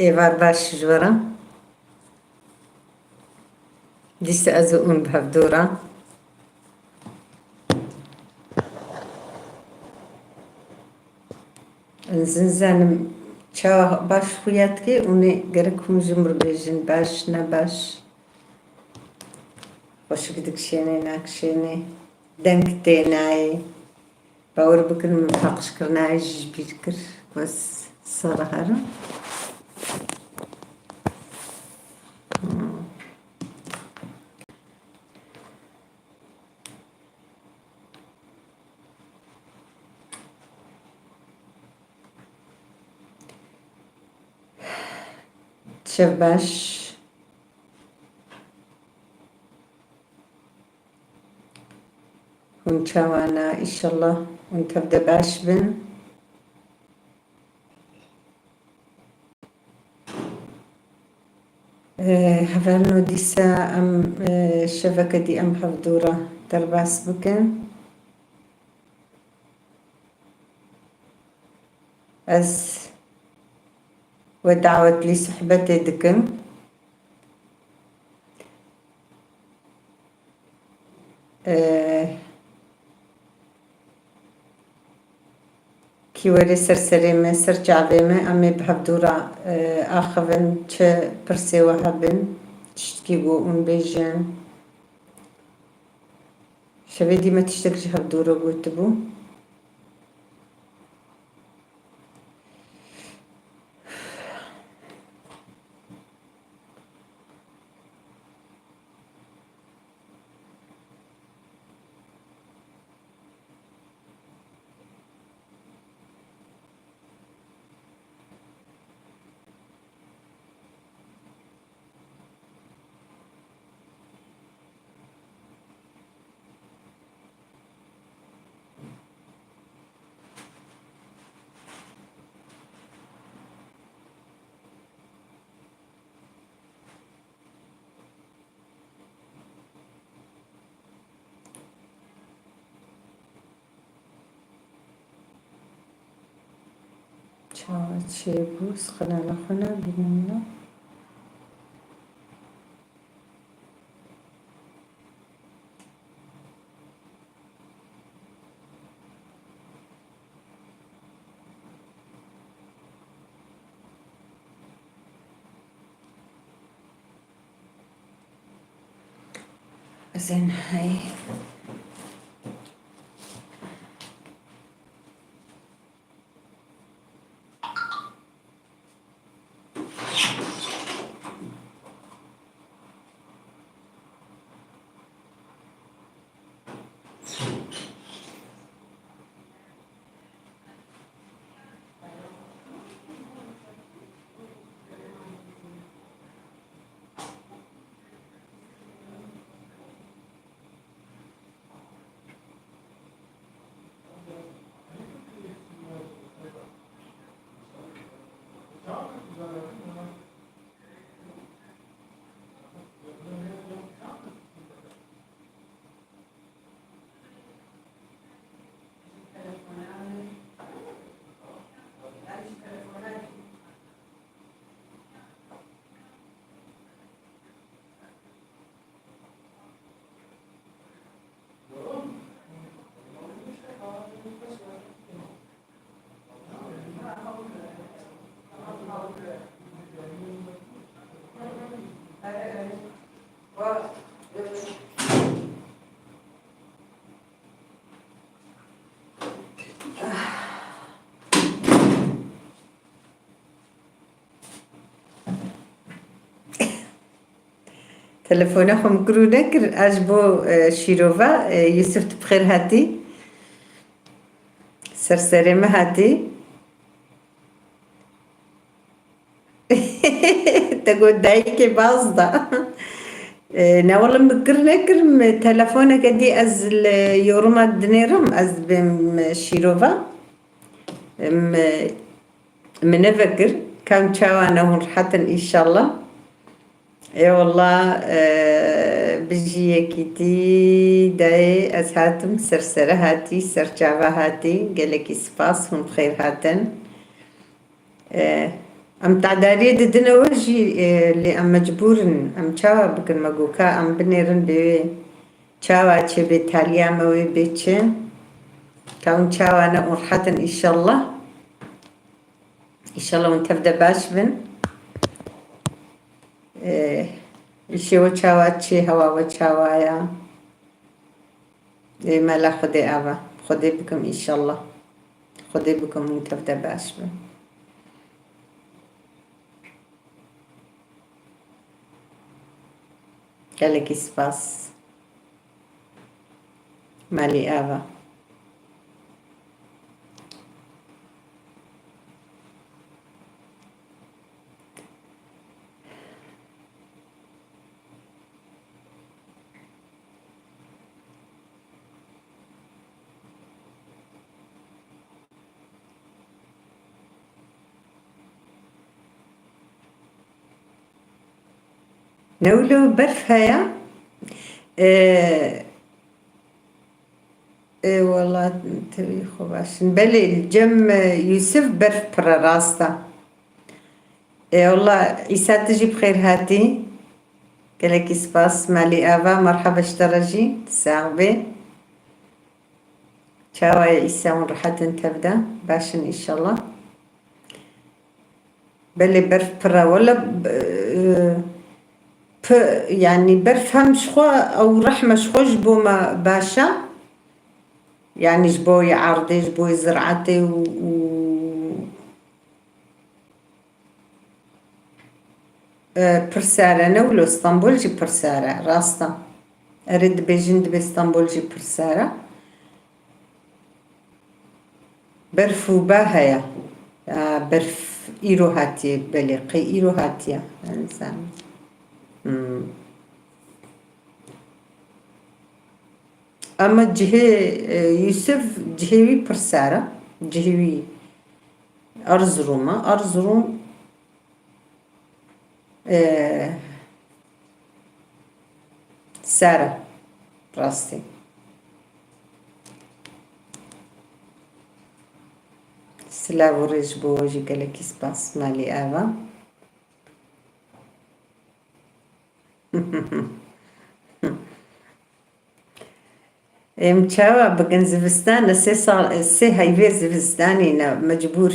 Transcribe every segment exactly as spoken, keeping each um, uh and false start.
Êvar baş ji we re. Dîsa ez û hûn bi hevdû re. Ez nizanim çawa baş xuya dike, hûn ê gerek hûn ji min re bêjin baş, ne baş. Xweşik dikişênê, nakişênê, deng tê nayê. Bawer bikin min paqijkirina wê jî ji bîr kir. Bes sala herin. Şev baş. Hûn çawa ne? Îşellah hûn tev de baş bin. Ee, hevalno dîsa em, ee, şeveke dî em hevdû re derbas bikin. Ez we dawet lî sohbetê dikim. Ee, kî were ser serê me, ser çavê me, em ê bi hevdû re, ee, axivin, çi pirsê we hebin, tiştkî ku hûn bêjin. Şevê dî me tiştek ji hevdû re gotibû. Çawa çêbû? Qenala xwe nebînim ne? Zen hey. Telefona xwe min kir û nekir, ez ji bo, e, şîrova, e, Yusuf, tu bi xêr hatî. Ser serê me hatî. Te got dayikê baz da. E, ne wele min kir nekir, min telefoneke dî ez li yoruma dinêrim, ez dibêm şîrova. Em, min nevekir, kam çawa ne hûn rehet in înşallah. Ê wallah, e, bijî yekîtî dayê ez hatim, ser sere hatî, ser çava hatî. Gelekî spas, hûn bi xêr hatin. E, Em tedariyê didine we jî, e, lê em mecbûr in. Em çawa bikin? Me got, ka em binêrin bê wê çawa çê bê, taliya me wê bê çi? Ka hûn çawa ne û rehet in, înşallah. Înşallah hûn tev de baş bin. E, îşê we çawa çê, hewa we çawa ya? Ê mela Xwedê ava. Xwedê bikim înşallah. Xwedê bikim hûn tev de baş bin. Gelekî spas. Malî ava. Ne wilo berf heye? Ee, e, wela tevî xwe baş in. Belê, li cem, e, Yûsif berf pir e, rast e. Ê wela, Îsa, tu jî bi xêr hatî. Gelekî spas, Malî Ava, merheba ji te re jî, tu sax bê. Çawa ye Îsa, hûn rehet in tev de? Baş in înşallah. Belê berf pir e. Wele, e, pi-, yanî berf hem ji xwe ew rehme ji xwe ji bo me baş e. Yanî ji bo yê erdê, ji bo yê ziraetê û, û E, pir sar e, ne wilo, Stenbol jî pir sar e, rast e. Erê, dibêjin dibê Stenbol jî pir sar e. Berf û ba heye. Ya, berf îro hatiye, belê, qey îro hatiye. Yani sen. Hmm. Ama cihê, e, Yusuf, cihê wî pir sar e. Cihê wî Erzurum e. Erzurum Ee, sar e, rastî. Silav û rêz ji bo we jî, gelekî spas, Malî Ava. Em çawa bikin, zivistan e, sê sal, sê heyvê zivistanî ne, mecbûr.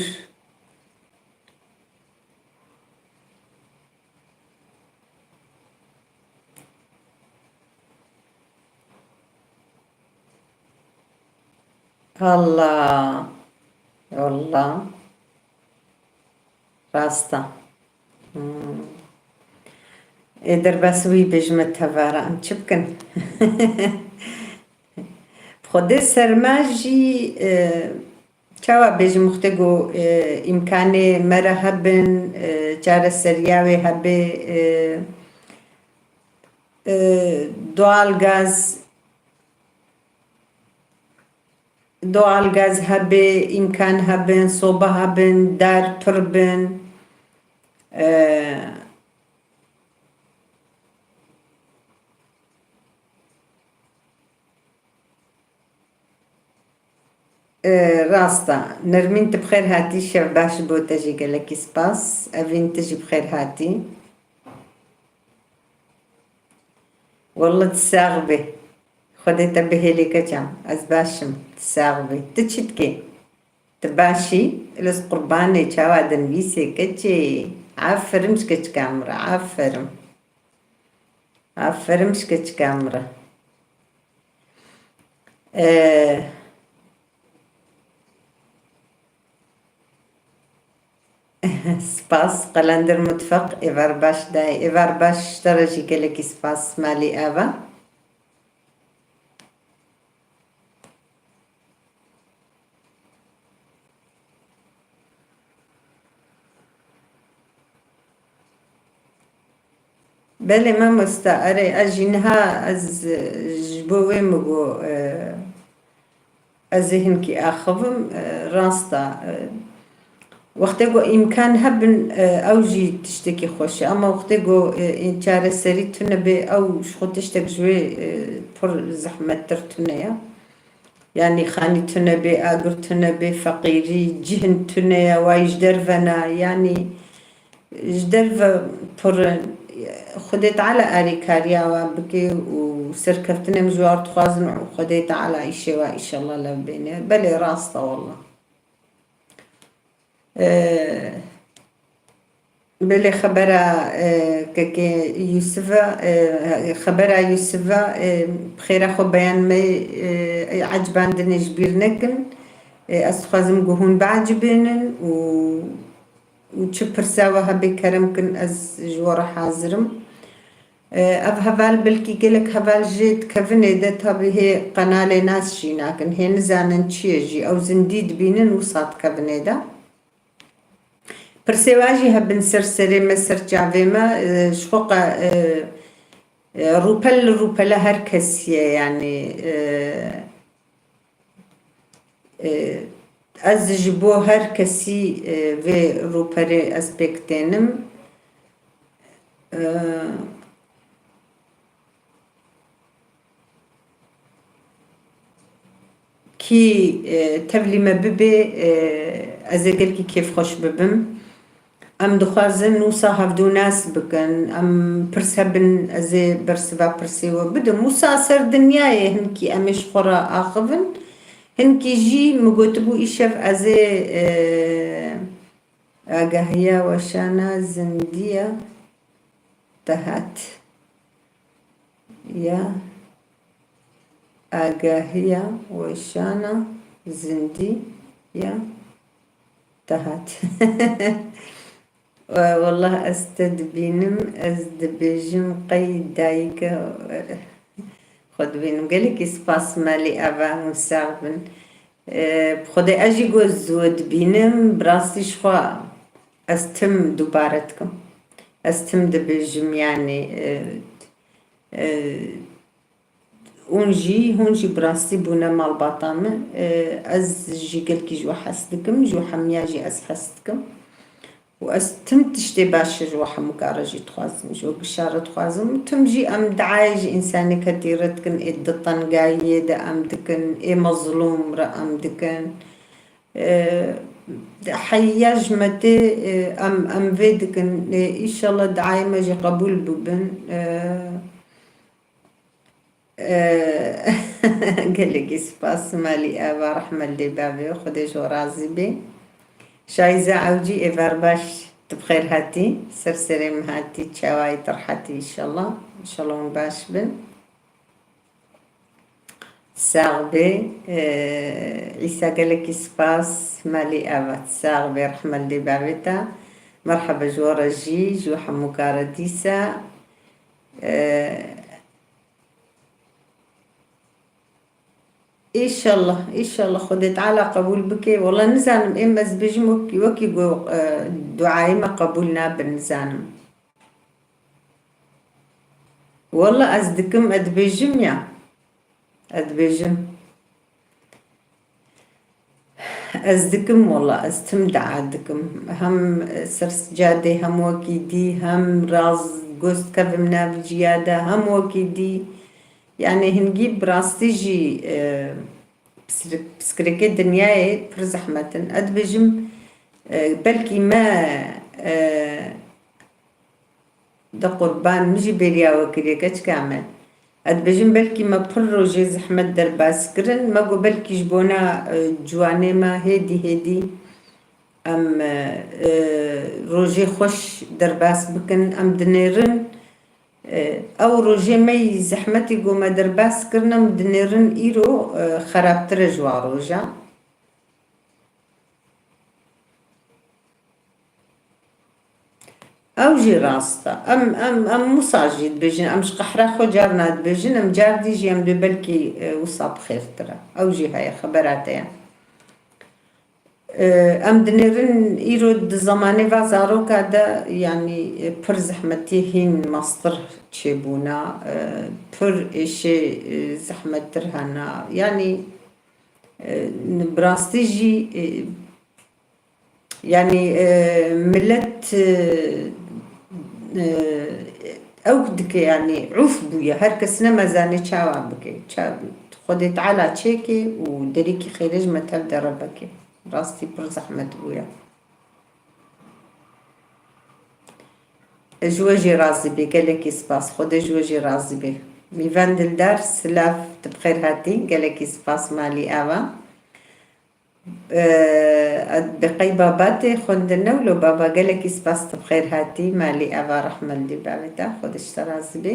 Allah. Allah. Rasta. Hmm. Ê derbas wî bêjime tevara, em çi bikin? Xwedê serma jî, e, çawa bêjim, wextê ku, e, îmkanê me re hebin, e, çareseriya wê hebe, e, e, doğal gaz, doğal gaz hebe, îmkan hebin, soba hebin, dar pir bin, e, E, rast e. Nermîn, tu bi xêr hatî, şev baş bo te jî, gelekî spas. Evîn, tu jî bi xêr hatî. Wallah tu sax bî. Xwedê te bihêlê keça. Ez baş im. Tu sax bî. Tu çi dikî? Tu baş î? Îlis qurbanê çawa dinivîsê keçê. Aferin ji keçika min re. Aferin. Aferin ji keçika min re. Ee, Spas, Qelender Mutfak, êvar baş dayê. Êvar baş ji te re jî gelekî spas, Malî Ava. Belê mamoste, erê, ez jî niha ez, e, ji bo wê min got, e, ez ê hinkî axivim, e, rast e, e, wextê ku îmkan hebin, e, ew jî tiştekî xweş e, ama wextê ku, e, çareserî tune bê, ew ji xwe tiştek ji wê, e, pir zehmettir tune ye. Yanî xanî tune bê, agir tune bê, feqîrî, cihn tune ye, wayî ji derve ne, yanî ji derve pir in. Xwedê Teala arîkariya we bike û serkeftinê min ji we re dixwazim û Xwedê Teala îşê we înşallah lev bêne. Belê rast e wallah. Ee, belê xebera, e, kekê Yusuf e, e, xebera Yusuf e, e, bi xêra xwe beyan me, e, ecibandinê ji bîr nekin. E, ez dixwazim ku hûn biecibênin û û çi pirsa we hebe kerem kin, ez ji we re hazir im. E, ev heval belkî gelek heval jê di kevinê de, tabî hê qenalê nas jî nakin, hê nizanin çi ye jî, ew zindî dibînin wisa di kevinê de. Pirsê we jî hebin ser serê me, ser çavê me, e, ji xwe qe, e, e, rûpel li rûpela her kesî ye, yanî, e, E, ez ji bo her kesî, e, vê rûperê ez pêk tênim. E, kî, e, tevlî me bibê, e, ez ê gelkî kêfxweş bibim. Em dixwazin wisa hevdû nas bikin, em pirs hebin, ez ê bersiva pirsê we bidim. Wisa ser dinyayê hinkî em ê ji xwe re axivin, hinkî jî min gotibû îşev ez ê, e, agahiya weşana zindiya te hat. Ya agahiya weşana zindî ya te hat. Wallah ez te dibînim, ez dibêjim qey dayike. Xwe dibînim. Gelekî spas Melî Eva, hûn sax bin. Ee, bi Xwedê ez jî got zû dibînim, bi rastî ji xwe ez tim dubare dikim. Ez tim dibêjim, yanî, e, e, hûn jî, hûn jî bi rastî bûne malbata min. E, ez jî gelkî ji we hes dikim, ji we hemiya jî ez hes dikim. Û ez tim tiştê baş ji we hemûka re jî dixwazim, ji we gişa re dixwazim. Û tim jî em diayê ji însanê ketî re dikin, ê di tengayiyê de em dikin, ê mezlûm re em dikin. E, heya ji me tê, e, em, em vê dikin. E, înşallah diayê me jî qebûl bibin. E, e, gelekî spas Melî Eva, rehmet lê bavê, Xwedê ji we razî bê. Şayîza Ewcî, êvar baş, tu bi xêr hatî, ser serê min hatî, çawayî tu rehetî înşallah. Înşallah hûn baş bin. Sax bê, e, Îsa gelekî spas, Melî Eva, sax bê, rehmet lê bavê te. Merheba ji we re jî, ji we hemûka re dîsa. E, Înşallah, înşallah Xwedê Teala qebûl bike. Wela nizanim, êm ez dibêjim wekî, wekî ku, e, duayê me qebûl nabe, nizanim. Wela ez dikim, ez dibêjim ya. Ez dibêjim. Ez dikim wela, ez tim dua dikim. Hem ser sicadê, hem wekî dî, hem raz goz dikevim nav ciya de, hem wekî dî. Yanî hingî bi rastî jî, e, pisir-, piskirêkê dinyayê pir zehmet in. Ez dibêjim, e, belkî me, e, De qurban, min jî bêriya we kiriye keçika me. Ez dibêjim belkî me pir rojê zehmet derbas kirin. Me got belkî ji bona, e, ciwanê me hêdî hêdî em, e, e, rojê xweş derbas bikin. Em dinêrin, e, ew rojê me yî zehmetî ku me derbas kirin, em dinêrin îro, e, xerabtir e ji wan roja. Ew jî rast e. Em, em, em wisa jî dibêjin, em ji qehra xwe carna dibêjin, em car dî jî em dê belkî, e, wisa bi xêrtir e. Ew jî heye, xebera te ye. E, em dinêrin îro di zemanê va zaroka de, yanî, e, pir zehmetî hîn mastir çêbûna, e, pir êşê, e, zehmettir hena. Yanî, e, bi rastî jî, e, Yanî, e, milet, e, e, ew dike, yanî ûf bûye. Her kes nemezane çawa bike. Ça-, Xwedê Teala çêke û derîkî xêrê ji me tev de re veke. Rastî pir zehmet bûye. Ji we jî razî bê, gelekî spas. Xwedê ji we jî razî bê. Mîvan Dildar, silav, tu bi xêr hatî, gelekî spas malî ava. E, bi qey baba tê xwendin ne wilo baba, gelekî spas, tu bi xêr hatî, malî ava, rehmet li bavê te, Xwedê ji te razî bê.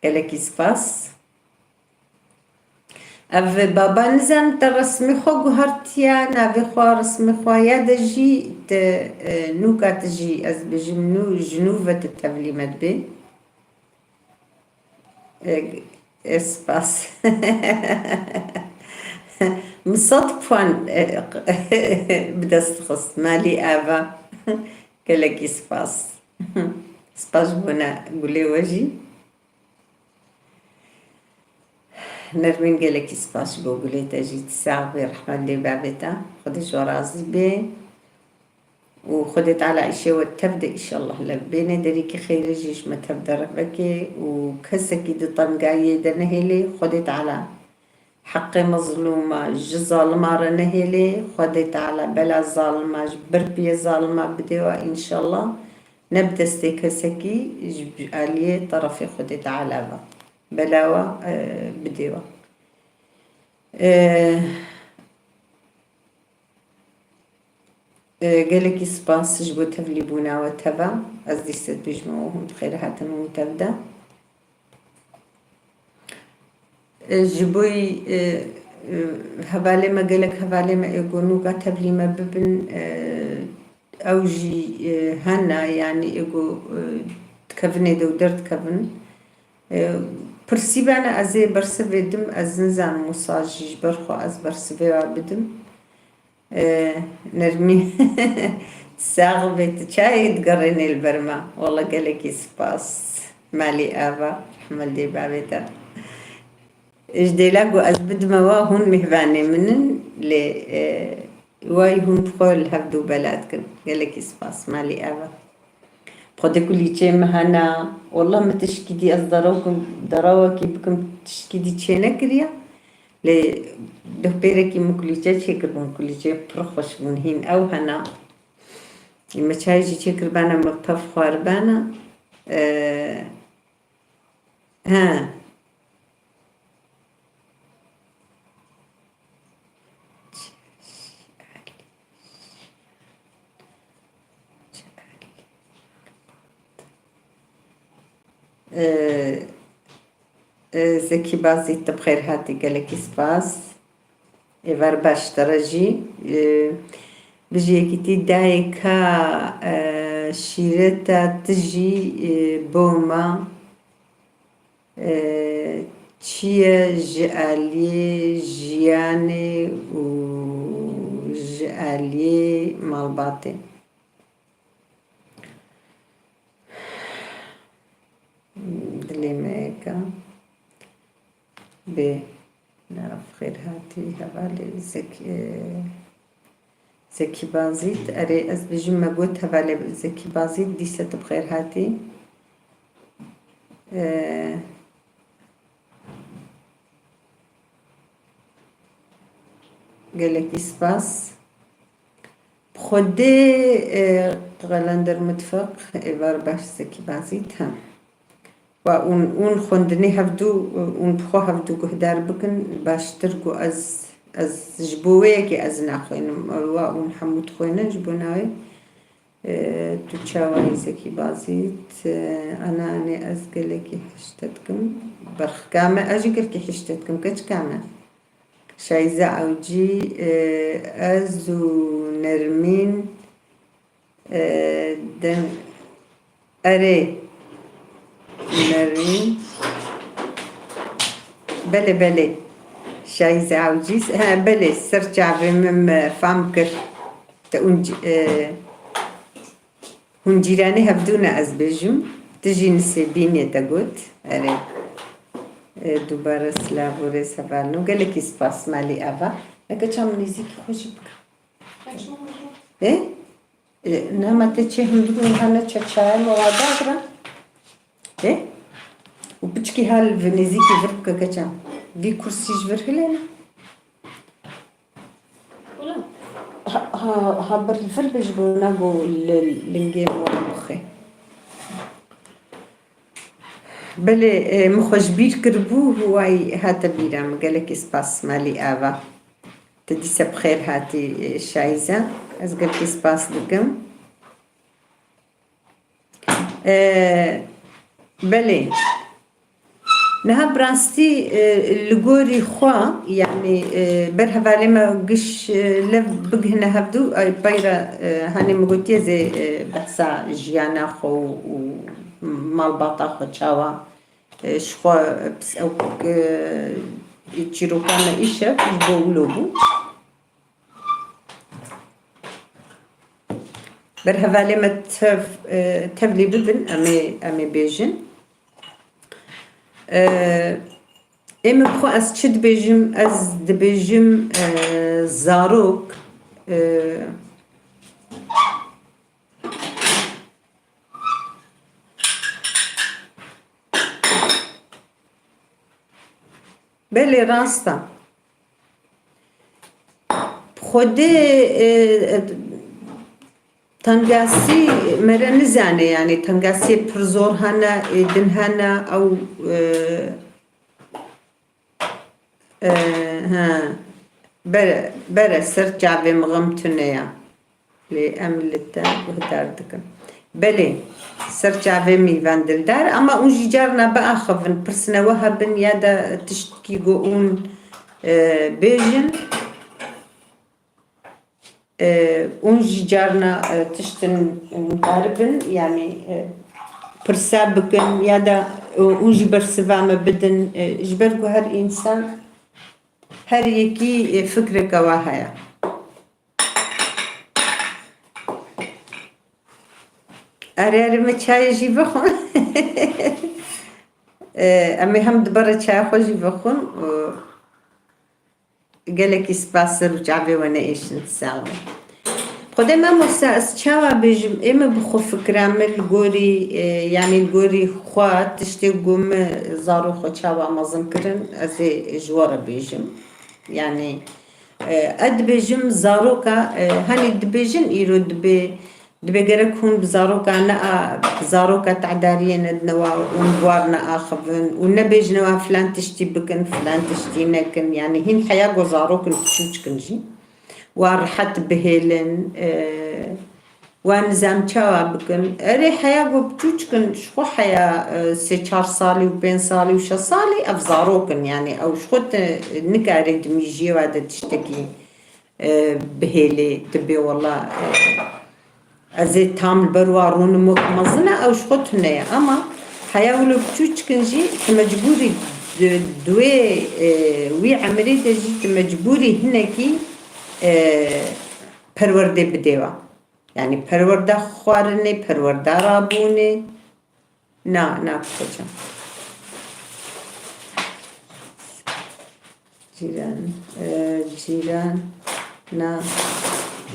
Gelekî spas. Ev baba nizam te resmê xwe guhartiya, navê xwe, resmê xwe ya de jî te, e, nûka te jî ez bêjim nû, ji nû ve te tevlî me dibê. E, e, spas. Min sed puan, e, bi dest xist. Malî ava. Gelekî spas. Spas ji bona gulê we jî. Nermîn, gelekî spas ji bo gulê te jî. Tu sax bê, rehmet lê bavê te. Xwedê ji we razî bê. Û Xwedê Teala îşê we tev de, înşallah, li bênê derîkî xêrê jî ji me tev de revekê û kesekî di tengayiyê de nehêlê. Xwedê Teala heqê mezlûma ji zalima re nehêlê. Xwedê Teala bela zalima ji ber piyê zalima bidê we, înşallah. Ne bi destê kesekî, ji aliyê terefê Xwedê Teala ve. Bela we, e, bidê we. E, e, gelekî spas ji bo tevlîbûna we teva. Ez dîsa dibêjim, we hûn bi xêr hatin hûn tev de. E, ji bo, e, e, hevalê me, gelek hevalê me ê ku nûka tevlî me bibin, e, ew jî, e, hene, yanî ê ku, e, dikevin ê de û derdikevin. E, pirsî bene, ez ê bersivê dim, ez nizanim wisa jî ji ber xwe ez bersivê we bidim. E, Nermîn, sax bê, tu çayê digerînê li ber me. Wela gelekî spas. Malî ava, rehmet lê bavê te. Ji dêla ku ez bidime we, hûn mêvanê min in, lê, e, wayî hûn bi xwe li hev du bela dikin. Gelekî spas, malî ava. Xwedê kulîçeyê min hene. Wallah min tişkî dî ez derew kim, derewekî bikim tişkî dî çênekiriye. Lê doh pêrekî min kulîçe çêkiribûn, kulîçeyê pir xweş bûn. Hîn ew hene. Min çayê jî çêkiribana, min pev xwaribana. Ee, he. Ee, e, Zekî Bazî, tu bi xêr hatî, gelekî spas. Êvar baş te re jî. E, bijî yekîtî dayê ka, e, şîreta tu jî, e, bo me. E, çi ye ji aliyê jiyanê û ji aliyê malbatê? Dilê me yek e. Bê, nav xêr hatî, hevalê Zek-, e, Zekî Bazîd, erê, ez bijim me got hevalê Zekî Bazîd, dîse tu bi xêr hatî. Ee, gelekî spas. Bi Xwedê, ee, Qelender Mitfeq, êvar baş Zekî Bazîd, ha. Wa ûn, ûn xwendinê hevdû, ûn bi xwe hevdû guhdar bikin, baştir ku ez, ez ji bo wê yekê ez naxwînim. Wa ûn hemû dixwînin ji bo navê, e, tu çawa yî Zekî Bazîd, e, ana anê ez gelekî hişte dikim. Berxika me, ez jî gelekî hişte dikim, keçika me. Şayîze Ewcî, e, ez û Nermîn, e, dem-, erê, Nermîn. Belê, belê. Şayîze Ewcî. He, belê, ser çavê min me fam kir. Te ûn c-, e, Hûn cîranê hevdû ne, ez bêjim. Tu jî Nisêbînê te got. Erê. E, dubare silav û rêz hevalino. Gelekî spas malî ava. Neke çam nêzîkî xwe jî bike. E? E, nema te çê hundir û niha ne çe çaya me wa dagre. E? Û piçkî hal vi nêzîkî vir bike keçam. Vî kursî ji vir hilêne. Ha, ha, ha, bir li vir be ji bo nago li lingê mor bixê. Belê, e, min xwe ji bîr kiribû, way hate bîra min. Gelekî spas, malî ava. Tu dîse bi xêr hatî, e, Şayîze. Ez gelekî spas dikim. E, belê. Niha bi rastî, e, li gorî xwe, yanî, e, ber hevalê me giş, e, lev bigihine hevdû, ay peyre, e, hanê min gotiye zê, e, behsa jiyana xwe û, û malbata xwe çawa, e, ji xwe pis ew, e, çîroka me îşev ji bo wilo bû. Ber hevalê me tev, e, tevlî bibin, em ê, em ê bêjin. E, ê min xwe ez çi dibêjim? Ez dibêjim, e, zarok, e, Belê, rast e. Xwedê, e, e, tengasî mere nizane, yanî tengasiyê pir zor hene, ê din hene, ew, e, e, he, bere, bere ser çavê min, xem tune ya. Lê em li te guhdar dikin. Belê, ser çavê min, Van Dildar, ama hûn jî carna biaxivin, pirsine we hebin ya da tiştkî ku hûn, e, bêjin, e, hûn jî carna, e, tiştin hûn karibin, yanî, e, pirsa bikin ya da, e, hûn jî bersiva me bidin, e, ji ber ku her însan, her yekî, e, fikreke we heye. Erê, erê, min çayê jî bixwin. E, em ê hem di ber çaya xwe jî bixwin. E, gelekî spas, ser û çavê we neêşin, sax be. Xwedê mamoste, ez çawa bêjim? Ê min bi xwe fikra min li gorî, e, yanî li gorî xwe tiştê ku min zarok xwe çawa mezin kirin, ez ê ji we re bêjim. Yanî, e, ez dibêjim zaroka, e, hanî dibêjin îro dibê, dibê gerek hûn bi zaroka ne a, bi zaroka tedariyê nedine wa, hûn bi war neaxivin û nebêjine wa filan tiştî bikin, filan tiştî nekin. Yanî hîn heya ku zarok in, piçûçik in jî. Wa rehet bihêlin, e, Wan nizam çawa bikin? Erê, heya ku piçûçik in, ji xwe heya, e, sê çar salî û pênc salî û şeş salî, ev zarok in, yanî ew ji xwe te nikare di mîjiyê we de tiştekî, e, bihêlê, dibê wela, e, ez ê tam li ber wa rûnim wek mezin e, ew ji xwe tune ye. Ama heya wilo piçûçik in jî, tu mecbûrî di, di wê, e, wî emirê de jî tu mecbûrî hinekî, e, perwerdê bidê we. Yanî perwerda xwarinê, perwerda rabûnê. Na, na, kocam. Cîran, e, cîran, na,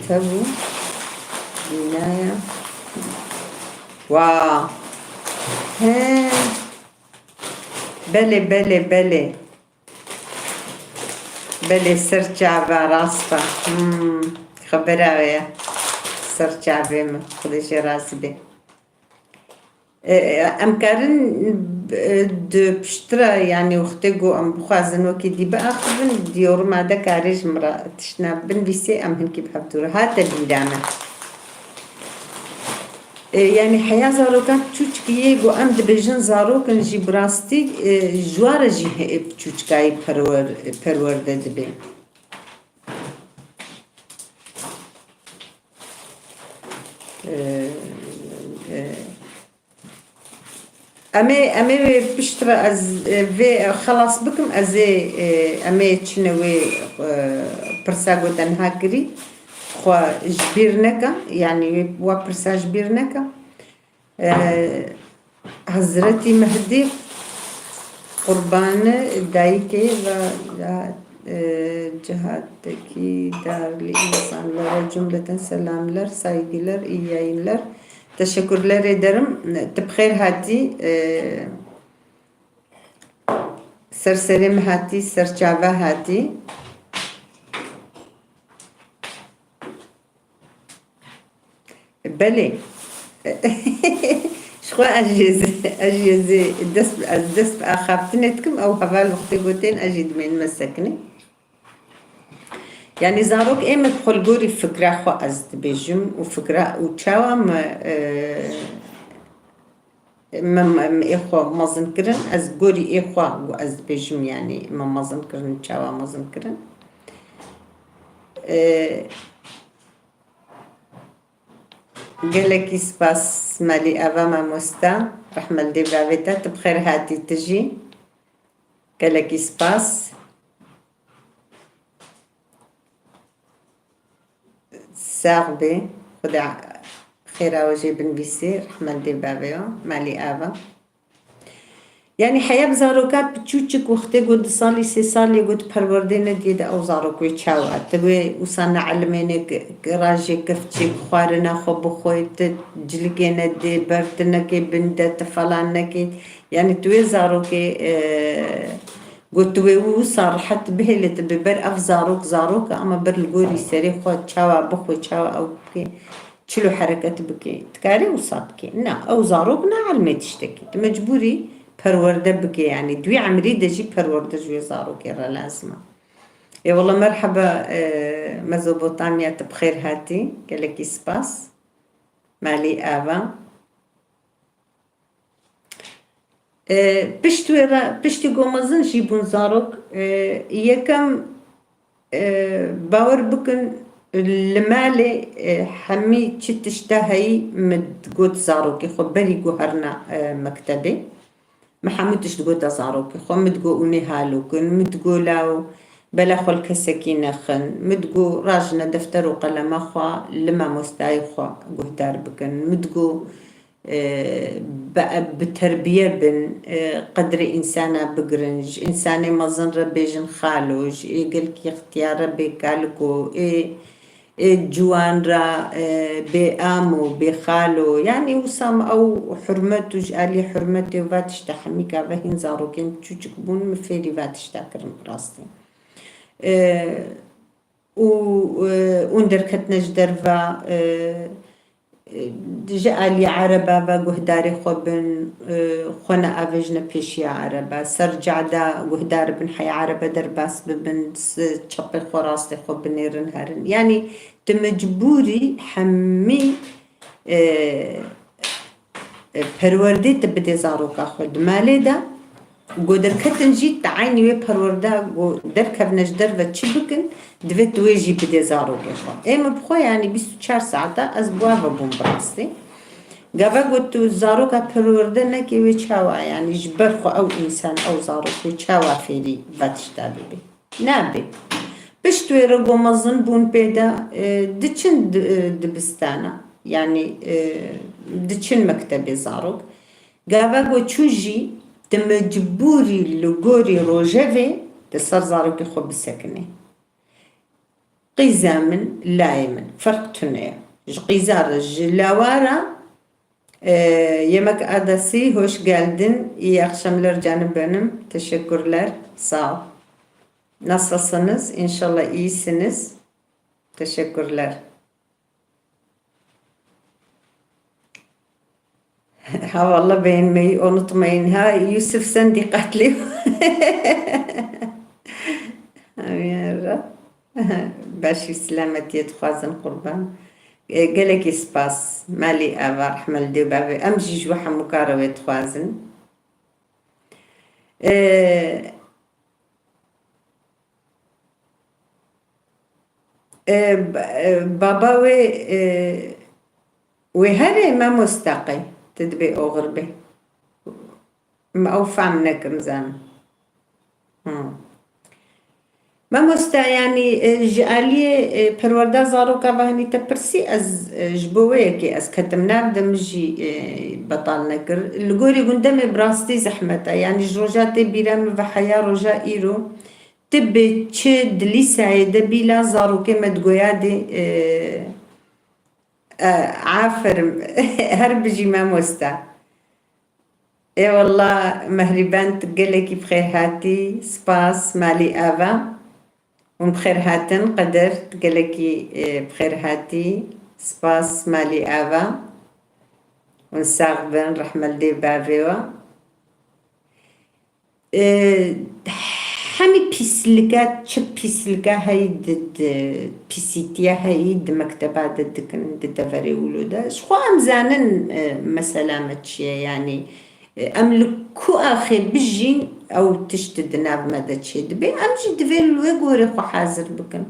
tebû, bînaya. Wa. He. Belê, belê, belê. Belê, ser çava, rast e. Hmm, xebera wê ye. Ser çavê min. Xwedê jê razî be. E, e, em karin, e, di piştre, yanî wextê ku em bixwazin wekî dî biaxivin, di yoruma de karê ji min re tiştine binivîsê, em hinkî bi hev dû re. Hate bîra me. E, yanî heya zarokan piçûçikî yê ku em dibêjin zarok in jî bi rastî, e, ji wa re jî he-, piçûçikayî perwer-, perwerde dibe. E, e, em ê, em ê wê piştre ez, e, vê xelas bikim, ez ê, e, em ê çine wê, e, pirsa ku te niha kirî. Xwe ji bîr neke, yanî wê wa pirsa ji bîr neke. E, Hezretî Mehdî qurbane dayikê ve, e, cihatekî darli insanlara cümleten selamlar, saygılar, iyi yayınlar. Teşekkürler ederim. Tu bi xêr hatî. E, ser serê min hatî, ser çava hatî. Belê. Ji xwe ez jê zê, ez jê zê dest, ez dest bi axaftinê dikim, ew heval wextê gotên ez jî dimênime sekinê. Yanî zarok ê me bi xwe li gorî fikra xwe ez dibêjim û fikra û çawa me, e, me, me, me ê xwe mezin kirin, ez gorî ê xwe û ez dibêjim, yanî me mezin kirin, çawa mezin kirin. E, Gelekî spas Melî Eva mamoste. Rehme li dê bavê te, tu bi xêr hatî tu jî. Gelekî spas. Sax bê. Xuda xêra we jê binivîsê. Rehme li dê bavê we. Melî Eva. Yanî heya bi zaroka piçûçik wextê got du salî, sê salî got perwerdê nediyê de ew zarok wê çawa? Tu wê wisa neelimênê, rajê kevçik xwarina xwe bixwe, tu cilikê nedê, ber tu nekê bin de, tu falan nekê. Yanî tu wê zarokê, e, got tu wê wisa rehet bihêlê, tu bi ber ev zarok, zarok e, ama ber li gorî serê xwe çawa bixwe, çawa ew bike. Çilo hereket bike. Dikarê wisa bike. Na, ew zarok naelmê tiştekî. Tu mecbûrî perwerde bike, yanî di wî emrî de jî perwerde ji wê zarokê re lazim e. Ê wele merheba, e, Mezopotamya, tu bi xêr hatî. Gelekî spas. Malî Ava. E, pişt wê re, piştî ku mezin jî bûn zarok, e, yekem, e, bawer bikin, li malê, e, hemî çi tişta heyî min digot zarokê xwe berî ku herina, e, mektebê. Min hemû tişt digota zarokê xwe, min digot hûn ê halo kin, min digot law bela xwe li kesekî nexin, min digot rajine defter û qelema xwe li mamostayê xwe guhdar bikin, min digot e, be-, bi terbiye bin, e, qedrê însana bigirin, ji însanê mezin re bêjin xalo, ji ê gelkî ixtiyar re bê kaliko, ê, ê ciwan re, e, bê amo, bê xalo. Yanî wisa min ew hurmet û ji alî hurmetê û va tişta hemî gava hîn zarokên çûçik bûn, min fêrî va tişta kirin bi rastî. E, û, e, hûn derketine ji derve, e, e, ji alî ereba ve guhdarê xwe bin, e, xwe neavêjine pêşiya erebe. Ser cada guhdar bin, heya erebe derbas bibin, s-, çepê xwe rastê xwe binêrin herin. Yanî tu mecbûrî hemî, e, e, perwerdê tu bidê zaroka xwe di malê de, ku derketin jî tu eynî wê perwerde ku derkevine ji derve çi bikin, divê tu wê jî bidê zarokê xwe. Ê min bi xwe, yanî bîst û çar saeta ez bi wa ve bûm bi rastî. Gava ku tu zaroka perwerde nekê wê çawa, yanî ji ber xwe ew însan, ew zarok wê çawa fêrî va tişta bibê? Nabe. Pişt wê re ku mezin bûn pê de, e, diçin di-, e, dibistana, yanî, e, diçin mektebê zarok. Gava ku çû jî, tu mecbûrî li gorî rojevê di ser zarokê xwe bisekinê. Qîza min, layê min, ferq tune ye. Ji qîza re, ji lawa re, e, Yemek Adası, hoş geldin, iyi akşamlar canım benim, teşekkürler, sağ ol. Nasılsınız? İnşallah iyisiniz. Teşekkürler. Ha, vallahi beğenmeyi unutmayın. Ha, Yusuf, sen dikkatli ol. Amin ya Rab. Beşî selametiyê dixwazin qurban. E, gelekî spas. Malî Eva, rehme li dê û bavê. Em jî ji we hemû kara wê dixwazin. E, e, ba-, e, baba wê, e, wê herê, mamoste, qey tu dibê oxir bê. Min ew fehm nekir, nizanim. Hmm. Mamoste, yanî, e, ji aliyê, e, perwerda zaroka ve henî te pirsî, ez, e, ji bo wê yekê ez ketim nav de, min jî, e, betal nekir. Li gorî gundemê bi rastî zehmet e. Yanî ji roja tê bîra min ve heya roja îro, tu bê çi di lîseyê de bî, la zarokê me digoya dê, e, e, aferin. Her bijî mamoste. Ê wallah, Mehrîben, tu gelekî bi xêr hatî. Spas, Malî Ava. Hûn bi xêr hatin, Qedir, tu gelekî, e, bi xêr hatî. Spas, Malî Ava. Hûn sax bin, rehme li dê bavê we. E, hemî pîslika, çi pîslika heyî di, di, pîsîtiya heyî di mekteba de dikin, di deverê wilo de. Ji xwe em zanin, e, mesela me çi ye, yanî, e, em li ku axê bijîn, ew tişt di nav me de çêdibe. Em jî divê li wê gorê xwe hazir bikin.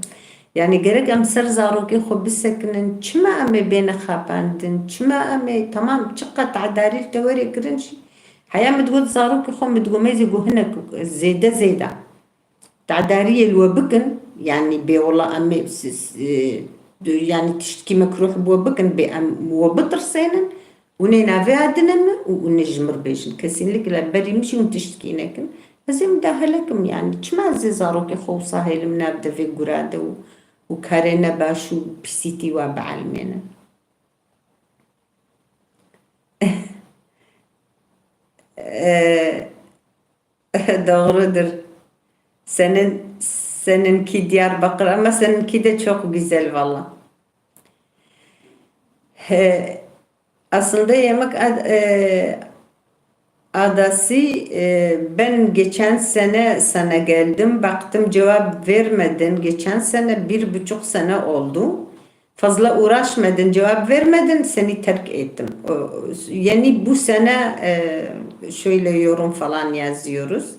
Yanî gerek em ser zarokê xwe bisekinin, çima em ê bêne xapandin, çima em ê, temam, çiqas tedarî li te were kirin jî, heya min digot zarokê xwe, min digot mêzê got hinek zêde zêde tedariyê li we bikin, yanî bê wela em ê s-, s-, e, yanî tiştkî mekruh bi we bikin, bê em we bitirsênin, û nê navê adine min û, û nê ji mir bêjin. Kesînlikle berî min jî hûn tiştkî nekin. Ez ê min dahelekim, yanî çima ez ê zarokê xwe wisa hêlim nav devê gura de û, û karê nebaş û pîsîtî wa bielmênim? E, Doğrudur. Senin, seninki Diyarbakır ama seninki de çok güzel valla. He, aslında yemek ad- e, adası, e, ben geçen sene sana geldim, baktım cevap vermedin. Geçen sene bir buçuk sene oldu. Fazla uğraşmadın, cevap vermedin, seni terk ettim. O, yani bu sene, e, şöyle yorum falan yazıyoruz.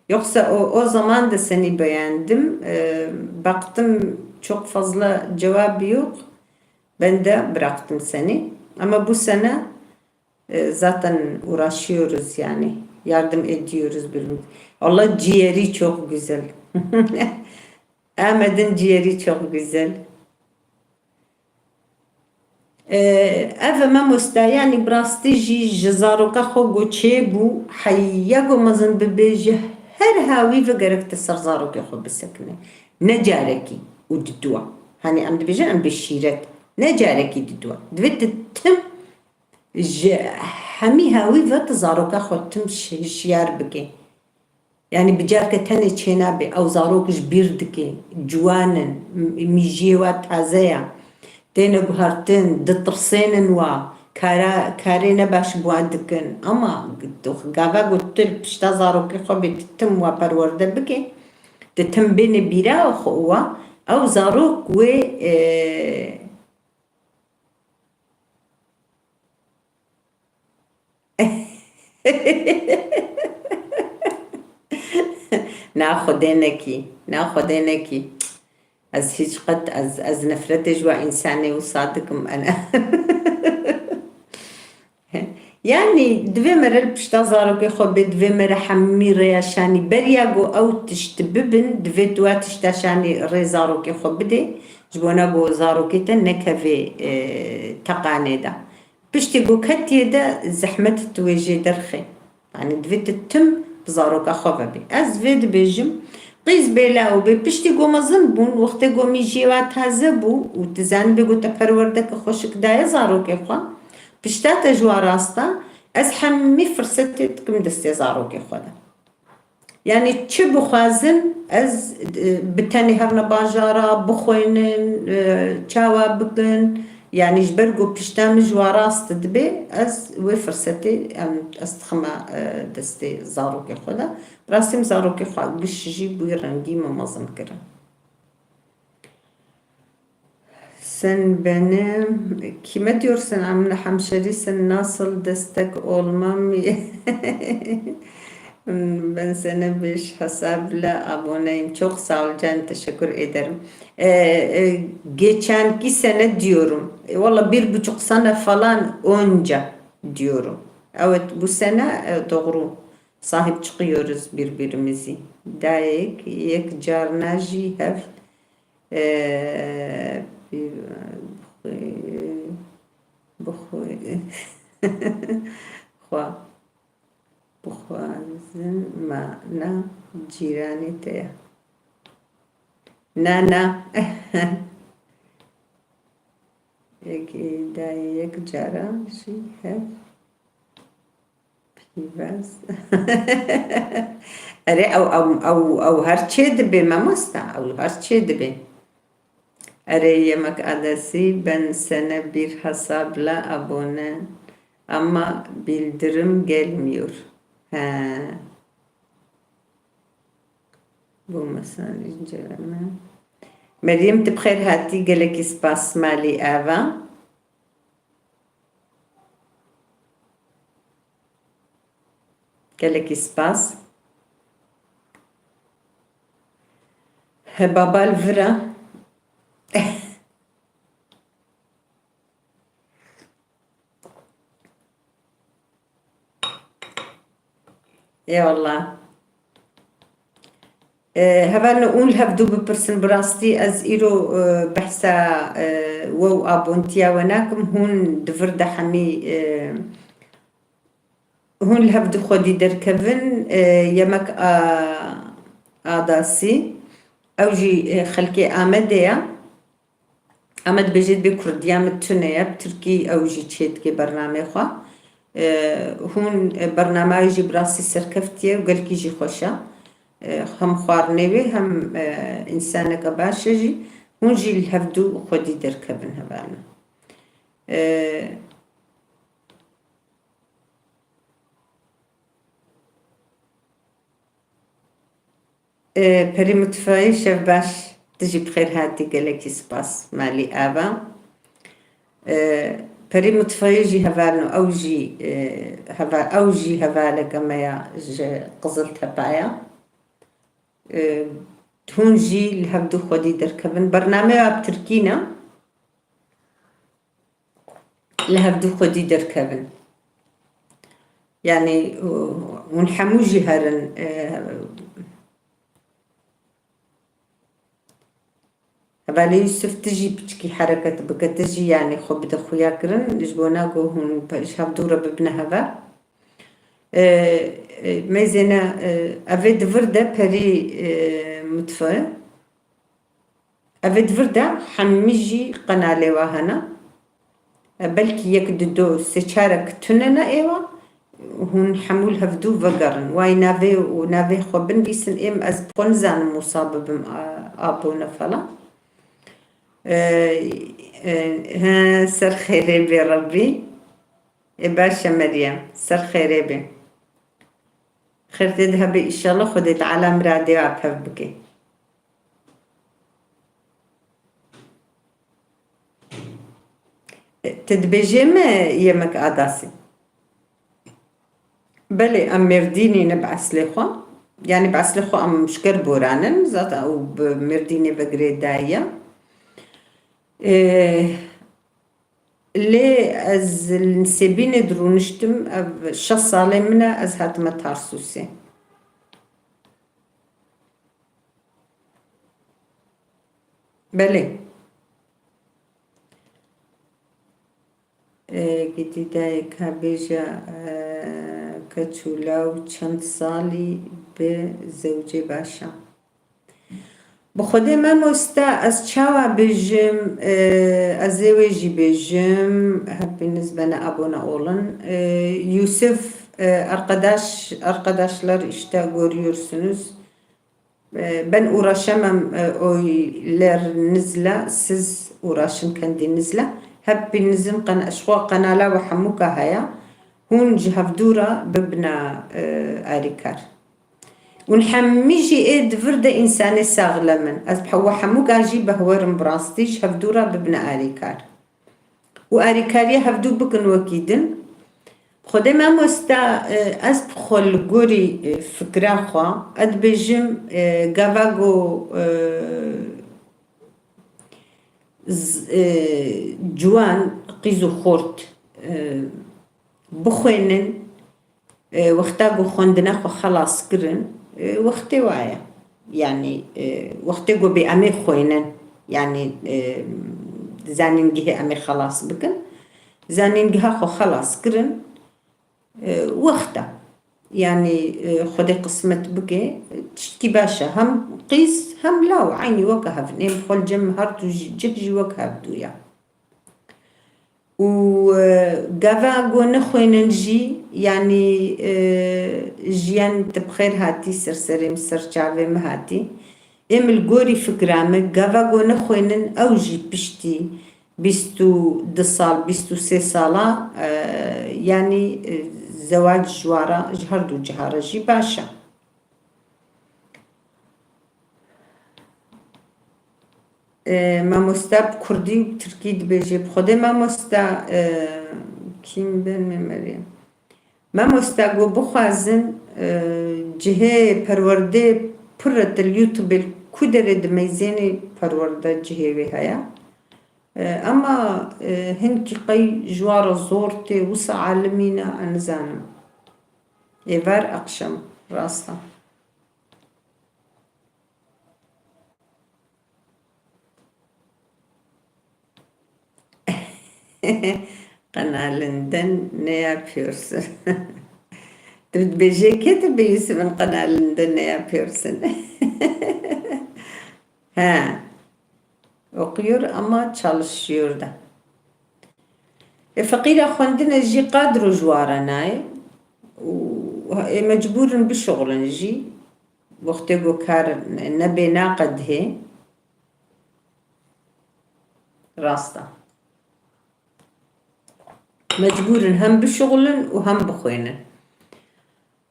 Yoksa o, o zaman da seni beğendim. E, baktım çok fazla cevap yok. Ben de bıraktım seni. Ama bu sene, e, zaten uğraşıyoruz yani. Yardım ediyoruz birbirimize. Allah ciğeri çok güzel. Ahmet'in ciğeri çok güzel. Ee, ev mamoste, yanî bi rastî jî ji zaroka xwe ku çêbû, heya ku mezin bibê, ji her hawî ve gerek te ser zarokê xwe bisekine. Ne carekî û diduwa. Hani em dibêjin em bi şîret. Ne carekî diduwa. Divê tu tim ji hemî hawî ve tu zaroka xwe tim şi-, hişyar bike. Yanî bi careke tenê çênabe, ew zarok ji bîr dike, ciwan in, m-, mîjiyê wa taze ya, têne guhertin, ditirsênin wa, kara, karê nebaş bi wan dikin. Ama gava ku tu li pişta zarokê xwe bê, tu tim wa perwerde bike, tu tim bêne bîra xwe wa, ew zarok wê, e, Na Xwedê nekî, na Xwedê nekî. Ez hîç qet, ez, ez nefretê ji we însanê wisa dikim, ene. Yanî, divê me re li pişta zarokê xwe bê, divê me re hemî rêya şanî. Beriya ku ew tişt bibin, divê tu wa tişta şanî rê zarokê xwe bidê. Ji bona ku zarokê te nekevê, e, teqanê de. Piştî ku ketiye de zehmet tu wê jê derxê. Yanî divê tu tim bi zaroka xwe ve bê. Ez vê dibêjim, qîz bê law bê, piştî ku mezin bûn, wextê ku mîjiyê wa taze bû û tu zanibê ku te perwerdeke xweşik daye zarokê xwe, pişta te ji wa rast e, ez hemî firsetê dikim destê zarokê xwe de. Yanî çi bixwazin, ez, e, bi tenê herine bajara, bixwînin, e, çawa bikin, yanî ji ber ku pişta min ji wa rast dibe, ez wê firsetê, em, ez dixime, e, destê zarokê xwe de. Bi rastî min zarokê xwe giş jî bi wî rengî min mezin kirin. Sen beni, kime diyorsun Amine hemşeri, sen nasıl destek olmam? Ben sana bir hesapla aboneyim. Çok sağ ol canım, teşekkür ederim. Ee, e, geçenki sene diyorum. E, valla bir buçuk sene falan önce diyorum. Evet, bu sene, e, doğru. Sahip çıkıyoruz birbirimizi. Dayek, yek carna jî hev Ee, bi-, bixwe-, bixwe-, xwe, bixwazin ma na cîranê te ye. Na, na. Yek, dayê yek cara jî hev. Pîvaz. Erê, ew, ew, ew, ew her çê dibe, mamosta, ew her çê dibe. Erê, yemek adası, ben sana bir hesapla abone Ama bildirim gelmiyor. He. Bu mesaj inceleme. Meryem, tu bi xêr hatî, gelekî spas malî ava. Gelekî spas. He, baba li vir e. Eyvallah. E, hevalno, hûn li hevdû bipirsin, bi rastî ez îro, e, behsa, e, we û abontiya we nakim, hûn di vir de hemî, e, hûn li hevdû xwedî derkevin, e, yemek a, adasî, ew jî, e, xelkê Amedê ye. Amed dibêje, dibê kurdiya min tune ye, bi tirkî ew jî çêdike bernameyê xwe. E, hûn, e, bernameyê jî bi rastî serkeftî ye û gelkî jî xweş e. E, hem xwarinê wê hem, e, însaneke baş e jî. Hûn jî li hevdû xwedî derkevin hevalno. E, E, Perî Mutfayê, şev baş, tu jî bi xêr hatî, gelekî spas, malî ava. E, Perî Mutfayê jî hevalno, ew jî, e, heva-, ew jî hevaleke me ya ji Qiziltepe ya. E, hûn jî li hevdû xwedî derkevin. Bernameya bi tirkî ne. Li hevdû xwedî derkevin. Yanî, hûn hemû jî herin, e, hevalê Yusuf, tu jî piçikî hereket bike, tu jî, yanî, xwe bide xuya kirin, ji bona ku hûn pe-, ji hevdû re bibine heval. E, e, meyzêne, e, evê di vir de Perî, e, Mutfayê. Evê di vir de hemî jî qenalê wa hene. E, belkî yek, du, du, sê, çarek tune ne êwa, hûn hemû li hevdû vegerin. Way navê û navê xwe binivîsin, êm ez bi xwe nizanim wisa bibim, a, abone falan. E, e, he, ser xêrê bê Rebbî. Ê baş e Meryem, ser xêrê bê. Xêr tê de hebe, îşallah Xwedê Teala miradê wa pev bike. E, tu dibêjê me yemek adasî? Belê, em Mêrdînî ne bi eslê xwe. Yanî bi eslê xwe em ji Kerboran in. Zaten ew bi Mêrdînê ve girêdayî ye. E, lê ez li Nisêbînê dirûniştim. Ev şeş salê min e, ez hatime Tarsûsê. Belê. E, gidî dayika bêje, e, keç û law çend salî bi zewcê baş e? Bi Xwedê mamoste, ez çawa bêjim, e, ez ê wê jî bêjim, hepiniz bana abone olun. E, Yusuf, e, arkadaş, arkadaşlar işte görüyorsunuz. E, ben uğraşamam, e, öylerinizle, siz uğraşın kendinizle. Hepinizin qen-, ji xwe qenala we hemûka heye. Hûn ji hevdû re bibine, e, arîkar. Hûn hemî jî ê di vir de însanê saxlem in. Ez bi we hemûka jî behwerim bi rastî, ji hevdû re bibine arîkar. Û arîkariya hevdû bikin wekî din. Xwedê mamoste, e, ez bi xwe li gorî, e, fikra xwe, ez dibêjim, e, gava ku, e, z-, e, ciwan, qîz û xort, e, bixwênin, e, wexta ku xwendina xwe xelas kirin, e, wextê wa ye. Yanî, e, wextê ku bê em ê xwênin, yanî, e, zanîngehê em ê xelas bikin. Zanîngeha xwe xelas kirin, e, wexta. Yanî, e, Xwedê qismet bike, tiştkî baş e. Hem qîz hem law eynî weke hev in. Êm xwe li cem her du jî, cih jî wek hev du ye. Û, e, gava ku nexwênin jî, yanî, e, jiyan, tu bi xêr hatî ser serê min, ser çavê min hatî. Êm li gorî fikra min, gava ku nexwênin ew jî piştî, bîst û du sal, bîst û sê sala, e, yanî, e, zewac ji wa re, ji her du ciha re jî baş e. E, mamoste bi kurdî û bi tirkî dibêje. Bi xwedê mamoste, e, kîm ben me merê. Mamoste, go bixwazin, e, cihê perwerdê pir e, til YouTube ku derê dimeyzênê perwerde cihê wê heye. E, ema, e, hinkî qey ji wa re zor tê, wisa alimî ne, ez nizanim. Êvar aqşam, rast e. Kanalından ne yapıyorsun? Tu dibêjê kê tu bi Yusuf'un kanalında ne yapıyorsun? He. Okuyor ama çalışıyor da. E, feqîra xwendine jî qadro ji wa re nayê. Û, e, mecbûr in bişuxulin jî. Wextê ku kar nebê naqedihê. Rast e. Mecbûr in hem bişuxulin û hem bixwînin.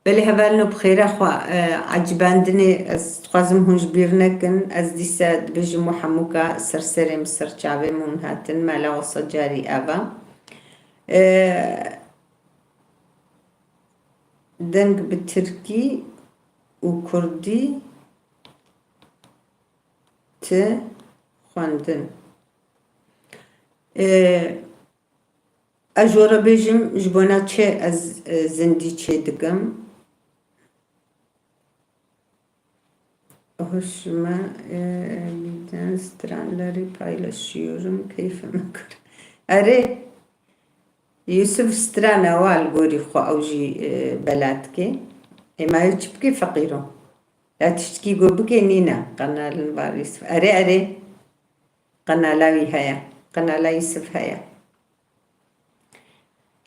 Belê hevalino bi xêra xwe, e, ecibandinê ez dixwazim hûn ji bîr nekin. Ez dîsa dibêjim we hemûka ser serê min, ser çavê min hûn hatin. Mala wesa carî ev e. E, deng bi tirkî û kurdî ti xwendin. E, Ez ji we re bêjim, ji bona çi ez, e, zindî çê dikim. Hoşuma, e, giden stranları paylaşıyorum, keyfime göre. Erê, Yusuf strana wa li gorî xwe ew jî, e, bela dike. Ê ma ew çi bike feqîro? Ya tiştkî go bike nîne. Qenalin var Yusuf. Erê, erê. Qenala wî heye. Qenala Yusuf heye.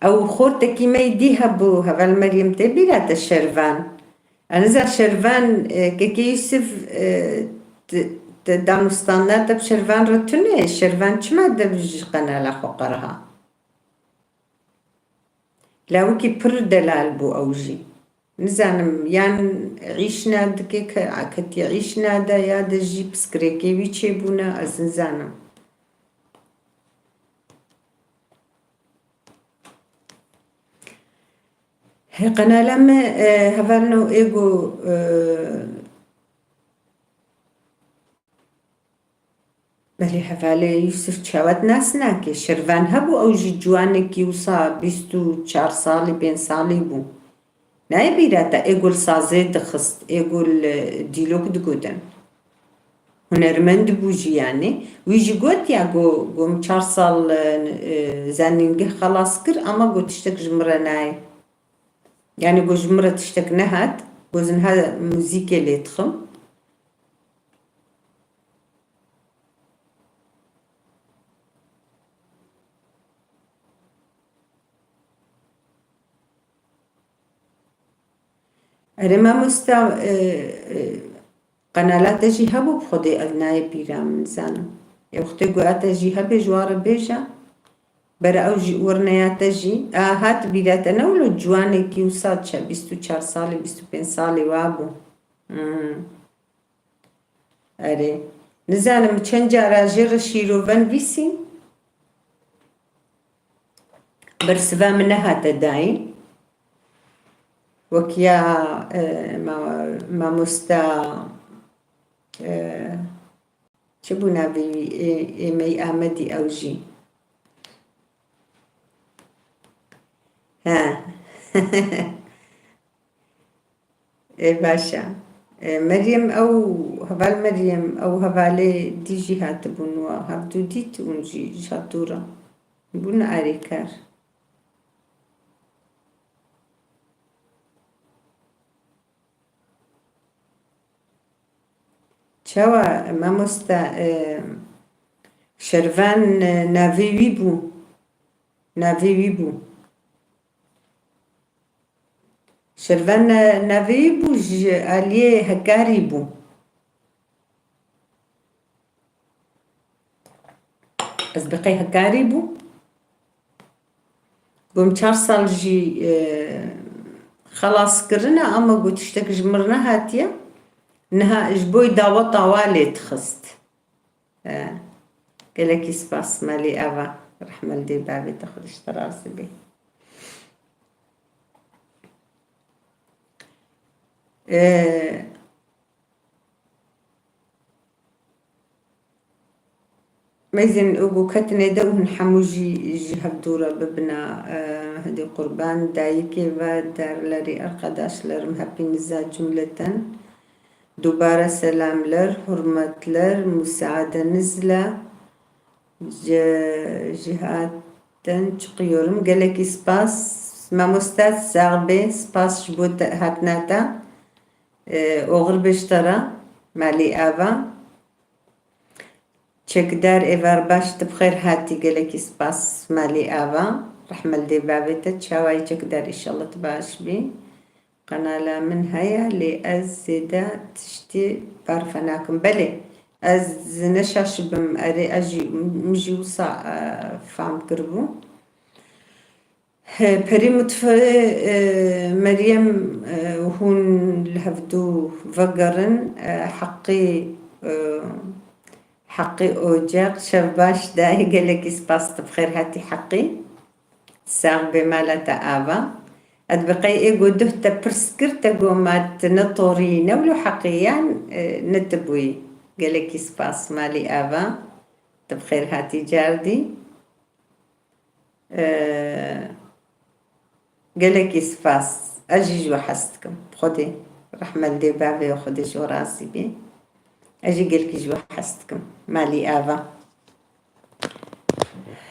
Ew xortekî me yî dî hebû, heval Meryem tê bîra te Şervan. Eniza Şervan, e, kekê Yusuf, e, ti, ti danûstanda te bi Şervan re tune, Şervan çima dev ji qenala xwe qeriha? Lawikî pir delal bû ew jî. Nizanim, yan îşna dike ke ketiye îşna de ya de jî piskirêkê wî çêbûne, ez nizanim. He, qenala me, e, hevalno ê ku, e, Belê hevalê Yusuf çawa nas nake? Şervan hebû, ew jî ciwanekî wisa bîst û çar salî, pênc salî bû. Nayê bîra te, ê ku li sazê dixist, ê ku li, e, dîlok digotin. Hunermend bû jî yanî. Wî jî got ya, go, go min çar sal, e, e, zanîngeh xelas kir, ama go tiştek ji min re nayê. Yanî go ji min re tiştek nehat, go ez niha muzîkê lê dixim. Erê mamosta, e, e, qenala te jî hebû bi xwedê ez nayê bîra min zanim. Ê wextê ku a te jî hebê ji wa re bêje, bere ew jî werneya te jî. A hat bîra te ne wilo ciwanekî wisa çe bîst û çar salî, bîst û pênc salî wa bû. Hmm. Erê. Nizanim çend cara jê re şîrove nivîsî. Bersiva min nehate dayîn. Wek ya, e, ma-, mamosta, e, çi bû navê wî? Ê, ê me yî Amedî ew jî. He. Ê, baş e. Ê, Meryem ew, heval Meryem, ew hevalê dî jî hatibûn wa. Hevdû dît ûn jî ji hat dû re. Bûn alîkar. Çawa, mamoste, e, Şervan, e, navê wî bû. Navê wî bû. Şervan, e, navê wî bû, ji aliyê Hekarî bû. Ez bi qey hekarî bû. Gom çar sal jî, e, xelas kirine, ama got tiştek ji mir nehatiye. Niha ji bo daweta wa lê dixist. E, gelekî spas Malî Ava. Rehme li dê bavê te, Xwedê ji te razî bê. E, Meyzên û ku ketine de û hûn hemû jî ji hevdû re bibina, eh, hidî qurban dayikê ve, değerli arkadaşlarım, hepinize cümleten dubare selamlar, hürmetler, müsaadenizle ce-, cihaten çıkıyorum. Gelekî spas, mamoste, sax bê, spas ji bo te, hatina te. Eh, oxir bê ji te re, Malî Ava. Çekdar êvar baş, tu bi xêr hatî, gelekî spas Malî Ava. Rehme li dê bavê te, çawa yî çekdar, îşallah tu baş bî. Qenala min heye, lê ez zêde tiştî barife nakim. Belê, ez neşaş bim, erê, ez jî, min jî wisa, e, fam kiribû. He, Perî Mutfê, e, Meryem, e, hûn li hevdû vegerin, e, Heqî, e, Heqî Ocak, şev baş dayê, gelekî spas, tu bi xêr hatî Heqî. Sax bê, mala te ava. Ez bi qey ê got duh te pirs kir, te got ma tu ne torî ne wilo Heqî yan, e, ne tu bûyî. Gelekî spas, malî ava. Tu bi xêr hatî cardî. Ee, gelekî spas. Ez jî ji we hez dikim. Xwedê rehme li dê bavê we, Xwedê ji we razî bê. Ez jî gelkî ji we hez dikim. Malî ava.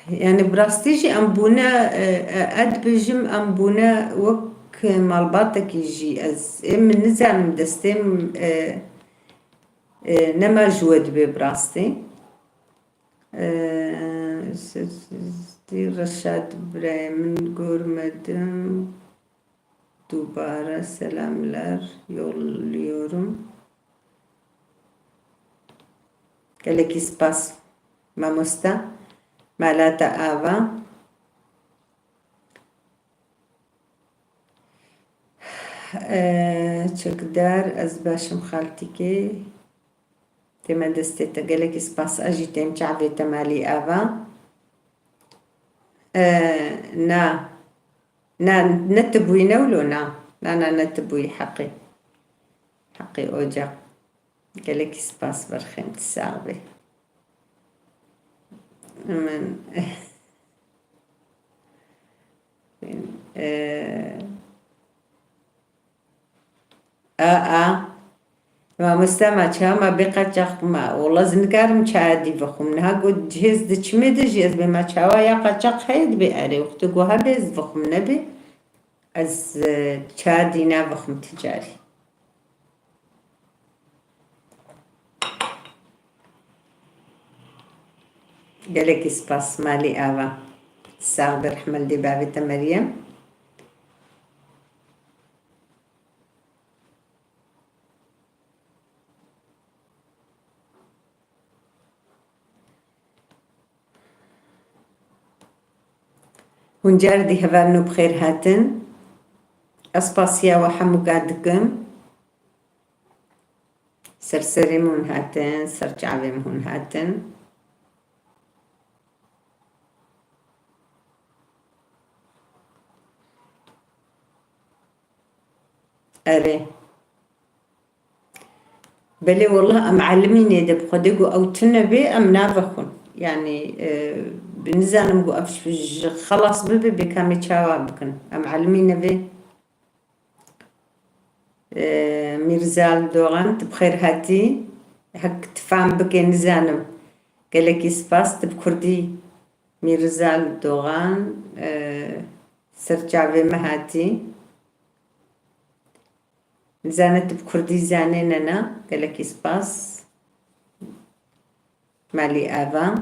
Yani bi rastî jî em bûne, e, e, ez dibêjim em bûne wek malbatekî jî ez. Ê min nizanim destê min, e, e, nema ji we dibê bi rastî. Ee, sesli Reşat birayê min, görmedim. Dubare selamlar yolluyorum. Gelekî spas mamoste. Mala te ava. Ee, çekdar, ez baş im xaltîkê. Tême destê te, gelekî spas. Ez jî têm çavê te, malî ava. Ee, na. Na, ne tu bûyî ne wilo, na. Na, na, ne tu bûyî, Heqî. Heqî Ocak. Gelekî spas, berxêm, tu sax bî. Min, ee, A, a. Mamoste, ma çawa ma bê qaçax ma? Wala ez nikarim çaya dî vexwim. Niha got cihêz di çimê de jî ez bê ma çawa ya qaçax heye dibê erê. Wextê ku hebe ez vexwim, nebê ez, e, çaya dî navexwim ti carî. Gelekî spas, malî ava. Sax be, rehme li dê bavê te Meryem. Hûn car dî hevalno bi xêr hatin. Ez spasiya we hemûka dikim. Ser serê min hûn hatin, ser çavê min hûn hatin. Erê. Belê, wallah, em elimî nêde bi Xwedê ku ew tune bê, em navexwin. Yanî, e, nizanim ku ev ji xelas bibe, bê ka em ê çawa bikin. Em elimî nevê. E, Mîrzal Dogan, tu bi xêr hatî. Hek tu fam bike, nizanim. Gelekî spas, tu bi kurdî. Mîrzal Dogan, e, ser çavê me hatî. Nizane tu bi kurdî zanê ne na? Gelekî spas. Malî ava.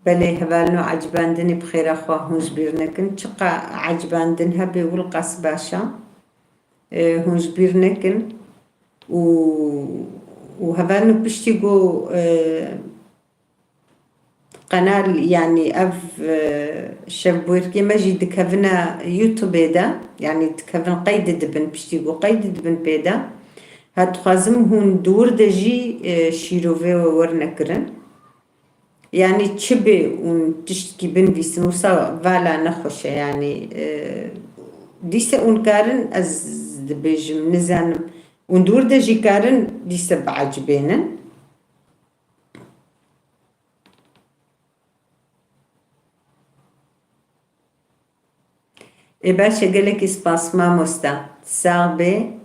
Belê, hevalno, ecibandinê bi xêra xwe hûn ji bîr nekin. Çiqa ecibandin hebe, wilqas baş e. E, hûn ji bîr nekin. û, û hevalno piştî ku, e, qenal, yanî ev, e, şevbûrkê me jî dikevine YouTubeê de, yanî dikevin qeyd dibin, piştî ku qeyd dibin pê de. Ha dixwazim hûn di wir de jî, e, şîrovê we werine kirin. Yanî çi bê hûn tiştkî binivîsin, wisa vala nexweş e, yanî, e, dîse hûn karin, ez dibêjim, nizanim. Hûn di wir de jî karin dîse biecibênin. Ê baş e, gelekî spas mamoste. Sax bê.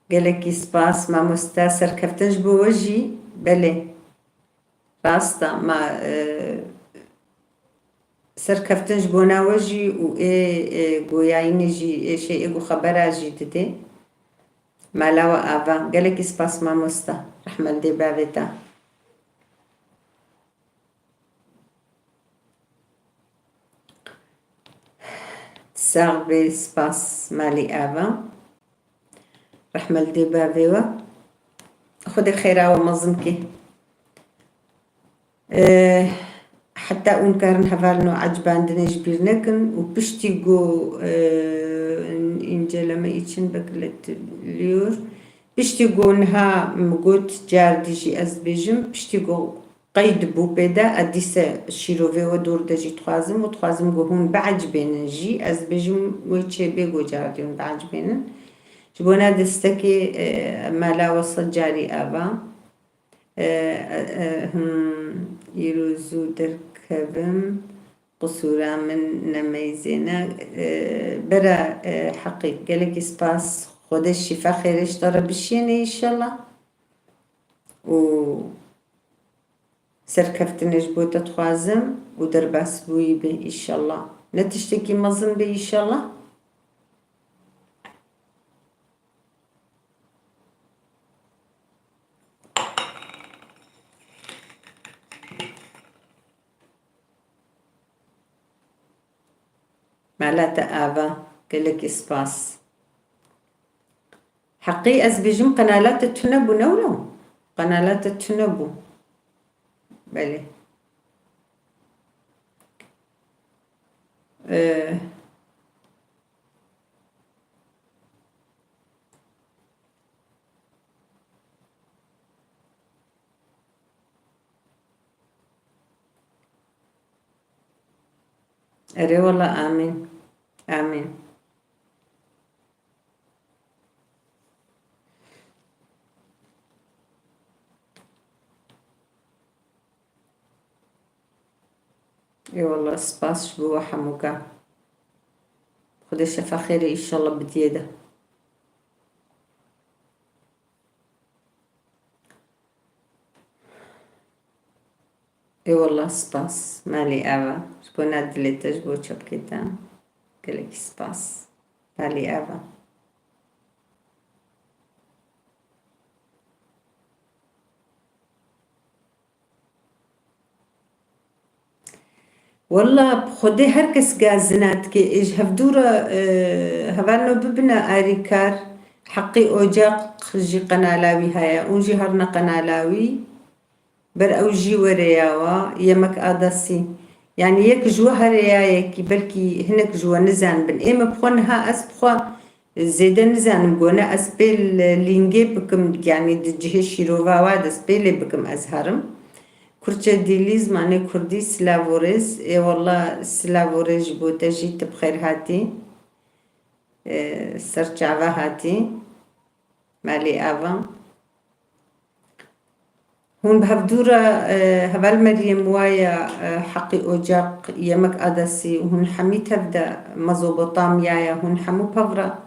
Gelekî spas mamoste. Serkeftin ji bo we jî. Belê. Rast e. Ma, e, serkeftin ji bona we jî û ê, ê goyayînê jî, ê şey, ê ku xebera jî didê. Mala we ava. Gelekî spas mamoste. Rehme li dê bavê te. Sax bê, spas malî ava. Rehme li dê bavê we. Xwedê xêra we mezin kê. E, heta hûn karin hevalno ecibandinê ji bîr nekin û piştî ku, e, inceleme için bekletiliyor. Piştî ku niha min got, cardî jî ez dibêjim, piştî ku qeyd bû pê de, ez dîse şîrovê we dor de jî dixwazim û dixwazim ku hûn biecibênin jî. Ez dibêjim wê çêbê ku cardî hûn biecibênin. Ji bona destekê, e, mala we sed carî ava. E, e, e, hmm, îro zû derkevim, qisûra min ne meyzê ne. E, bera, e, heqî, gelekî spas. Xwedê şîfa xêrê ji te re bişîne înşallah. Û serkeftinê ji bo te dixwazim û derbasbûyî bê înşallah. Ne tiştekî mezin bê înşallah. Mala te ava, gelekî spas. Heqî ez bêjim qenala te tune bû, ne wilo? Qenala te tune bû. Belê. Ee, Erê wela, amîn. Amîn. Ê wela, spas ji bo we hemûka. Xwedê şefa xêrê înşallah bidiyê de. Ê wela, spas. Malî ava. Ji bona dilê te, ji bo çepkê te. Gelekî spas. Malî ava. Wela, bi Xwedê her kes gazina dike. Ê ji hevdû re, e, hevalno bibine arîkar. Heqî Ocaq jî qenala wî heye. Hûn jî herine qenala wî. Ber ew jî were ya wa, Yemek Adası. Yanî yek ji we here ya yekî, belkî hinek ji we nizanibin. Ê me bi xwe niha ez bi xwe zêde nizanim gone, ez pê li lîngê bikim, yanî di cihê şîrova wa de ez pê lê bikim, ez herim. Kurtçe dili, zimanê kurdî, silav û rêz. Ê wela, silav û rêz ji bo te jî, tu bi xêr hatî. Ê, ser çava hatî. Malî ava. Hûn bi hevdû re, e, heval Meryem waya, e, Heqî Ocaq, Yemek Adası, hûn hemî tev de Mezopotamyaya, hûn hemû pevra,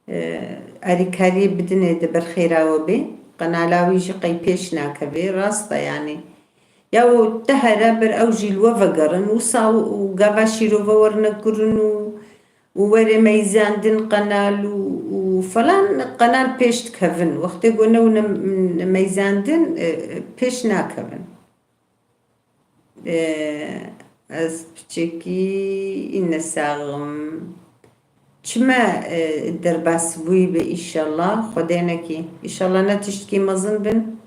e, erîkariyê bidinê di ber xêra we bê. Qenala wî jî qey pêş nakevê, rast e yanî. Ya û te here ber ew jî li we vegerin, wisa û gava şîrove werine kirin û û werê meyzandin qenal û, û falan qenal pêş dikevin. Wextê ku ne û ne, ne meyzandin, e, pêş nakevin. E, Ez piçekî îne saxim. Çima, e, derbas bûyî be, îşallah, Xwedê nekî. Îşallah ne tiştkî mezin bin.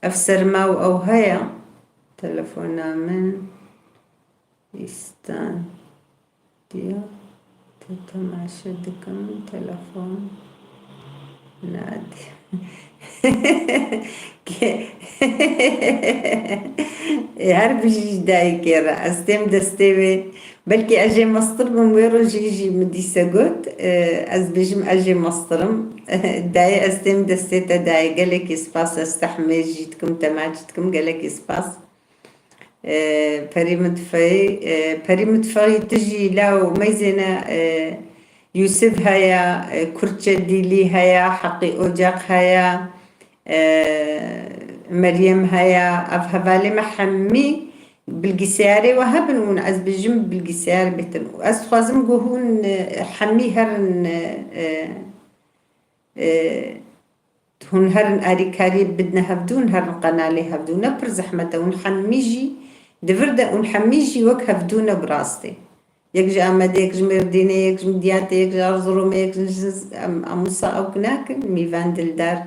Ev serma û ew heye. Telefona min. Îstan. Diya. Te temaşe dikim. Telefon. Nadî. Ke-, E, her bijî ji dayikê re. Ez têm destê wê. Belkî ez jê mestir bim, wê rojî jî min dîse got, e, ez bêjim ez jê mestir im. Dayê, ez têm destê te dayê. Gelekî spas, ez tehmê jî dikim, temaç dikim. Gelekî spas. E, Perî Mitfeğî, e, Perî Mitfeğî tu jî law meyzêne, e, Yûsif heye, e, Kurtçe Dîlî heye, Heqî Ocaq heye, e, Meryem heye, ev hevalê me hemî bilgisayarê we hebin û ez bijim bilgisayar bêtin. Û ez dixwazim ku hûn, e, hemî herin, e, e, e, hûn herin alîkariyê bidine hevdû, hûn herin qenalê hevdû. Ne pir zehmet e, hûn hemî jî di vir de, hûn hemî jî wek hevdû ne bi rastê. Yek ji Amedê, yek ji Mêrdînê, yek ji Midyatê, yek ji Erziromê, yek ji, em, em wisa ew nakin. Mîvan Dildar,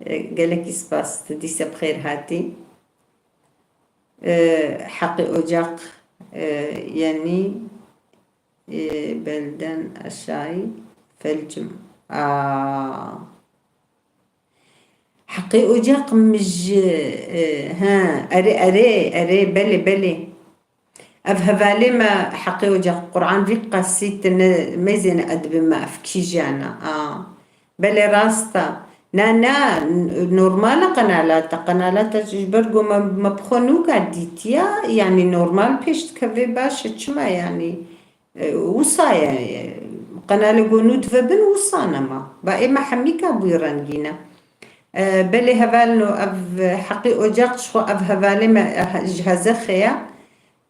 e, gelekî spas, tu dîse bi xêr hatî. E, Heqî Ocaq, e, yenî, e, belden aşağı felcim. Aa. Heqî Ocaq min ji, e, he, erê, erê, erê, belê, belê. Ev hevalê me Heqî Ocaq, Quran vî qasî tine meyzêne edibê me ev kîjan e. A, belê rast e. Na, na, n-, normal e qenala te. Qenala te ji ber ku me, me bi xwe nûka dîtiya, yanî normal pêş dikeve baş e. Çima yanî? E, wisa ye, e, qenalê ku nû dive bin wisa nema. Ba ê me hemîka bûyî rengîn e. E, belê hevalno ev Heqî Ocaq ji xwe ev hevalê me, e, ji Hezexê ye.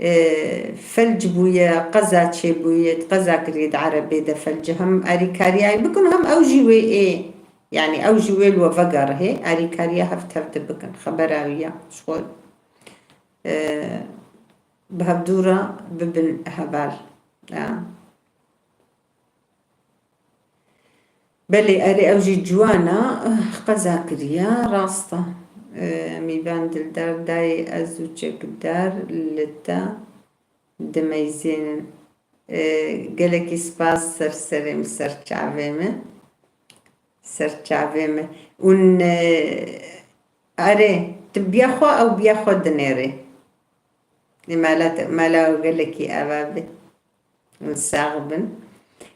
E, felc bûye, qeza çêbûye, qeza kiriye di erebê de felci hem alîkariyayê bikin hem ew jî wê ê, yanî ew jî wê li we vegerihê, alîkariya hev tevde bikin. Xebera wî ya ji xwe, e, bi hevdû re bibin heval. Ya. Belê, erê, ew jî ciwan e, qeza kiriye, rast e. E, Mîvan Dildar, dayê ez û çekdar li te dimeyzênin. E, gelekî spas, ser serê min, ser çavê min. Ser çavê min. Ûn, e, erê, tu biya xwe, ew biya xwe dinêrê. Ê mala te, mala ew gelekî ava be. Sax bin.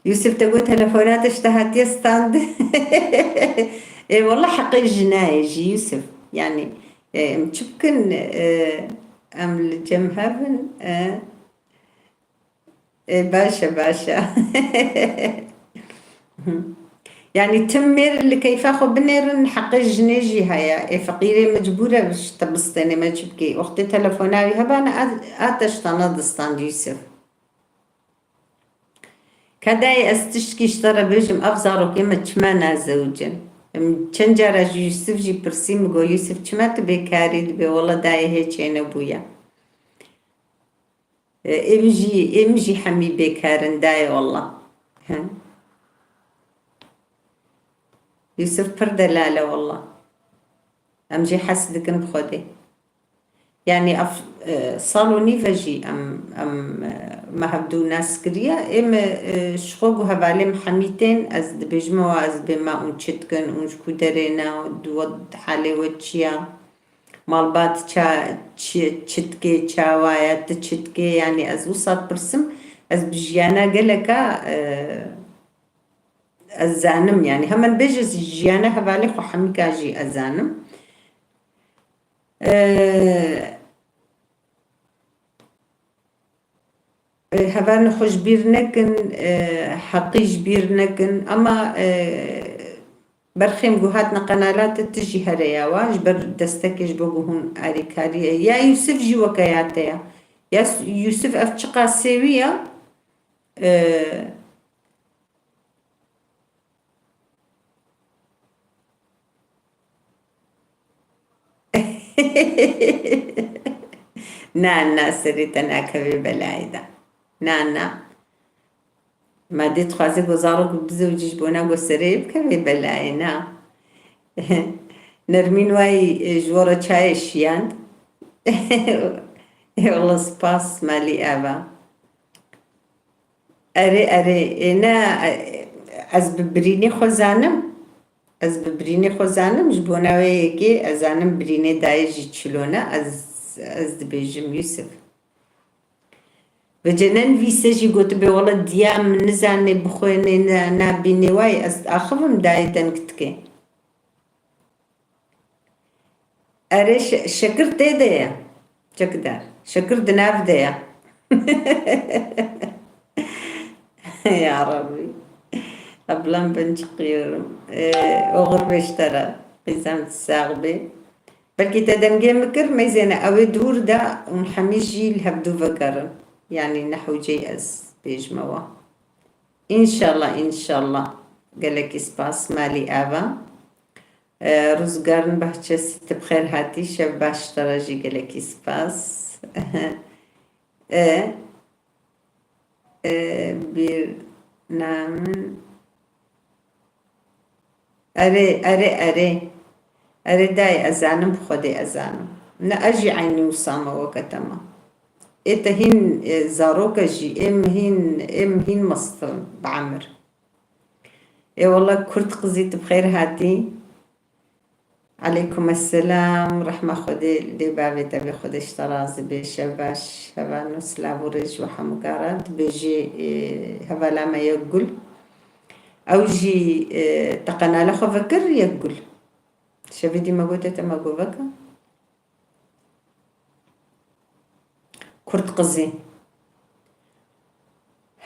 Yusuf, te got telefona te ji te hatiye stand. Ê, wela heqê jina ye jî, Yusuf. Yanî, e, em çi bikin, e, em li cem hev in, e, e, baş e, baş e. Yanî tim mêr li keyfa xwe binêrin, heqê jinê jî heye. Ê, feqîrê mecbûr e ji te bistêne, me çi bikê? Wextê telefona wî hebane, a, a te ji te nedistand, Yusuf. Ka dayê, ez tiştkî ji te re bêjim, ev zarokê me çima nazewicin? Em çend cara ji Yusuf jî pirsî, min got, Yusuf, çima tu bêkarî? Dibê, wela dayê hê çênebûye. E, ê min jî, ê min jî hemî bêkar in dayê, wela. He. Yusuf pir delal e, wela. Em jê hes dikin bi Xwedê. Yanî ev, e, sal û nîv e jî em, em, e, me hevdû nas kiriye. Ê me, e, ji xwe ku hevalê min hemî tên, ez dibêjime wa ez bê me ûn çi dikin, ûn ji ku derê ne, di we halê we çi ye? Malbat ça-, çi, çi dikê, çawa ye, tu çi dikê? Yanî ez wisa dipirsim, ez bi jiyana geleka, e, ez zanim, yanî hemen bêje jiyana hevalê xwe hemîka jî ez zanim. E, E, hevalên xwe ji bîr nekin, e, heqî ji bîr nekin. Ama, e, berxêm ku hatine qenala te, tu jî here ya wa, ji ber destekê, ji bo ku hûn alîkariyê. Ya Yûsif jî weke ya te ya. Ya S-, Yûsif ev çiqas sêwî ya, e, Na, na, serê te nakeve belayê de. Na, na. Ma dê dixwaze ku zarok bizewicî ji bona ku serê bikeve belayê, na. Nermîn wayî, e, ji we re çayê şiyand. Ê wele spas malî ava. Erê, erê, ê ne, e, ez bi birînê xwe zanim. Ez bi birînê xwe zanim, ji bona wê yekê ez zanim birînê dayê jî çilo ne, ez, ez dibêjim Yusuf. Vece nenivîse jî, gotibe wele diya min nizane bixwêne, ne, nabîne, wayî ez axivim dayê deng dike. Erê, şe-, şekir tê de ye. Çekidar. Şekir di nav de ye. Ya Rabbi. Ablam ben çıkıyorum. Ee, oxir be ji te re. Qîzem sax be. Belkî te dengê min kir, meyzêne ew ê dûr de û hemî jî li hevdû vegerin. Yanî ne hewceyî ez bêjime we. Înşallah, înşallah. Gelekî spas, malî ava. E, Ruzgarın Bahçesi, tu bi xêr hatî, şev baş te re jî gelekî spas. E, e, bir namin. Erê, erê, erê. Erê dayê, ez zanim, bi Xwedê ez zanim. Ne ez jî eynî wisa me weke te me. Ê te hîn, e, zarok e jî, ê min hîn, ê min hîn mestir in bi emir. Ê wele Kurd qizî, tu bi xêr hatî. Aleykum esselam, rehma Xwedê li dê bavê te bê, Xwedê ji te razî bê, şev baş, hevalno silav û rêz ji we hemûka re. Dibêjî, e, hevala me Yekgul. Ew jî, e, te qenala xwe vekir Yekgul. Şevê dî me gote te me got veke. Kurd qizî.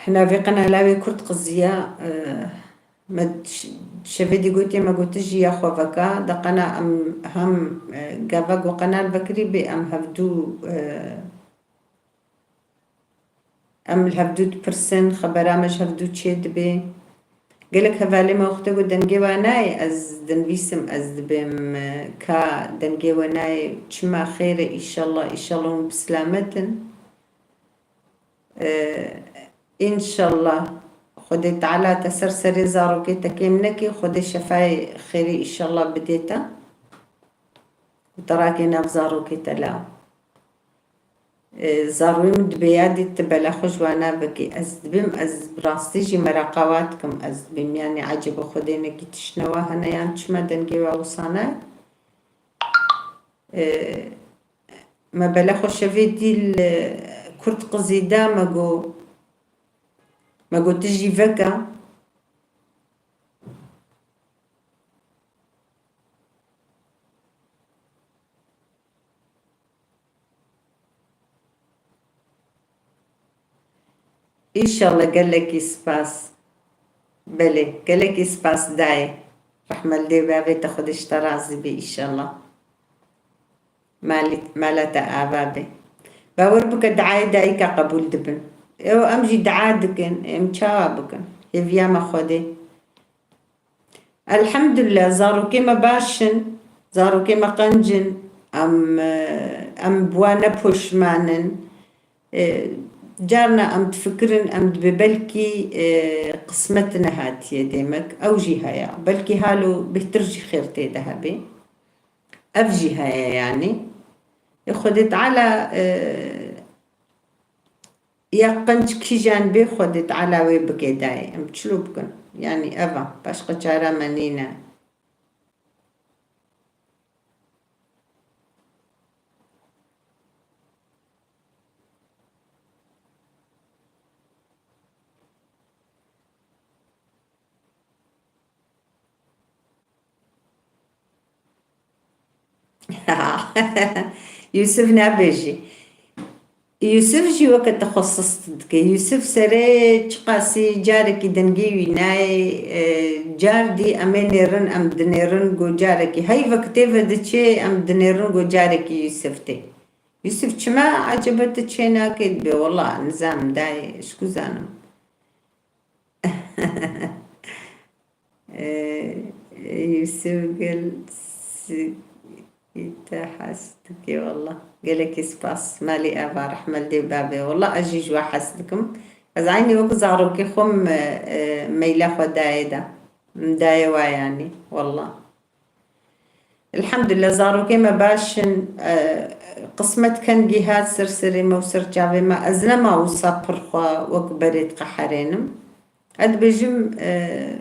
Hina vê qenala wê Kurd qizî ya, e, me ş-, şevê dî gotiye, me gotijî ya xwe veka, de qena em hem, e, gava ku qenal vekirî bê em hevdû, e, em li hevdû dipirsin, xebera me ji hevdû çê dibe. Gelek hevalê me wextê ku dengê we nayê, ez dinivîsim, ez dibêm, e, ka dengê we nayê, çima xêr e, îşallah, îşallah hûn bi silamet in. E, înşallah Xwedê Teala te ser serê zarokê te kêm neke, Xwedê şefayê xêrê îşallah bidê te. Û te rake nav zarokê te law. E, zarokê min dibê yadî tu bela xwe ji wana vekî. Ez dibêm, ez bi rastî jî meraqa wa dikim. Ez dibêm, yanî ecêba Xwedê nekî tiştine wa hene yan çima dengê wa wisa nayê? E, me bela xwe şevê dî li Kurd qizî da, me got, me got tu jî veke. Înşallah, gelekî spas. Belê, gelekî spas dayê. Rehme li dê bavê te, Xwedê ji te razî be înşallah. Malî, mala te ava be. Bawer bike, diayê dayika qebûl dibin. Ew em jî dia dikin, em çawa bikin? Hêviya me Xwedê. Elhemdulillah, zarokê me baş in, zarokê me qenc in, em, e, em bi wan ne poşman in. E, carna em difikirin, em dibê belkî, e, qismet nehatiye demek, ew jî heye. Belkî halo bêhtir jî xêr tê de hebe. Ev jî heye yanî. E, Xwedê Teala, e, Ya qenc kîjan bê Xwedê Teala wê bike dayê. Em çilo bikin? Yanî ev e. Başqa çara me nîne. Yusuf nabêjî. Yusuf jî weke te xwe sist dike. Yusuf serê çiqasî carekî dengê wî nayê, e, car dî em ê nêrin, em dinêrin ku carekî. Hey veke tê ve diçê, em dinêrin ku carekî Yusuf tê. Yusuf çima ecebe tu çê nakê dibê? Wela nizam dayê, ji ku zanim. Ee, Yusuf Gul, si-, Te hez dike walla. Gelekî spas. Malî eva rehmet dê bavê. Walla ez jî ji we hez dikim. Ez eynî wek zarokê xwe me, e, meyla xwe dayê de. Dayê wa yanî. Walla. Elhamdulillah, zarokê me baş in. E, qismet kengî hat ser serê me û ser çavê me. Ez nema wisa pir xwe wek berê diqeherênim. Ez dibêjim, e,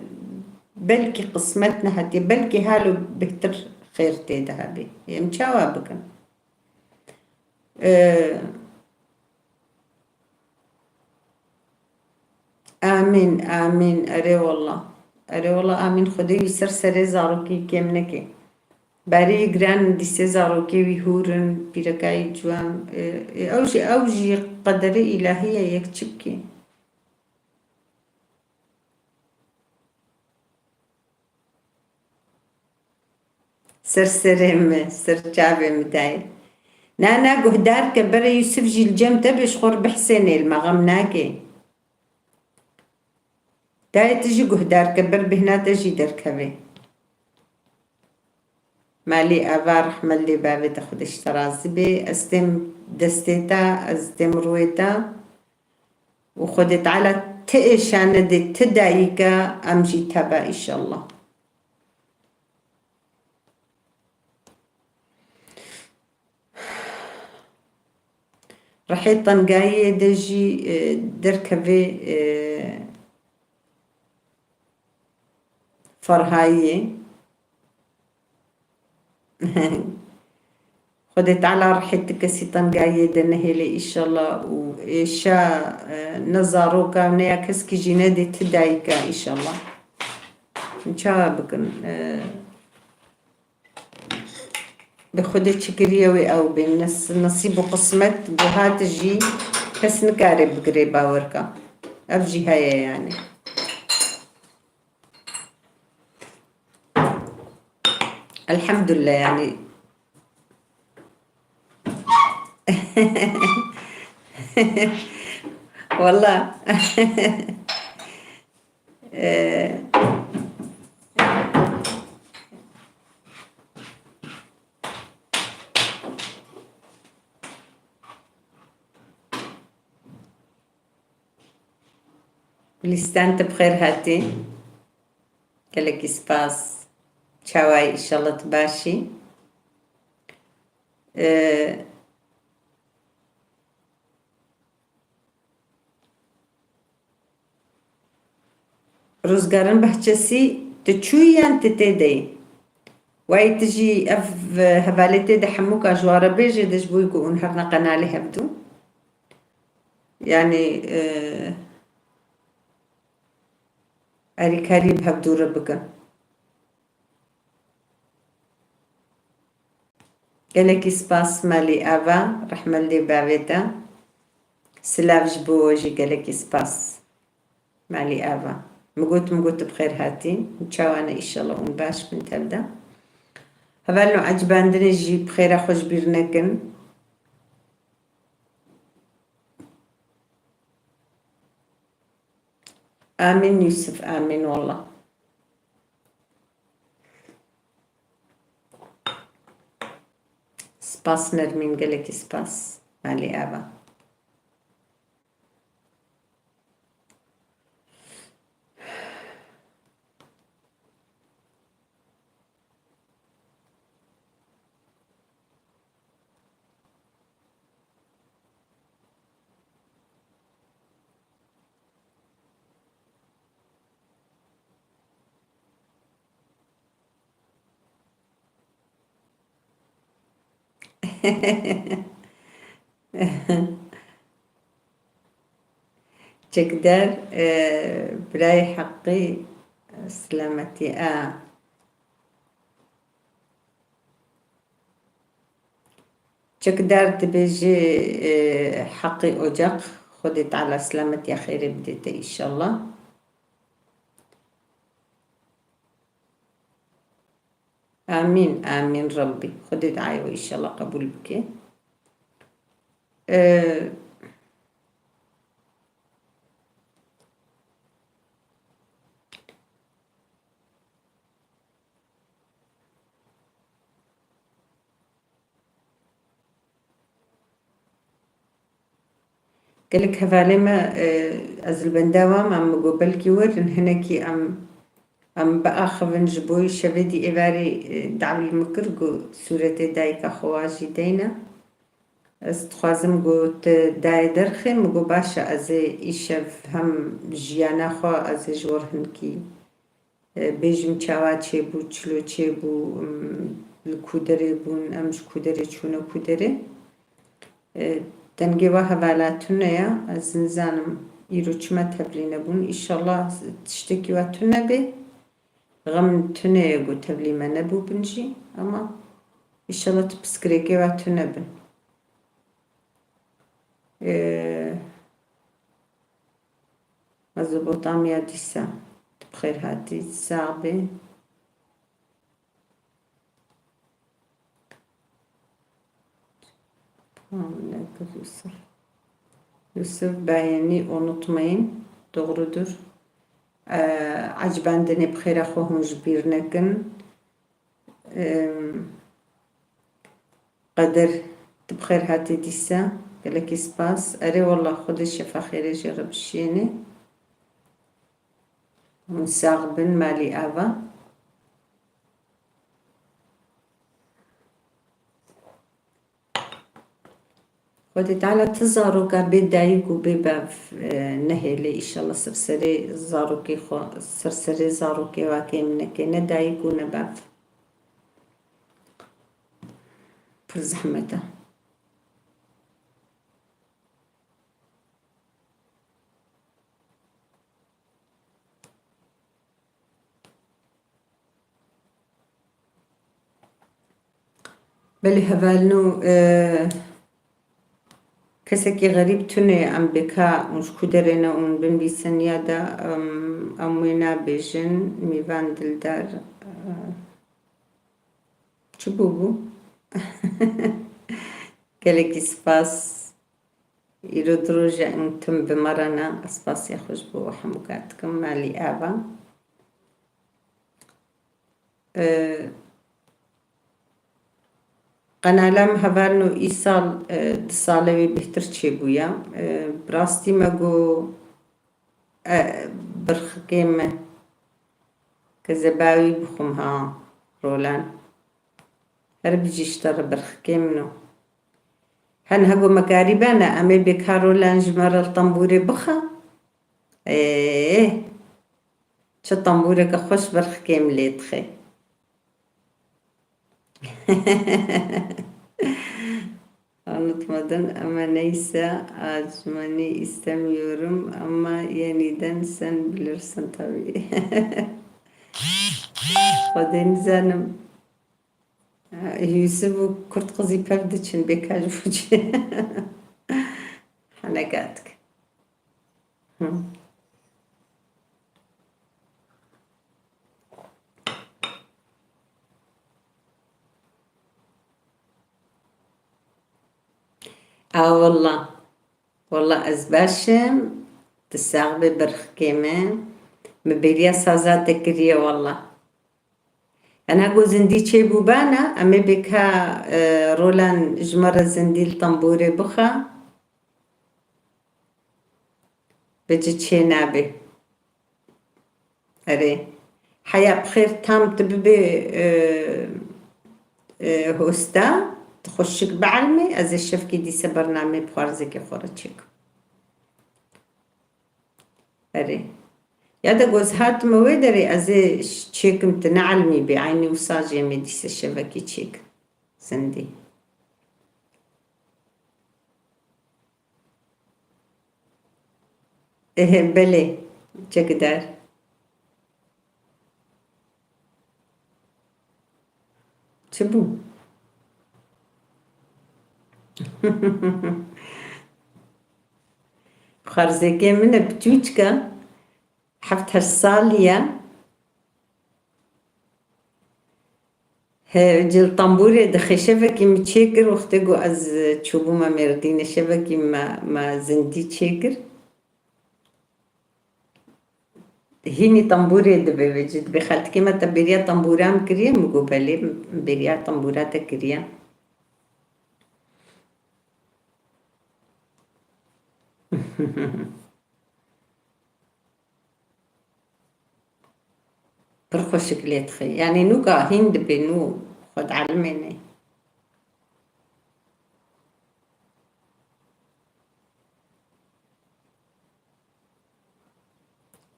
belkî qismet nehatiye, belkî halo bêhtir xêr tê de hebê. Em çawa bikin? E, Amîn, amîn. Erê wela. Erê wela, amîn. Xwedê wî ser serê zarokî kêm neke. Berî giran dîsê zarokê wî hûr in, pîrekayî ciwan. E, e, ew jî, ew jî qederê îlahî ye, yek çi bikî. Ser serê min, ser çavê min dayê. Na, na, guhdar ke, berê Yusuf jî li cem te bê, ji xwe re bihsênê, li me xem nake. Dayê tu jî guhdar ke, ber bêhna te jî derkeve. Malî eva rehmet lê bavê te, Xwedê ji te razî bê. Ez têm destê te, ez têm rûyê te. Û Xwedê Teala ti êşa nedê ti dayîka, em jî tebe, înşallah. Rihê tengayiyê de jî, e, derkevê, e, ferhayiyê. Xwedê Teala rihê ti kesî tengayiyê de nehêlê, înşallah, û êşa, e, ne zaroka, ne ya keskî jî nedê ti dayîka, înşallah. Çawa bikin? E, Bi Xwedê çi kiriye wê ew bên. Nes-, nesîb û qismet guhat jî kes nikare bigirê, bawer ka. Ev jî heye yani. Elhamdulillah yani. Wallah. Ee, Lîsten, tu bi xêr hatî. Gelekî spas. Çawa yî? Înşallah tu baş î. Ee, Rûzgarin Behçesî, tu çûyî yan tu tê de yî? Wayî tu jî ev, e, hevalê tê de hemûka ji wa re bêje de, ji bo ku hûn herine qenalê hevdû. Yanî, e, erîkarî bi hevdû re bikin. Gelekî spas Malî Ava, rehmet lê bavê te. Silav ji bo we jî, gelekî spas Malî Ava. Min got, min got tu bi xêr hatî. Çawa ne, înşallah hûn baş bin tev de. Hevalno, ecibandinê jî bi xêra xwe ji bîr nekin. Amîn Yusuf, amîn wallah. Spas Nermîn, gelekî spas. Malî Ava. Çekdar, e, birayê Heqî, e, selametî, a. Çekdar dibêje, e, Heqî Ocak, Xwedê Teala selametiya xêrê bidê te înşallah. Amîn, amîn Rabbî. Xwedê duayê we înşallah qebûl bike. Ee, Gelek hevalê me, e, ez li benda wan me, min got belkî werin hinekî em, em biaxivin ji bo şevê dî êvarê, e, dawî min kir, got sûretê dayika xwe wa jî deyne. Ez dixwazim got tu dayê derxê, min got baş e, ez ê îşev hem jiyana xwe ez ê ji wir hinkî e, bêjim çawa çêbû, çilo çêbû, em, li ku derê bûn, em ji ku derê çûne ku derê. E, dengê we hevala tune ye, ez nizanim îro çima tevlî nebûn. Îşallah tiştekî we tune bê. Xem tune ye ku tevlî me nebûbin jî, ama îşallah tu piskirêkê we tune bin. E, Mezopotamya dîsa. Tu bi xêr hatî, sax bî. Tamam, ne kız Yusuf. Yusuf, beğeni unutmayın. Doğrudur. Ee, Ecbendinê bi xêra xwe hûn ji bîr nekin. Em, Qeder, tu bi xêr hatî dîsa. Gelekî spas. Erê, wallah, Xwedê şefa xêrê jê re bişiyêne. Hûn sax bin, malî ava. Xwedê Teala ti zaroka bê dayik û bê bev, e, nehêlê. Îşallah ser serê zarokê xwe, ser serê zarokê we kêm neke. Ne dayik û ne bev. Pir zehmet e. Belê hevalino, e, kesekî xerîb tune, em bêka hûn ji ku derê ne hûn binivîsin ya da, em, em wê nabêjin, Mîvan Dildar, e, çi bûbû? Gelekî spas. Îro di roja em tim bi me re ne, ez spasiya xwe ji bo we hemûka dikim, malî ava. E, qenala min hevalino îsal, e, di sale wê bêhtir çêbûye. E, bi rastî me got, e, birxikê min, kezeba wî bixwim ha, Rolan. Her bijî ji te re birxikê min o. Hen hego me karî bene, em ê bê ka Rolan ji me re li tembûrê bixe. Ê, çi tembûreke xweş birxikê min lê dixe. Unutmadın ama neyse, acımani istemiyorum ama yeniden sen bilirsin tabii. Xwedê nizanim. Yûsif û Kurtqizî pev diçin, bêka ji bo çi? Heneka dikin. Hı. A walla. Walla ez baş im. Tu sax bî birxikê min. Min bêriya saza te kiriye walla. Ena ku zindî çêbûbana, em ê bê ka, e, Rolan ji me re zindî li tembûrê bixe. Bi ci çê nabe. Erê. Heya bi xêr tam tu bibê, e, e, hosta, tu xwe şik bielmê, ez ê şevkê dîse bernameyê bi xwarzekê xwe re çêkim. Erê. Ya de goz hatime wê derê ez ê ş-, çêkim tu neelmî bê. Eynî wisa jî em ê dîse şevekê çêkin. Zindî. Ehe, belê. Çekidar. Çi bû? Xerzêkê min e, piçûçik e. Heft heşt salî ye. He, cil tembûrê dixê. Şevekî min çêkir, wextê ku ez çûbûme Mêrdînê, şevekî me, me zindî çêkir. Hînî tembûrê dibe vê cî. Dibê xeltikê me te bêriya tembûra min kiriye? Min got belê, bêriya tembûra te kiriye. Pir xweşik lê dixê. Yanî nû ka hîn dibê nû xwe dielimênê.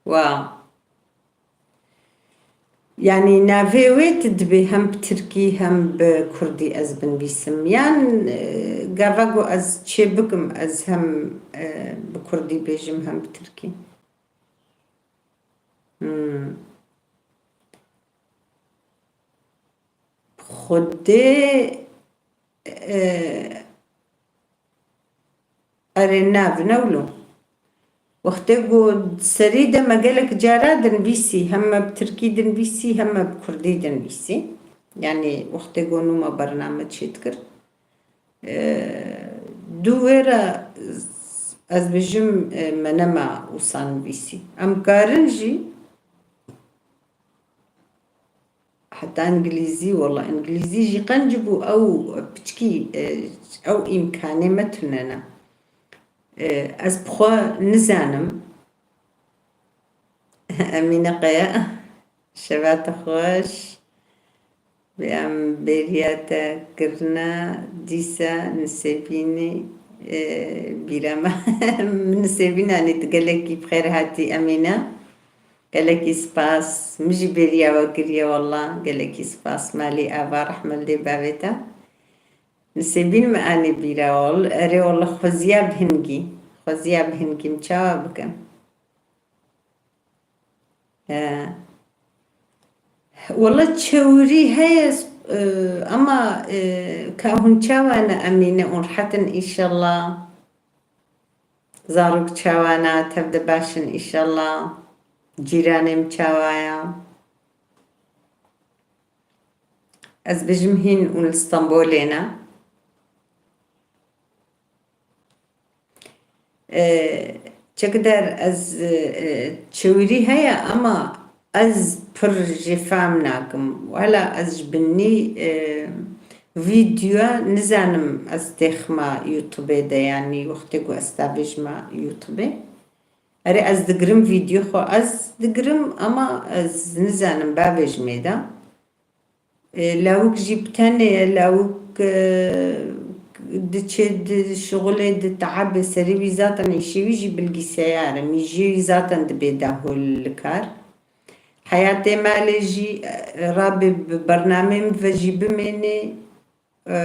Wa. Yanî navê wê tu dibê hem bi tirkî hem bi kurdî ez binivîsim. Yan, e, gava ku ez çê bikim, ez hem, e, bi kurdî bêjim hem bi tirkî. Hmm. Xwedê, e, erê nav newlo. Wextê ku serî de me gelek cara dinivîsî, hem me bi tirkî dinivîsî, hem me bi kurdî dinivîsî. Yanî wextê ku nû me bername çêdikir. E, dû wê re ez bijim, e, me nema wisa nivîsî. Em karin jî heta îngilîzî, wela îngilîzî jî qenc bû, ew piçkî, e, ew îmkanê me tune ne. E, ez bi xwe nizanim. Emîne Kaya, şeva te xweş. Em bêriya te kirine, dîsa Nisêbînî, e, bîra me. Nisêbîn, anî tu gelekî bi xêr hatî Emîne. Gelekî spas. Min jî bêriya we kiriye wela. Gelekî spas. Malî ava rehme li dê bavê te. Nisêbîn min anî bîra wela. Erê wela xweziya bi hingî. Xweziya bi hingî min çawa bikim? E, wela çewirî heye, e, ama, e, ka hûn çawa ne Emîne, hûn rehet in înşallah. Zarok çawa ne, tev de baş in înşallah. Cîranê min çawa ye? Ez bijim hîn û li Stenbolê ne. E, çekder ez, e, çewirî heye ama ez pir jê fehm nakim. Wela ez ji binî, e, vîdyoya nizanim ez têxima YouTubeê de, yanî wextê ku ez tavêjima YouTubeê. Erê ez digirim vîdyo xwe, ez digirim ama ez nizanim bavêjimê de. E, lawik jî bi tenê ye, lawik, e, diçe di şixulê, di teabê, serê wî zaten îşê wî jî bilgisayar e, mîjê wî zaten dibê dahol li kar. Heyatê malê jî, e, rabê bi bernameyê min ve jî bimênê, e,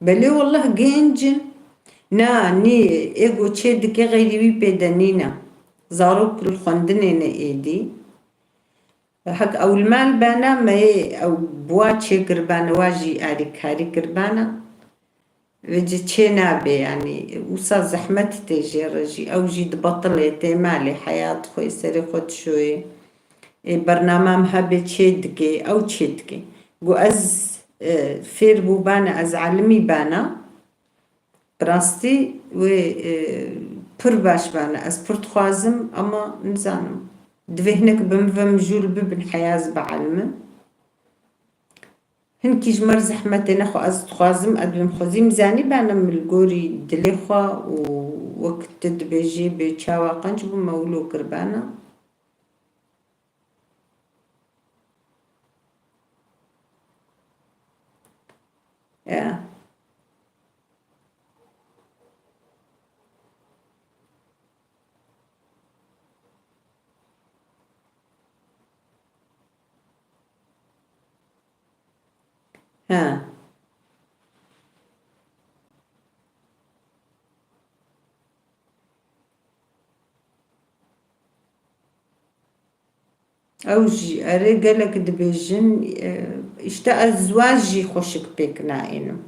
Belê wallah gênc in. Na, nî, ê ku çê dike xeyrî wî pê de nîne. Zarok li xwendinê ne êdî. Hek ew li mal bana me yê ew bi wa çê kiribane, wa jî alîkarî kiribane. Vêce çê nabe, yanî wisa zehmet tê jê re jî. Ew jî dibetilê, tê malê, heyat xwe, serê xwe dişoyê. Ê, bernamam hebe çê dike, ew çê dike. Got ez, e, fêr bûbana, ez elimî bana. Bi rastî wê, e, pir baş bana. Ez pir dixwazim, ama nizanim. Divê hinek bi min ve mijûl bibin heya ez bielmim. Hinkî ji me re zehmetê nexwe, ez dixwazim, ez dibêm xwezî min zanî bana min li gorî dilê xwe û wek tu dibêjî bê çawa qenc bû me wilo kiribana. Ya. Ha. Ew jî erê gelek dibêjin, e, îşte ez wan jî xweşik pêk naînim.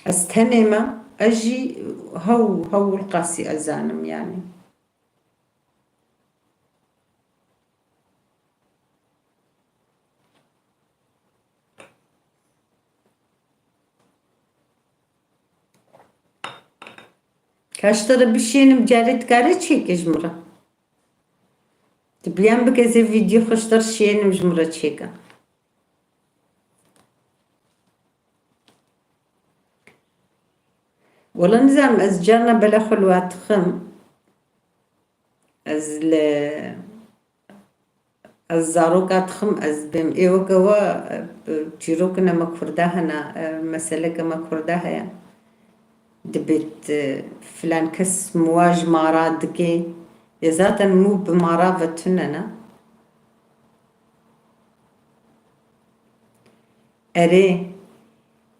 Ez tenê me, ez jî hew, hewl qasî ez zanim yanî. Ka ji te re bişênim, carê dikare çêke ji min re. Tu biyan bike ez ê vîdyo xwe ji te re şênim ji min re çêke. Wela nizanim, ez carna bela xwe li we dixim. Ez li, ez zaroka dixim, ez bêm ê weke we, e, çîrokine me Kurda hene, e, meseleke me Kurda heye. Dibêt, e, filan kes mû ji mara dike. Ê zaten mû bi mara ve tune ne. Erê,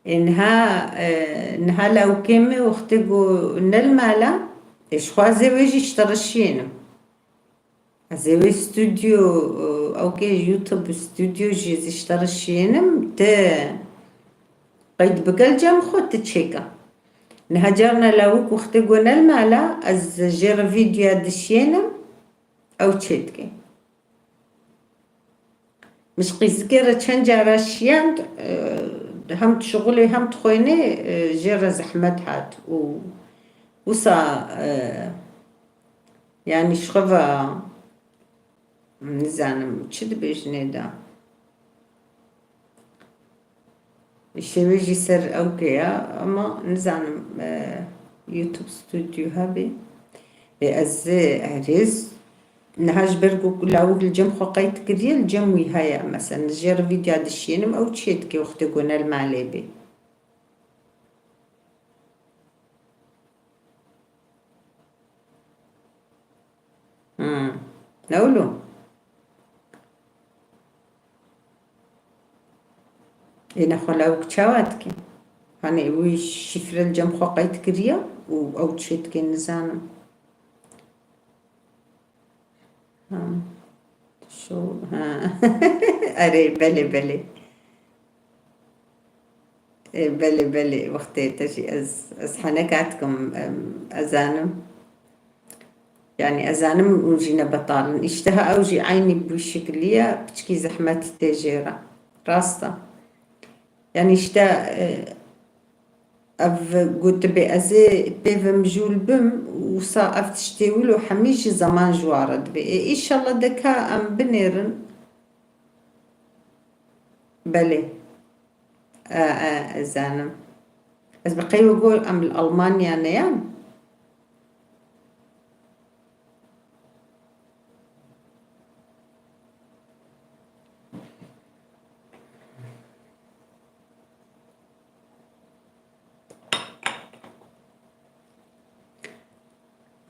ê niha, e, niha lawikê min wextê ku ne li mala, ê ji xwe ez ê wê jî ji te re şiyênim. Ez ê wê stûdyo, e, ewkê YouTube stûdyo jî ez ê ji te re şiyênim, tu qeyd bike li cem xwe, tu çêke. Niha carna lawik wextê ku ne li mala, ez jê re vîdyoya dişiyênim, ew çêdike. Min ji qîzikê re çend cara şiyand, e, hem dişixulê hem dixwênê, e, jê re zehmet hat û wisa, e, yanî ji xwe ve nizanim çi dibêjinê de. Şêwê jî ser ewkê ye, ama nizanim, e, YouTube Studio hebê. Ê, ez ê, erê, niha ji ber ku lawik li cem xwe qeyd kiriye, li cem wî heye. Mesela, jê re vîdya dişiyênim, ew çê dike wextê ku ne li malê bê. Hmm. Ne wilo? Ê nexwe lawik çawa dike? Hani wî şifre li cem xwe qeyd kiriye û ew çê dike nizanim. Ha. Şo, ha. Erê, belê, belê. Ê, belê, belê, wextê te jî ez, ez heneka dikim, em, ez zanim. Yani ez zanim hûn jî ne betal in. Îşte ha ew jî eynî bi wî şikilî ye, piçkî zehmet tê jê re. Rast e. Yani îşte, e, ev gotibê ez ê pê ve mijûl bim, wisa ev tiştê wilo hemî jî zeman ji wa re dibe. Ê, îşallah deka em binêrin. Belê. E, e, ez zanim. Ez bi qey we got em li Almanya ne yan?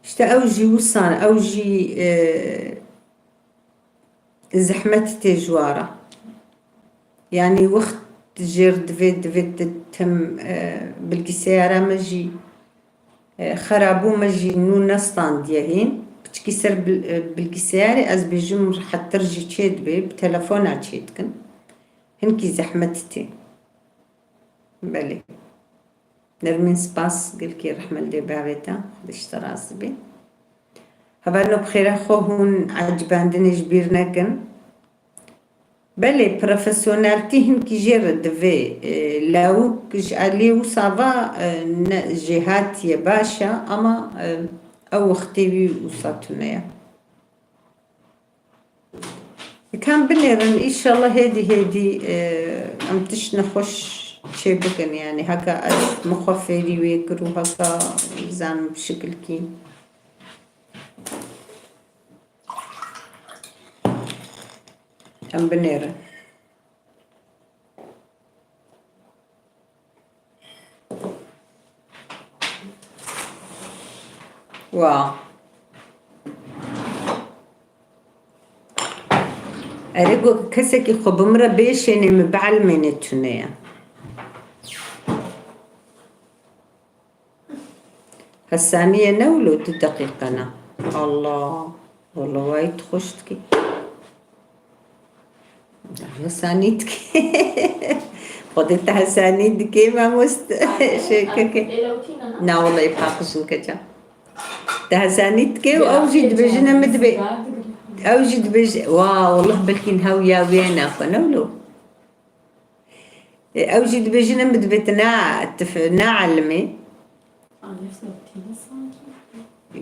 İşte ew jî wisan, ew jî, e, zehmet tê ji wa re. Yanî wext jêr divê, divê tu tim, e, bilgisayara me jî, e, xerabû me jî nû nestandiye hîn. Piçkî ser bil-, e, bilgisayarê ez bêjim rehettir jî çê dibe, bi telefona çê dikin. Hinkî zehmet tê. Belê. Nermîn spas, gelkî rehme li dê bavê te, Xwedê ji te razî bê. Hevalno bi xêra xwe hûn ecibandinê ji bîr nekin. Belê, profesyoneltî hinkî jê re divê, e, lawik ji aliyê wisa va, e, ne jêhatî ye, baş e, ama, e, ew wextê wî wisa tune ye. Dikan binêrin, înşallah hêdî hêdî, e, em tişt nexweş çê bikin, yani heka ez min xwe fêrî wê kir û heka zanim bi şikilkî. Em binêrin. Wa. Erê, got, kesekî xwe bi min re bêşênê, min bielmênê tune ye. Hesanî ye ne wilo du deqîqe ne. Allah. Wala wayî tu xweş dikî. Hesanî dikî. Xwedê te hesanî dikê, mamoste. Şêkeke. Na, wala ê paqijin keça. Te hesanî dikê û ew jî dibêjin em dibê. Ew jî dibêje, wa, wala belkî niha ya wê naxwe ne wilo. E, ew jî dibêjin em dibêt na tif-, na elimê.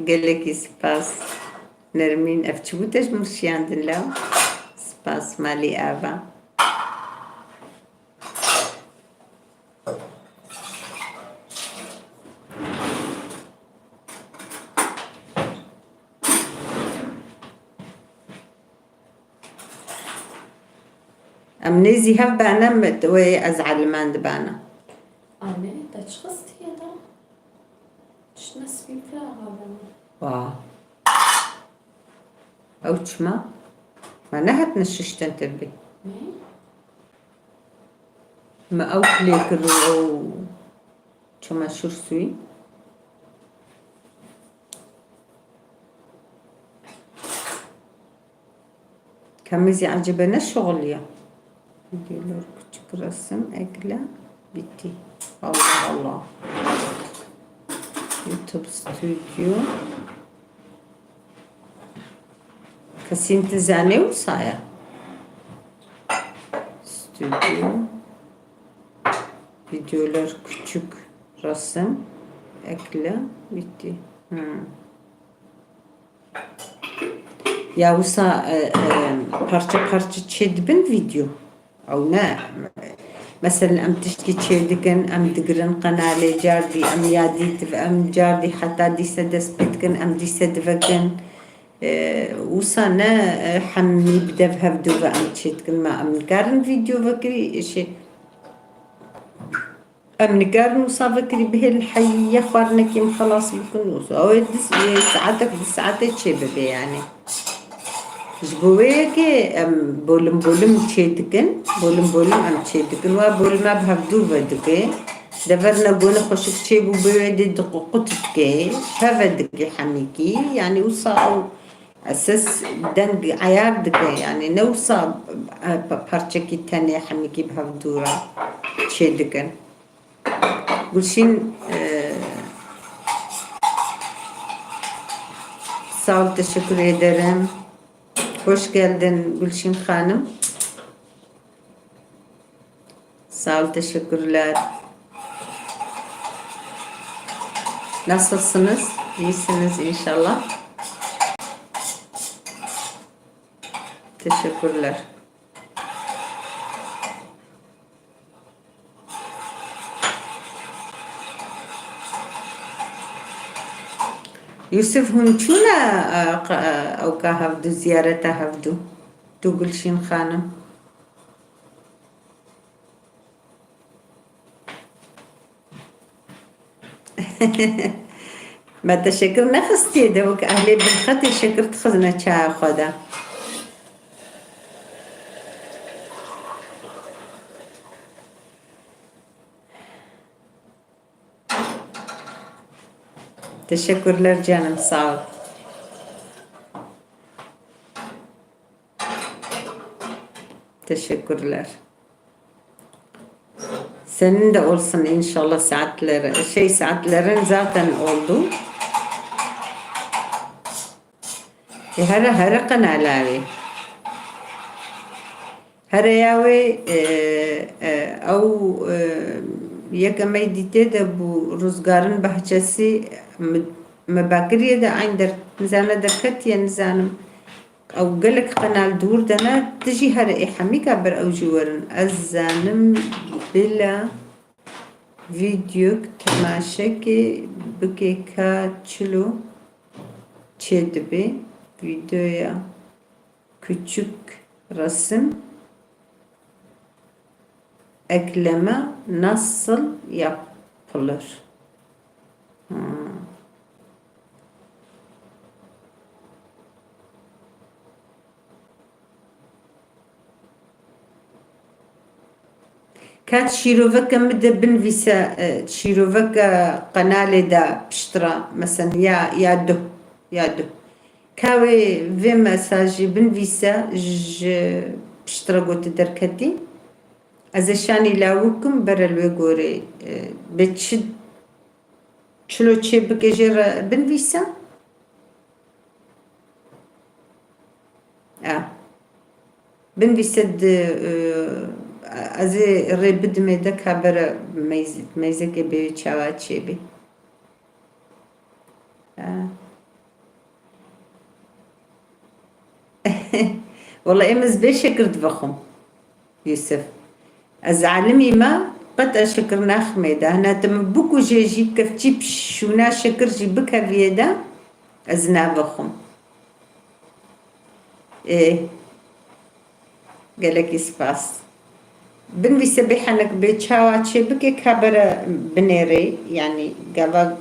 Gelekî spas. Nermîn, ev çi bû te ji min şiyandin la? Spas, malî ava. Em nêzî hev bene, wê ez elimen dibene. Anne, te çi xistiye da? Çi nesbî pira havene. Wa. Ew çima? Me nehatine şiştin te bî. Ne? Me ew lê kir û ew çamaşır suyu. Kemî zî ecêbe ne şixuliya. Videolar küçük resim ekle. Bitti. Allah Allah. YouTube Studio. Kesî dizane wisa ye. Studio. Videolar küçük resim ekle. Bitti. Hmm. Ya wisa, e, e, parça parça çêdibin video. Ew ne. Mesela em tiştkî çêdikin, em digirin qenalê, cardî em yadî div-, em cardî heta dîse dest pê dikin, em dîse divekin. E, wisa ne, e, hemî bi dev hevdu ve em çêdikin. Ma em nikarin video vekirî, şey, Em nikarin wisa vekirî bihêlin heya xwarinekê em xelas bikin wisa. Ew ê du, ê saetek, du saetê çê bibe yani. Ji bo wê yekê em bolim bolim çê dikin, bolim bolim em çê dikin. Wa bolima bi hevdu ve dike. Deverine goni xweşik çê bû bi wê dê diququt dike. Heve dike hemîkî. Yani wisa ew eses deng eyar dike. Yani ne wisa, e, pa-, parçekî tenê hemîkî bi hevdu re çê dikin. Gülşin, e, sağ ol, teşekkür ederim. Hoş geldin Gülşin Hanım. Sağ ol, teşekkürler. Nasılsınız? İyisiniz inşallah. Teşekkürler. Yusuf, hûn çûne, e, qa-, e, ewka hevdu, ziyareta hevdu? Tu Gülşin Xanim. Me teşekkür nexistiye de, wek ehlê bilxetê şekir dixizine çaya xwe de. Teşekkürler canım, sağ ol. Teşekkürler. Senin de olsun inşallah saatleri. Şey, saatlerin zaten oldu. E, here, here qenala wê. Here ya wê, e, e, ew, e, yek em ê dîtê de bû Ruzgar'ın Bahçesi, mi, mi bakiriye de aynı der, nizane derketiye, nizanim. Ew gelek qenal dûr de ne, tu jî here ê hemîka ber ew jî werin. Ez zanim bila vîdeok temaşekê bike ka çilo çêdibe. Vîdeoya küçük resim ekleme nasıl yapılır? Hmm. Ka şîroveke min de binivîse, e, şîroveke qenalê de piştre, mesela ya, ya du, ya du. Ka wê vê mesajî binivîse ji piştre gote derketî. Ez ê şanî lawik kim, bere li wê gorê, e, bi çi çilo çê bike jê re binivîse? E. Binivîse di, e, ez ê rê bidimê de ka bere meyz-, meyzekê bê çawa çêbî. E. Wela êm ez bê şekir divexwim, Yusuf. Ez alimî me, qet ez şekir naximê de. Hina tu min bikujê jî kevçî pişûna şekir jî bikeviyê de, ez navexwim. Ê, gelekî spas. binivîse bê henek bê çawa çê bike ka bere binêrê, yanî gava,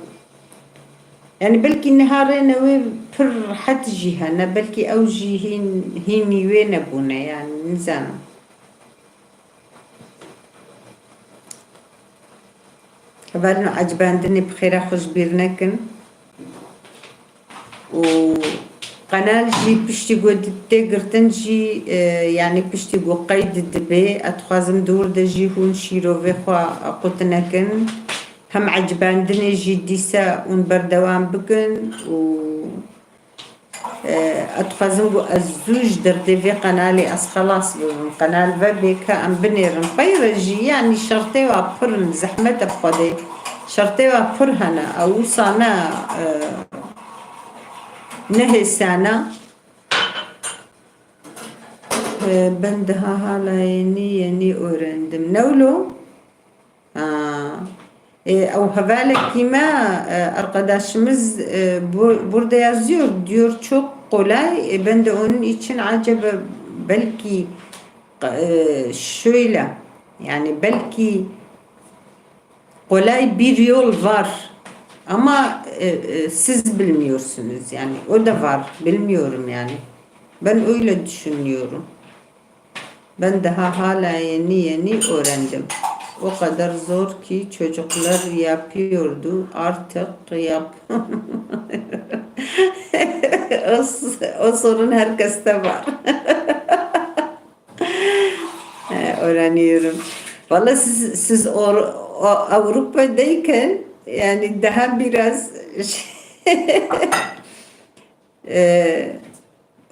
yanî belkî niha rêne wê pir rehet jî hene, belkî ew jî hîn, hînî wê nebûne, yanî nizanim. Hevalno ecibandinê bi xêra xwe ji bîr nekin. Û qenal jî piştî ku tê girtin jî, e, yanî piştî ku qeyd dibe, ez dixwazim di wir de jî hûn şîrovê xwe qut nekin. Hem ecibandinê jî dîsa hûn berdewam bikin û Eh, ez dixwazim ku ez zû ji derdê vê qenalê ez xelas bibim. Qenal vebê ka em binêrin. Peyre jî, yanî şertê wa pir in, zehmet e bi Xwedê. Şertê wa pir hene. Ew wisa ne, eh, ne hêsan e. Eh, ben daha hala yenî yenî öğrendim. Ne wilo? Ha. E, ew hevalekî me, e, arkadaşımız, e, bu, burada yazıyor, diyor çok kolay. E, ben de onun için acaba belki, e, şöyle, yani belki kolay bir yol var ama, e, e, siz bilmiyorsunuz, yani o da var, bilmiyorum yani. Ben öyle düşünüyorum. Ben daha hala yeni yeni öğrendim. O kadar zor ki çocuklar yapıyordu, artık yap. O, o sorun herkeste var. He, öğreniyorum. Valla siz, siz Or-, O-, Avrupa'dayken yani daha biraz şey, e,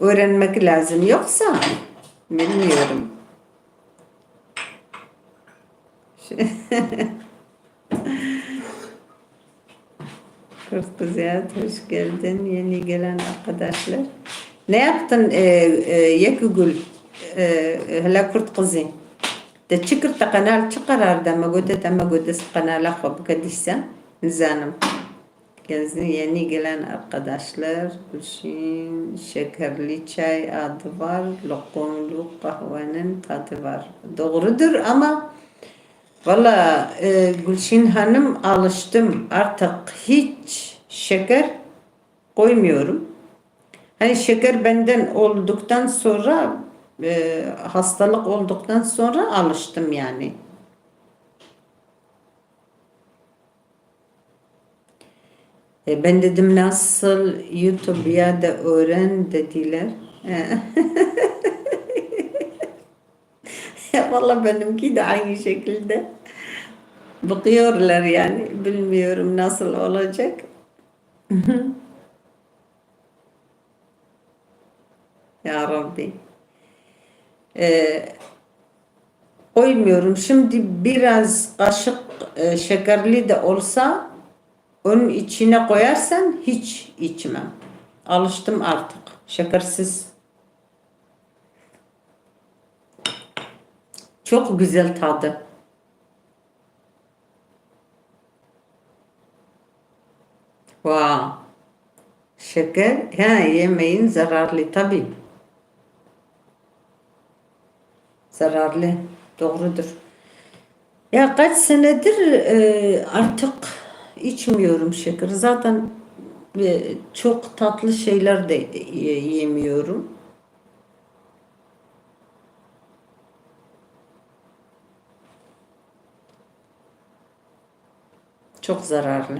öğrenmek lazım. Yoksa bilmiyorum. Kürt Kızıyat, hoş geldin. Yeni gelen arkadaşlar. Ne yaptın, e, e, Yekugül? E, e, hele Kürt Kızı. Te çi kir, te qenal çi qerar de? Me gote te me gote qenala xwe bike dîsa. Nizanim. Gezin yeni gelen arkadaşlar, Gülşin, şekerli çay adı var, lokumlu kahvenin tadı var. Doğrudur ama valla, e, Gülşin Hanım, alıştım artık, hiç şeker koymuyorum. Hani şeker benden olduktan sonra, e, hastalık olduktan sonra alıştım yani. E, ben dedim nasıl YouTube ya da öğren dediler. E, Valla benimki de aynı şekilde. Bakıyorlar yani. Bilmiyorum nasıl olacak. Ya Rabbi. Ee, koymuyorum. Şimdi biraz kaşık, e, şekerli de olsa, onun içine koyarsan hiç içmem. Alıştım artık. Şekersiz. Çok güzel tadı. Wa. Şeker, he, yemeğin zararlı tabii. Zararlı, doğrudur. Ya kaç senedir, e, artık içmiyorum şeker. Zaten, e, çok tatlı şeyler de, e, yemiyorum. Çok zararlı.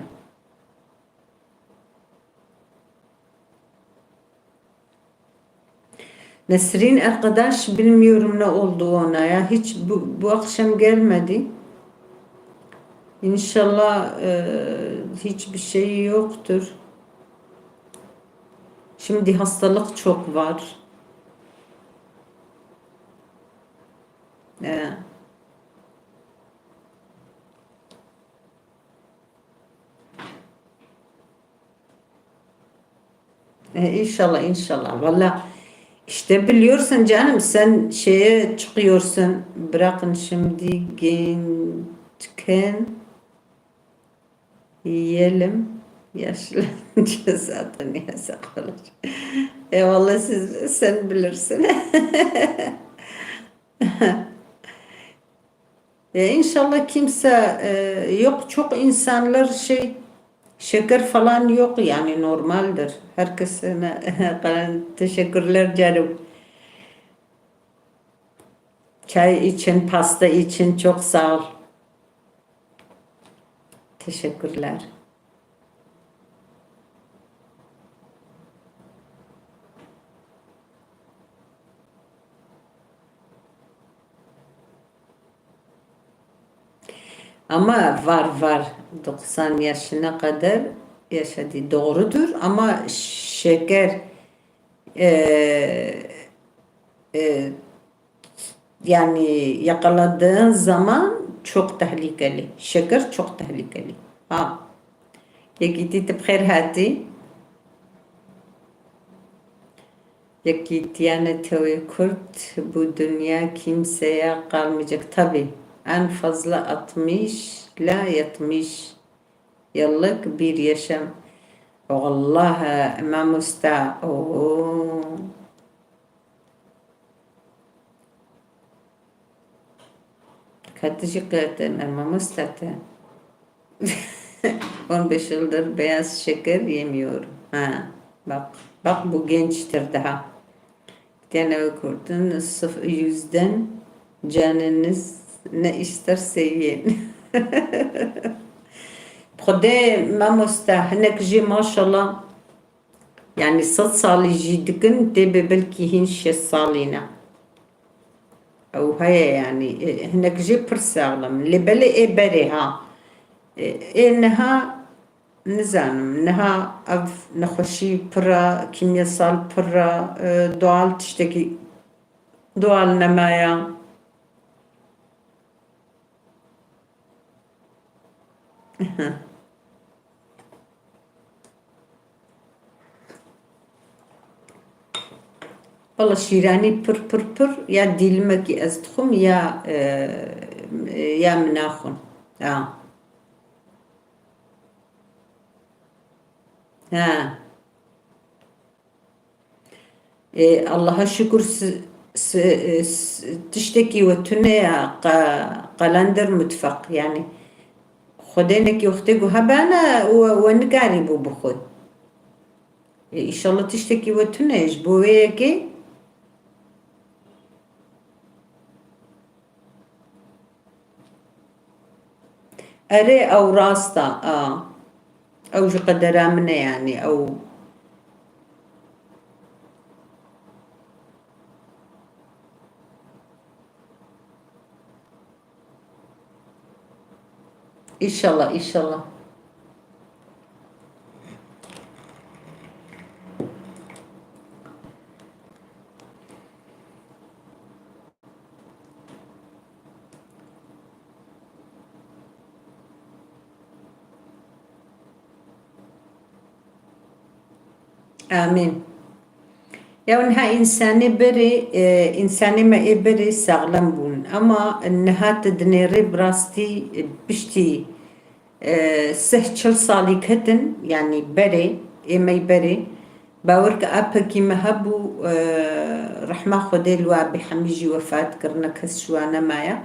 Nesrin arkadaş, bilmiyorum ne oldu ona ya. Hiç bu, bu akşam gelmedi. İnşallah, e, hiçbir şey yoktur. Şimdi hastalık çok var. E, E, inşallah, inşallah. Valla işte biliyorsun canım, sen şeye çıkıyorsun. Bırakın şimdi gençken yiyelim. Yaşlanınca zaten yasak olacak. E, vallahi siz, sen bilirsin. E, inşallah kimse, e, yok, çok insanlar şey, şeker falan yok yani, normaldir. Herkesine teşekkürler canım. Çay için, pasta için çok sağ ol. Teşekkürler. Ama var, var. Doksan yaşına kadar yaşadı. Doğrudur ama şeker, e, e, yani yakaladığın zaman çok tehlikeli. Şeker çok tehlikeli. Ha. Yekîtî, tu bi xêr hatî. Yekîtiya Netewê Kurd, bu dünya kimseye kalmayacak. Tabii, en fazla altmış ile yetmiş yıllık bir yaşam. Vallahi, mamosta, oho. Ka tu jî qe-, te, me, mamoste te. On beş yıldır beyaz şeker yemiyorum. Ha, bak, bak bu gençtir daha. Gene okurdun, sıf-, yüzden canınız ne isterse yiyin. Xwedê mamoste, hinek jî maşallah. Yani sed salî jî dikin, tê bê belkî hîn şêst salî ne. Ew heye yani, e, hinek jî pir saxlem. Lê belê ê berê ha. E, ê niha nizanim, niha ev nexweşî pir e, kîmyesal pir e, e, doğal tiştekî doğal nemaye. Valla şîranî pir pir pir ya dîlimekî ez dixwim ya, e, ya min naxwim. Ya. Ha. Ê, Allaha şukur si-, si-, e, s-, tiştekî we tune ya, qa-, qalender mutfak, yani Xwedê nekî wextê ku hebene we, we nikarîbû bixwe. Ê, îşallah tiştekî we tune ye ji bo wê yekê. Erê, ew rast e, a. Ew ji qedera min e, yanî ew. Îşallah, îşallah. Amîn. Ya niha însanê berê, e, însanê me ê berê saxlem bûn. Ema niha tu dinêrê bi rastî, e, piştî, e, sih çil salî ketin, yanî berê, ê me berê. Bawer ke apekî me hebû, e, rehma Xwedê li we be, hemî jî wefat kirine, kes ji wan nemaye.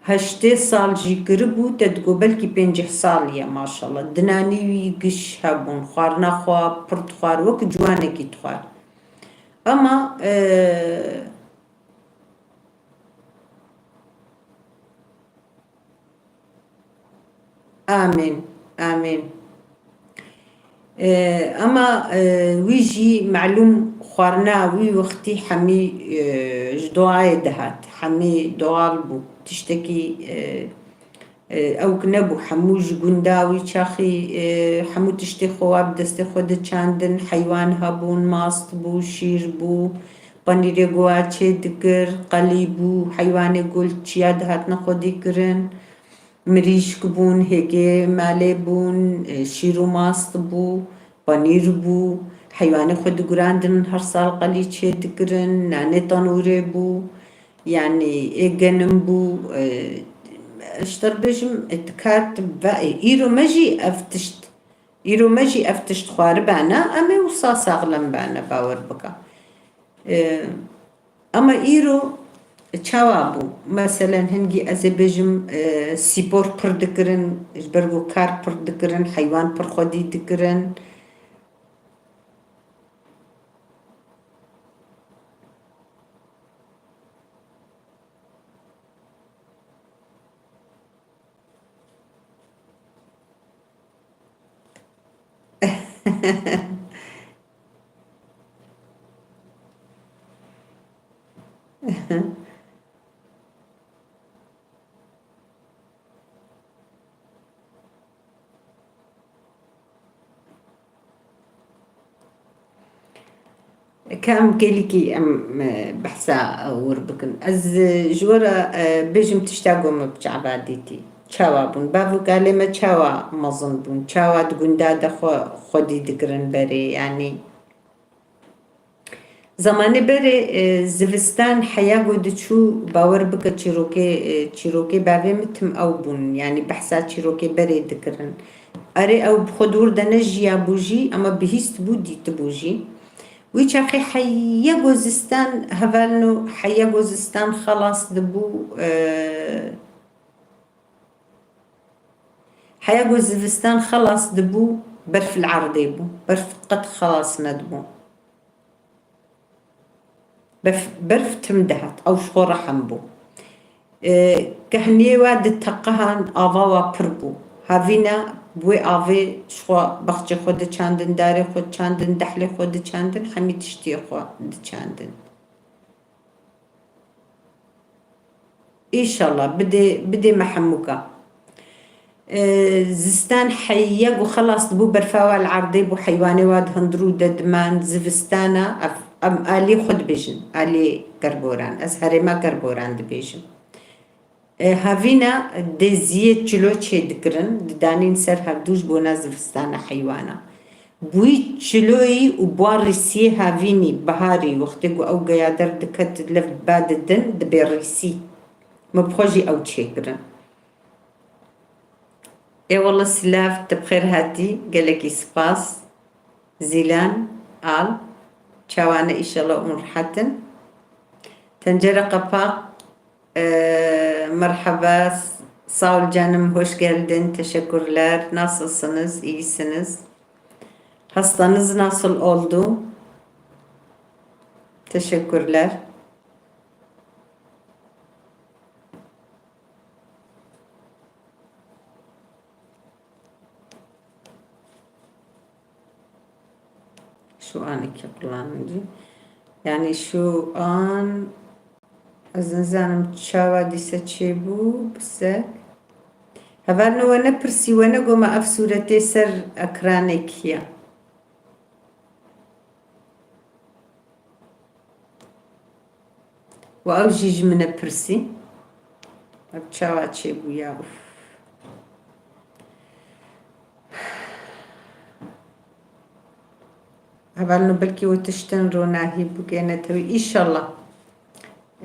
Heştê sal jî kiribû, te digot belkî pêncî salî ye, maşallah. Dinanî wî giş hebûn, xwarina xwe pir dixwar, wek ciwanekî dixwar. Ema, e, Amîn, amîn. E, ema, e, wî jî melûm xwarina wî wextî hemî, e, ji doğayê dihat. Hemî doğal bû. Tiştekî, e, e, ew ki nebû. Hemû ji gunda wî çaxî, e, hemû tiştê xwe wa bi destê xwe diçandin. Heywan hebûn, mast bû, şîr bû, penîrê ku wa çê dikir, qelî bû, heywanê ku li çiya dihatine xwedî kirin. Mirîşk bûn, hêgê malê bûn, e, şîr û mast bû, panîr bû, heywanê xwe digurandin, her sal qelî çê dikirin, nanê tanûrê bû, yanî ê genim bû, e, ji te re bêjim, e, dikat ve, e, îro me jî ev tişt, îro me jî ev tişt xwaribane, em ê wisa saxlem bane, bawer bike. E, Ama îro Çawa bû? Meselen, hingî ez ê bêjim, e, spor pir dikirin, ji ber ku kar pir dikirin, heywan pir xwedî dikirin. Ka em kêlîkî em, e, behsa wir bikin. Ez, e, ji we re, e, bêjim tişta ku min bi çava dîtî. Çawa bûn? Bavûkalê me çawa mezin bûn? Çawa di gunda de xwe xwedî dikirin berê? Yanî, Zemanê berê, e, zivistan heya ku diçû, bawer bike çîrokê, e, çîrokê bavê min tim ew bûn. Yanî behsa çîrokê berê dikirin. Erê, ew bi xwe dûr de ne jiyabû jî, ema bihîstibû, dîtibû jî. Wî çaxê heya ku zistan hevalno, heya ku zistan xelas dibû, e, heya ku zivistan xelas dibû, berf li erdê bû. Berf qet xelas nedibû. Berf, berf tim dihat, ew ji xwe rehm bû. E, kehniyê we diteqihan, ava we pir bû. Havîna bi wê avê ji xwe baxçê xwe diçandin, darê xwe diçandin, dehlê xwe diçandin, hemî tiştiyê xwe diçandin. Înşallah bidê, bidê me hemûka. E, zistan heya ku xelas dibû, berfa wa li erdê bû, heywanê wa di hundirû de diman, zivistana, ev, em alî xwe dibêjin, alî Kerboran. Ez herêma Kerboran dibêjim. E, havîna dê ziyê çilo çê dikirin, didanîn ser hevdû ji bona zivistana heywana. Bi wî çiloyî û bi wa rîsiyê havînî, biharî, wextê ku ew geya derdikevt, lev ba didin, dibê rîsî. Me bi xwe jî ew çêkirin. Ê wele silav, tu bi xêr hatî, gelekî spas. Zîlan, al, çawa ne, înşallah hûn rehet in. Tencere kapak, e, merhaba, sağ ol canım, hoş geldin, teşekkürler. Nasılsınız, iyisiniz? Hastanız nasıl oldu? Teşekkürler. Şu an iki kullanıcı. Yani şu an ez nizanim çawa dîse çêbû, pisek. Hevalno we nepirsî, we negoma ev sûretê ser ekranê kî ye? Û ew jî ji min e pirsî. Ev çawa çêbû ya? Uf. Hevalno belkî we tiştin ronahî bigêne tewî. Înşallah.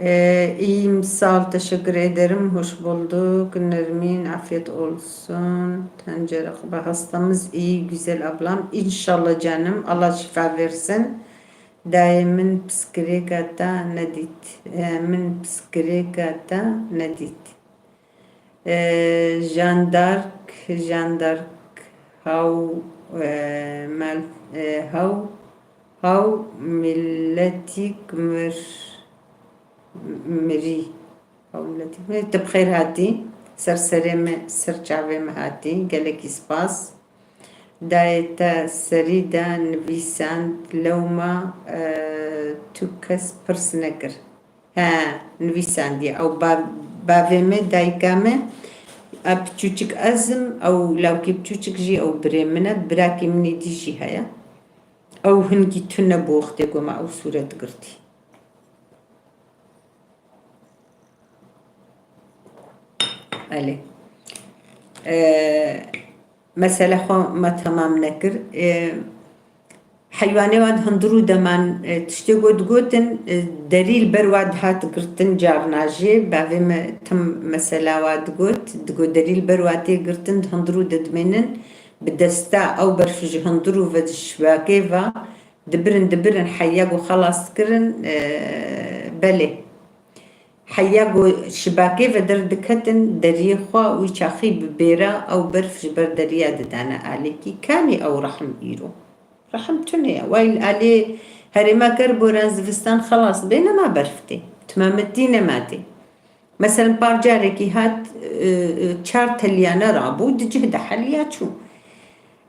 Ee, iyiyim, sağ ol, teşekkür ederim. Hoş bulduk. Nermin, afiyet olsun. Tencere, hastamız iyi, güzel ablam. İnşallah canım. Allah şifa versin. Dayê min piskirêka te nedît. Ee, min piskirêka te nedît. Ee, Jeanne d'Arc, Jeanne d'Arc, haw, ee, mel, ee, haw, haw miletîk mir, mirî. Haw miletîk mirî. Tu bi xêr hatî. Ser serê me, ser çavê me hatî. Gelekî spas. Dayê te serî de nivîsand, lewma, e, tu kes pirs nekir. He, nivîsandiye. Ew ba-, bavê me, dayika me, a piçûçik ez im, ew lawkê piçûçik jî ew birê min e, birakê min ê dî jî heye. Ew hingî tune bû wextê ku me ew sûret girtî. Elê. Ee, mesele xwe me temam nekir. Ee, heywanê wa di hundir û deman, e, tiştê ku digotin, e, derî li ber wa dihat girtin carna jê. Bavê me tim mesela wa digot. Digot derî li ber wa tê girtin, di hundir û de dimênin. Bi desta ew berf ji hundir û ve ji şivakê ve dibirin, dibirin heya ku xelas dikirin, e, belê. Heya ku şibakê ve derdiketin deriyê xwe, wî çaxî bi bêra ew berf ji ber deriya didane alêkî. Kanî ew rehim îro? Rehim tune ye. Wayî li alê herêma Kerboran zivistan xelas bê, nema berf tê. Timametî nema tê. Meselen par carekî hat, e, e, çar teliyane rabû, di cih de heliya çû.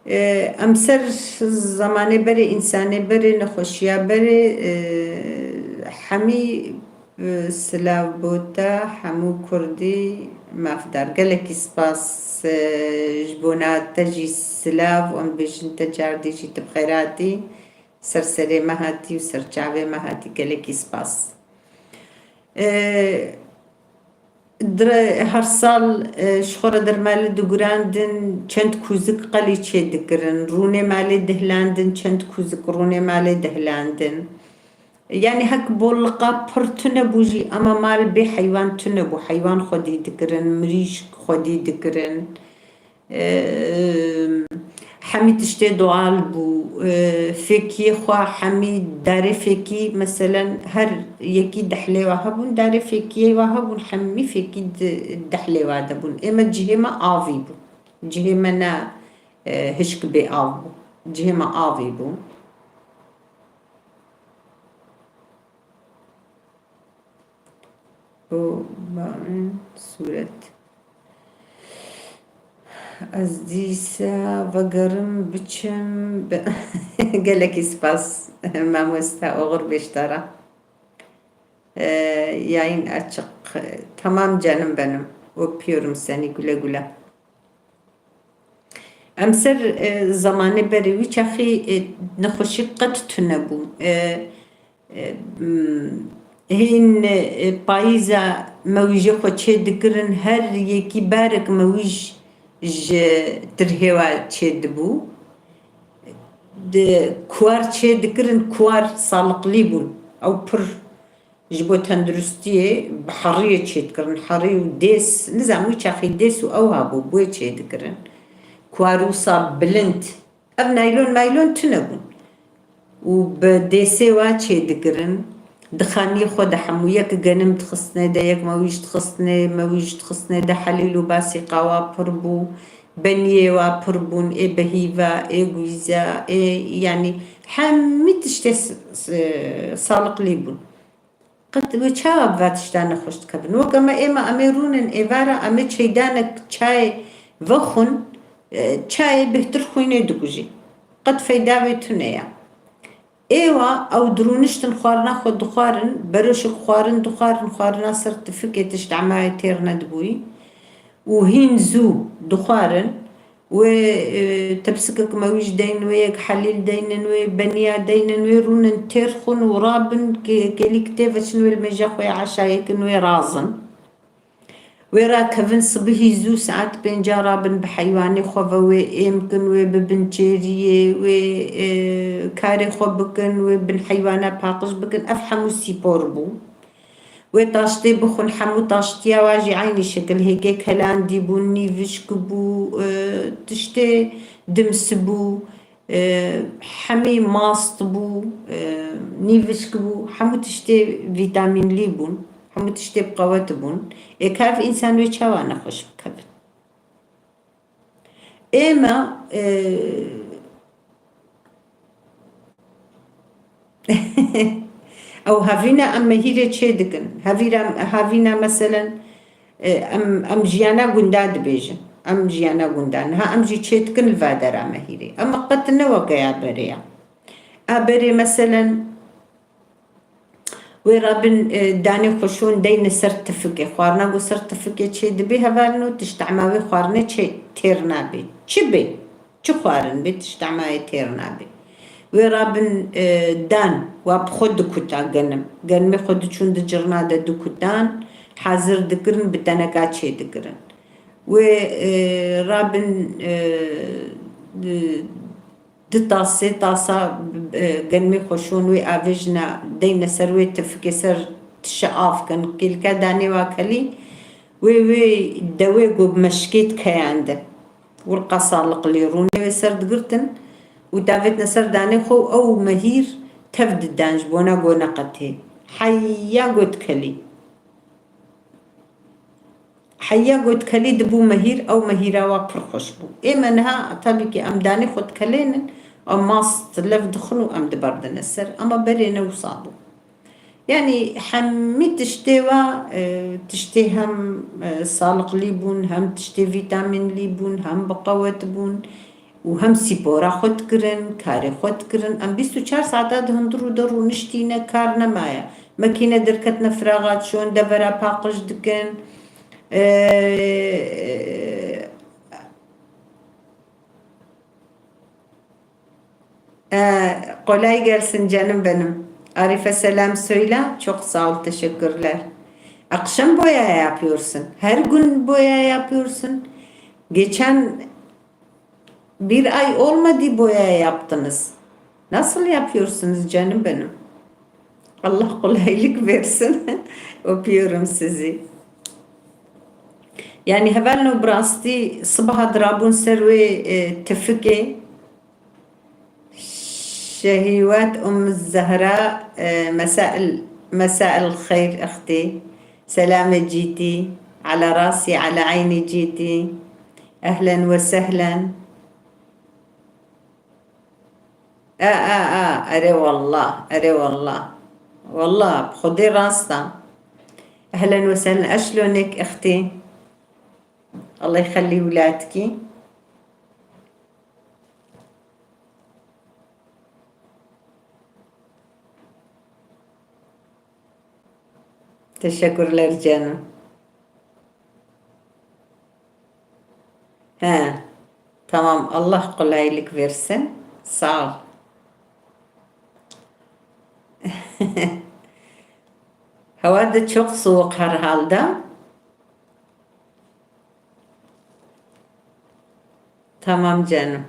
E, em ser zemanê berê, însanê berê, nexweşiya berê, e, hemî, e, silav bo te, hemû kurdî mafdar. Gelekî spas, e, ji bona te jî silav, em bêjin te cardî jî tu bi xêr hatî, ser serê me hatî û ser çavê me hatî, gelekî spas. E, Dire-, her sal, e, ji xwe re dermalê digurandin, çend kûzik qelî çêdikirin, rûnê malê dihilandin, çend kûzik rûnê malê dihilandin. Yanî hek bolliqa pir tune bû jî, ema mal bê heywan tune bû, heywan xwedî dikirin, mirîşk xwedî dikirin. Eee, hemî tiştê doğal bû. Eee, fêkiyê xwe, hemî darê fêkî, meselen, her yekî dehlê wa hebûn, darê fêkiyê wa hebûn, hemî fêkî di-, dehlê wa de bûn. Ê me cihê me avî bû. Cihê me ne, eee, hişk bê av bû. Cihê me avî bû. û barin sûret. Ez dîsa vegerim biçim bi-, gelekî spas, mamoste Oğur Beşdara. Ee, yayın açık. Tamam canım benim. Öpüyorum seni güle güle. Em ser, e, zemanê berê wî çaxî, e, nexweşî qet tune bû. E, e, m, hîn, e, payîza mewîjê xwe çê dikirin, her yekî barek mewîj ji tirhê wa çê dibû. Di kuar çê dikirin, kuar saliqlî bûn. Ew pir ji bo tenduristiyê bi heriyê çêdikirin. Herî û dês, nizam wî çaxî dês û ew hebû, bûyê çêdikirin. Kuar wisa bilind. Ev naylon maylon tune bûn. Û bi dêsê wa çêdikirin. Di xaniyê xwe de hemû yek genim dixistine de, yek mewîj dixistine, mewîj dixistine de helîl û basîqa wa pir bû. Beniyê wa pir bûn, ê behîva, ê gwîza, ê, yanî hemî tiştê s-, s-, saliqlî bûn. Qet wê çawa bi va tişta nexweş dikevin? Wek eme êma, em ê rûnin êvara, em ê çeydanek çayê vexwin, e, çayê bêhtir xwînê dikujî. Qet feyda wê tune ya. Êwa ew dirûniştin xwarina xwe dixwarin, beroşek xwarin dixwarin, xwarina ser tifikê tişt emayê têr nedibûyî. Û hîn zû dixwarin. Wê, e, tepsikek mewîj deynin wê, yek helîl deynin wê, beniya deynin wê, rûnin têr xwin û rabin, ke-, kêlîk tê veçin wê li mêja xwe ya eşayê kin wê razin. Wê rakevin sibihî zû saet pênca rabin bi heywanê xwe ve wê êm kin, wê bibin çêriyê, wê, e, karê xwe bikin, wê bin heywana paqij bikin. Ev hemû spor bû. Wê taştê bixwin, hemû taştiya wa jî eynî şekil, hêgê kelandî bûn, nîvişk bû, e, tiştê dims bû, e, hemî mast bû, e, nîvişk bû, hemû tiştê vîtamînlî bûn, hemû tiştê bi qewet bûn. Ê ka ev însan wê çawa nexweş bikevin? Êma, e, ew havîna em mehîrê çê dikin. Havîra, havîna meselen, e, em, em jiyana gunda dibêjin. Em jiyana gunda. Niha em jî çê dikin li va dera mehîrê. Ema qet ne weke ya berê ya. A berê meselen, Wê rabin, e, danê xwe şon deyne ser tifikê. Xwarina ku ser tifikê çê dibê hevalino, tişt ema wê xwarinê çê têr nabê. Çi bê? Çi xwarin bê, tişt emayê têr nabê. Wê rabin, e, dan, wa bi xwe dikuta genim. Genimê xwe diçûn di cirna de dikutan, hazir dikirin, bi teneka çê dikirin. Wê, e, rabin, e, di, Di tas, sê tasa, e, genimê xwe şon wê avêjina deyne ser wê tifikê ser tişe av kin. Kêlka danê wa kelî wê, wê dewê ku bi meşkê dikeyande. Wirqa saliqlî rûnê wê ser digirtin û davêtine ser danê xwe û ew mehîr tev didan ji bona ku neqetê. Heya got kelî. Heya gotkelî dibû mehîr, ew mehîra wa pir xweş bû. Ê me niha, tabî kî em danê xwetkelênin, em mast lev dixin û em diberdine ser. Ema berê ne wisa bû. Yanî hemî tiştê wa, e, tiştê hem, e, saliqlî bûn, hem tiştê vîtamînlî bûn, hem biqewet bûn û hem spora xwe dikirin, karê xwe dikirin. Em bîst û çar saeta di hundir û de rûniştîne, kar nemaye. Mekîne derketine firaxa çûn, devera paqij dikin. E, Ee, kolay gelsin canım benim. Arife selam söyle. Çok sağ ol, teşekkürler. Akşam boya yapıyorsun. Her gün boya yapıyorsun. Geçen bir ay olmadı boya yaptınız. Nasıl yapıyorsunuz canım benim? Allah kolaylık versin. Öpüyorum sizi. Yani hevalno bi rastî sibaha dirabûn ser wê, e, tifikê. Şehîwet Um Zehra, e, mesail, mesail xeyr extî. Selamê cîtî. Ala rasî, ala eynî cîtî. Ehlen ve sehlen. A, a, a, erê wallah, erê wallah. Wallah, bi Xwedê rast e. Ehlen ve sehlen, eşlonêk extî. Allah yixelî wî latikî. Teşekkürler canım. He. Tamam. Allah kolaylık versin. Sağ ol. Hava da çok soğuk herhalde. Tamam canım.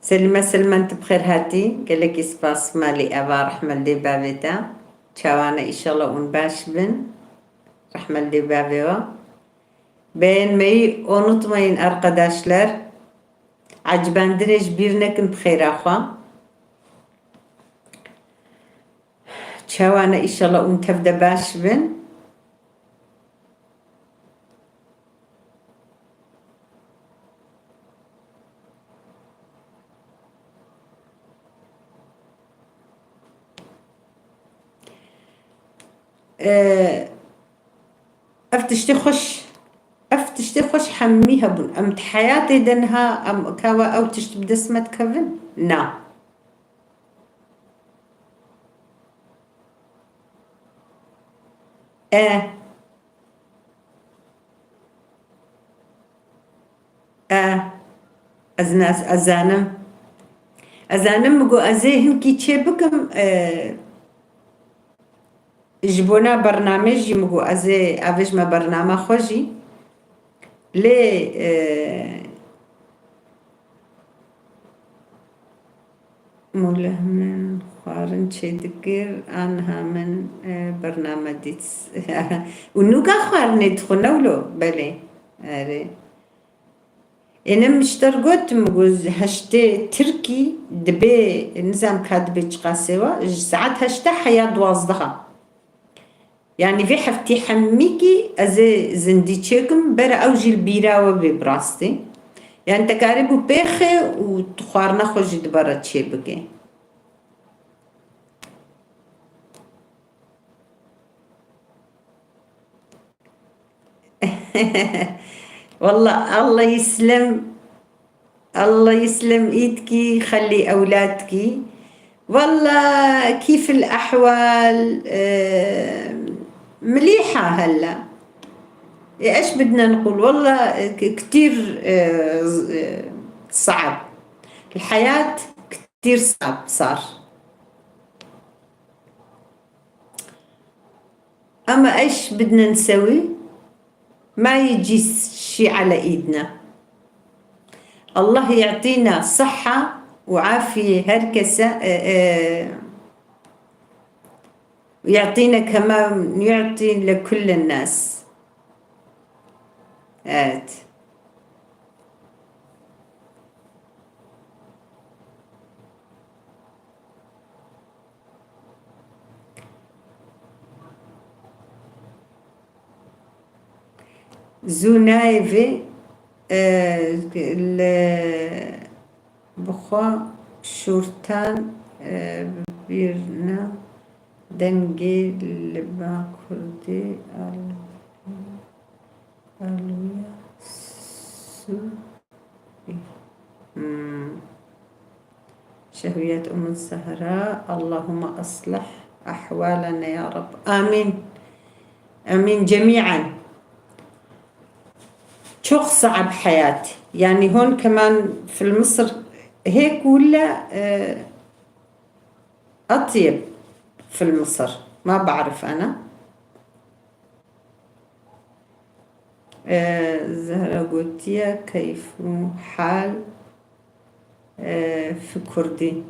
Selîme Selmen, tu bi xêr hatî. Gelekî spas malî Eva, rehme li dê bavê te. Çawa ne, înşallah hûn baş bin. Rehme li dê bavê we. Beğenmeyi unutmayın arkadaşlar. Ecibandinê ji bîr nekin bi xêra xwe. Çawa ne, înşallah hûn tev de baş bin. Ee, ev tiştê xweş, ev tiştê xweş hemî hebûn. Em di heyatê de niha em kawa ew tişt bi dest me dikevin? Na. E. E. Ez nas, ez zanim. Ez zanim, min got, ez ê hinkî çê bikim, e, ji bona bernamê jî min got, ez ê avêjime bernama xwe jî. Lê, e, Mûleh min xwarin çêdikir, aniha min, e, bername dît. Û nûka xwarinê dixwe, ne wilo? Belê. Erê. Êne min ji te re got, min got, heştê tirkî dibê, nizam ka dibê çiqasê wa, ji saet heşta heya duwazdeha. Yanî vê heftî hemîkî ez ê zindî çêkim, bera ew jî li bîra we bê bi rastî. Yanî te karîbû pêxê û tu xwarina xwe jî dibara çêbikê. Wallah, Allah yî silem. الله يسلم ايدكي، خلي اولادكي. والله كيف الاحوال؟ آه، مليحة هلا. ايش بدنا نقول؟ والله ك-، كتير، آه، ز-، آه، صعب. الحياة كتير صعب صار. اما ايش بدنا نسوي؟ ما يجي شي على ايدنا. الله يعطينا صحة وعافية هر كسا، آه، آه، ويعطينا كما يعطي لكل الناس. Evet. Zû nayê vê, e, li bixwe şûrtan, e, bîrna dengê li ba kurdî al-, alwiya su-, hmm. Şehwiyet Umm Zehra, Allahümme aslih ahvalene ya Rab. Amin. Amin cemi'en. Çok saab hayat. Yani hon keman fil Mısır hek willa, e, atyeb fil Mısır. Ma ba'rif ana. Ee, Zehra gotiye keyf û hal, e, fi kurdî.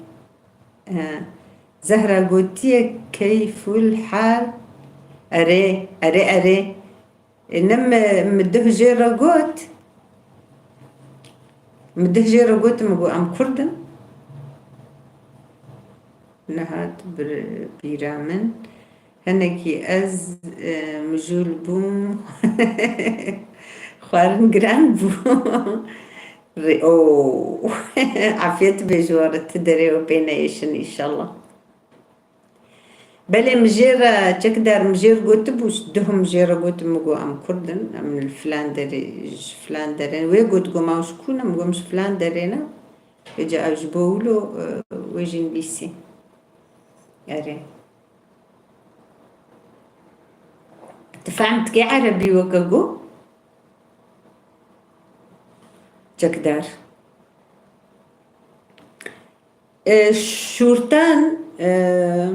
Ee, Zehra gotiye keyful hal. Erê, erê, erê. E, ne mi, mi duh jê re got. Mi duh jê re got, mi got em kurd in. Nehat bir bîra min. Hinekî ez, e, mijûl bûm. Xwarin giran bû. Rê-, o, afiyet be ji we re, ti derê we pê neyêşin înşallah. Belê min jê re, çekdar min jê re gotibû, duh min jê re gotim, min got, em kurd in, em li filan derê, ji filan derê. Wê got, got, ma ji ku ne? Min got, min ji filan derê ne. Vêca ew ji bo wilo, e, wê jî nivîsî. Erê. Tu fehm dikî erebî weke ku? Çekdar. E, şûrtan, e,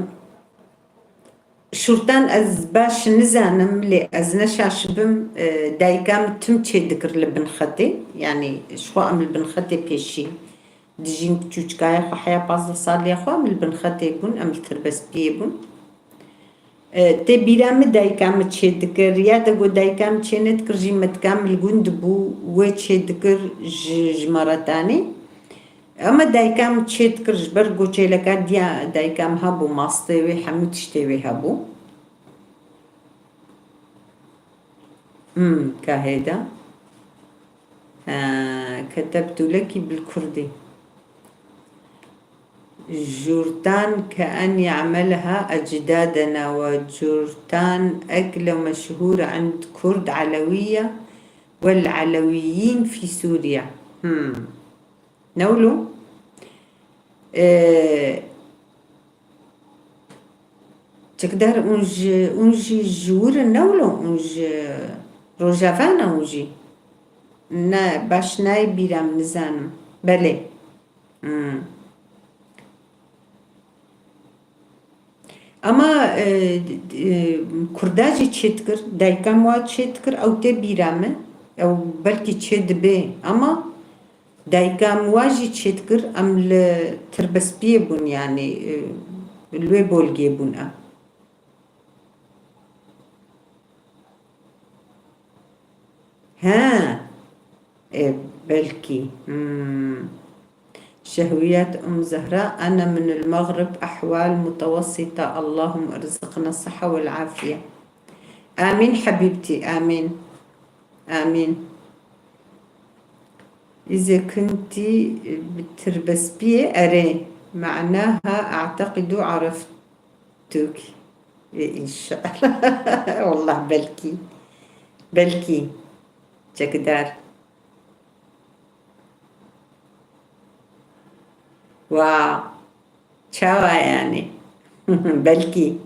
şûrtan ez baş nizanim, lê ez ne şaş bim, e, dayika min tim çêdikir li bin xetê. Yanî ji xwe em li bin xetê pêşî dijîn, çûçikaya xwe heya pazdeh saliya xwe em li bin xetê bûn, em li tirbestiyê bûn. E, tê bîra min dayika min çêdikir, ya de got dayika min çê nedikir jî, me dika min li gund bû, wê çêdikir ji, ji me re danê. Ama dayika min çêdikir ji ber ku çêleka diya dayika min hebû, mastê wê, hemû tiştê wê hebû. Hmm, kahêda. Ha, ketebtu leki bil kurdî. Jûrtan ke en ya'meleha ecdadena we jûrtan ekle meşhûr end kurd elewiye wel elewiyîn fî Sûriye. Hmm. Newlo? E, Çekdar, hûn ji, hûn jî ji wir in newlo, hûn ji Rojava ne hûn jî? Ne, baş nayê bîra min, nizanim. Belê. Hmm. Ama, e, e, Kurda jî çêdikir, dayika min wa çêdikir, ew tê bîra min, ew belkî çêdibe, ama dayika min wa jî çêdikir, em li Tirbespiyê bûn, yanî, e, li wê bolgê bûn em. He. E, belkî. Hmm. Şehwiyat Umm Zehra, ana min el Maghrib, ahwal mutawessita, Allahum irziqna siha vel afiye. Amin habibti, amin. Amin. İze kunti bi Tirbespiyê, erê, ma'naha a'teqidu areftuk. E, inşallah. Wallah belkî. Belkî. Çekidar. Wa. Çawa yani? Belkî.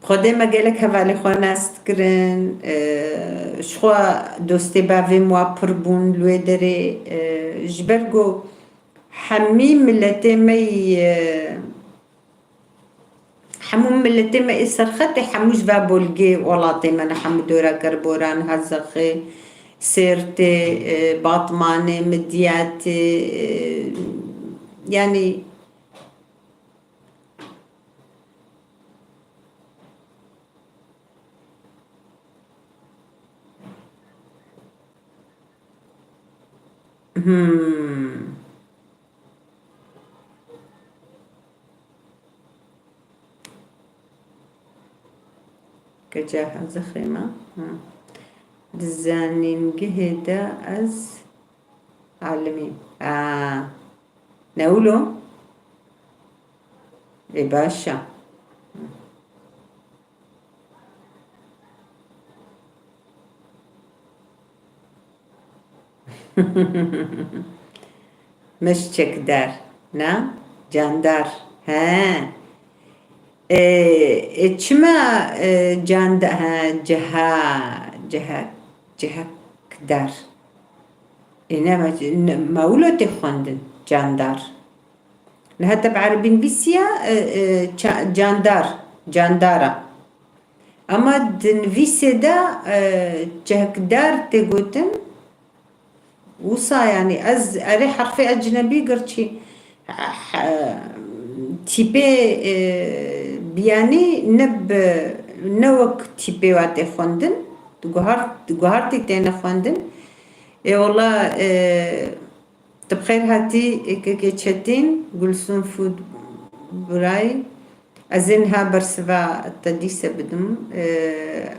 Xwedê me gelek hevalê xwe nas dikirin. E, ji xwe dostê bavê min wa pir bûn li wê derê. E, ji ber ku hemî miletê me yî, e, hemû miletê me ê serxetê, hemû ji va bolgê welatê me ne, hemû dora Kerboran, Hezexê, Sêrtê, e, Batmanê, Midyatê, e, yanî Hmm. Keça Hezexê me. Hmm. Di zanîngehê de ez alimîm. A, ne wilo? Ê, baş e. Miş çekdar, na? Candar. He. E, e, çima, e, canda-, he, ceha-, ceha-, cehekdar. E, ne, me, ne, me wilo tê xwendin, candar. Niha te bi erebî nivîsiya, e, e, ça-, candar, candara. Ama di nivîsê de, e, cehekdar tê gotin. Wisa, yanî, ez erê herfê ecnebî girçî, he-, tîpê, e, biyanî ne bi, ne wek tîpê wa tê xwendin. Di guhart-, di guhartî têne xwendin. Ê wela, e, Tu bi xêr hatî, kekê Çetîn, Gulsum Food Buray. Ez ê niha bersiva te dîse bidim. Ee,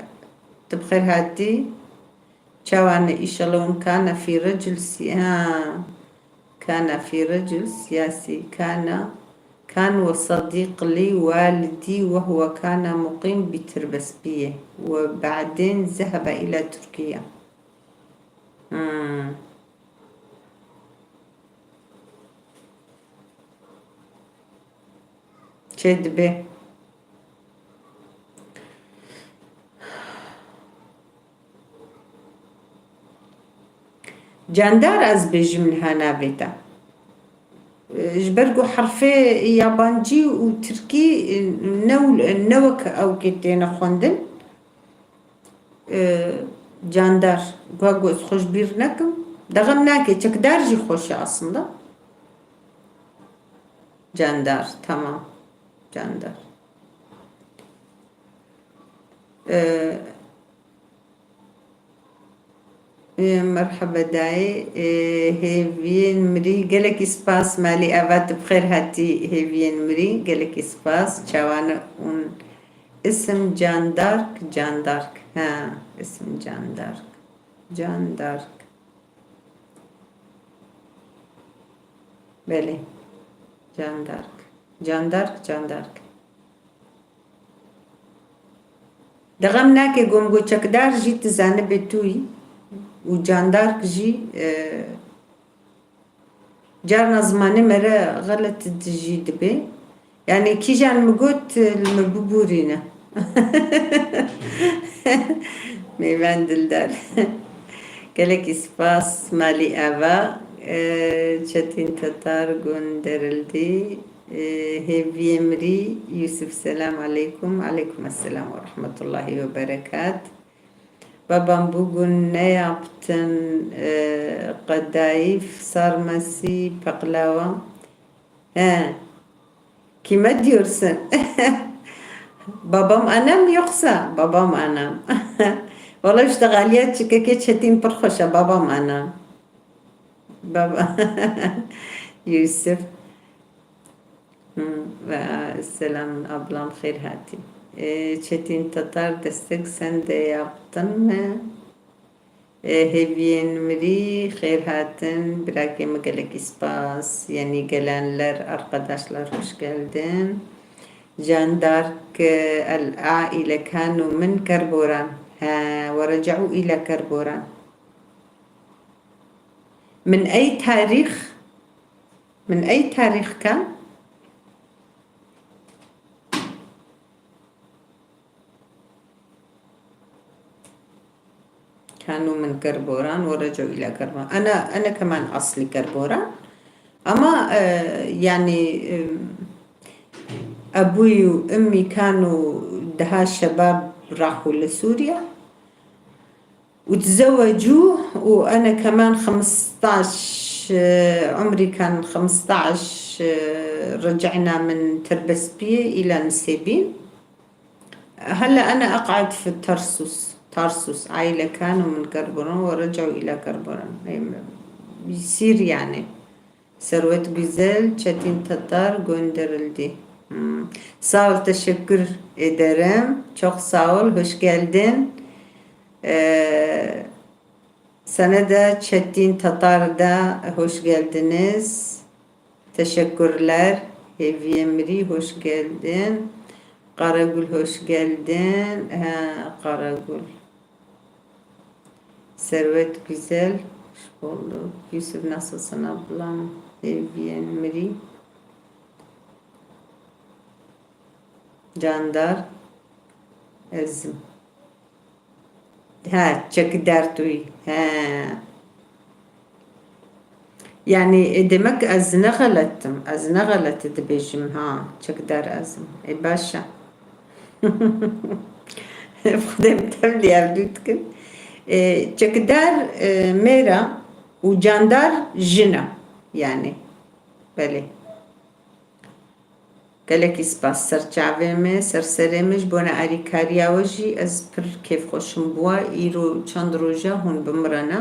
tu bi xêr hatî. Çawa ne, îşallah hûn kana fî recil sî-, ha, kana fî recil siyasî, kana, kan we sedîq lî walidî we huwe kana muqîm bi Tirbespiyê we badên zehebe îla Tirkiye. Hmm. Çê dibe. Candar ez bêjim niha navê te. Ji ber ku herfê yabancî û tirkî ne, ne wek ew kê têne xwendin. Ee, candar. Gua gua ez xwe ji bîr nekim. Dexem nake. Çekdar jî xweş e aslında. Candar. Tamam. Candar. Ee, ee, merheba dayê. Ee, hêviyên mirî. Gelekî spas Malî Eva, tu bi xêr hatî hêviyên mirî. Gelekî spas. Çawan e hûn? Isim Candark, Candark. Ha, isim Candark. Candark. Belê. Candark. Candark, Candark. Dexem nake, gom got çekdar jî tu zanibê tu yî û Candark jî, e, Carna zimanê me re xelet jî dibe. Yanî kîjan min got, li min bibûrîne. Mêvan dildar. Gelekî spas, Malî Eva. Ee, Çetîn Tatar gunderildî. Ee, hêviyê mirî, Yusuf, selam aleykum. Aleykum esselam ve rahmetullahi ve berekat. Babam bugün ne yaptın, e, kadayıf, sarması, baklava? He. Kime diyorsun? Babam anam yoksa babam anam? Valla işte Galiye Çikeke Çetin pir xweş e, babam anam. Baba. Yusuf. Hı, ve selam ablam, xêr hatî. Ee, Çetin Tatar destek sen de yaptın mı? Ee, hêviyên mirî, xêr hatin. Birakê min, gelekî spas. Yeni gelenler, arkadaşlar, hoş geldin. Candark, e, el aile kanu min Kerboran. He, we reca'u ila Kerboran. Min ey tarîx Min ey tarîx kan? Kanu min Kerboran, we reco îla Kerboran. Ana, ana keman aslî Kerboran. Ama, e, yani, e, ebûyî û immî kanu daha şebab rahu li Sûriye. وتزوجوا وأنا كمان خمستاش، آه، عمري كان خمستاش، آه، رجعنا من تربسبية إلى نسيبين. هلأ أنا أقعد في طرسوس، طرسوس، عائلة كانوا من قربران ورجعوا إلى قربران. يصير يعني. Serwet Güzel, Çetin Tatar gönderildi. Hmm. Sağ ol, teşekkür ederim. Çok sağ ol, hoş geldin. Ee, Seneda Çetin Tatar da hoş geldiniz. Teşekkürler. Hêviyê mirî hoş geldin. Karagül hoş geldin. Ha, Karagül. Servet Güzel, hoş bulduk. Yusuf, nasılsın ablam? Hêviyê mirî. Candar. Ezim. He, çekidar tu yî. He. Yani, e, demek ez ne xelet im. Ez ne xelet dibêjim, ha. Çekidar ez im. E, baş e. Xwedê min tevlî ev dû dikin. E, çekidar, e, mêr e û candar jin e. Yani, belê. Gelekî spas ser çavê me, ser serê me, ji bona alîkariya we jî ez pir kêfxweş im bi we. Îro çend roj e hûn bi min re ne.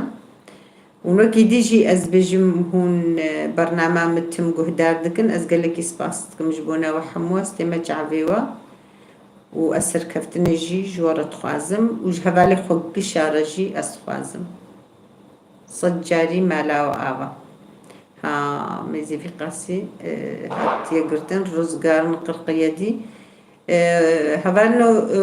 Û wekî dî jî ez bêjim hûn, e, bernama min tim guhdar dikin. Ez gelekî spas dikim ji bona we hemû. Ez tême çavê we û ez serkeftinê jî ji we re dixwazim û ji hevalê xwe gişa re jî ez dixwazim. Sed carî mala we ava. Ha, mêzî vî qasî, e, hatiye girtin, Ruzgarin Qirqiyedî. E, hevalno, e,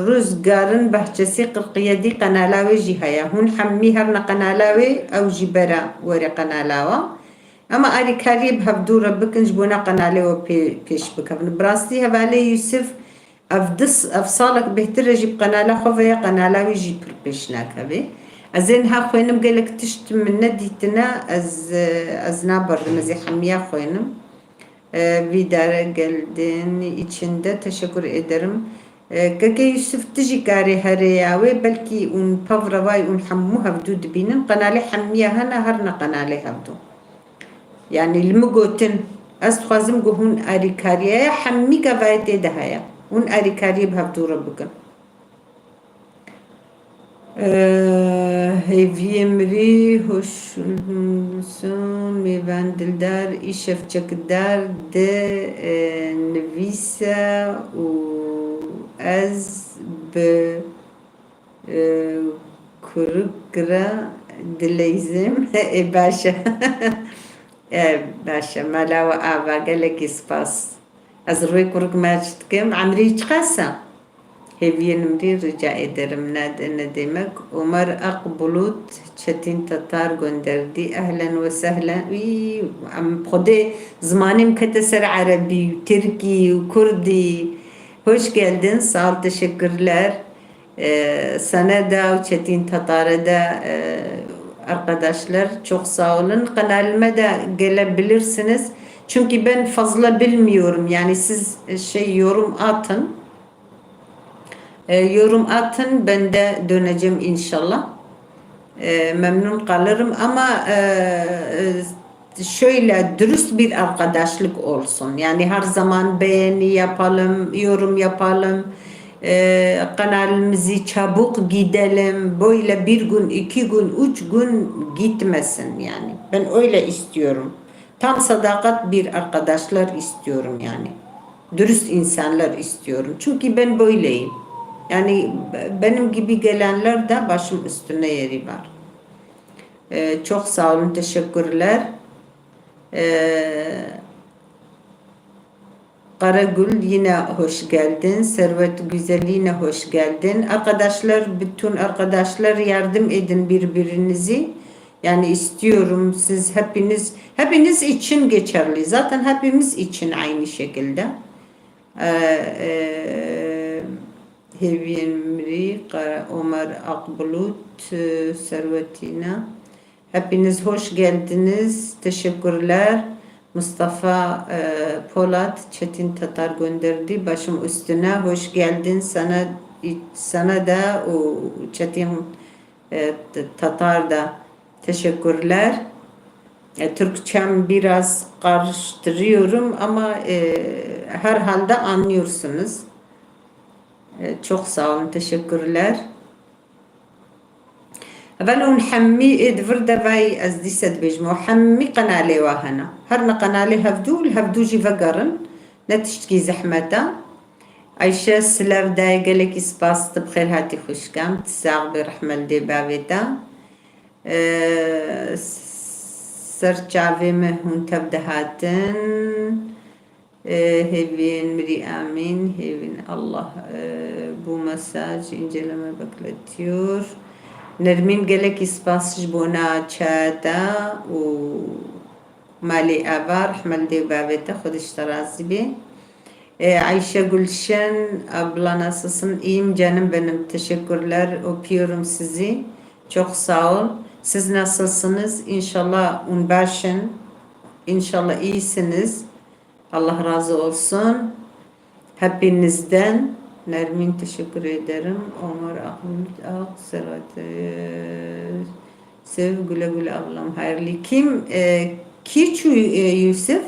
Ruzgarin Bahçesi Qirqiyedî qenala wê jî heye. Hûn hemî herne qenala wê, ew jî bera were qenala we. Ema alîkariyê bi hevdû re bikin, ji bona qenalê we pê-, pêş bikevin. Bi rastî hevalê Yusuf, Ev dis, ev salek bêhtir e jî bi qenala xwe ve ye, qenala wî jî pir pêş nakeve. Ez ê niha xwênim, gelek tişt min nedîtine, ez, ez naberim, ez ê hemiya xwênim. E, Vidare geldin içinde teşekkür ederim. E, Keke Yusuf, tu jî karê herê ya wê, belkî hûn pevre vay hûn hemû hevdû dibînin. Qenalê hemiya hene, herne qenalê hevdû. Yani li min gotin, ez dixwazim ku hûn alîkariya ya hemî gavayê tê de heye. Hûn alîkariyê bi hevdû re bikin. Ee, hêviyê mirî, hoş olsun, mêvan dildar, îşev çekdar de, e, nivîse û ez bi Ee, kurik re dileyzim. Ê, baş e. Ê, baş e. Mala we ava, gelekî spas. Ez rûyê kurik merc dikim. Emrî çiqas e? Hêviyên mirî rica ederim. Ne, ne demek. Omer Akbulut, Çetin Tatar gönderdi. Ehlen ve sehlen. Uy, em xwedê zimanê min kete ser erebî û tirkî û kurdî. Hoş geldin. Sağ ol, teşekkürler. Ee, sana da û Çetin Tatar'a da, e, arkadaşlar, çok sağ olun. Kanalıma da gelebilirsiniz. Çünkü ben fazla bilmiyorum. Yani siz, e, şey, yorum atın. E, yorum atın, ben de döneceğim inşallah. E, memnun kalırım ama, e, e, şöyle dürüst bir arkadaşlık olsun. Yani her zaman beğeni yapalım, yorum yapalım. E, kanalımızı çabuk gidelim. Böyle bir gün, iki gün, üç gün gitmesin yani. Ben öyle istiyorum. Tam sadakat bir arkadaşlar istiyorum yani. Dürüst insanlar istiyorum. Çünkü ben böyleyim. Yani be-, benim gibi gelenler de başım üstüne yeri var. Ee, çok sağ olun, teşekkürler. Ee, Karagül, yine hoş geldin. Servet Güzel, yine hoş geldin. Arkadaşlar, bütün arkadaşlar, yardım edin birbirinizi. Yani istiyorum siz hepiniz, hepiniz için geçerli. Zaten hepimiz için aynı şekilde. Ee, e, Hêviyên Mirî, Kara Omer Akbulut, e, Serwetîna. Hepiniz hoş geldiniz. Teşekkürler. Mustafa, e, Polat, Çetin Tatar gönderdi. Başım üstüne. Hoş geldin sana, sana da o Çetin, e, T-, Tatar da teşekkürler. E, Türkçem biraz karıştırıyorum ama, e, herhalde anlıyorsunuz. E, çok sağ olun, teşekkürler. Heval hûn hemî ê di vir de vay ez dîse dibêjim, û hemî qenalê wa hene. Her ne qenalê hevdû, li hevdû jî vegerin. Ne tiştkî zehmet e. Ayşe, silav dayê, gelekî spas, tu bi xêr hatî xwişkam, tu sax bî, rehme li dê bavê te. Ee, ser çavê me hûn tev dihatin. Ee, hêviyên mirî, amîn, hêviyên Allah. Ee, bu mesaj inceleme bekletiyor. Nermîn, gelekî spas ji bona çaya te û malê ava, rehme li dê û bavê te, Xwedê ji te razî bê. Ee, Ayşe Gülşen abla, nasılsın? İyiyim canım benim, teşekkürler, öpüyorum sizi. Çok sağ ol. Siz nasılsınız? İnşallah un başın. İnşallah iyisiniz. Allah razı olsun. Hepinizden. Nermin, teşekkür ederim. Omar Ahmet Ak, Serhat, e, Sev, güle güle ablam. Hayırlı. Kim? E, Kiçu, e, Yusuf?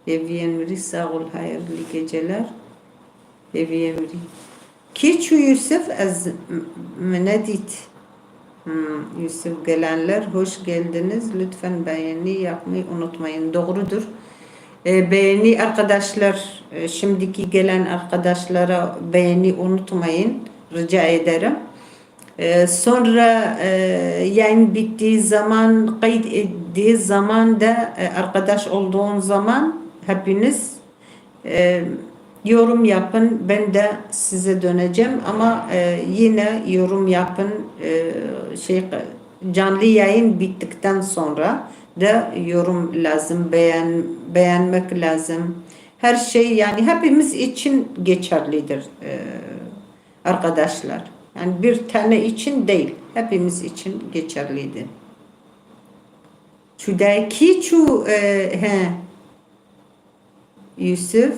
Hêviyên mirî, sağ ol, hayırlı geceler. Hêviyên mirî. Kî çû Yusuf? Ez m-, me nedît. Hmm, Yusuf Gelenler, hoş geldiniz. Lütfen beğeni yapmayı unutmayın. Doğrudur. E, beğeni arkadaşlar, e, şimdiki gelen arkadaşlara beğeni unutmayın. Rica ederim. Ee, sonra, e, yayın bittiği zaman, kaydettiği zaman da, e, arkadaş olduğun zaman hepiniz, e, yorum yapın. Ben de size döneceğim ama, e, yine yorum yapın. E, şey, canlı yayın bittikten sonra da yorum lazım, beğen-, beğenmek lazım. Her şey, yani, hepimiz için geçerlidir. E, arkadaşlar. Yani bir tane için değil, hepimiz için geçerliydi. Çudaki çu, e, he. Yusuf,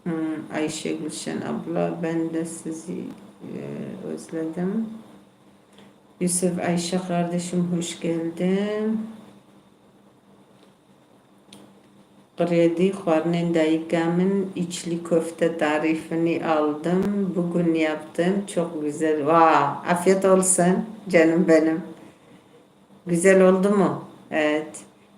hmm, Ayşe Gülşen abla, ben de sizi, e, özledim. Yusuf, Ayşe kardeşim, hoş geldin. Qirêdî xwarinên dayika min, içli köfte tarifini aldım, bugün yaptım, çok güzel. Vaa, afiyet olsun, canım benim. Güzel oldu mu? Evet.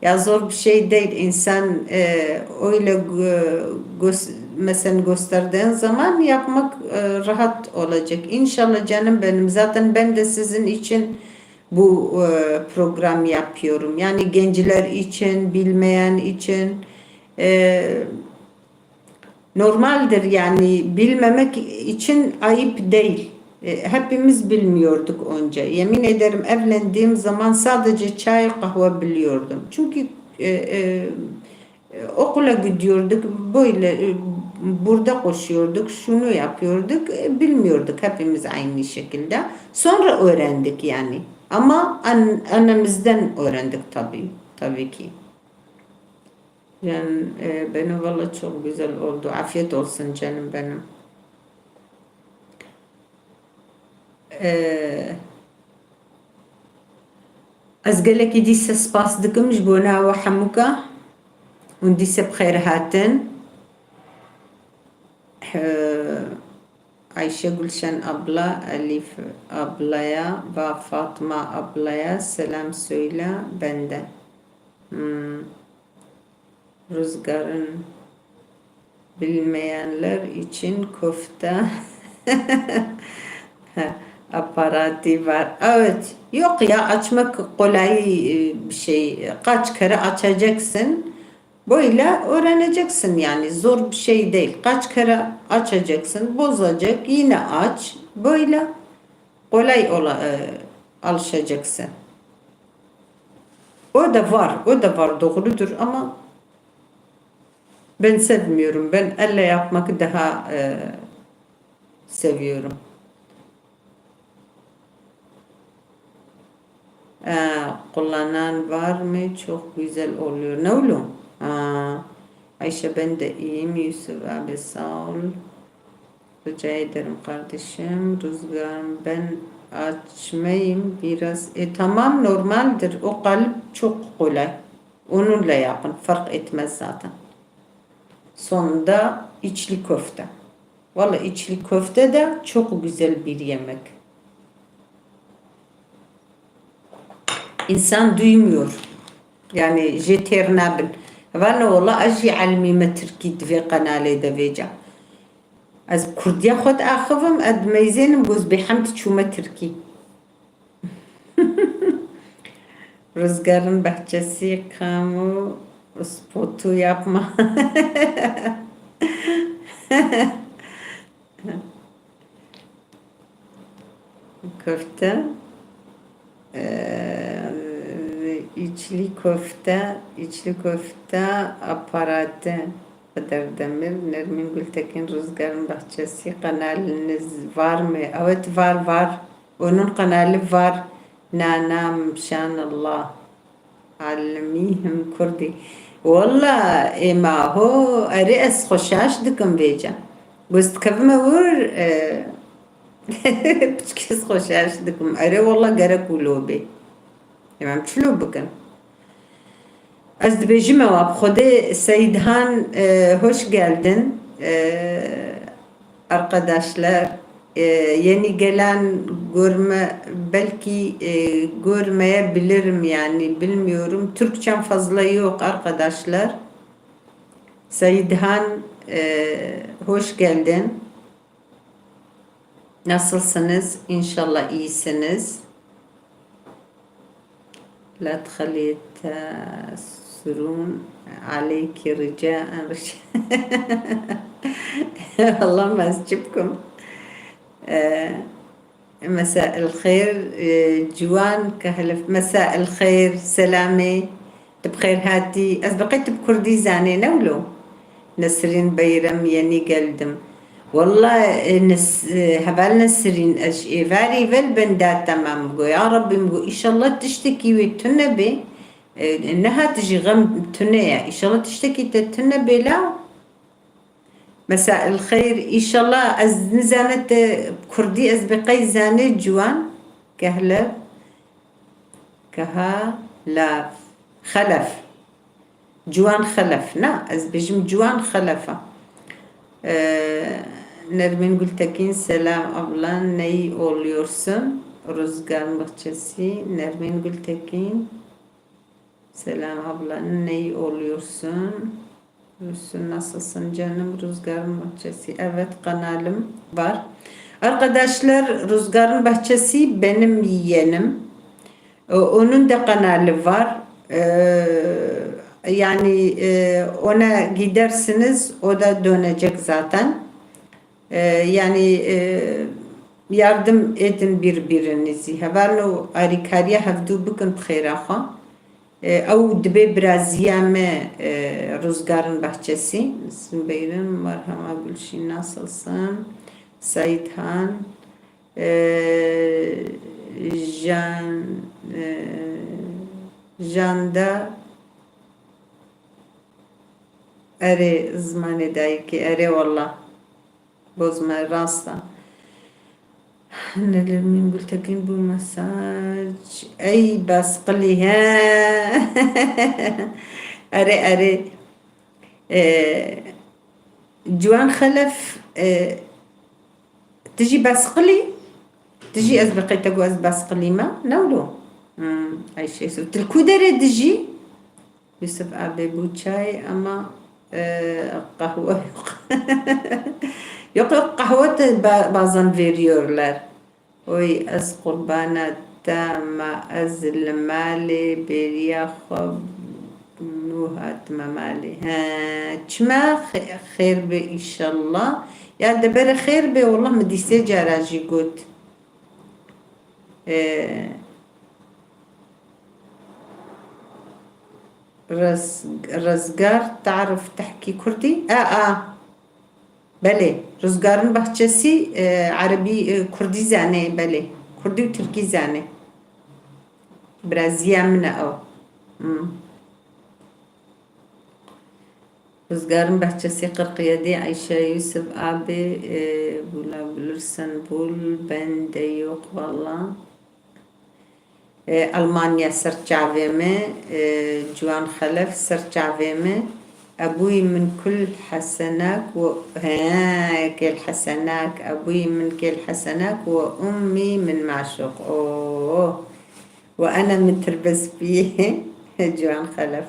Ya zor bir şey değil. İnsan, e, öyle gö-, gös-, mesela gösterdiğin zaman yapmak, e, rahat olacak. İnşallah canım benim. Zaten ben de sizin için bu, e, program yapıyorum. Yani gençler için, bilmeyen için, e, normaldir yani, bilmemek için ayıp değil. E, hepimiz bilmiyorduk önce. Yemin ederim, evlendiğim zaman sadece çay, kahve biliyordum. Çünkü, e, e, E, okula gidiyorduk, böyle, e, burada koşuyorduk, şunu yapıyorduk, e, bilmiyorduk hepimiz aynı şekilde. Sonra öğrendik yani. Ama an-, annemizden öğrendik tabii, tabii ki. Yani, e, benim valla çok güzel oldu. Afiyet olsun canım benim. E, Ez gelekî dîse spas dikim ji bona we hemûka. Hûn dîse bi xêr hatin. He, Ayşe Gülşen abla, Elif ablaya, va Fatma ablaya selam söyle benden. Hmm. Rüzgarın bilmeyenler için köfte aparatı var. Evet. Yok ya, açmak kolay, e, bir şey. Kaç kere açacaksın? Böyle öğreneceksin yani. Zor bir şey değil. Kaç kere açacaksın, bozacak, yine aç. Böyle kolay ola-, e, alışacaksın. O da var, o da var, doğrudur ama ben sevmiyorum. Ben elle yapmak daha, e, seviyorum. E, kullanan var mı? Çok güzel oluyor. Ne oluyor? Aa, Ayşe, ben de iyiyim. Yusuf abi, sağ ol. Rica ederim kardeşim. Rüzgar, ben açmayayım biraz. E, tamam, normaldir. O kalıp çok kolay. Onunla yapın. Fark etmez zaten. Sonunda içli köfte. Valla içli köfte de çok güzel bir yemek. İnsan duymuyor. Yani jê têr nabin. Vana wala ez jî elmîme tirkî di vê qenalê de vêca. Ez bi kurdiya xwe diaxivim, ez dimeyzênim, goz bêhemd çûme tirkî. Ruzgarın bahçesi, kamu spotu yapma. Köfte. Ee, içli köfte, içli köfte aparatı. Kader Demir, Nermin Gültekin, Rüzgarın Bahçesi kanalınız var mı? Evet, var, var. Onun kanalı var. Nana, mşanallah. Alimî him kurdî. Walla ê ma ho, erê ez xwe şaş dikim vêca. Goz dikevime wir, e, piçkî ez xwe şaş dikim. Erê walla gerek wilo bê. Ê em çilo bikin? Ez dibêjim ewa bi Xwedê Seyîdhan, e, hoş geldin. E, Arkadaşlar, e, yeni gelen görme, belki, e, görmeyebilirim yani, bilmiyorum. Türkçem fazla yok arkadaşlar. Seyidhan, e, hoş geldin. Nasılsınız? İnşallah iyisiniz. La txelî te surûn aleyki rica en rica. Allah, ez çi bikim? E, mesa el xêr, e, ciwan ke helif. Mesa el xêr, selamê. Tu bi xêr hatî. Ez bi qey tu bi kurdî zanê, ne wilo? Nesrîn Beyrem, yenî geldim. Walla, e, Nes-, e, heval Nesrîn, ez ji êvarî ve li benda te me, min got, ya Rebbî, min got, îşallah tiştekî wê tune bê. E, nehat jî xem tune ye. Îşallah tiştekî te tune bê la. Mesa el xeyr, îşallah ez nizane te kurdî, ez bi qey zanê ciwan, kehlev, keha, lav, xelef. Ciwan Xelef, na, ez bêjim Ciwan Xelef a. Ee, Nermin Gültekin, selam abla, ne iyi oluyorsun? Rüzgar Bahçesi, Nermin Gültekin, selam abla, ne iyi oluyorsun? Nasılsın canım? Rüzgarın Bahçesi. Evet, kanalım var. Arkadaşlar, Rüzgarın Bahçesi benim yeğenim. O-, onun da kanalı var. Ee, yani, e, ona gidersiniz, o da dönecek zaten. Ee, yani, e, yardım edin birbirinizi. Hevalno arîkariya hevdû bikin bi xêra xwe. E, ew dibê biraziya me, e, Ruzgarın Bahçesi. Zimbeyr'in, merhaba Gülşin, nasılsın? Said Han, e, Jan, e, Janda, erê zimanê dayikê, erê wallah. Bozma rasta. Nermin Gültekin bu mesaj. Ey basqilî he. Erê, erê. Ee, Ciwan Xelef, e, tu jî basqilî? Tu jî ez bi qey te got ez basqilî me? Ne wilo? Hmm, Ayşe Yusuf. Tu li ku derê dijî? Yusuf abi bu çay ama, e, qahwe yok. Yok, yok, qahwe de ba-, bazen veriyorlar. Oy, ez qurbana te me, ez li malê bêriya xwe nû hatime malê. He, çima xe-, xêr be inşallah. Ya de bere xêr be, wallah min dîsê cara jî got. E, Rez-, Rezgar tarif tehkî kurdî? A, a. Belê. Ruzgarın Bahçesi, e, erebî, e, kurdî zanê, belê. Kurdî û tirkî zanê. Biraziya min e ew. Hmm. Ruzgarın Bahçesi kırk yedi, Ayşe Yusuf abi, e, bulabilirsen bul, bende yok valla. E, Almanya ser çavê me, e, Ciwan Xelef ser çavê me. Ebûyî min kul hesenak û, he, kêl hesenak, ebûyî min kêl hesenak û ummî min maşuq. Oh. Û ene min tirbes bî. Ciwan Xelef.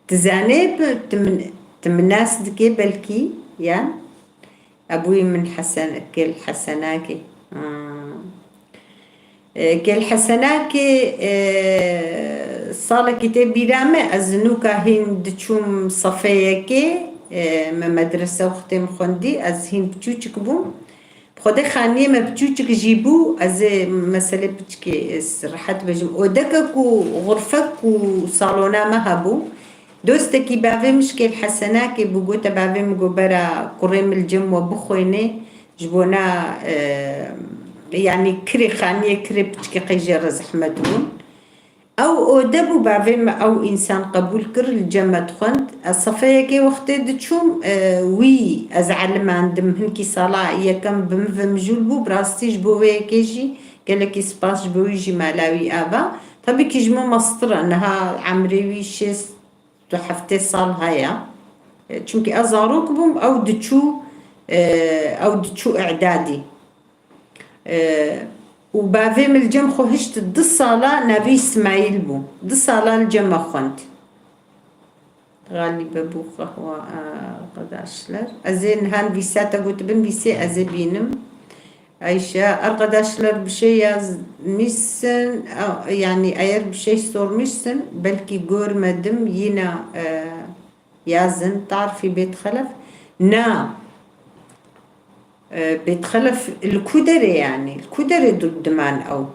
Tu zanê bi, tu min, tu min nas dikê belkî, ya? Ebûyê min Hesen, Kêl Hesenakê. Ha. E, Kêl Hesenakê, e, salekî tê bîra me, ez nûka hîn diçûm sefê yekê, e, me medrese wextê min xwendî, ez hîn piçûçik bûm. Bi Xwedê xaniyê me piçûçik jî bû, ez ê meselê piçikê, e, rehet bêjim. Odeke ku, xurfek ku salona me hebû, dostekî bavê min ji Kêl Hesenakê bû, gote bavê min, go bera kurê min li cem we bixwênê, ji bona, e, yanî kirê xaniyê, kirê piçikê qey jê re zehmet bûn. Ew ode bû, bavê min ew însan qebûl kir, li cem me dixwend. Ez sefeyekê wextê diçûm, e, wî ez elimandim, hinkî sala yekem bi min ve mijûl bû, bi rastî ji bo wê yekê jî gelekî spas ji bo wî jî mala wî ava. Tabî kî ji min mestir e, niha emrê wî şêst û heftê sal heye. E, çimkî ez zarok bûm, ew diçû, e, ew diçû îdadî. E, û bavê min li cem xwe hişt du sala, navê Îsmaîl bû. Du sala li cem me xwend. Galibe bu qehwa, e, arkadaşlar. Ez ê niha nivîsa te gotibin, nivîsê ez ê bînim. Ayşe, arkadaşlar bir şey yazmışsın, e, yani eğer bir şey sormuşsun, belki görmedim, yine, e, yazın, tarifi Bêt Xelef. Na. E, Bêt Xelef li ku derê yani? Li ku derê du-, diman ew?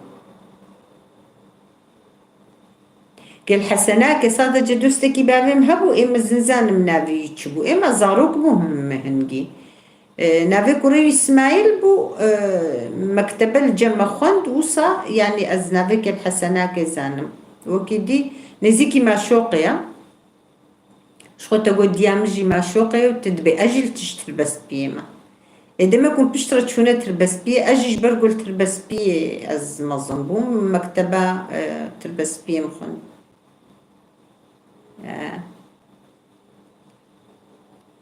Gel Hesenakê sadece dostekî bavê min hebû, ê min zin zanim navê wî çi bû. Ê me zarok bû min hingî. E, navê kurê wî Îsmaîl bû, e, mektebe li cem me xwend, wisa, yanî ez navê Gel Hesenakê zanim. Wekî dî nêzîkî Maşoqê ye. Ji xwe te got diya min jî Maşoqê ye û tu dibê ez jî li tişt tirbestpiyê me. Ê demek hûn pişt re çûne tirbestpiyê, ez jî ji ber ku li tirbestpiyê ez mezin bûm, mekteba, e, tirbestpiyê min xwend. E.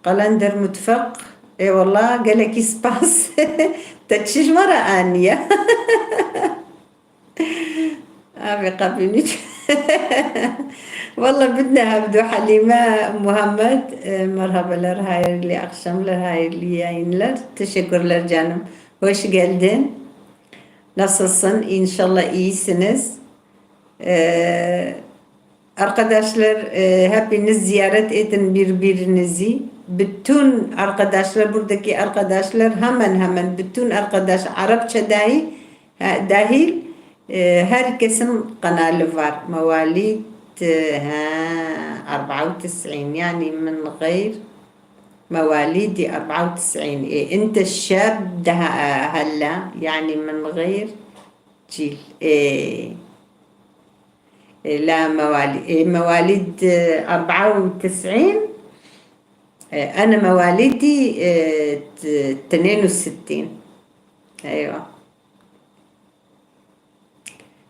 Qelender Mutfeq, ê wela gelekî spas. Te çi ji me re aniye? Abi kapını. Valla bidne hevdu Halime, Muhammed, e, merhabalar, hayırlı akşamlar, hayırlı yayınlar. Teşekkürler canım. Hoş geldin. Nasılsın? İnşallah iyisiniz. E, Arkadaşlar, e, hepiniz ziyaret edin birbirinizi. Bütün arkadaşlar, buradaki arkadaşlar hemen hemen bütün arkadaş Arapça dahi, e, dahil, e, herkesin kanalı var. Mevalidet, e, ha, أربعة وتسعين, yani min gayr mevalidet أربعة وتسعين. E, ente şab daha, e, hella, yani min gayr cil. E, لا مواليد، إيه، مواليد، آه، أربعة وتسعين. آه، أنا مواليدي، آه، ت-، اثنين وستين. أيوة.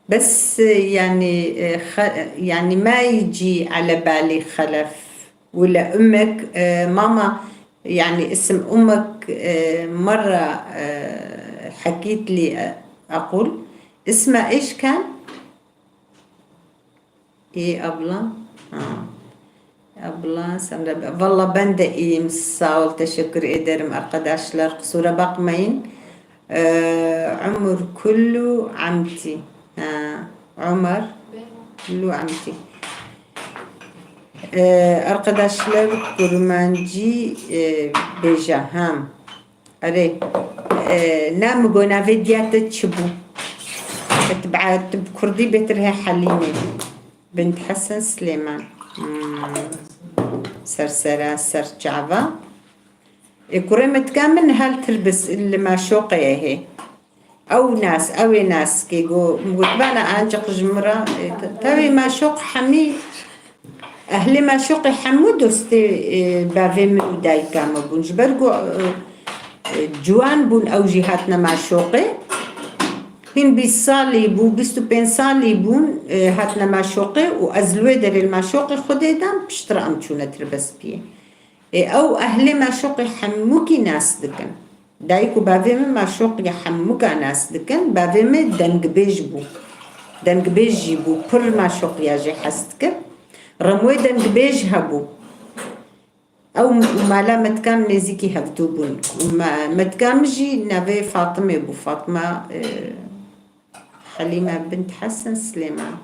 بس، آه، يعني، آه، خ-، يعني ما يجي على بالي خلف ولا أمك، آه، ماما، يعني اسم أمك، آه، مرة، آه، حكيت لي، آه، أقول اسمها إيش كان؟ İyi abla. Ha. Abla sen de, valla ben de iyiyim. Sağ ol, teşekkür ederim arkadaşlar. Kusura bakmayın. Ee, Umur kullu amti. Ha, Umar kullu amti. Ee, arkadaşlar, kurmancî, e, bêje hem. Erê, e, na min got navê diya te çi bû? Te bi, te bi kurdî bêtir he Helîmê. Bint Hesen Silêman. Hmm. Ser sera, ser çava. E, kurê me tika min hel tirbis li Maşoqê hê. Ew nas, ew ê nas kê go, min got, bana ancaq ji min re, e, te-, tevî Maşoq hemî, ehlê Maşoqê hemû dostê, e, bavê min û dayika min bûn. Ji ber ku, e, e, ciwan bûn, ew jî hatine Maşoqê. Hîn bîst salî bû, bîst û pênc salî bûn, e, hatine Maşoqê û ez li wê derê li Maşoqê xwedê dam, piştre em çûne Tirbespiyê. Ê, ew ehlê Maşoqê hemûkî nas dikin. Dayik û bavê min Maşoqê hemûka nas dikin. Bavê min dengbêj bû. Dengbêj jî bû. Pir Maşoqiya jê hez dikir. Remwê dengbêj hebû. Ew û mala me dikan nêzîkî hevdû bûn. Û me, me dikan min jî navê Fatimê bû. Fatima, e, Helîme bint Hesen Silêman.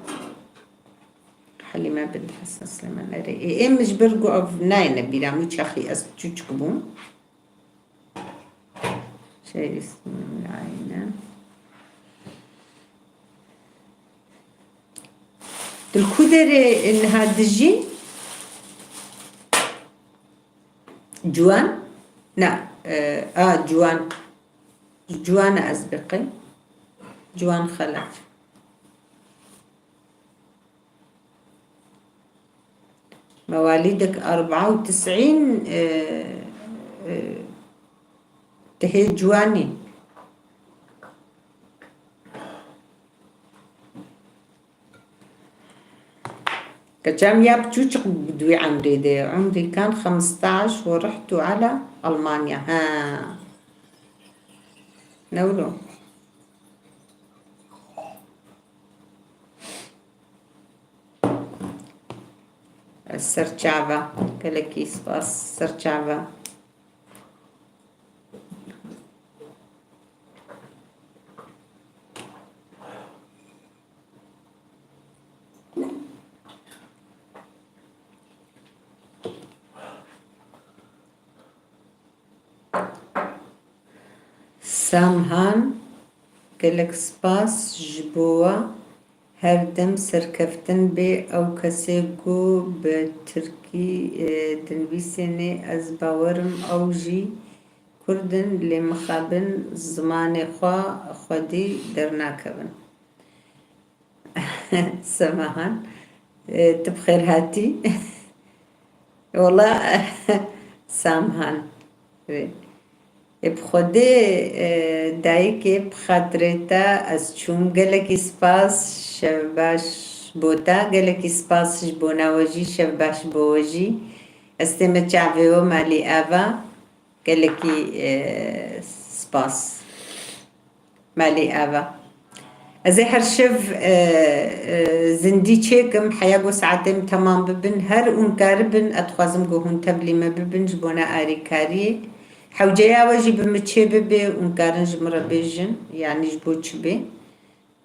Helîme bint Hesen Silêman. Erê, ê, ê min ji ber ku ev nayêne bîra min, çaxî ez çûçik bûm. Şey, ismim nayêne. Tu li ku derê niha dijî? Ciwan? Na, e, a, Ciwan. Ciwan ez biqî. Ciwan Xelef. Mewalîdek arba û tisîn, e, e, tihê ciwanî. Keçam ya biçûçik bi dû emrê de, emrî kan xemstaş û rihtu ala Almanya. Ha. Ne wilo? Serçava. Gelekî spas. Serçava. Samhan, gelek spas ji bo we. Her dem serkeftin bê ew kesê ku bi tirkî, e, dinivîsênê, ez bawerim ew jî kurd in, lê mixabin zimanê xwe xwedî dernakevin. Semahan, e, tu bi xêr hatî. Wela, Samhan. Ê, bi Xwedê, e, dayikê, bi xatirê te ez çûm. Gelekî spas, şev baş bo te. Gelekî spas ji bona we jî, şev baş bo we jî. Ez tême çavê we, malî ava. Gelekî, e, spas. Malê ava. Ez ê her şev, e, e, zindî çêkim, heya ku saetê min temam bibin, her hûn karibin, ez dixwazim ku hûn tevlî me bibin ji bona arîkariyê. Hewceya we jî bi min çê bibe, hûn karin ji min re bêjin, yanî ji bo çi bê.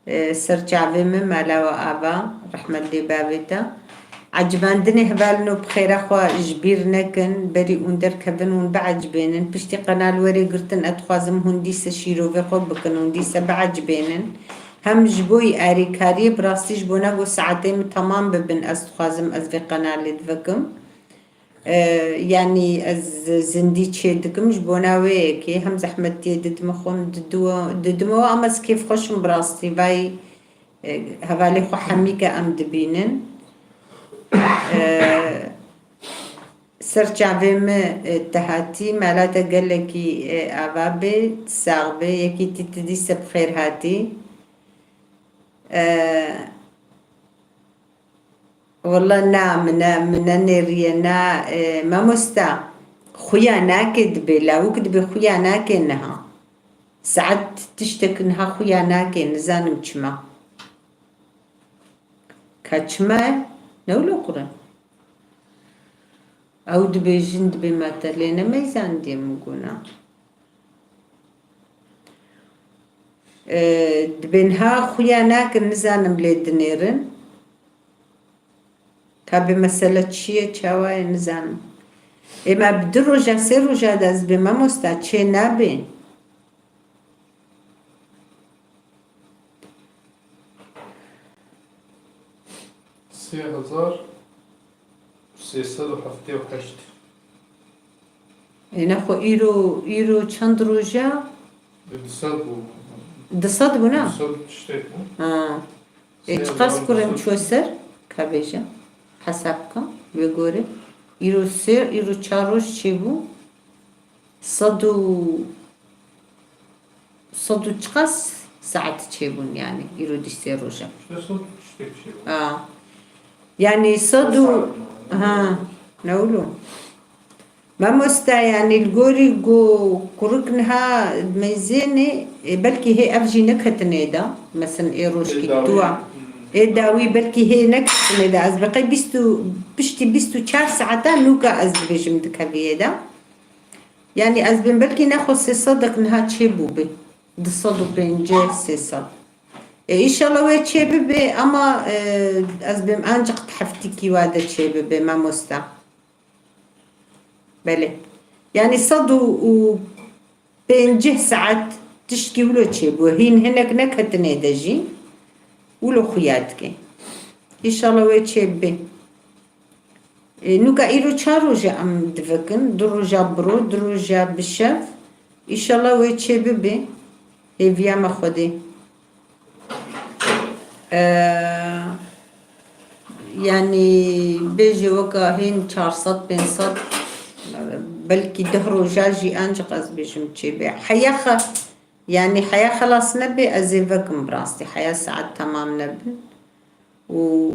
E, ser çavê min mala we ava, rehmet lê bavê te. Ecibandinê hevalino bi xêra xwe ji bîr nekin, berî hûn derkevin hûn biecibênin. Piştî qenal werê girtin, ez dixwazim hûn dîse şîrovê xwe bikin, hûn dîse biecibênin. Hem ji bo arîkariyê, bi rastî ji bona ku saetê min temam bibin, ez dixwazim ez vê qenalê divekim. E, yanî ez zindî çê dikim ji bona wê yekê, hem zehmetiyê didime xwe, didime, didime we, ama ez kêfxweş im bi rastî, vay, e, hevalê xwe hemî ke em dibînin. E, ser çavê min, e, te hatî, mala te gelekî, e, ava bê, sax bê, yekî tî tu dîse bi xêr hatî. E, Wela na, min ne, min nenêriye, na, e, mamosta, xuya nake dibê, lawik dibê xuya nake niha. Saet tiştek niha xuya nake, nizanim çima. Ka çima ye? Ne wilo qure? Ew dibêjin dibê me te lê nemeyzandiye min gona. E, dibê niha xuya nakin, nizanim lê dinêrin. Ka bê mesele çi ye, çawa ye, nizanim. Ê me bi du roja, sê roja de ez bê mamosta çê nabê. Sê hezar sê sed û heftê û heşt. Ê nexwe îro, îro çend roj e? Di sed bû. Di sed bû, ne? Di sed tiştek bû. Ha. Ê, çiqas kurê min çû ser? Ka bêje. Hesab bike. Wê gorê. Îro sê, îro çar roj çêbû. Sed û, sed û çiqas saet çêbûn, yanî, îro dî sê roj e. Îşte sed û tiştek çêbûn. A. Yanî sed û, ha, ne wilo. Mamosta, yanî li gorî ku kurik niha meyzênê, e, belkî hê ev jî neketine da. Mesela ê rojkî Ê dawî, tu a. Hmm. Ê dawî belkî hê nekiştinê de ez bi qey bîst û, piştî bîst û çar saeta nûka ez dibêjim dikeviyê de. Yanî ez bim belkî nexwe sê sedek niha çê bûbê. Du sed û pêncî, sê sed. E, îşallah wê çê bibe, ama, e, ez bim ancik di heftîkî wa de çê bibe, mamosta. Belê. Yanî sed û pêncî saet tiştkî wilo çêbû. Hîn hinek neketine de jî. Wilo xuya dike. Îşallah wê çêbibe. E, nûka îro çar roje em divekin. Du roja biro, du roja bi şev. Îşallah wê çêbibe. Hêviya me Xwedê. Ee, yanî bêjî weke hîn çar sed, pênc sed, belkî deh roja jî ancik ez bêjim çêbe. Heya xe-, yanî heya xelas nebe, ez ê vekim bi rastî. Heya saet temam nebin. Û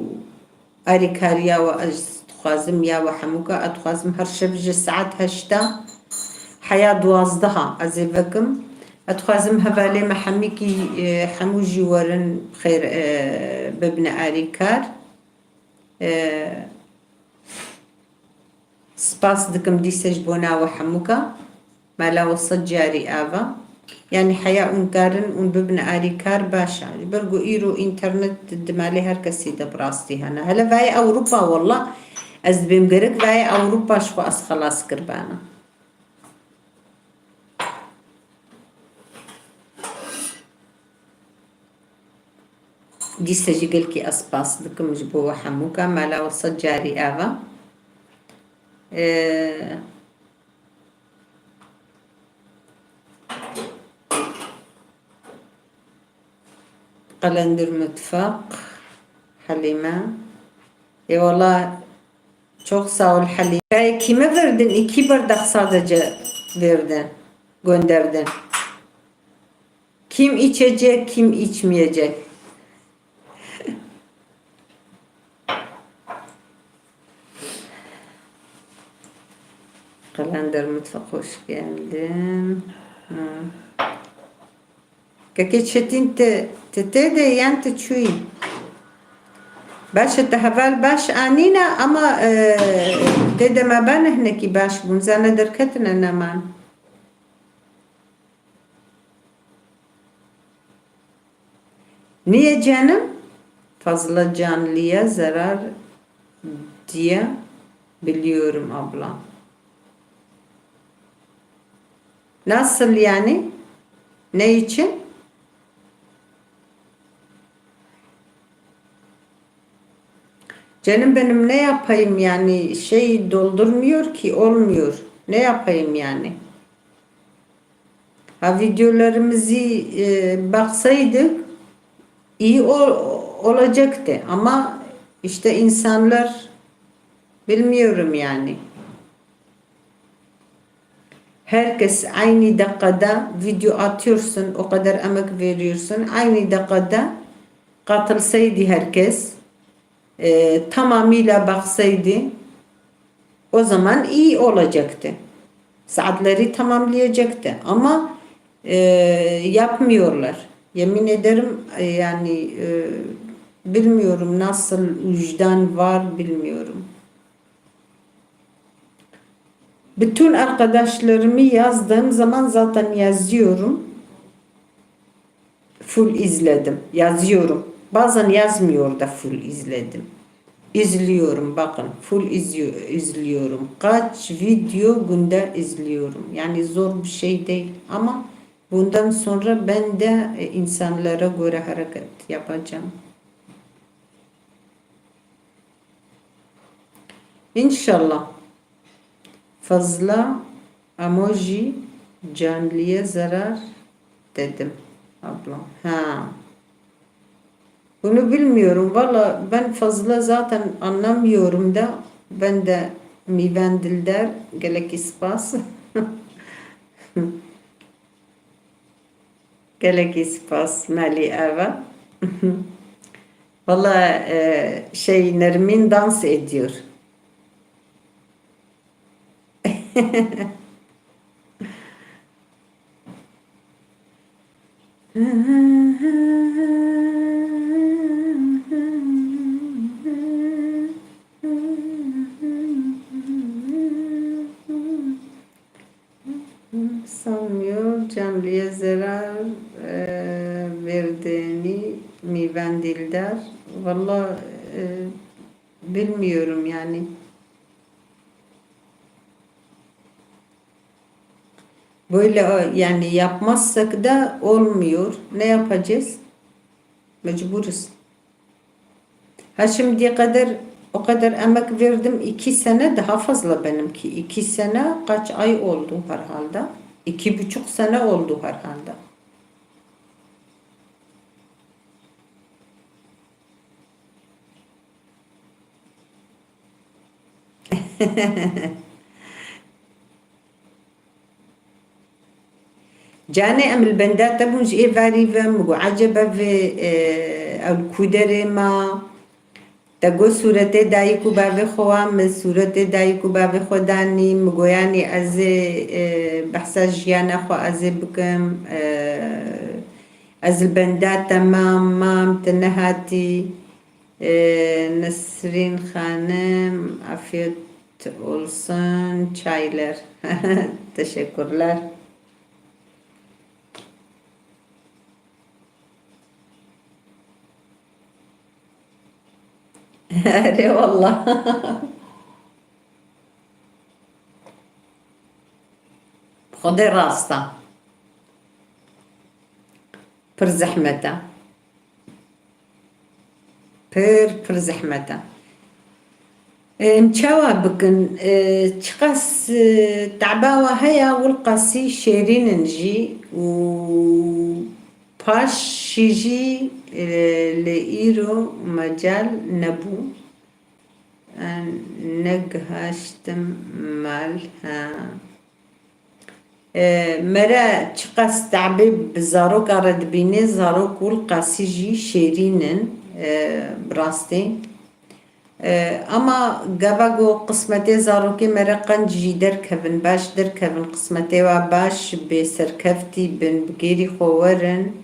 alîkariya we ez dixwazim ya we hemûka, ez dixwazim her şev ji saet heşta heya duwazdeha ez ê vekim. Ez dixwazim hevalê me hemîkî, e, hemû jî werin xêr, e, bibine alîkar. E, Spas dikim dîse ji bona we hemûka. Mala we sed carî ava. Yanî heya hûn karin hûn bibin alîkar baş e. Ji ber ku îro înternet di malê her kesî de bi rastî hene. Hele vayê Ewropa wela ez dibêm gerek vayê Ewropa ji xwe ez xelas kiribana. Dîse jî gelkî ez spas dikim ji bo we hemûka. Mala we sed carî ava. Ee, Qelendir Mutfak, Halîme. Ê wela, çok sağ ol Halîme. Kime verdin? İki bardak sadece verdin, gönderdin. Kim içecek, kim içmeyecek? Kalender Mutfak, hoş geldin. Hı. Kekê Çetin, te, te tê de yan te çûyî? Baş e, te heval baş anîne ama, e, tê de me bane hinekî baş bûn. Zane derketine neman. Niye canım? Fazla canlıya zarar diye biliyorum abla. Nasıl yani? Ne için? Canım benim, ne yapayım yani, şey doldurmuyor ki, olmuyor. Ne yapayım yani? Ha, videolarımızı, e, baksaydık iyi ol-, olacaktı. Ama işte insanlar, bilmiyorum yani. Herkes aynı dakikada video atıyorsun, o kadar emek veriyorsun. Aynı dakikada katılsaydı herkes, e, tamamıyla baksaydı, o zaman iyi olacaktı. Saatleri tamamlayacaktı. Ama, e, yapmıyorlar. Yemin ederim, e, yani, e, bilmiyorum nasıl vicdan var, bilmiyorum. Bütün arkadaşlarımı yazdığım zaman zaten yazıyorum. Full izledim. Yazıyorum. Bazen yazmıyor da full izledim. İzliyorum, bakın. Full izliyo-, izliyorum. Kaç video günde izliyorum. Yani zor bir şey değil ama bundan sonra ben de, e, insanlara göre hareket yapacağım. İnşallah. Fazla emoji canlıya zarar dedim abla. Ha. Bunu bilmiyorum. Valla ben fazla zaten anlamıyorum da. Ben de Miven Dildar. Gelek spas. Gelekî spas Melî Eva. Valla, e, şey, Nermin dans ediyor. Miven Dildar. Valla, e, bilmiyorum yani. Böyle, e, yani yapmazsak da olmuyor. Ne yapacağız? Mecburuz. Ha şimdiye kadar o kadar emek verdim. İki sene daha fazla benimki. İki sene kaç ay oldu herhalde? İki buçuk sene oldu herhalde. Canê em li benda te bûn ji êvarî ve, min got, ecebe vê, e, ew li ku derê ma? Te got sûretê dayik û bavê xwe wa, min sûretê dayik û bavê xwe danî, min got, yanî ez ê, e, behsa jiyana xwe ez ê bikim, e, ez li benda te mam, mam, tu nehatî. E, Nesrîn Xanim, afiyet olsun, çaylar. Teşekkürler. Erê wallah. Xwedê rast e. Pir zehmet e. Pir, pir zehmet e. Em çawa bikin? E, çiqas, e, teba we heye, wilqasî şêrîn in jî û paşî jî, e, li îro mecal nebû. E, negihaştim mal, ha. E, mere çiqas tebê bi zaroka re dibîne, zarok wilqasî jî şêrîn in, e, bi rastî. E, ama gava ku qismetê zarokê mere qenc jî derkevin, baş derkevin, qismetê wa baş bê serkeftî bin, bi gêrî xwe werin,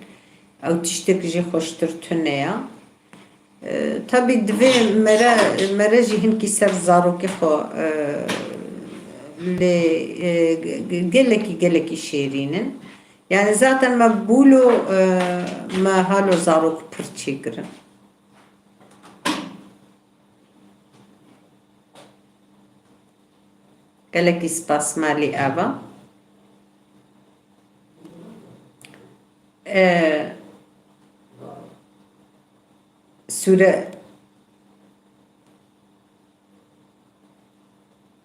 ew tiştek jî xweştir tune ya. E, tabî divê mere, mere jî hinkî ser zarokê xwe, e, lê, e, ge-, ge-, gelekî, gelekî şêrîn in. Yani zaten me bûlo, e, me halo zarok pir çêkirin. Gelekî spas malî ava. E, sûre-,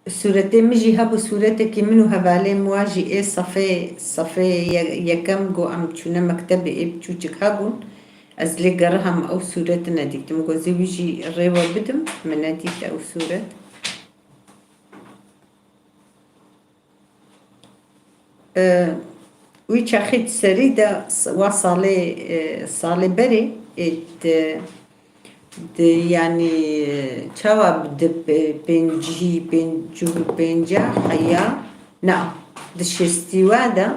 sûretê min jî hebû, sûretekî min û hevalê min wa jî ê sefê, sefê ye-, yekem ku em çûne mektebê ê biçûçik hebûn. Ez lê geriham ew sûret nedîtim. Ku ez ê wî jî rê we bidim, min nedît ew sûret. E, wî çaxî di serî de s-, wa salê, e, salê berê, e, di, di, yanî, e, çawa bi di pê-, pêncî, pêncî û pênca heya, na, di şêstî wa de,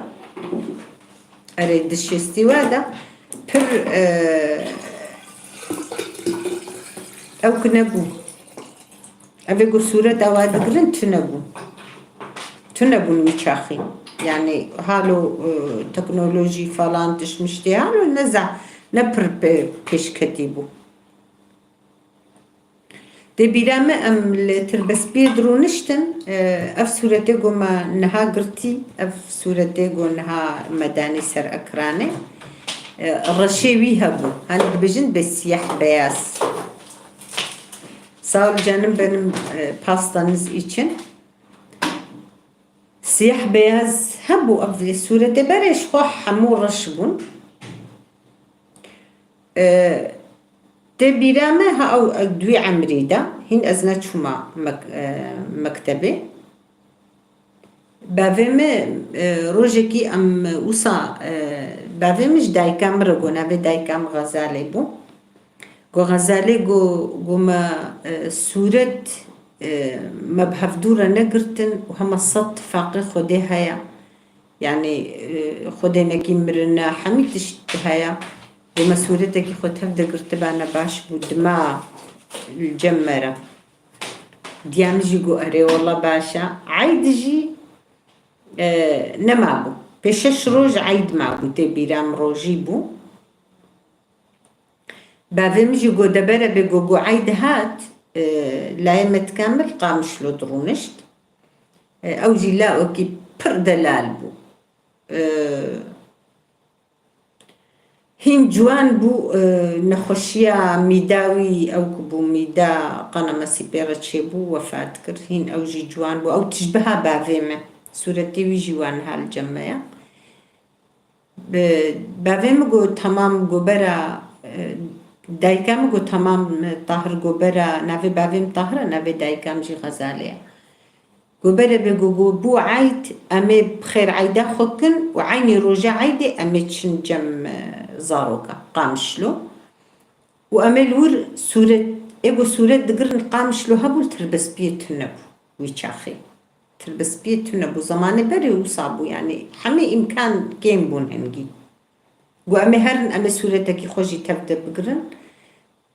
erê, di şêstî wa de pir, e, ew ki nebû. Evê ku sûreta wa digirin tune bû. Tune bûn wî çaxî. Yani halo, e, teknolojî falan tişt miştê halo ne za-, ne pir pê-, pêşketî bû. Tê bîra me em li tirbespiyê dirûniştin, e, ev sûretê ku me niha girtî, ev sûretê ku niha me danî ser ekranê, e, reşê wî hebû. Hani dibêjin be siyah beyaz. Sağ ol canım benim, e, pastanız için. Siyah beyaz hebû, ev sûretê berê ji xwe hemû reş bûn. E, tê bîra me ha ew, ew di wî emrî de, hîn ez neçûma mek-, e, mektebê. Bavê min, e, rojekî em wisa, e, bavê min ji dayika min re got, navê dayika min Xezalê bû. Got, Xezalê got, got me, e, sûret, e, me bi hevdû re negirtin û hema sed tifaqê Xwedê heye. Yani, e, Xwedê nekî mirine, hemî tişt heye. Got me sûretekî xwe tev de girtibane baş bû, dima li cem me re. Diya min jî got, erê wela baş e. Eyd jî, e, nemabû. Pê şeş roj eyd mabû, tê bîra min rojî bû. Bavê min jî go debere bê go go eyd hat, e, layê me dikamil Qamişlo dirûnişt. E, ew jî lawekî pir delal bû. E, hîn ciwan bû, e, nexweşiya mîda wî, ew ku bû mîda qana me sîpê re çêbû, wefat kir. Hîn ew jî ciwan bû. Ew tişbiha bavê me. Sûretê wî jî wa niha li cem me ye. Bi-, bavê min got, temam, got bera, e, dayika min got, temam, Tahir got bera, navê bavê min Tahir e, navê dayika min jî Xezalê ye. Got bere bê got, got bû eyd, em ê bi xêr eyda xwe kin û eynî roja eydê em ê çin cem, e, zaroka, Qamişlo. Û em ê li wir sûret, ê got sûret digirin Qamişlo hebû, li Tirbespiyê tune bû wî çaxê. Tirbespiyê tune bû. Zemanê berê wisa bû, yanî hemî îmkan kêm bûn hingî. Got, em ê herin, em ê sûretekî xwe jî tev de bigirin.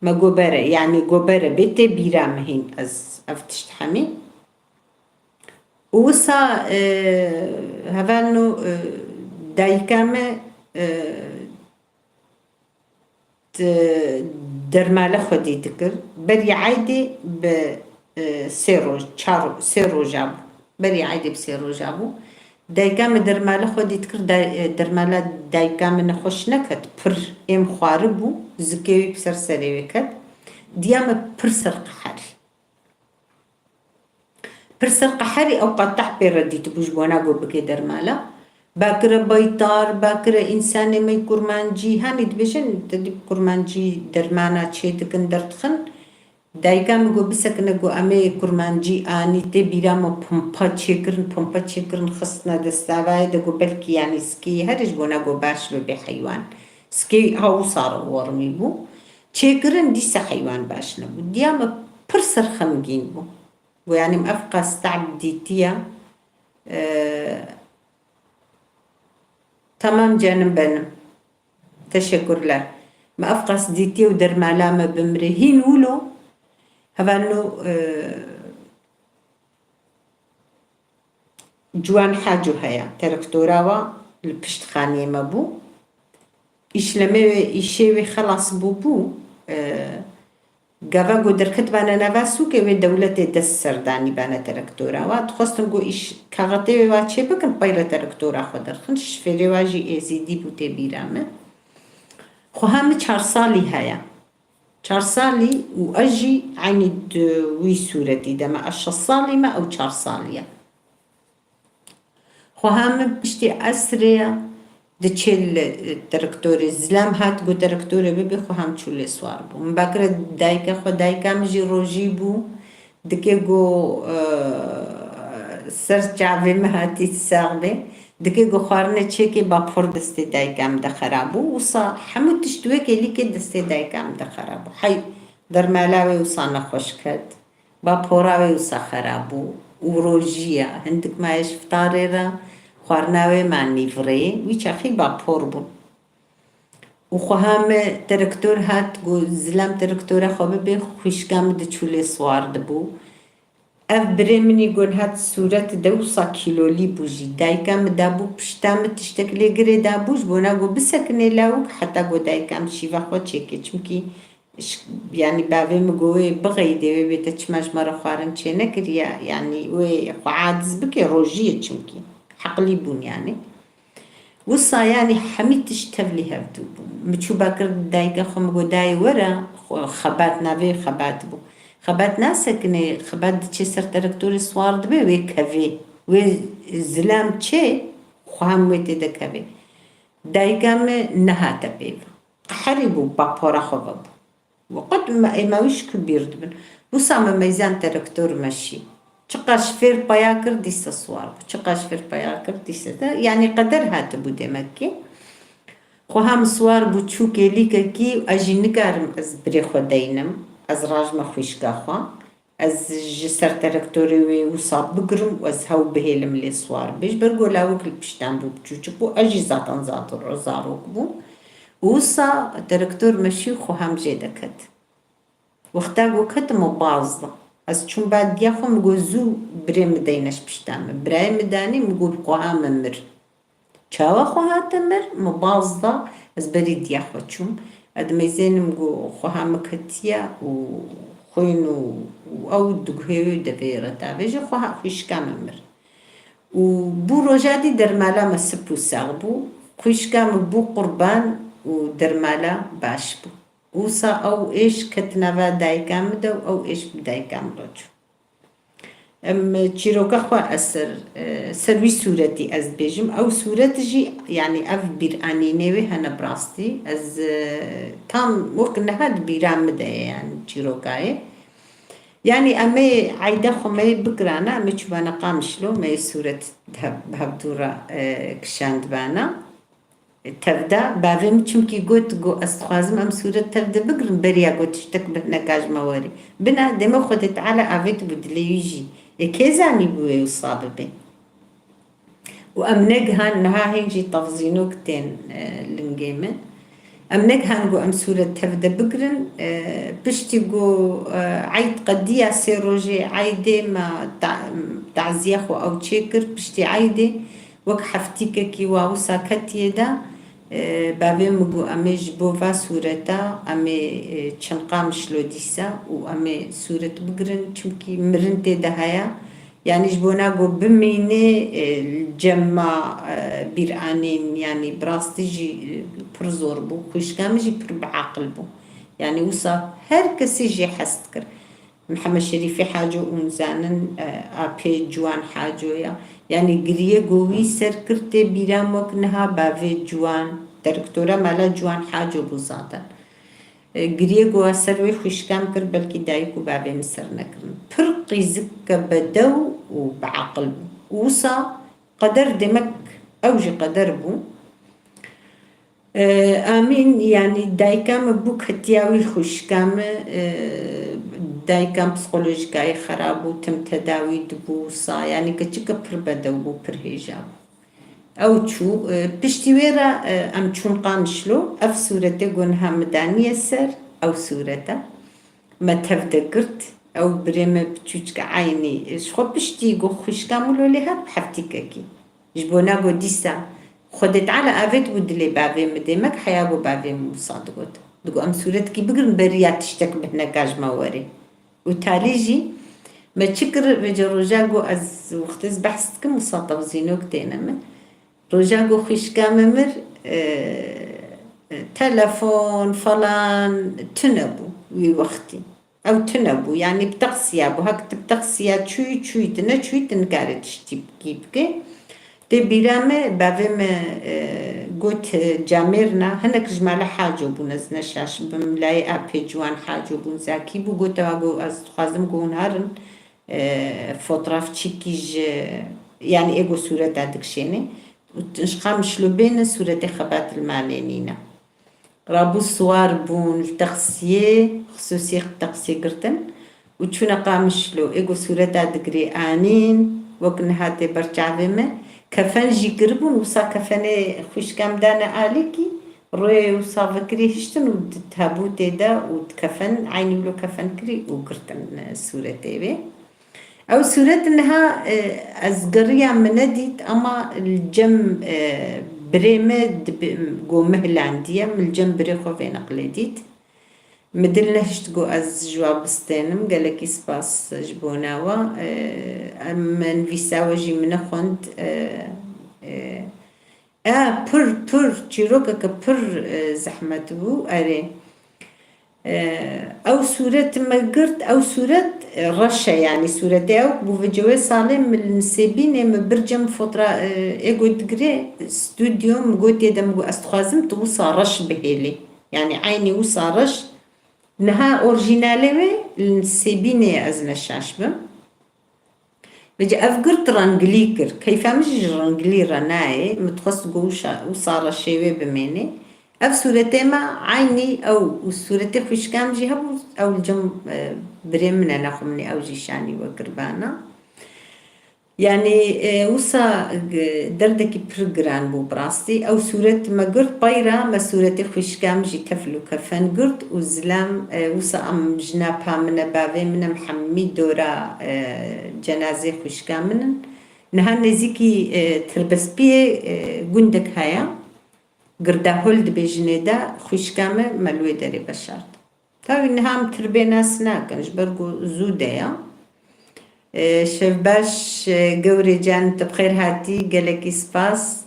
Me got bere, yanî got bere bê tê bîra min hîn ez ev tişt hemî. Û wisa, e, hevalno, e, dayika me, e, di-, dermale xwedî dikir. Berî eydê bi, e, sê roj, çar, sê roja bû. Berî eydê bi sê roja bû. Dayika min dermale xwedî dikir, day-, e, dermala dayika min nexweş neket, pir êm xwaribû, zikê wî bi ser serê wê ket. Diya min pir serqeherî. Pir serqeherî ew qateh pê re dîtibû ji bona got bike dermala. Bakire baytar, bakire însanê me kurmancî, hemî dibêjin, te dî kurmancî dermana çê dikin, derdixin. Dayika min got bisekine, got em ê kurmancî anî, tê bîra me pompa çêkirin, pompa çêkirin xistine destavayê de, got belkî yanî sikê herê ji bona got baş bibe heywan. Sikê ha wisa re wermî bû. Çêkirin dîsa heywan baş nebû. Diya min pir serxemgîn bû. Got, yanî min ev qas te'b dîtiye. E, tamam canım benim. Teşekkürler. Me ev qas dîtiye û dermala me bimire. Hîn wilo, hevalno, e, Ciwan Haco heye. Terektora wa li pişt xaniyê me bû. Îşlemê wê, îşê wê xelas bûbû. E, Gava ku derketibane nava sûkê wê dewletê dest ser danîbane terektora wa. Dixwestin ku îş kaxetê wê wa çê bikin, peyre terektora xwe derxin. Şifêrê wa jî êzîdî bû tê bîra min. Xweha min çar salî heye. Çar salî û ez jî eynî di wî sûretî de me. Ez şeş salî me, ew çar salî ye. Xweha min piştî esrê ya diçê li, e, terektorê. Zilam hat got terektorê bibe, xweha min çû lê siwar bû. Min bakire dayika xwe, dayika min jî rojî bû. Dikê got, e, ser çavê min hatî sax bê. Dikê got xwarinê çêkê bapor destê dayika min de xera bû. Wisa hemû tişt wekê lîkê destê dayika min de xera bû. Hey dermala wê wisa nexweş ket. Bapora wê wisa xera bû û rojî ya. Hindik maye ji fitarê re xwarina wê ma nîvirê, wî çaxî bapor bûn. Û xweha me terektor hat, got, Zilam terektora xwe bibe, xwişka min diçû lê siwar dibû. Ev birê min î got hat sûret de wisa kîlolî bû jî. Dayika min dabû pişta min tiştek lê girê dabû, ji bona got bisekinê lawik heta got dayika min şîva xwe çêke. Çimkî Ş-, yanî bavê min got wê bixeyidê, wê bê te çima ji me re xwarin çê nekiriye, yanî wê xwe aciz bike, rojiyê çimkî. Heqlî bûn yanî. Wisa yanî hemî tişt tevlî hevdû bûn. Min çû bakir dayika xwe, min got dayê were, xwe xebat navê xebat bû. Xebat nasekinê, xebat diçê ser terektorê siwar dibe, wê kevê. Wê zilam çê, xwe hem wê tê de kevê. Dayika min nehate pê ve. Qeherî bû, bapora xwe vebû. Û qet me, ê me wî ji ku bîr dibin. Wisa me meyzan terektor meşî. Çiqas ji fêr peya kir, dîsa siwar bû. Çiqas ji fêr peya kir, dîsa de. Yanî qeder hatibû demek ki. Xweha min siwar bû, çû kêlîkekî, ez jî nikarim ez birê xwe deynim. Ez rajme xwîşka xwe. Ez ji ser terektorê wê wisa bigirim û ez hew bihêlim lê siwar bê. Ji ber ku lawik li piştan bû, biçûçik bû, ez jî zaten zaten zarok bûm. Û wisa terektor meşî û xweha min jê de ket. Wexta ku ketim û baz da. Ez çûm ba diya xwe, min got zû birê min deyne ji pişta min. Birayê min danî, min got xweha min mir. Çawa xweha te mir? Min baz da, ez berî diya xwe çûm. Ez dimeyzênim ku xweha min ketiye û xwîn û, û ew diguhê wê devê re davêje, xweha xwişka min mir. Û bû roja dî dermala me sip û sax bû. Xwişka min bû qurban û dermala baş bû. Wisa ew êş ket nava dayika min de û ew êş bi dayika min re çû. Em çîroka xwe ez ser, e, ser wî sûretî ez dibêjim. Ew sûret jî, yanî ev bîranînê wê hene bi rastî. Ez, e, tam wek niha di bîra min de ye, yanî çîrokayê. Yanî em ê eyda xwe me yê bigirana, em ê çûbana Qamişlo, me yê sûret hev-, bi hevdû re, e, kişandibana. Tevda, bavê min çimkî got, got, "Ez dixwazim em sûret tevde bigirin, beriya got tiştek bi hineka ji me werî." Bina, dema Xwedê Teala avêt bû dilê wî jî. Ê kê zanî bû wê wisa bibe? Û em negihan, niha hên jî tevzînok tên, e, lingê min. Em negihan got em sûret tevde bigirin. E, piştî got, e, eyd qediya sê rojê eydê me ta-, taziya xwe ew çêkir, piştî eydê wek heftîkekî wa wisa ketiye de, e, bavê min got, "Em ê ji bo va sûreta, em ê, e, çin Qamişlo dîsa û em ê sûret bigirin, çimkî mirin tê de heye." Yanî ji bona got bimînê, e, li cem me, e, bîranîn, yanî bi rastî jî, e, pir zor bû. Xwişka min jî pir bi aqil bû. Yanî wisa her kesî jê hez dikir. Mihemed Şerîfî Haco, hûn zanin, e, apê Ciwan Haco ya. Yanî giriye got wî ser kir tê bîra min wek niha bavê Ciwan, direktora mala Ciwan Haco bû zaten. E, giriye got ez ser wê xwişka min kir, belkî dayik û bavê min ser nekirin. Pir qîzike bedew û bi aqil bû. Û wisa qeder demek ew jî qeder bû. E, Amîn, yanî dayika min bû ketiya wî xwişka min, e, dayika min psîkolojîka wî xerab bû, tim tedawî dibû wisa, yanî keçike pir bedew bû, pir hêja bû. Ew çû, e, piştî wê re, e, em çûn Qamişlo, ev sûretê got niha min daniye ser, ew sûrete. Me tev de girt, ew birê me biçûçke eynî, e, ji xwe piştî got xwişka min lo lê hat bi heftîkekî. Ji bona got dîsa Xwedê Teala avêt bû dilê bavê min dê, me heya got bavê min wisa digot. Digot em sûretkî bigirin beriya tiştek bi hineka ji me werê. Û talî jî me çi kir, vêca roja got ez wextê ez behs dikim wisa tevzînok têne min. Roja got xwişka min mir, e, e, telefon falan tune bû wî wextî. Ew tune bû, yanî bi teqsiya bû. Hek tu bi teqsiya çûyî, çûyî tu neçûyî, tu nikarî tiştî bikî bike. Tê bîra me, bavê me, e, got, e, camêrna, hinek ji mala Haco bûn, ez neşaş bim, layê apê Ciwan Haco bûn, Zakî bû, got, ewa, got, ez dixwazim, got, hûn herin, e, fotrafçîkî ji, yanî ê got sûreta dikişênê. Û ji Qamişlo bêne sûretê xebat li malê nîne. Rabû siwar bûn li teqsiyê, xisûsî teqsî girtin û çûne Qamişlo. Ê got sûreta digirê anîn, wek niha tê ber çavê me. Kefen jî kiribûn, wisa kefenê xwişka min dane alîkî, rûyê wisa vekirî hiştin û di tabûtê de û di kefen, eynî wilo kefen kirî û girtin, e, sûretê wê. Ew sûret niha, e, ez geriya min nedît, ama li cem, e, birê me dibi-, got min hilandiye, min li cem birê xwe vê neqlê dît. Min dil nehişt got ez ji wa bistênim, gelekî spas ji bona we. E, em, me nivîsa we jî min nexwend, e, e, e, pir, pir, çîrokeke pir, e, zehmet bû, erê. E, ew sûret me girt, ew sûret, e, reş e, yanî sûretê ew bû vêca wê salê min li Nisêbînê min bir cem fotra, e, ê got digirê stûdyo, min got tê de, min got ez dixwazim tu wisa reş bihêlî. Yanî eynî wisa reş. Niha orjînalê wê li Nisêbînê ye, ez neşaş bim. Vêca ev girt rengilî kir. Keyfa min jî ji rengilî re nayê. Min dixwest ku wisa, wisa reşê wê bimênê. Ev sûretê me eynî ew û sûretê xwişka min jî hebû. Ew li cem, e, birê min e, nexwe min ê ew jî şanî we kir bana. Yanî, e, wisa, e, derdekî pir giran bû bi rastî. Ew sûret me girt pey re, me sûretê xwişka min jî tefl û kefen girt û zilam, e, wisa em jina pa min e, bavê min e, em hemî dora, e, cenazê xwişka min in. Niha nêzîkî, e, Tirbespiyê, e, gundek heye. Girdahol dibêjinê de xwişka me, me li wê derê veşart. Tawî niha em tirbê nas nakin, ji ber ku zû de ya. E, şevbaş, e, gewrê can, tu bi xêr hatî, gelekî spas.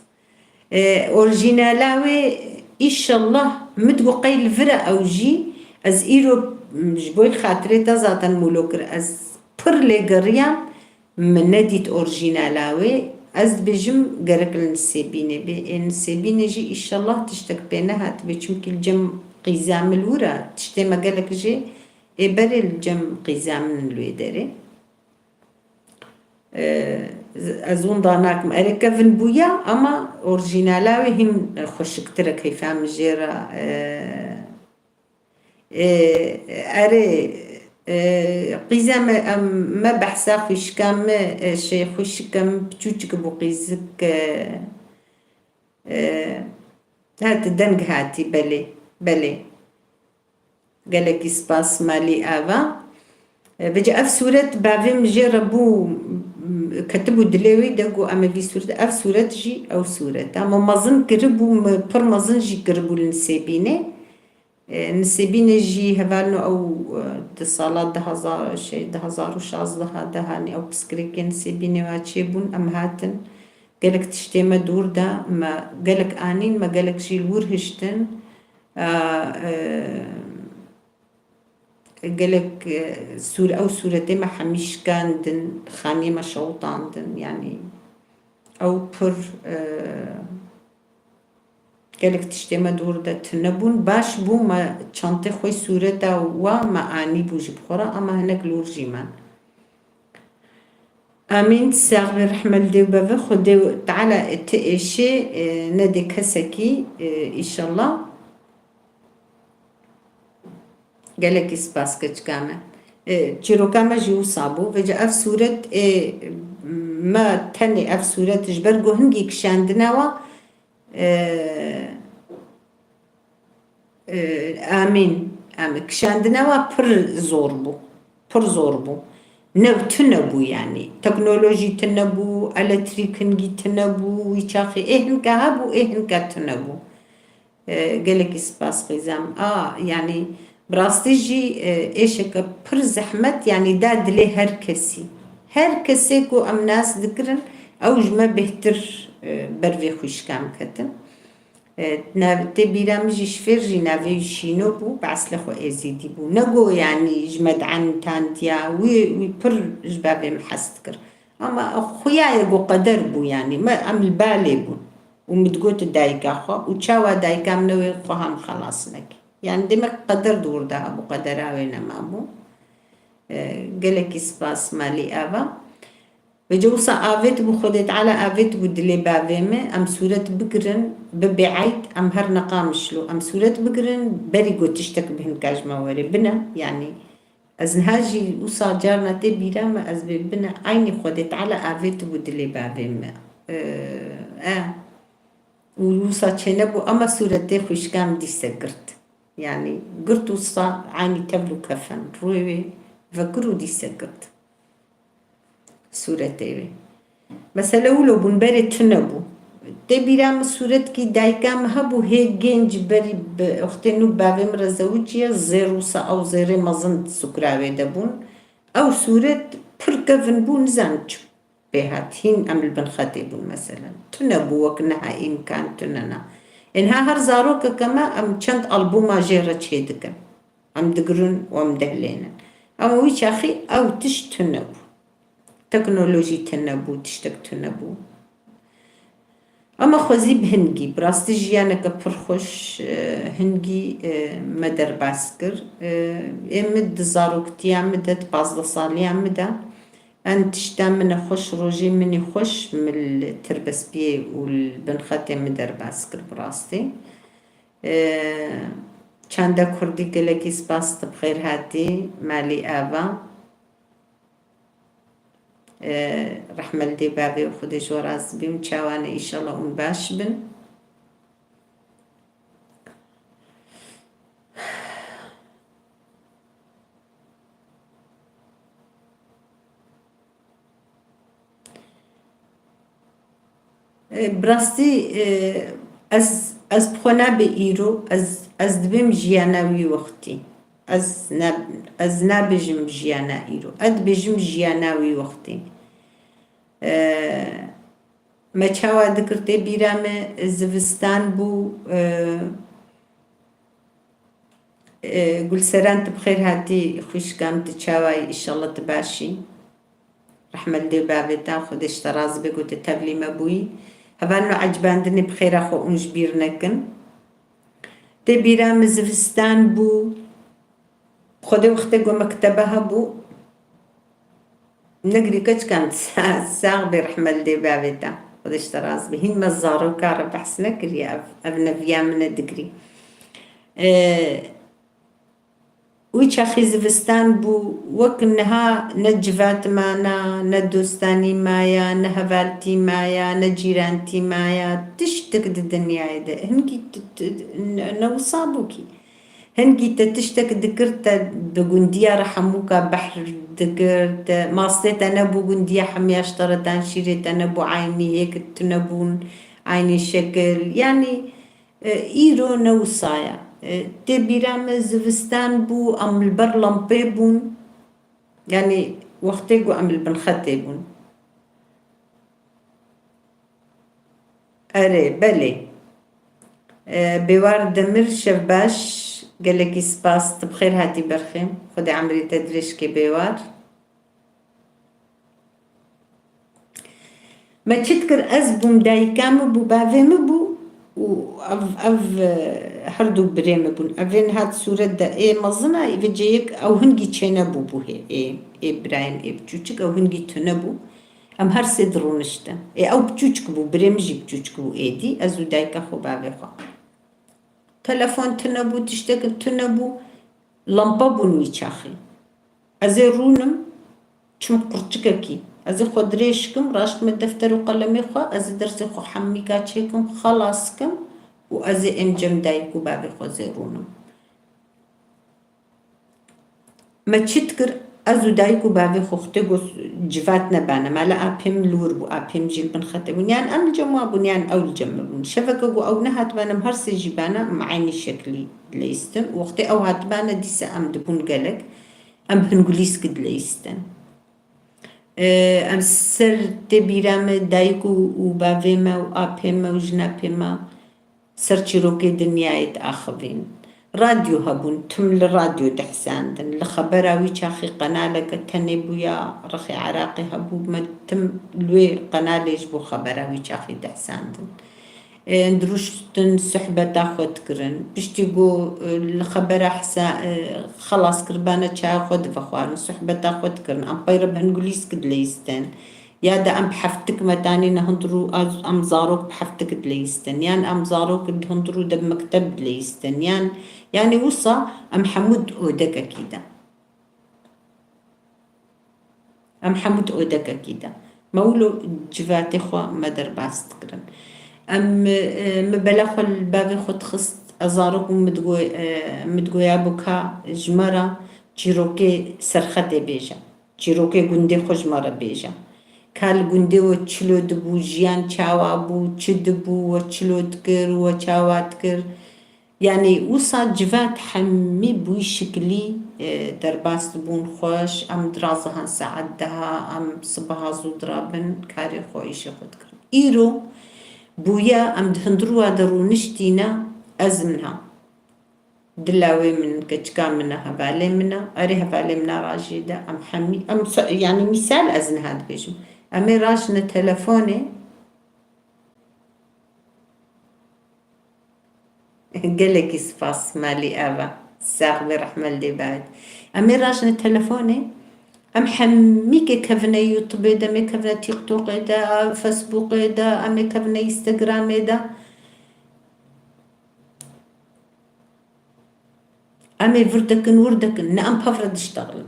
E, orjînala wê, îşallah, min digot qey li vir e ew jî, ez îro, m, ji bo xatirê te zaten mûlo kir, ez pir lê geriyam, min nedît orjînala wê. Ez dibêjim gerek li Nisêbînê bê. Ê Nisêbînê jî îşallah tiştek pê nehatibê, çimkî li cem qîza min li wir e, tiştê me gelek jê ê berê li cem qîza min li wê derê. E, ez winda nakim. Erê kevin bûya, ama orjînala wê hîn xweşiktir e, keyfa min jê re, e, e, erê, e, qîza me, em, me behsa xwişka me, e, şey, xwişika min piçûçik bû, qîzik, e, e, ha, ti deng hatî, belê, belê. Gelekî spas, malî ava. E, vêca ev sûret bavê min jê re bû, m, ketibû dilê wî de, got, "Em ê vî sûret." Ev sûret jî ew sûret e. Ama mezin kiribû, min pir mezin jî kiribû li Nisêbînê. E, Nisêbînê jî hevalno ew, e, di sala du hezar, şey, du hezar û şazdeh de hanî ew piskirêkê Nisêbînê wa çêbûn, em hatin. Gelek tiştê me dûr da, me gelek anîn, me gelek jî li wir hiştin. A, e, gelek, e, sûr-, ew sûretê me hemî şikandin, xaniyê me şewitandin, yanî ew pir, e, gelek tiştê me dûr de tune bûn. Baş bû me çantê xwe sûreta wa me anî bû ji bi xwe re, ama hinek li wir jî me. Amîn, sax be, rehme li dê û bevê, Xwedê Teala ti êşê, e, nedê kesekî, e, îşallah. Gelekî spas keçika me. E, çîroka me jî wisa bû. Vêca ev sûret ê me tenê ev sûret ji ber ku hingî kişandine wa, e, e, amîn, amîn. Kişandine wa pir zor bû. Pir zor bû. New tune bû yanî. Teknolojî tune bû, elektrîk hingî tune bû, wî çaxê ê hinka hebû, ê hinka tune bû. E, gelekî spas qîzem. A, yanî, bi rastî jî, e, êşeke pir zehmet, yanî, da dilê her kesî. Her kesê ku em nas dikirin, ew ji me bêhtir, e, ber vê xwişka min ketin. E, nav-, tê bîra min jî ji fêr jî navê wî Şîno bû, bi eslê xwe Êzîdî bû. Ne got, yanî, ji me dientandiya, wî, wî pir ji bavê min hez dikir. Ama xuya ye ku qeder bû, yanî, me, em li balê bûn. Û min digot dayika xwe, û çawa dayika min wê xweha min xelas nekir. Yanî demek qeder di wir de hebû, qedera wê nemabû. E, gelekî spas malî ava. Vêca wisa avêt bû, Xwedê Teala avêt bû dilê bavê me, em sûret bigirin, bibê eyd, em her neqamişlo, em sûret bigirin, berî ku tiştek bi hinka ji me were bine, yanî, Ez niha jî wisa carna tê bîra me, ez bê bine eynî Xwedê Teala avêtibû dilê bavê me. E, e. Û wisa çênebû, ama sûretê xwişka min dîse girt. Yanî girt wisa eynî tevl û kefen rûyê wê vekir û dîse girt. Sûretê wê. Mesele wilo bûn, berê tune bû. Tê bîra min sûretkî dayika min hebû, hê gênc berî bi wextê nû bavê min re zewiciye, zêr wisa ew zêrê mezin sukra wê de bûn. Ew sûret pir kevin bû, nizanim çi pê hat. Hîn em li bin xetê bûn meselen. Tune bû, wek niha îmkan tune na. Ê niha her zarokeke me em çend albûma jê re çêdikin. Em digirin û em dihlênin. Ama wî çaxî ew tişt tune bû. Teknolojî tune bû, tiştek tune bû. Ama xwezî bi hingî, bi rastî jiyaneke pir xweş, e, hingî, e, me derbas kir. E, ê min di zaroktiya min de, di pazdeh saliya min de, en tişta min e xweş, rojê min î xweş, min li Tirbespiyê û li bin xetê min derbas kir bi rastî. E, çanda kurdî gelekî spas, tu bi xêr hatî, malî ava. E, rehme li dê bavê û Xwedê ji we razî bî, hûn çawa ne, îşallah hûn baş bin. E, bi rastî, e, ez Ez bi xwe nabê îro, ez, ez dibêm jiyana wî wextî. Ez ne, ez nabêjim jiyana îro. Ez dibêjim jiyana wî wextî. E, Me çawa dikir tê bîra me, zivistan bû, e, e, Gulseren, tu bi xêr hatî xwişka min, tu çawa yî? Îşallah tu baş î. Rehme li dê û bavê te, Xwedê ji te razî be ku tu tevlî me bûyî. Hevalno, ecibandinê bi xêra xwe hûn ji bîr nekin. Tê bîra min zivistan bû. Xwedê wextê ku mektebe hebû, negirî keçikan, sa-, sax bê, rehme li dê bavê te. Xwedê ji te razî be. Hîn me zaroka re behs nekiriye, ev, ev neviya min e digirî. Ee, Wî çaxî zivistan bû, wek niha ne civat mana, ne dostanî maya, ne hevaltî maya, ne cîrantî maya, tiştek di dinyayê de. Hingî t-, t-, ne, ne wisa bû kî. Hingî te tiştek dikir, te bi gundiya re hemûka behr dikir, te mastê te nebû gundiya hemiya ji te re dan, şîrê te nebû eynî, hêk tu nebûn eynî şekil. Yanî, E, îro ne wisa ye. E, tê bîra me zivistan bû, em li ber lempê bûn. Yanî wextê ku em li bin xetê bûn. Erê, belê. E, Bêwar Demir, şev baş. Gelekî spas. Tu bi xêr hatî berxê. Xwedê emrê te dirêj ke Bêwar. Me çi dikir? Ez bûm, dayika min bû, bavê min bû û ev, ev, e, her du birê min bûn. Ev ê niha di sûret de ê mezin a, vê cê yek ew hingî çênebû bû hê, ê, ê birayên ê biçûçik, ew hingî tune bû. Em her sê dirûniştin. Ê ew biçûçik bû, birê min jî biçûçik bû êdî, ez û dayika xwe, bavê xwe. Telefon tune bû, tiştek tune bû. Lampa bûn wî çaxî. Ez ê rûnim, çim qurçikekî. Ez ê xwe dirêj kim, raştime defter û qelemê xwe, ez ê dersê xwe hemîka çêkim, xelas kim û ez ê êm cem dayik û bavê xwe, ez ê rûnim. Me çi dikir? Ez û dayik û bavê xwe, xwetê got, civat nebane. Mala apê min li wir bû, apê min jî li bin xetê bûn. Yan em li cem wa bûn, yan ew li cem me bûn. Şeveke ku ew nehatibane, em her sê jî bane, em eynî şeklî dileyistin. Wextê ew hatibane, dîsa em dibûn gelek. Em hingulîskî dileyistin. Ee, em ser tê bîra me, dayik û, û bavê me û apê me û jinapê me ser çîrokê dinyayê diaxivîn. Radyo hebûn, tim li radyo dihsendin. Li xebera wî çaxî qenaleke tenê bûya, rexê Iraqê hebû, me tim li wê qenalê ji bo xebera wî çaxî dihsendin. Ê, dirûştin, sohbeta xwe dikirin. Piştî ku, e, li xebera hesa-, e, xelas kiribane, çaya xwe divexwarin, sohbeta xwe dikirin. Em pey re bi hingulîskî dileyistin. Ya de em bi heftik me danîne hundir û az-, em zarok bi heftik dileyistin. Yan em zarok di hundir û de bi mekteb dileyistin. Yan, yanî wisa em hemû di odekekî de. Em hemû di odekekî de. Me wilo civatê xwe me derbas dikirin. Em, e, me bela xwe li bavê xwe dixist. Ez zarok bûm, min digo-, e, min digoya bo ka ji me re çîrokê serxetê bêje. Çîrokê gundê xwe ji me re bêje. Ka li gundê we çilo dibû, jiyan çawa bû, çi dibû, we çilo dikir, we çawa dikir. Yanî wisa civat hemî bûyî şiklî, e, derbas dibûn xweş. Em dirazihan saet deha, em sibeha zû dirabin, karê xwe, îşê xwe dikirin. Îro bûye em di hundirûa de rûniştîne, ez min ha. Dila wê min, keçika min e, hevalê min e. Erê, hevalê min e, rajê de em hemî, em se-, yanî mîsal ez niha dibêjim. Em ê rajine telefonê. Gelekî spas, malî ava. Sax be, rehme li dê bavê te. Em ê rajine telefonê. Em hemî kê kevine YouTubeê de, em ê kevine TikTokê de, Facebookê de, em ê kevine Instagramê de. Em ê vir dekin, wir dekin, ne em pev re diştexilin,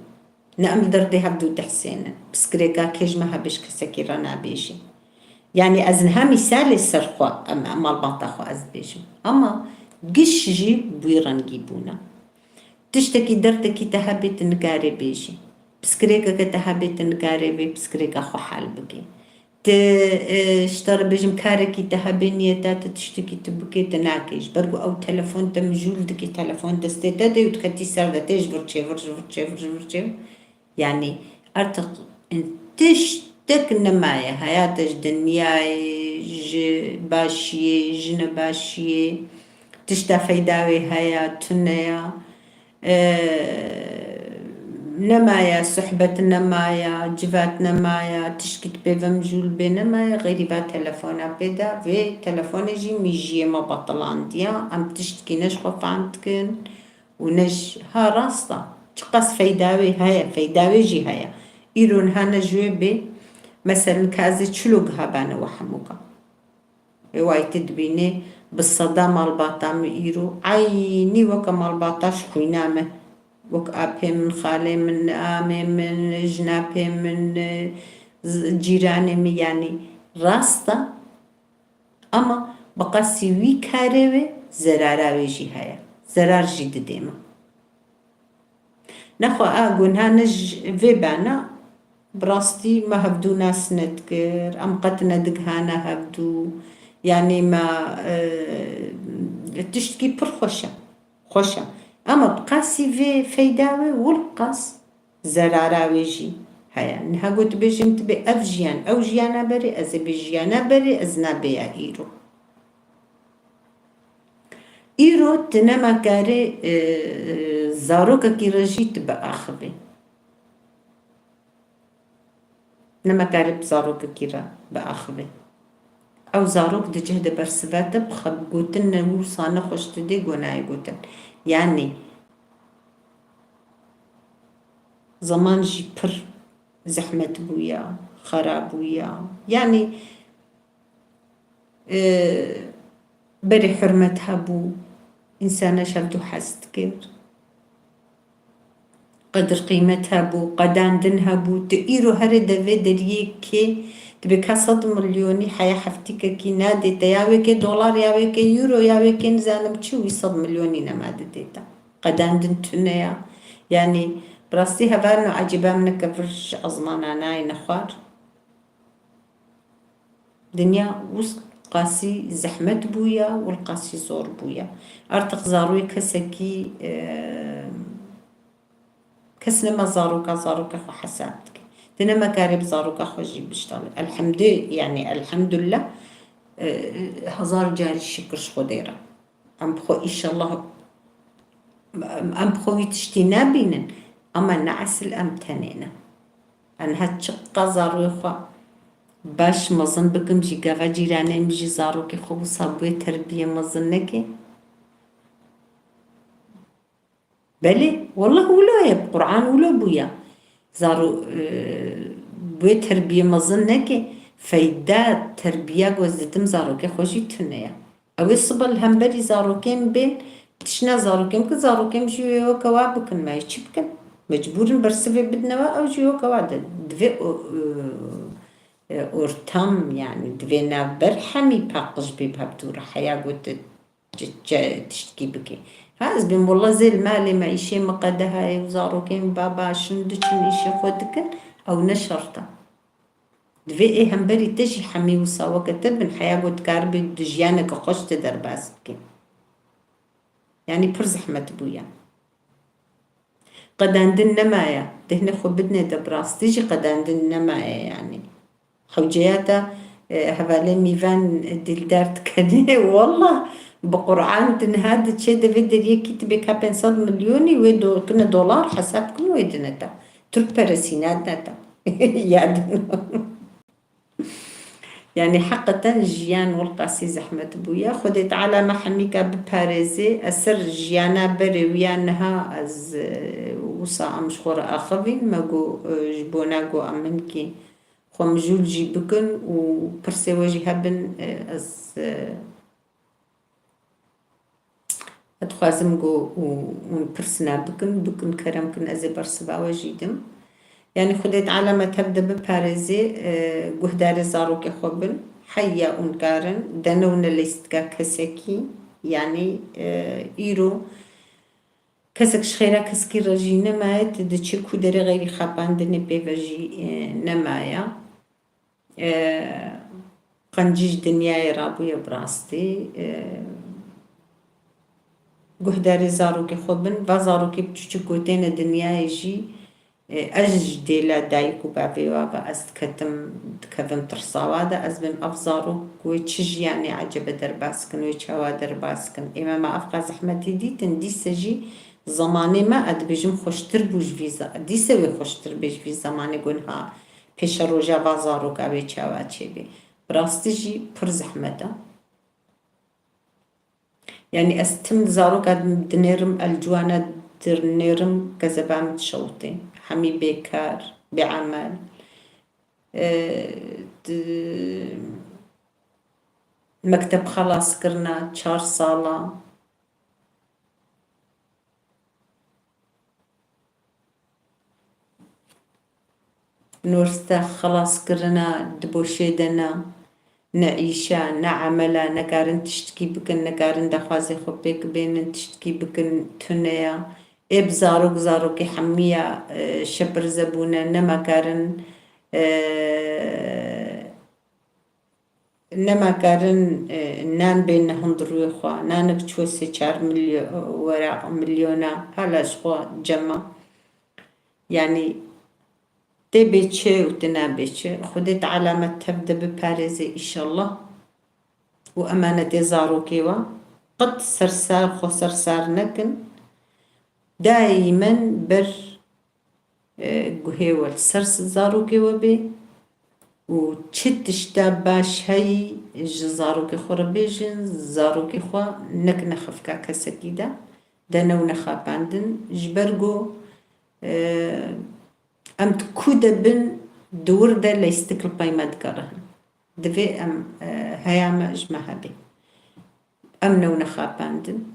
ne em li derdê hevdû dihsênin. Piskirêka kê ji me hebe ji kesekî re nabêjî. Yanî ez niha mîsalê ser xwe, em, em malbata xwe ez dibêjim. Ama giş jî bi wî rengî bûne. Tiştekî, derdekî te hebe, tu nikarê bêjî. Piskirêkeke te hebe, tu nikarê vê piskirêka xwe hel bikî. Ti, e, ji te re bêjim, karekî te hebe niyeta te tiştekî tu bikê, tu nakê. Ji ber ku ew telefon te mijûl dikî, telefon destê te de û diketî ser de, tê ji vir çêvir, ji vir çêvir, ji vir çêvir. Yanî artık tiştek nemaye. Heya te ji dinyayê, ji başiyê, ji nebaşiyê, tişta feyda wê heya, tune ya. E, nemaye, sohbet nemaye, civat nemaye, tişkî tu pê ve mijûl bê nemaye, xeyrî va telefona pê de, vê telefonê jî mîjiyê me betilandiya, em tiştkî ne ji xwe fehm dikin û ne ji, ha, rast e, çiqas feyda wê heye, feyda wê jî heye. Îro niha ne ji wê bê, meselen, ka ez ê çilo giha bane we hemûka. Ê, way tu dibînî bi seda malbata min îro eynî weke malbata ji xwîna min. Wek apê min, xalê min, amê min, jinapê min, z-, cîranê min, yanî rast e. Ama bi qasî wî karê wê zerara wê jî heye. Zerar jî didê min. Nexwe a gunha ne ji vê bana, bi rastî me hevdû nas nedikir, em qet nedigihana hevdû. Yanî me, e, tiştkî pir xweş e. Xweş e. Ama bi qasî vê feyda wê wil qas zerara wê jî heye. Niha got bêjim tu bê ev jiyan, ew jiyana berê, ez ê bê jiyana berê, ez nabêya îro. Îro tu nema karê, e, zarokekî re jî tu biaxivî. Nema karê bi zarokekî re biaxivî. Ew zarok di cih de bersiva te bi xwe gotin ne wisa nexweş tu dê gonayê gotin. Yanî zaman jî pir zehmet bûya, xera bûya. Yanî, e, berê hurmet hebû, însana ji hevdû hez dikir. Qedir qîmet hebû, qedandin hebû. Tu îro herê devê deriyê kê, tu bê ka sed milyonî heya heftîkekî nadê te, ya wê kê dolar, ya wê kê euro, ya wê kê nizanim çi, wî sed milyonî nema didê te. Qedandin tune ya. Yanî, bi rastî hevalno ecêba min neke vir ji ezmana nayê nexwar. Dinya wis qasî zehmet bûya, wil qasî zor bûya. Artık zaroyê kesekî, e, kes nema zaroka, zaroka xwe hesab dike. Tu nema karê bi zaroka xwe jî biştanî. Elhemdü-, yanî elhemdulillah, e, hezar carî şikir ji Xwedê re. Em bi xwe, îşallah, em, em bi xwe wî tiştî nebînin, ama ne esil em tenê ne. Em niha çiqas zarokê xwe baş mezin bikim jî, gava cîranê min jî zarokê xwe wisa bi wê terbiyê mezin neke. Belê, wallah wilo ye, bi Qur'an wilo bûya. Zaro-, e, wê terbiyê mezin neke, feyda terbiya ku ez didim zarokê xwe jî tune ye. Ew ê sibe li hemberî zarokên bên, tiştine zarokên bikin, zarokên jî wê weke wa bikin, me yê çi bikin? Mecbûr in bersivê bidine we, ew jî weke wa de. Divê o-, e, e, ortam, yanî divê navber hemî paqij bê bi hevdû re. Heya gotin, çi, çi tiştkî bikê. Ha, ez bêm wela zê li malê me îşê min qedeha ye û zarokên baba şin diçin îşê xwe dikin, ew ne şert e. Divê ê hemberî te jî hemî wisa weke te bin, heya ku dikaribê di jiyaneke xweş te derbas bikê. Yanî pir zehmet bûye. Qedandin nemaye. Dehne xwe bidine de bi rastî jî qedandin nemaye yanî. Hewceya te, e, hevalê mîvan dildar dikenê. Wallah, bi Qur'an tu niha diçê devê deriyekî tu bê ka pênc sed milyonî wê do-, kine dolar hesab kin wê dine te. Türk peresî nadine te. Yadin. Yanî heqeten jiyan wilqasî zehmet bûye. Xwedê Teala me hemîka biparêzê. Ez ser jiyana berê wiya niha ez, e, wisa em ji xwe re axivîn. Me got, e, ji bona ku em hinkî xwe mijûl jî bikin û pirsê we jî hebin, e, ez, e, Ez dixwazim ku û, hûn pirsina bikin, bikin, kerem kin, ez ê bersiva we jî dim. Yanî Xwedê Teala me tev de biparêzê, e, guhdarê zarokê xwe bin. Heya hûn karin, de ne û ne lîstika kesekî, yanî, e, îro kesek ji xêra kesekî re jî nemaye, tu diçî ku derê xeyrî xapandinê pê ve jî, e, nemaye. E, qencî ji dinyayê rabûye bi rastî. E, guhdarê zarokê xwe bin, va zarokê biçûçik ku têne dinyayê jî, e, ez ji dêla dayik û bavê wa ve ez diketim, dikevim tirsa wa de, ez bim ev zarok wê çi jiyanê ecebe derbas kin, wê çawa derbas kin. Ême me ev qas zehmetî dîtin, dîse jî zemanê me, ez dibêjim, xweştir bû ji vî ze-, dîse wê xweştir bê ji vî zemanê ku niha pêşeroja va zaroka wê çawa çêbê. Bi rastî jî pir zehmet e. Yanî ez tim zaroka dinêrim, el ciwana dinêrim, kezeba min dişewitê. Hemî bêkar, bêemel. E, di-, mekteb xelas kirina, çar sala. Unîversîte xelas kirina, di boşê de ne, ne îş e, ne emel e, nekarin tiştkî bikin, nekarin daxwazê xwe pêk bênin, tiştkî bikin tune ye. Ê bi zarok, zarokê hemiya, e, şepirze bûne, nema karin, e, nema karin, e, nan bêne hundirûyê xwe. Nanik çû sê çar milyo-, wera milyona, hala ji xwe cem e. Yanî tê bê çi û tê nabê çi. Xwedê Teala me tev de biparêze, înşallah. Û emanetê zarokê we qet sersar, xwe sersar nekin. Daîmen ber e, guhê we li ser zarokê we bê û çi tişta baş heyî ji zarokê xwe re bêjin, zarokê xwe nekine xefka kesekî de, de newne xapandin. Ji ber ku, e, em di ku de bin, di wir de leystik li pey me digerihin. Divê em, e, heya me ji me hebê. Em newne xapandin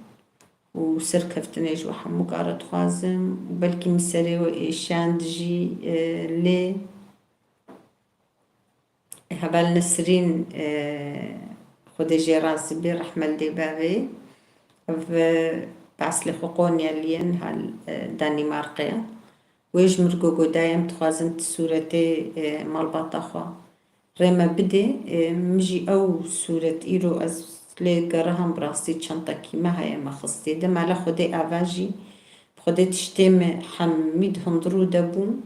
û serkeftinê ji we hemûka re dixwazim û belkî min serê we êşand jî, e, lê heval Nesrîn, e, Xwedê jê razî bê, rehme li dê bavê. Ev, e, bi eslê xwe Qonyelî ye, niha li, e, Danîmarqê ye. Wê ji min re got, got, dayê, em dixwazin tu sûretê, e, malbata xwe. Rê me bidê, e, min jî ew sûret îro ez lê geriham, bi rastî çentekî me heye, me xistê de. Mala Xwedê ava jî, bi Xwedê tiştê me hemî di hundirû de bûn.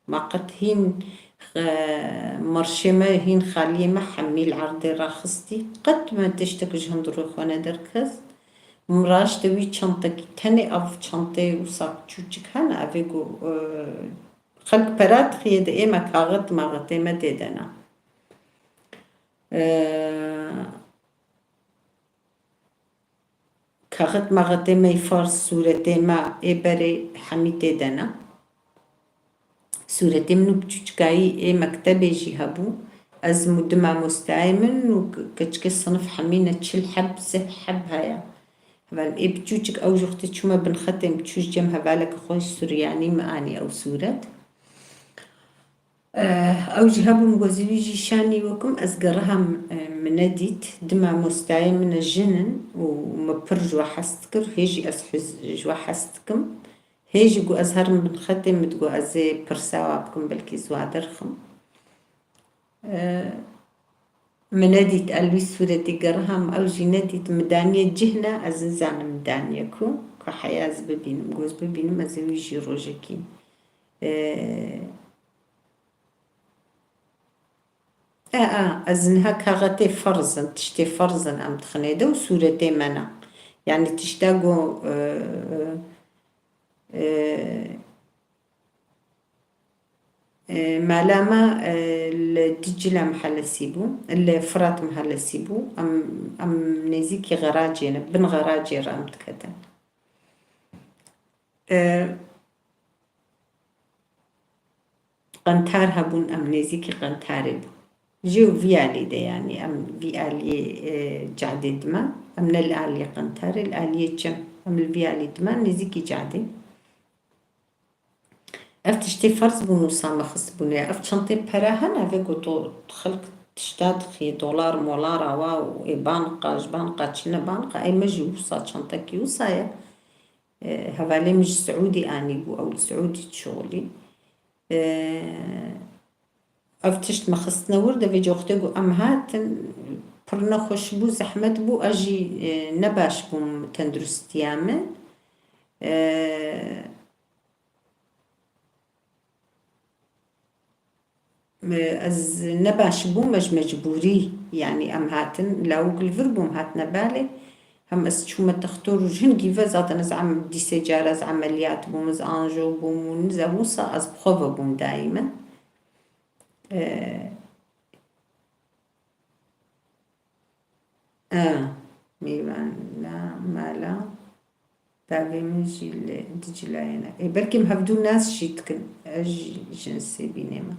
Ma qet hîn, e, merşê me, hîn xaliyê me hemî li erdê raxistî. Qet me tiştek ji hundirû xwe nederkest. Min raşte wî çentekî, tenê ev çenteyê wisa çûçik hene, evê ku, e, xelk pera dixiyê de ê me kaxit maxitê me tê de ne. E, kaxit maxitê me yê fars, sûretê me ê berê hemî tê de ne. Sûretê min û biçûçikayî ê mektebê jî hebû. Ez û du mamostayê min û ke-, keçikê sinif hemî ne çil heb, sih heb heye. Heval ê biçûçik ew ji wextê çûme bin xetê min çû ji cem hevaleke xwe Suryanî min anî ew sûret. Eh, ew jî hebûn, got, ez wî jî şanî wekim, ez geriham, eh, min nedît. Du mamostayê min e jin in û min pir ji we hez dikir, hê jî ez hez, ji we hez dikim. Hê jî got ez herim bin xetê, min digot ez ê pirsa wa bikim, belkî ez wa derxim. Eh, min nedît, ez li wî sûretê geriham, ew jî nedît, min daniye cih ne, ez nizanim min daniye ku, ku heya ez bibînim, got ez bibînim, ez ê wî jî rojekî, eh, E, e, ez niha kaxetê ferz in, tiştê ferz in em dixinê de û sûretê me ne. Yanî tişta ku, e, e, e, mala me, e, li Dicile mihellesî bû, li Firat mihellesî bû. Em, em nêzîkî Xeracê ne, bin Xeracê re em diketin. E, Qentar hebûn, em nêzîkî Qentarê bûn. Jê û vî alî de, yanî em vî aliyê, e, cadê dime. Em ne li aliyê Qentarê, li aliyê çem. Em li vî alî dime, nêzîkî cadê. Ev tiştê ferz bûn, wisa me xistibûne. Ev çentê pere hene, vê ku to xelk tişta dixî, dolar molar awa û ê banqa, ji banqa çi ne banqa, ê me jî wisa çentekî wisa ye. E, hevalê min ji Siûdî anîbû, ew li Siûdî dişixulî. E, Ev tişt me xistine wir, de vê coxtê ku em hatin, pir nexweş bû, zehmet bû, ez jî, e, ne baş bûm tenduristiya min. E, e, ez ne baş bûm, ez ji mecbûrî, yanî em hatin, lawik li vir bûm, hatine balê. Hem ez çûme textor û ji hingî ve zaten ez em-, dîsê cara ez emeliyat bûm, ez anjo bûm û niza wisa ez bi xwe ve bûm daîmen. E, e, mêvana mala bavê min jî li Diclayê ne. Ê, belkî em hevdû nas jî dikin. Ez jî ji Nisêbînê me.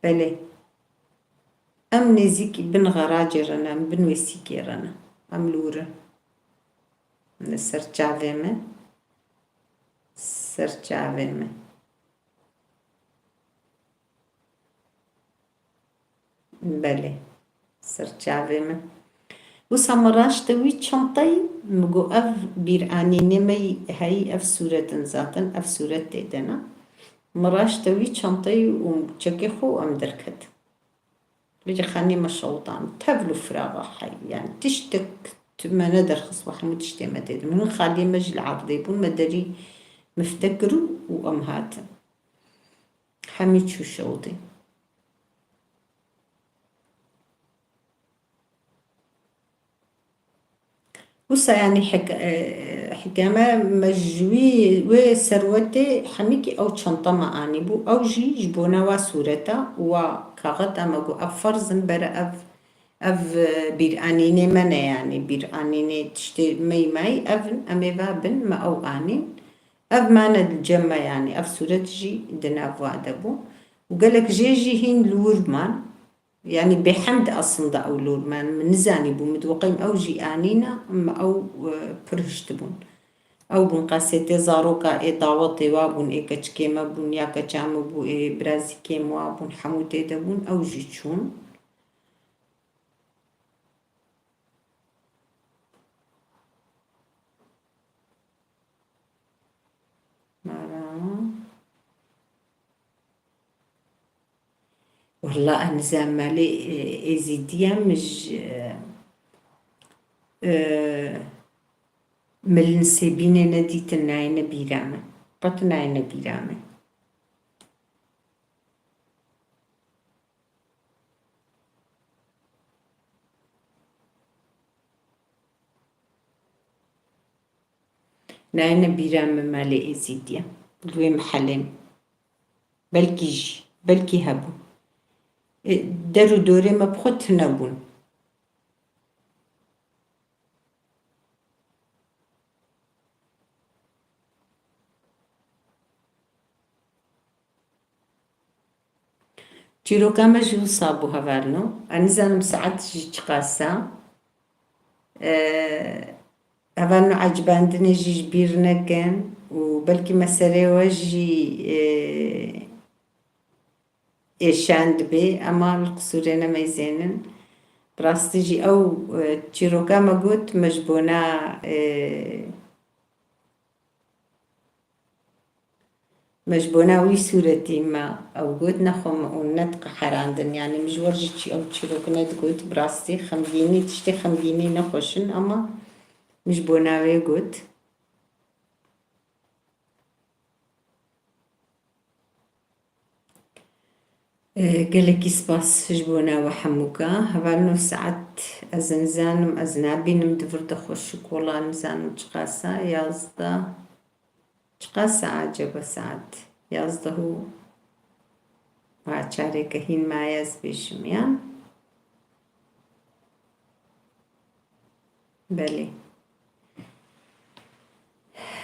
Belê. Em nêzîkî bin xeracê re ne, em bin wêsîkê re ne. Em li wir in. Li ser çavê me. Ser çavê me. Belê, ser çavê min. Wisa min raşte wî çentayî, min got, "Ev bîranînê me heyî, ev sûret in zaten, ev sûret tê de ne." Min raşte wî çentayî û çekê xwe û em derketin. Vêca xanî me şewtan, tevl û firaxa heyî, yanî tiştek tu me nederxist, we hemû tiştê me tê de. Min xaliyê me jî li erdê bûn, me derî mifte kir û, û em hatin. Hemî çû şewitê. Wisa, yanî hik-, e, hikame me ji wî, wê serwetê hemîkî ew çanta me anîbû. Ew jî ji bona wa sûreta, wa kaxeta me got, ev ferz in, bere ev, ev, e, bîranînê me ne, yanî bîranînê tiştê me yî me yî ev in, em ê va bin, me ew anîn. Ev mane di cem me, yanî ev sûret jî di nav wa de bû. Û gelek jê jî hîn li wir man. Yanî bêhemd aslında ew li wir man. Min nizanîbû, min diweqîm ew jî anîne, me ew, e, pir hiştibûn. Ew bûn qasê tê zaroka ê dawetê wa bûn, ê keçikê me bûn, ya keça min bû, ê birazîkê min wa bûn, hemû tê de bûn, ew jî çûn. Mara. Walla ez nizam malê, e, Êzîdiya min ji, e, e, min li Nisêbînê nedîtin, nayêne bîra min. Qet nayêne bîra min. Nayêne bîra min malê Êzîdiya. Li wê mihelê min. Belkî jî, belkî hebûn. E, der û dorê me bi xwe tune bûn. Çîroka me jî wisa bû hevalno. Ez nizanim saet jî çiqas e. E, hevalno ecibandinê jî ji bîr nekin û belkî me serê we jî, e, êşan dibê, ema li qisûrê nemeyzênin. Bi rastî jî ew, e, çîroka me got, me ji bona, e, me ji bona wî sûretî me ew got, nexwe me û nediqeherandin. Yanî min ji we re jî çi-, ew çîrok nedigot, bi rastî xemgînî, tiştê xemgînî nexweş in, ema min ji bona wê got. E, gelekî spas ji bona we hemûka. Hevalno saet ez nizanim, ez nabînim di vir de xweşik, wela nizanim çiqas e, yazdeh. Çiqas e acaba saet? Yazdeh û, ha, çarêke hîn maye ez bêjim, ya? Belê.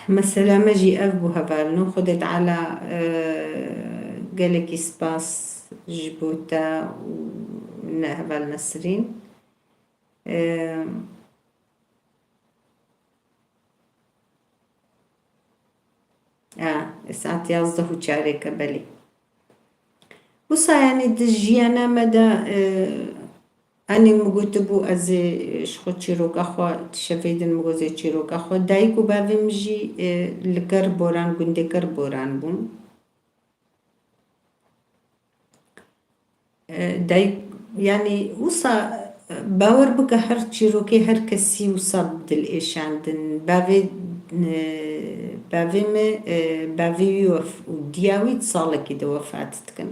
Mesela me jî ev bû hevalno. Xwedê Teala, e, gelekî spas ji bo te û ne heval Nesrîn. E, A, saet yazdeh û çarêke, belê. Wisa, yanî di jiyana me de, e, anî min gotibû, ez ê ji xwe çîroka xwe, di şevê din min got ez ê çîroka xwe. Dayik û bavê min jî, e, li Ker Boran, gundê Ker Boran bûn. E, dayik, yanî wisa, e, bawer bike her çîrokê her kesî wisa bi dil êşandin. Bavê, e, bavê me, e, bavê wî wef-, û diya wî di salekê de wefat dikin.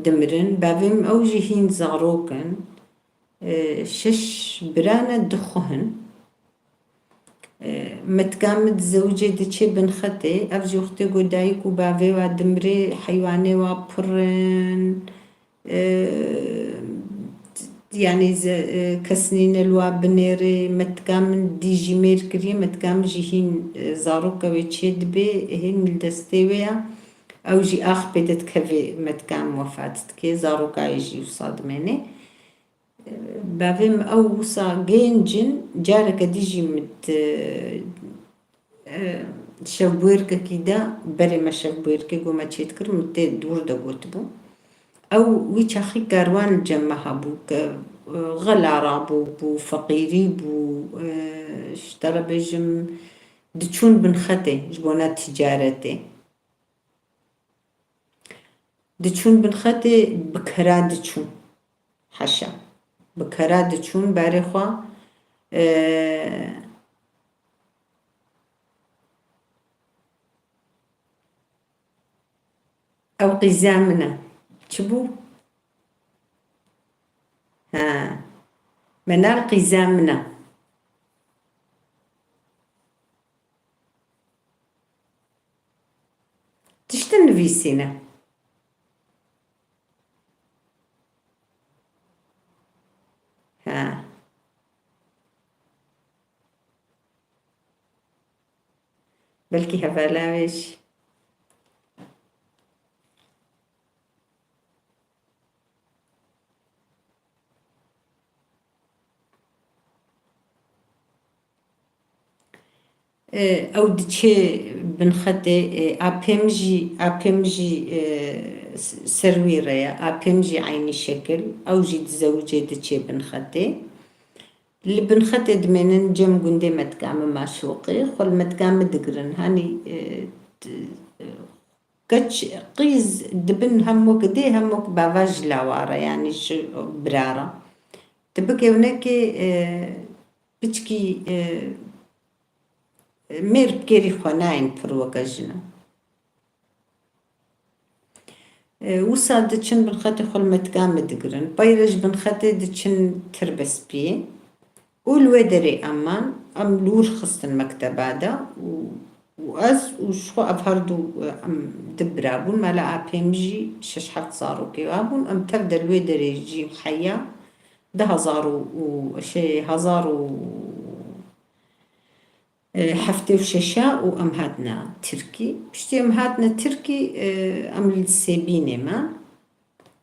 Dimirin. Bavê min ew jî hîn zarok in. E, şeş bira ne, du xwe hin. E, metika min dizewicê diçê binxetê. Ev jî wextê ku dayik û bavê wa dimirê heywanê wa pir in. E, yanî ze-, e, kes nîne li wa binêrê. Metika min dî jî mêr kiriye. Metika min jî hîn, e, zaroka wê çê dibe. Hîn li destê wê ya. Ew jî axpê de dikeve, metika min wefat dike. Zaroka wê jî wisa dimêne. Bavê min ew wisa genc in, careke dî jî min di, e, şevbûyerkekî de, berê me şevbûyerkê got me çêdikir, min tê dûr de gotibû. Ew wî çaxî karwan li cem me hebû, ke, e, xela rabû, bû feqîrî bû, e, ji te re bêjim, diçûn binxetê ji bona ticaretê. Diçûn binxetê, bi kera diçûn. Heşa. Bi kera diçûn berê xwe, e, ew qîza min e. Çi bû? Ha. Menal qîza min e. Tiştin nivîsîne. Ha. Belkî hevala wê jî. E, ew diçe binxetê, e, apê min jî, apê min jî, e, s-, ser wî re ye. Apê min jî eynî şekil. Ew jî dizewicê diçe binxetê. Li binxetê dimênin cem gundê metka min Maşoqê. Xwe li metka min digirin. Hanî, e, t-, e, keç qîz dibin hem wek dê hem wek bava ji lawa re, yanî ji bira re. Tu bikevnekê, e, piçkî, e, mêr bi kêrî xwe nayên pir weke jina. E, wisa diçin binxetê xwe li metika min digirin. Peyre ji binxetê diçin tirbespiyê. Û li wê derê em man, em li wir xistin mekteba de û, û ez û ji xwe ev her du, e, em du bira bûn. Mala apê min jî şeş heft zarokê wa bûn. Em tev de li wê derê jî heya du hezar û, û şey, hezar û, e, heftê û şeş û em hatine Tirkî. Piştî em hatine Tirkî, e, em li Sêbînê me.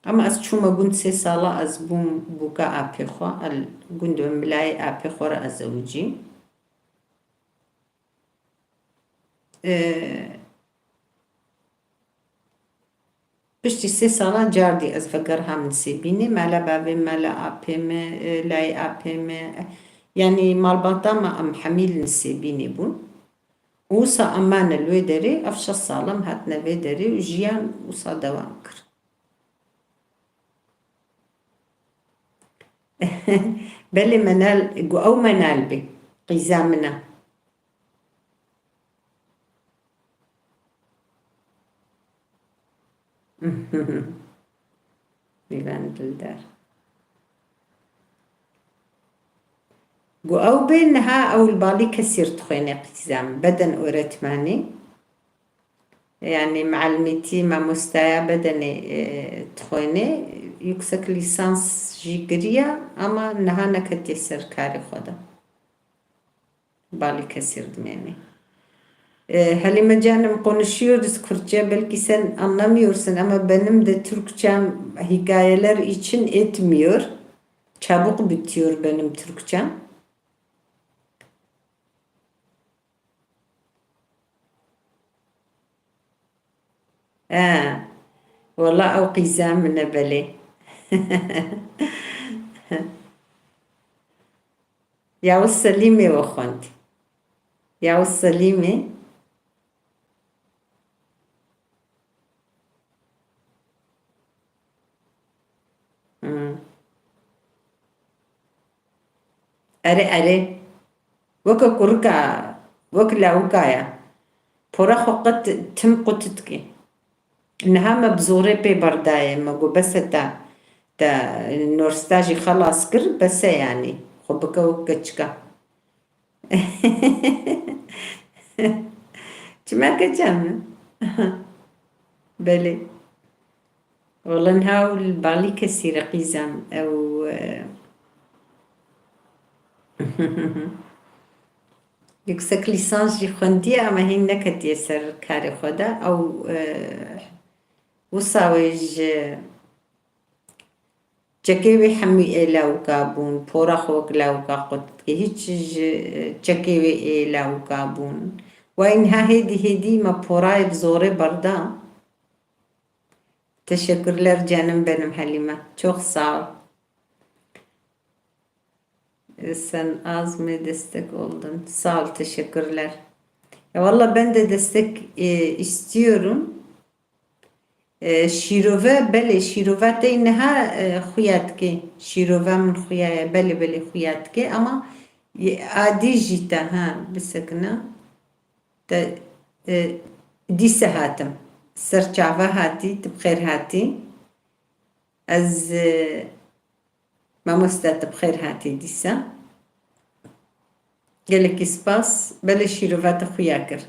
Ama ez çûme gund sê sala ez bûm bûka apê xwe, el gund ve milayê apê xwe re ez ewicîm. E, Piştî sê sala cardî ez vegerham Nisêbînê, mala bavê, mala apê me, e, layê apê me, e, yanî malbata me em hemî li Nisêbînê bûn. Û wisa em mane li wê derê, ev şeş sal em hatine vê derê û jiyan wisa dewam kir. Belê Menal, got ew Menal bê, qîza min e. Mîvan Dildar. Got ew bê, niha ew li Balîkesîr dixwêne qîza min, beden öğretmeni. Yani mealimîtî, mamostaya bedenê, e, dixwêne. Yüksek lisans jî kiriye ama niha neketiye ser karê xwe de. Balîkesîr dimêne. E, Halime canım, konuşuyoruz Kürtçe, belki sen anlamıyorsun ama benim de Türkçem hikayeler için etmiyor. Çabuk bitiyor benim Türkçem. He, wela ew qîza min e belê. Yavuz Selîmê we xwend. Yavuz Selîmê. Erê, erê. Weke kurika, wek lawika ye. Pora xwe qet tim qut dike. Niha me bi zorê pê berdayê, me got bes e te, te norstajî xelas kir, bes e yanî. Xwe bike wek keçika. Çima keça min? Belê. Wele niha ew li balî kesî re qîzan. Ew, e, yüksek lisans jî xwendiye ama hîn neketiye ser karê xwe de. Ew, e, wisa wê ji çekê wê hemî ê lawika bûn, pora xwe wek lawika qut dike. Hîç ji çekê wê ê lawika bûn. Wey niha hêdî hêdî me porayê bi zorê berda. Teşekkürler canım benim Halime. Çok sağ ol. Sen az mı destek oldun? Sağ ol, teşekkürler. Ya valla ben de destek, e, istiyorum. E, şîrove, belê, şîrove tey niha, e, xuya dike. Şîrove min xuya ye, belê, belê xuya dike. Ama, e, adî jî te, ha, bisekine. Te, e, dîse hatim. Ser çava hatî, tu bi xêr hatî. Ez, e, mamoste, tu bi xêr hatî dîsa. Gelekî spas. Belê şîrova te xuya kir.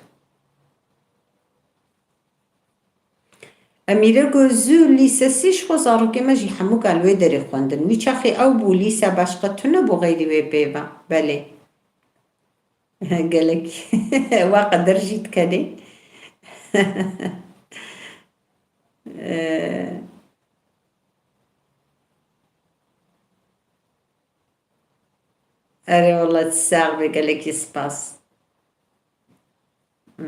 Emîre got, zû lîsesî ji xwe zarokê me jî hemû ka li wê derê xwendin. Wî çaxê ew bû lîse başqa tune bû xeyrî wê pê ve. Belê. Gelek wa qeder jî dikenê. Ee, Erê wela sax be, gelekî spas. Hmm.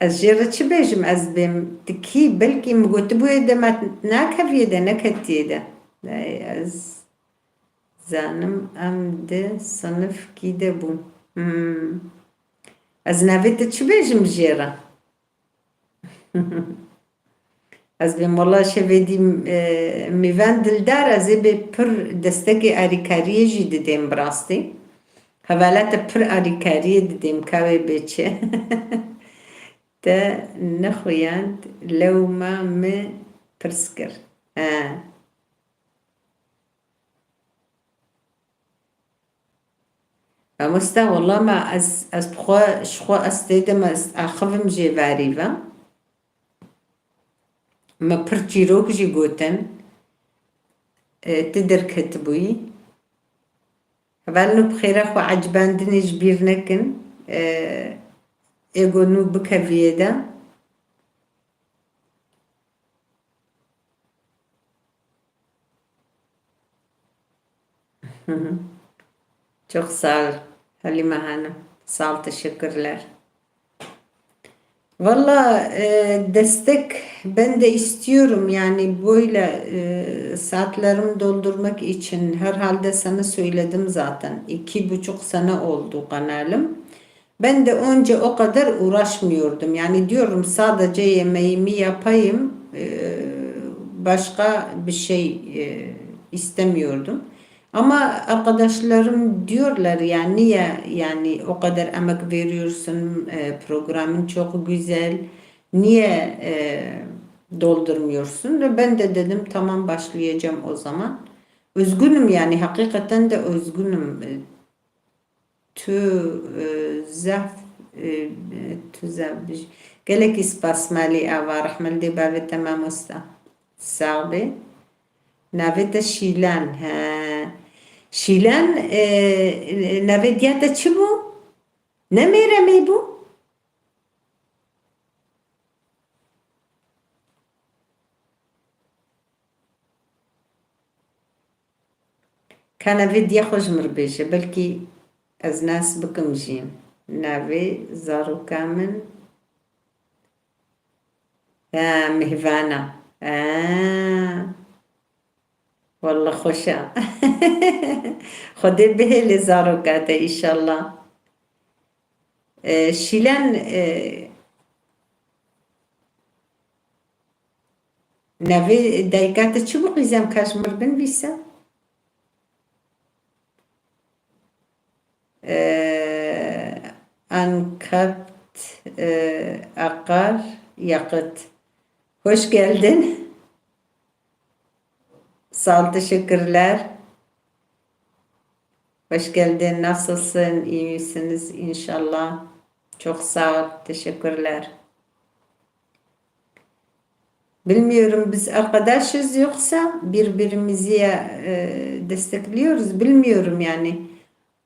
Ez jê re çi bêjim, ez bêm tikî, belkî min gotibûyê de me nakeviyê de, neketiye de. Ey, ez zanim em di sinifkî de bûn. Hmm. Ez navê te çi bêjim jê re? Ez bêm wela şevê dî, e, mîven dildar, ez ê bê pir destekê alîkariyê jî didêm bi rastî. Hevala te pir alîkariyê didêm, ka wê bê çi. Te nexuyand, lewma min pirs kir. He. Mamoste, wela me ez, ez bi xwe, ji xwe ez tê de me ez axivim jê verî ve. Me pir çîrok jî gotin. E, tu derketibûyî. Heval nû bi xêra xwe ecibandinê ji bîr nekin. E, ê got nû bikeviyê de. Çok sağ ol Halime Hanım. Sağ ol, teşekkürler. Valla, e, destek ben de istiyorum, yani böyle, e, saatlerimi doldurmak için herhalde sana söyledim zaten. İki buçuk sene oldu kanalım. Ben de önce o kadar uğraşmıyordum. Yani diyorum sadece yemeğimi yapayım, e, başka bir şey, e, istemiyordum. Ama arkadaşlarım diyorlar ya, niye yani o kadar emek veriyorsun, e, programın çok güzel, niye, e, doldurmuyorsun? Ve ben de dedim tamam, başlayacağım o zaman. Üzgünüm yani, hakikaten de üzgünüm. E, Tu, e, zehf, e, tu zehf bij. Gelekî spas Malî Ava, rehmet li dê bavê te mamosta. Sax bê. Navê te Şîlan, he. Şîlan, e, navê diya te çi bû? Ne Mêremê bû? Ka navê diya xwe ji min re bêje, belkî ez nas bikim jî. Navê zaroka min, ha, Mihvana. Ha. Wallah xweş e. Xwedê bihêle zaroka te, înşallah. E, Şîlan, e, Navê dayika te çi bû qîzem, ka ji min re binivîse? Ee, Ankapt, ee, Akar, Yakıt. Hoş geldin. Sağ ol, teşekkürler. Hoş geldin, nasılsın, iyi misiniz inşallah? Çok sağ ol, teşekkürler. Bilmiyorum, biz arkadaşız yoksa birbirimizi, e, destekliyoruz, bilmiyorum yani.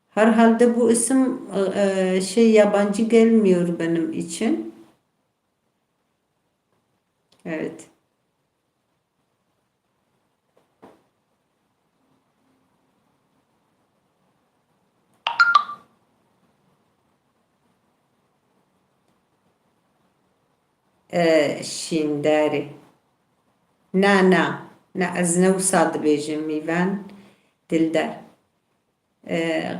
Herhalde bu isim, e, e, şey, yabancı gelmiyor benim için. Evet. E, Şîndarê. Na, na. Na, ez ne wisa dibêjim, Mîvan Dildar. E,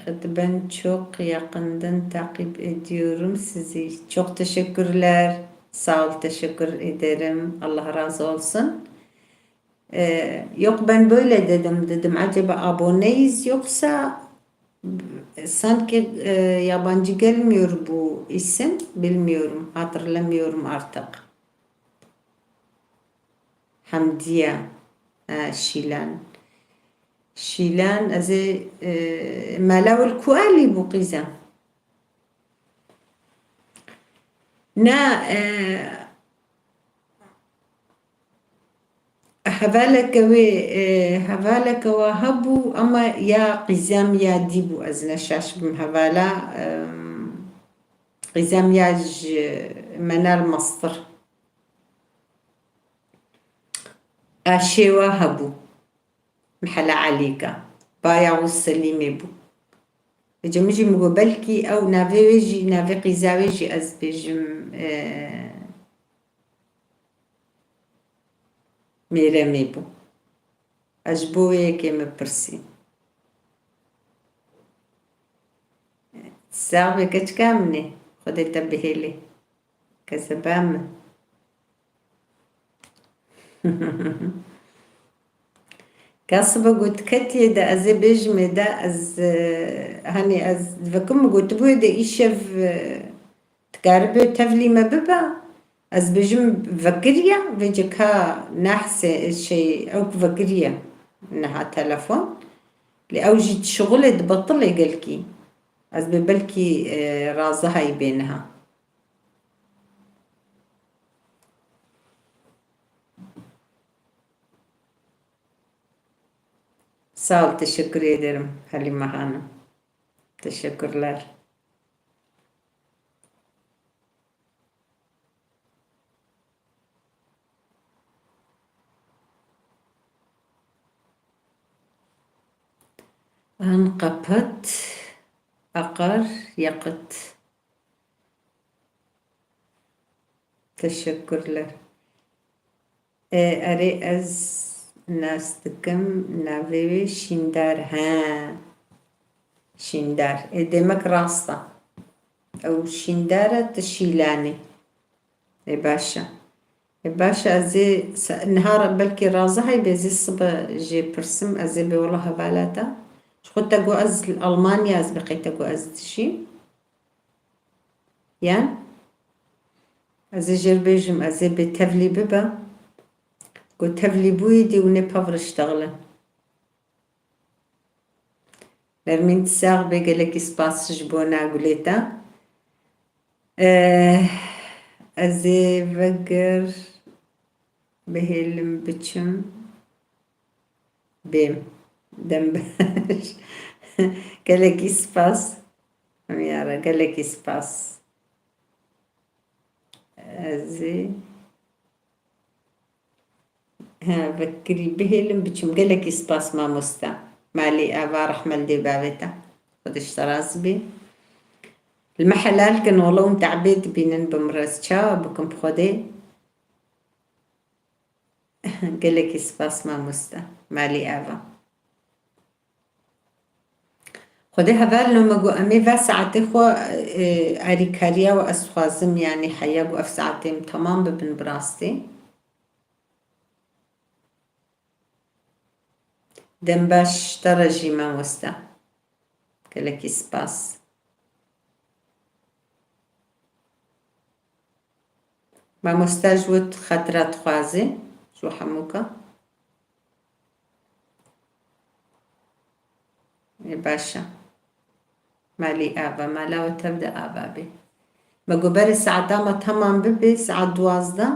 Xidben çok yakından takip ediyorum sizi. Çok teşekkürler. Sağ ol, teşekkür ederim. Allah razı olsun. E, yok, ben böyle dedim, dedim, acaba aboneyiz yoksa sanki, e, yabancı gelmiyor bu isim, bilmiyorum, hatırlamıyorum artık. Hamdiye, e, Şilan. Şîlan, ez ê, e, mela wir ku alî bû qîzem? Na, e, hevaleke wê, e, hevaleke wa hebû, ama ya qîzem ya dî bû, ez ne şaş bim. Hevala, e, qîzem ya ji Menal Mastir. Aşê wa hebû. Mihela Elîka. Baya û Selîmê bû. Vêca min jî min got, belkî ew navê wê jî, navê qîza wê jî ez bêjim, e, Mêremê bû. Ez ji bo wê yekê min pirsî. Sax be keçika min ê. Xwedê te bihêlê. Kezeba min. Ka sibe got ketiye de ez ê bêjim ê de ez, e, hani ez divekim min gotibû ê de îşev, e, dikaribê tevlî me bibe. Ez bêjim vekiriye, vêca ka nehsê şey ew ku vekiriye niha telefon. Lê ew jî dişixulê dibetilê gelkî. Ez bê belkî, e, razihayî bê niha. Sağ ol, teşekkür ederim Halime Hanım. Teşekkürler. An kapat, akar, yakıt. Teşekkürler. E, erê ez nas dikim, navê wê Şîndar. He. Şîndar. E, demek rast e. Ew Şîndar e, tu Şîlanî. E, baş e. E, baş e, ez ê se-, niha re belkî razihayî bê, ez ê sibe jê pirsim, ez ê bê wela hevala te. Ji xwe te got ez li Almanya, ez bê qey te got ez dijîm. Yan? Ez ê jê re bêjim, ez ê bê tevlî bibe. Got tevlî bûyî dî û nê pevre ştexilin. Nermîn, tu sax bê, gelekî spas ji bona gulê te. Eh, ez ê vegir bihêlim biçim bêm. Dem baş. Gelekî spas. Em yara, gelekî spas. Ez ê He, vekirî bihêlim biçim. Gelekî spas mamoste. Malî ava rehme li dê bavê te. Xwedê ji te razî bê. Li me helal kin, wela hûn te'bê dibînin, bi min re ez çawa bikim bi Xwedê? Gelekî spas mamoste. Malî ava. Xwedê hevalino me got, em ê va saetê xwe, e, alîkariya we ez dixwazim, yanî heya got ev saetê em temam bibin bi rastî. Dem baş te re jî mamoste. Gelekî spas. Mamoste ji we xetira dixwaze, ji we hemûka. Ê, baş e. Malî ava, mala we tev de ava bê. Me got berê saeta me temam bibe, saet duwazdeh.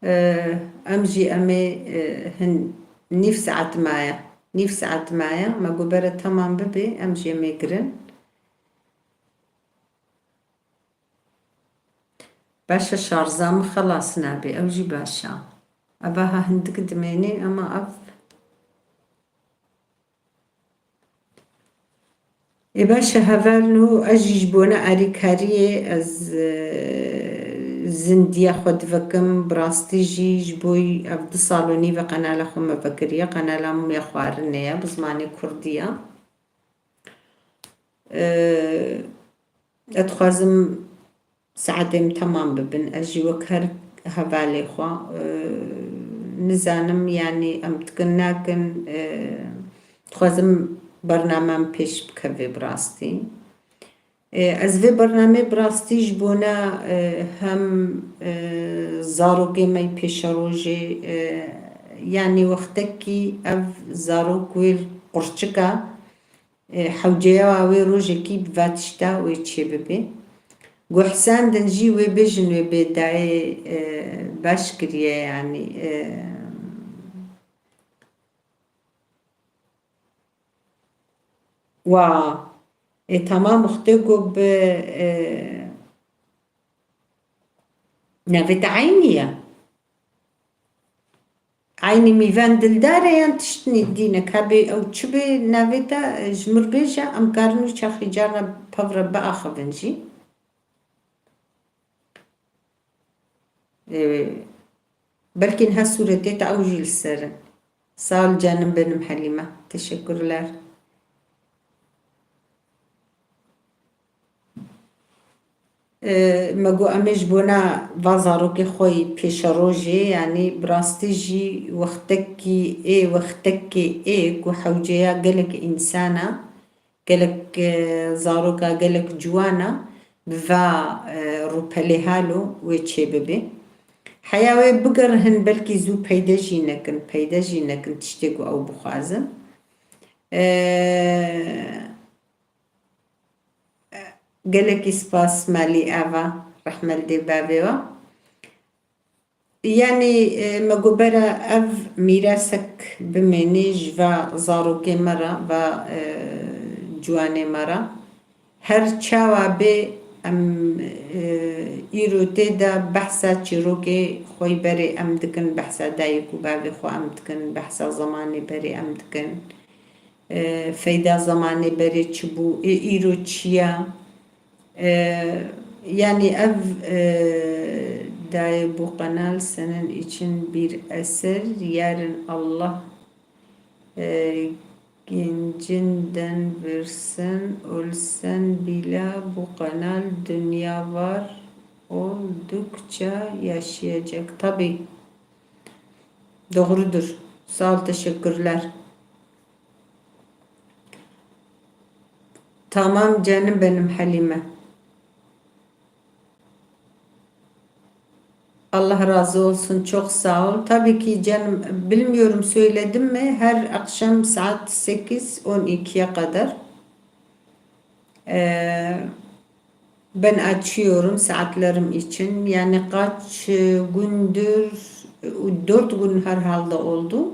Ee, em jî em ê, e, hin nîv saet maye. Nîv saet maye. Me got berê temam bibe, em jî em ê girin. Baş e, şarja min xelas nabe, ew jî baş e. Eva ha hindik dimêne, ema ev. Ê baş e, hevalno, ez jî ji bona alîkariyê ez, e, zindiya xwe divekim, bi rastî jî ji bo ev du sal û nîve qenala xwe me vekiriye, qenala min ya xwarinê ye, bi zimanê kurdî ye. E, ez dixwazim saetê min temam bibin. Ez jî wek her hevalê xwe, e, nizanim, yanî em dikin nakin, e, dixwazim bername min pêş bikeve bi rastî. E, ez vê bernameyê bi rastî ji bona, e, hem, e, zarokê me yê pêşerojê, e, yanî wextekî ev zarok wê qurçik e, e, hewceya wê rojekî bi va tişta wê çêbibe. Guhsendin jî wê bêjin wê bê dayê, e, baş kiriye, yanî, e, wa, e, tamam wextê ku bi, e, navê te Eynî ye. Eynî mîven dildar e yan tiştnî dînek? Hebê ew çi bê navê te, ji mir bêje, em karin wî çaxî carna pev re biaxivin jî. Ee, belkî niha sûretê te ew jî li ser in. Sağ ol canım benim Halime. Teşekkürler. E, me got, em ê ji bona va zarokê xwe yî pêşerojê, yanî bi rastî jî wextekî ê, wextekê ê ku hewceya gelek însan e, gelek, e, zaroka gelek ciwan e, bi va, e, rûpelê halo wê çêbibe. Heya wê bigerihin, belkî zû peyde jî nekin, peyde jî nekin tiştê ku ew bixwazin. E, Gelekî spas Malî Eva, rehmet dê bavê we. Yanî, e, me got bera ev mîrasek bimênê ji va zarokê me re, va, e, ciwanê me re. Her çawa bê em, e, îro tê de behsa çîrokê xwe yî berê em dikin, behsa dayik û bavê xwe em dikin, behsa zemanê berê em dikin. E, feyda zemanê berê çi bû, ê îro çi ye? E, yanî ev, e, dayê bu kanal senin için bir eser, yarın Allah, e, gencinden versin, ölsen bile bu kanal dünya var oldukça yaşayacak. Tabii. Doğrudur. Sağ ol, teşekkürler. Tamam canım benim Halime. Allah razı olsun, çok sağ ol. Tabii ki canım, bilmiyorum söyledim mi? Her akşam saat sekiz on ikiye kadar. Ee, Ben açıyorum saatlerim için. Yani kaç, e, gündür, e, dört gün herhalde oldu.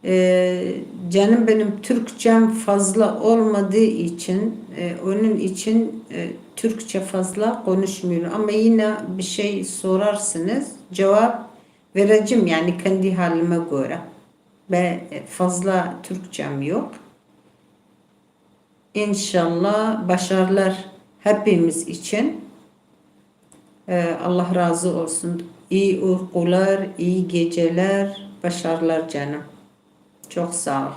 E, canım benim Türkçem fazla olmadığı için, e, onun için, e, Türkçe fazla konuşmuyorum. Ama yine bir şey sorarsınız, cevap vereceğim yani kendi halime göre. Ve fazla Türkçem yok. İnşallah başarılar hepimiz için. Ee, Allah razı olsun. İyi uykular, iyi geceler, başarılar canım. Çok sağ ol.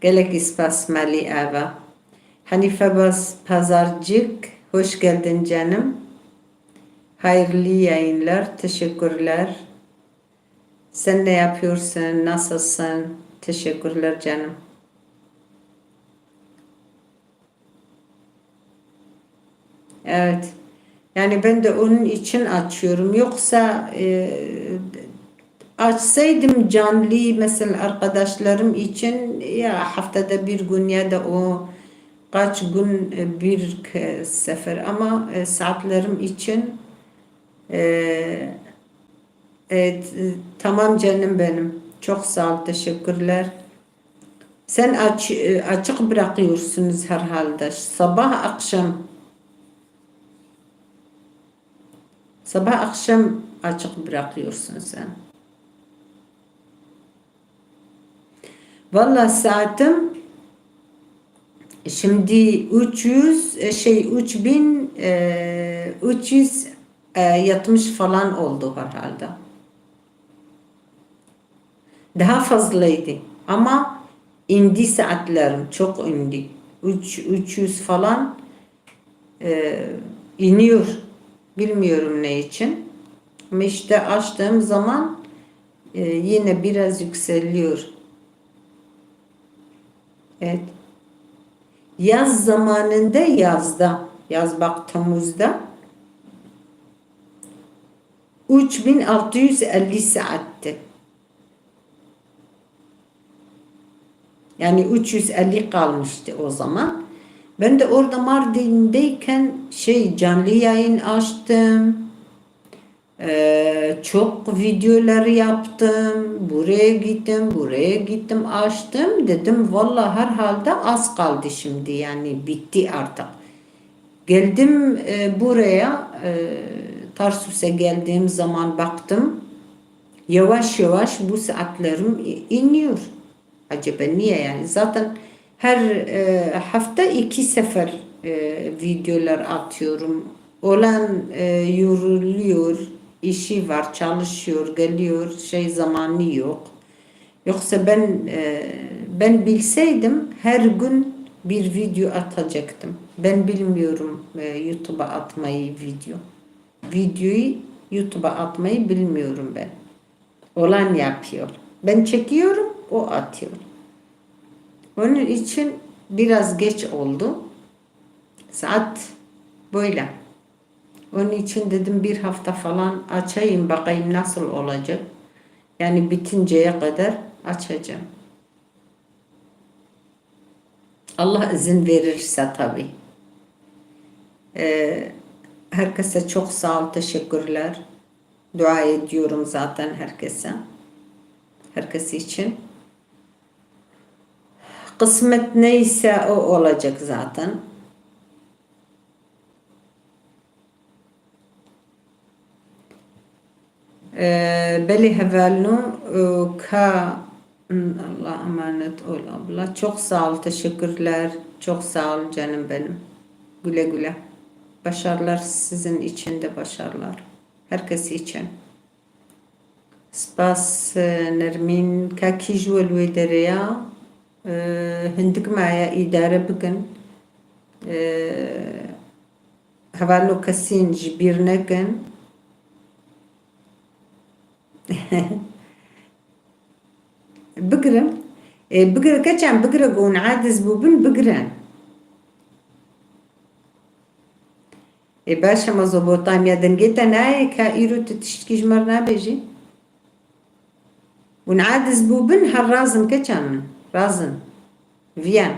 Gelekî spas Malî Eva. Hanife Baz Pazarcık, hoş geldin canım. Hayırlı yayınlar, teşekkürler. Sen ne yapıyorsun, nasılsın? Teşekkürler canım. Evet. Yani ben de onun için açıyorum. Yoksa, e, açsaydım canlı, mesela arkadaşlarım için, ya haftada bir gün ya da o kaç gün, e, bir ke-, sefer, ama, e, saatlerim için, e, evet, e, tamam canım benim. Çok sağ ol, teşekkürler. Sen aç-, e, açık bırakıyorsunuz herhalde. Sabah akşam. Sabah akşam açık bırakıyorsun sen. Valla saatim şimdi üç yüz, e, şey, üç bin, e, üç yüz yetmiş falan oldu herhalde. Daha fazlaydı. Ama indi saatlerim, çok indi. Üç, üç yüz falan, e, iniyor. Bilmiyorum ne için. Ama işte açtığım zaman, e, yine biraz yükseliyor. Evet. Yaz zamanında yazda, yaz bak Temmuz'da üç bin altı yüz elli saatti. Yani üç yüz elli kalmıştı o zaman. Ben de orada Mardin'deyken şey, canlı yayın açtım. Ee, çok videolar yaptım. Buraya gittim, buraya gittim, açtım. Dedim, "Vallahi herhalde az kaldı şimdi, yani bitti artık." Geldim, e, buraya, e, Tarsus'a geldiğim zaman baktım, yavaş yavaş bu saatlerim i-, iniyor. Acaba niye yani? Zaten her, e, hafta iki sefer, e, videolar atıyorum. Olan, e, yoruluyor, işi var, çalışıyor, geliyor, şey zamanı yok. Yoksa ben, e, ben bilseydim her gün bir video atacaktım. Ben bilmiyorum, e, YouTube'a atmayı video. Videoyu YouTube'a atmayı bilmiyorum ben. Olan yapıyor. Ben çekiyorum, o atıyor. Onun için biraz geç oldu. Saat böyle. Onun için dedim bir hafta falan açayım, bakayım nasıl olacak. Yani bitinceye kadar açacağım. Allah izin verirse tabii. Ee, herkese çok sağ ol, teşekkürler. Dua ediyorum zaten herkese. Herkes için. Kısmet neyse o olacak zaten. Ee, belê hevalno, e, ka, Allah emanet ol abla. Çok sağ ol, teşekkürler. Çok sağ ol canım benim. Güle güle. Başarılar sizin için de başarılar. Herkes için. Spas, e, Nermîn. Ka kî ji we li wê derê ya, e, hindik me ya îdare bikin. E, Hevalno kesîn ji bîr nekin. Bigirin. E, bigire keçan, bigire ku hûn aciz bûbin, bigirin. Ê baş e, Mezopotamya dengê te nayê ka îro tu tiştkî ji me re nabêjî? Hûn aciz bûbin, her razin keçan min. Razin. Viyan.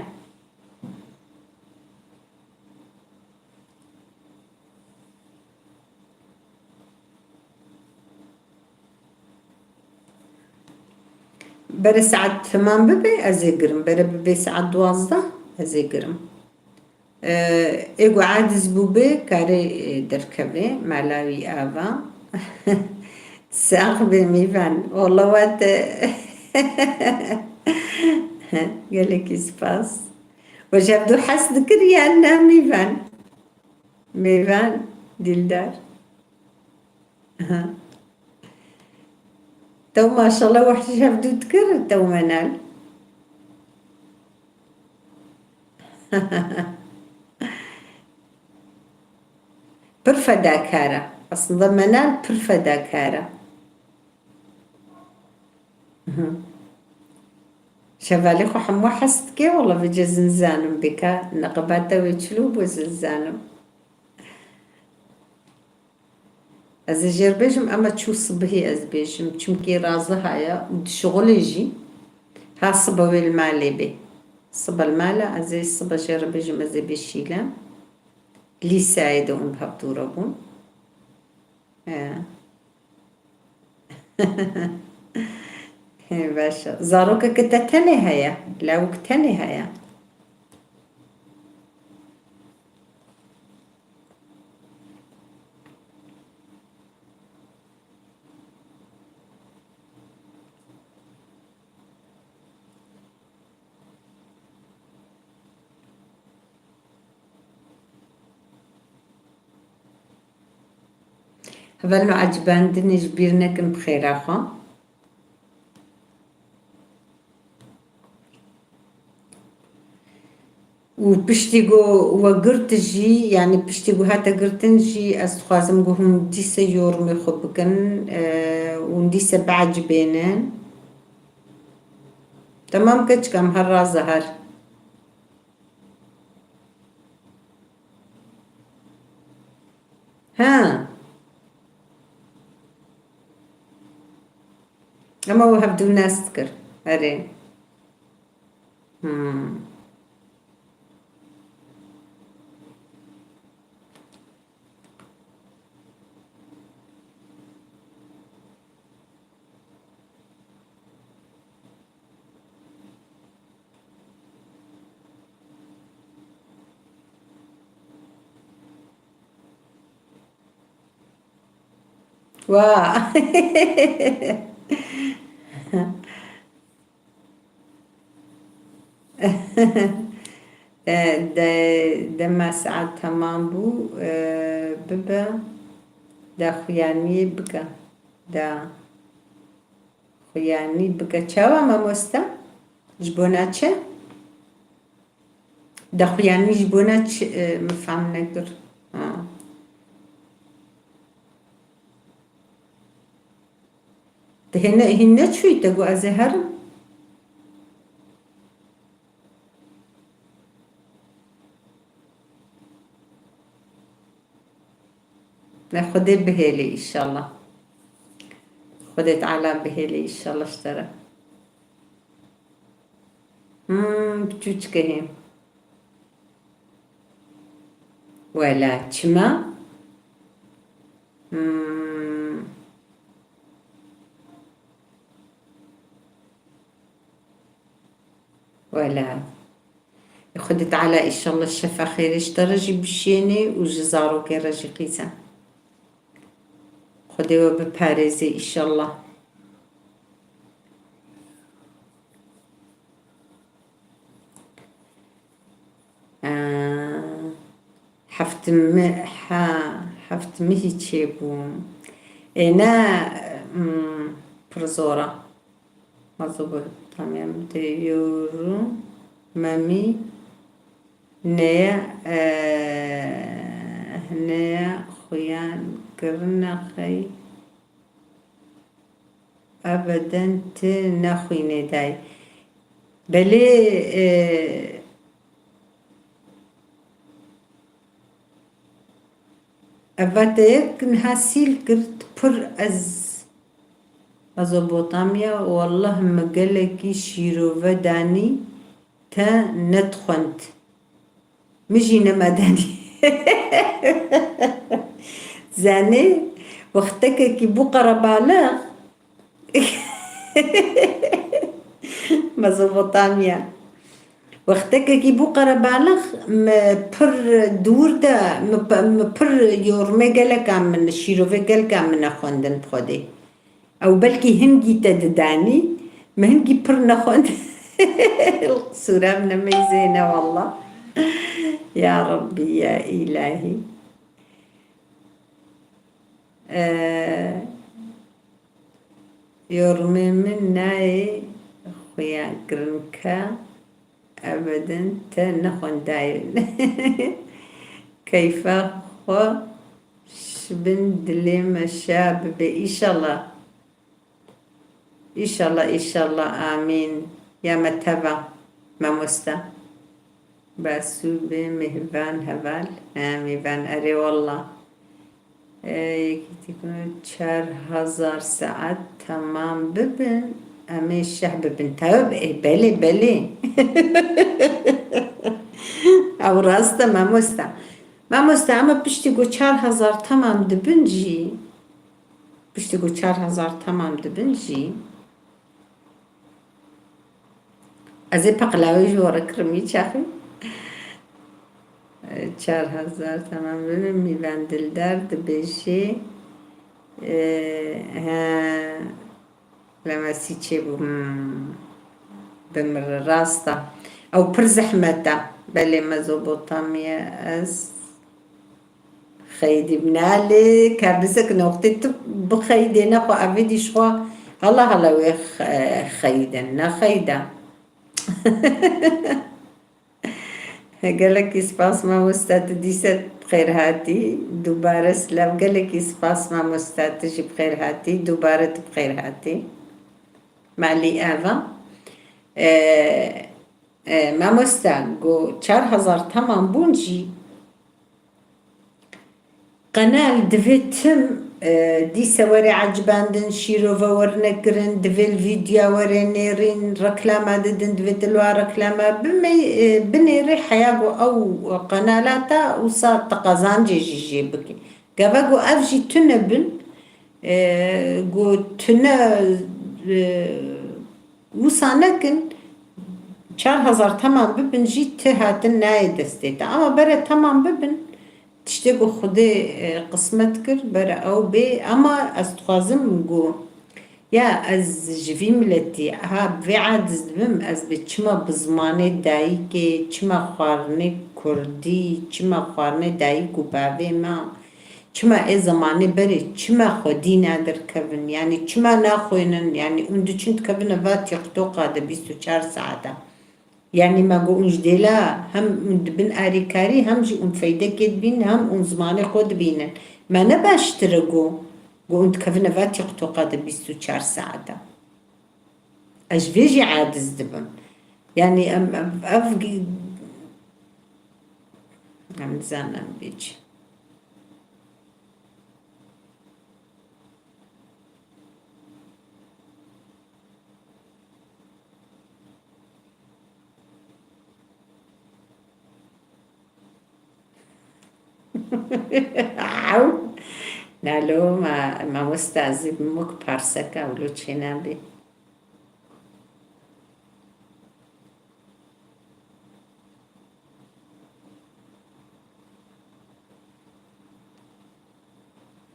Bere saet temam bibe, ez ê girim. Bere bibe saet duwazdeh, ez ê girim. Ee, ê ku aciz bûbe, kare, e, derkeve, mala wî ava. Sax be Mîvan. Walla we te. Gelekî spas. We ji hevdu hez dikir yan na Mîvan? Mêvan, Dildar. Aha. Tew maşallah wehşî hevdû dikir, tew menal. Pir fedakar e. Aslında Menal pir fedakar e. Şevalê xwe hemû hez dike, wela vêce zinzanim bike, neqebata wê çilo bû zinzanim. Ez ê jêr bêjim, ema çû sibihî ez bêjim, çimkî raziha ye û dişixulê jî. Ha sibe wê li malê bê. Sibe li mala, ez ê sibe jêr bêjim, ez ê bê şîlem. Lîseyê de hûn bi hev dûre bûn. He. He, baş e. Zarokeke te tenê heye, lawik tenê heye. Hevalno ecibandinê ji bîr nekin bi xêra xwe. Û piştî ku we girt jî, yanî piştî ku hate girtin jî, ez dixwazim ku hûn dîse yormê xwe bikin, e, hûn dîse biecibênin. Temam keçikam, her raze her. Ha. Ema we hevdû nas dikir. Erê. Hmm. Wa. E, de, dema saet temam bû, e, bibe, da xuyaniyê bike, da xuyanî bike. Çawa mamoste? Ji bona çi? Da xuyanî ji bona çi, e, min fehm nekir. Ha. Te hê ne, hîn neçûyî te got ez ê herim? Ne, Xwedê bihêlê înşallah. Xwedê Teala bihêlê înşallah ji te re. Hmm, piçûçikê hê. Wela, çima? Hmm. Wela. Xwedê Teala înşallah şefa xêrê ji te re jî bişênê û ji zarokê re jî qîze. Xwedê we biparêzê înşallah. Ee, heft mi-, ha, heft mihî çêbû. Ê ne, hmm, pir zor e. Mezopotamya, Mezopotamya, Mezopotamya, Mezopotamya, neye, eh, neye xuyan kirine xey ebeden ti nexwînê day. Belê, eh, Eva te yek niha sîl kir, tu pir ez. Mezopotamya, wallah min gelekî şîrove danî, te nedixwend. Min jî nema danî. Zanê, wextekekî bû qerebalix, Mezopotamya. Wextekekî bû qerebalix, me pir dûr de, me pe-, me pir yormê geleka min, şîrovê geleka min nexwendin bi Xwedê. Ew belkî hingî te didanî, me hingî pir nexwend. Qisûra min e, meyzê ne wallah. Ya Rabbî, ya Îlahî. Ee, Yormê min nayê xuya kirinke, ebedin te nexwendaye. Keyfa xwe Ji bin dilê me şa bibe. Înşallah. Înşallah, înşallah. Amîn. Ya me teva. Mamoste. Besû be, mêvan heval. He, mêvan, erê wallah. E, yekî tî ku çar hezar saet temam bibin, em ê şeh bibin. Tabii, e, belê, belê. Ew rast e, mamoste. Mamoste, ama piştî ku çar hezar temam dibin jî, piştî ku çar hezar temam dibin jî, ez ê peqlawê ji we re kirim, wî çaxî. Çar hezar temam bibin, Mîvan Dildar dibêjê, e, he, Lemesî çêbû, hmm, bimire, rast e. Ew pir zehmet e. Belê, Mezopotamya, ez xeydî bûne. Lê kerdisek noqtê tu bixeydê, nexwe evê dî ji xwe hala hala wê xe-, xeydin. Ne xeyda. Gelekî spas mamoste, tu dîse bi xêr hatî. Dubare silav, gelekî spas mamoste, tu jî bi xêr hatî. Dubare tu bi xêr hatî. Malî eva. E, e, mamoste, go çar hezar temam bûn jî, qenal divê tim, e, dîse were ecibandin, şîrove werine kirin, divê li vîdyoya were nêrîn, reklama didin, divê tu li wa reklama bimey-, e, binêrî, heya ku ew qenala te wisa tu qezancê jî jê bikî. Gava ku ev jî tune bin, e, ku tune, e, wisa nekin, çar hezar temam bibin jî ti hatin nayê destê te. Ama bere temam bibin, tiştê ku Xwedê, e, qismet kir, bere ew bê. Ama ez dixwazim ku, ya ez ji vî miletî, ha, bi vê aciz dibim, ez bê çima bi zimanê dayikê, çima xwarinê kurdî, çima xwarinê dayik û bavê me, çima ê zimanê berê, çima xwedî nadirkevin? Yanî çima naxwînin? Yanî hûn diçin dikevine va TikToka de bîst û çar saeta. Yanî me got, hûn ji dêla hem hûn dibin arîkarî, hem jî hûn feydekê dibînin, hem hûn zimanê xwe dibînin. Me ne baştir e got, got hûn dikevine va TikToka de bîst û çar saeta? Ez ji vê jî aciz dibim. Yanî em, em, ev gi-, em nizanin em bê çi. Ew. Nalo, ma, mamoste ezî bi muk parseke ewlo çênabê.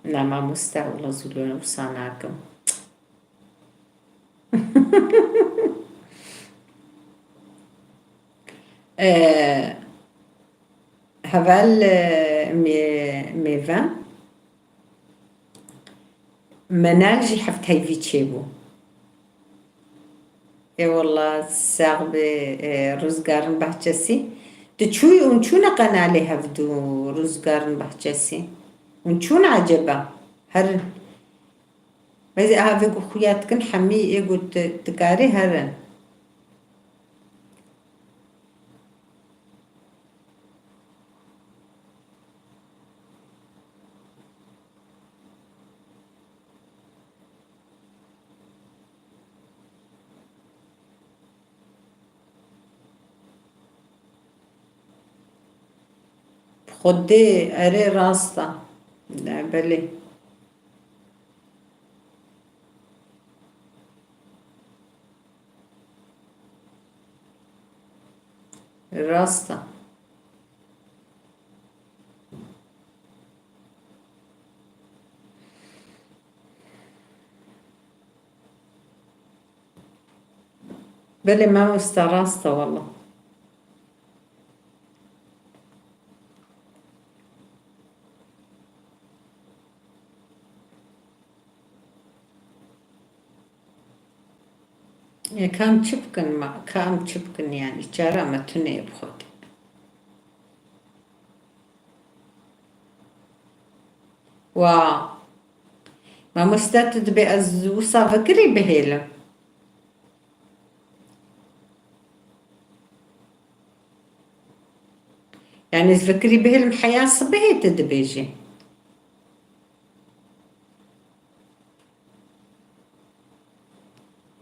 Na mamoste, wela zû li wisa nakim. Eh, heval, eh, mê-, mêve. Menal jî heft heyvî çêbû. Ê wela sax bê, e, Rûzgarin Bahçesî. Tu çûyî hûn çûne qenalê hevdû Rûzgarin Bahçesî? Hûn çûn eceba? Herin. Bes ê havê ku xuya dikin hemî ê ku tu dikarî herin. Xwedê, erê, rast e. Ne, belê. Rast e. Belê mamoste, rast e wela. E, ka em çi bikin ma, ka em çi bikin yanî, çara me tune ye bi Xwedê. Wa. Mamoste, tu dibê ez wisa vekirî bihêlim. Yani ez vekirî bihêlim heya sibihê tu dibêjî.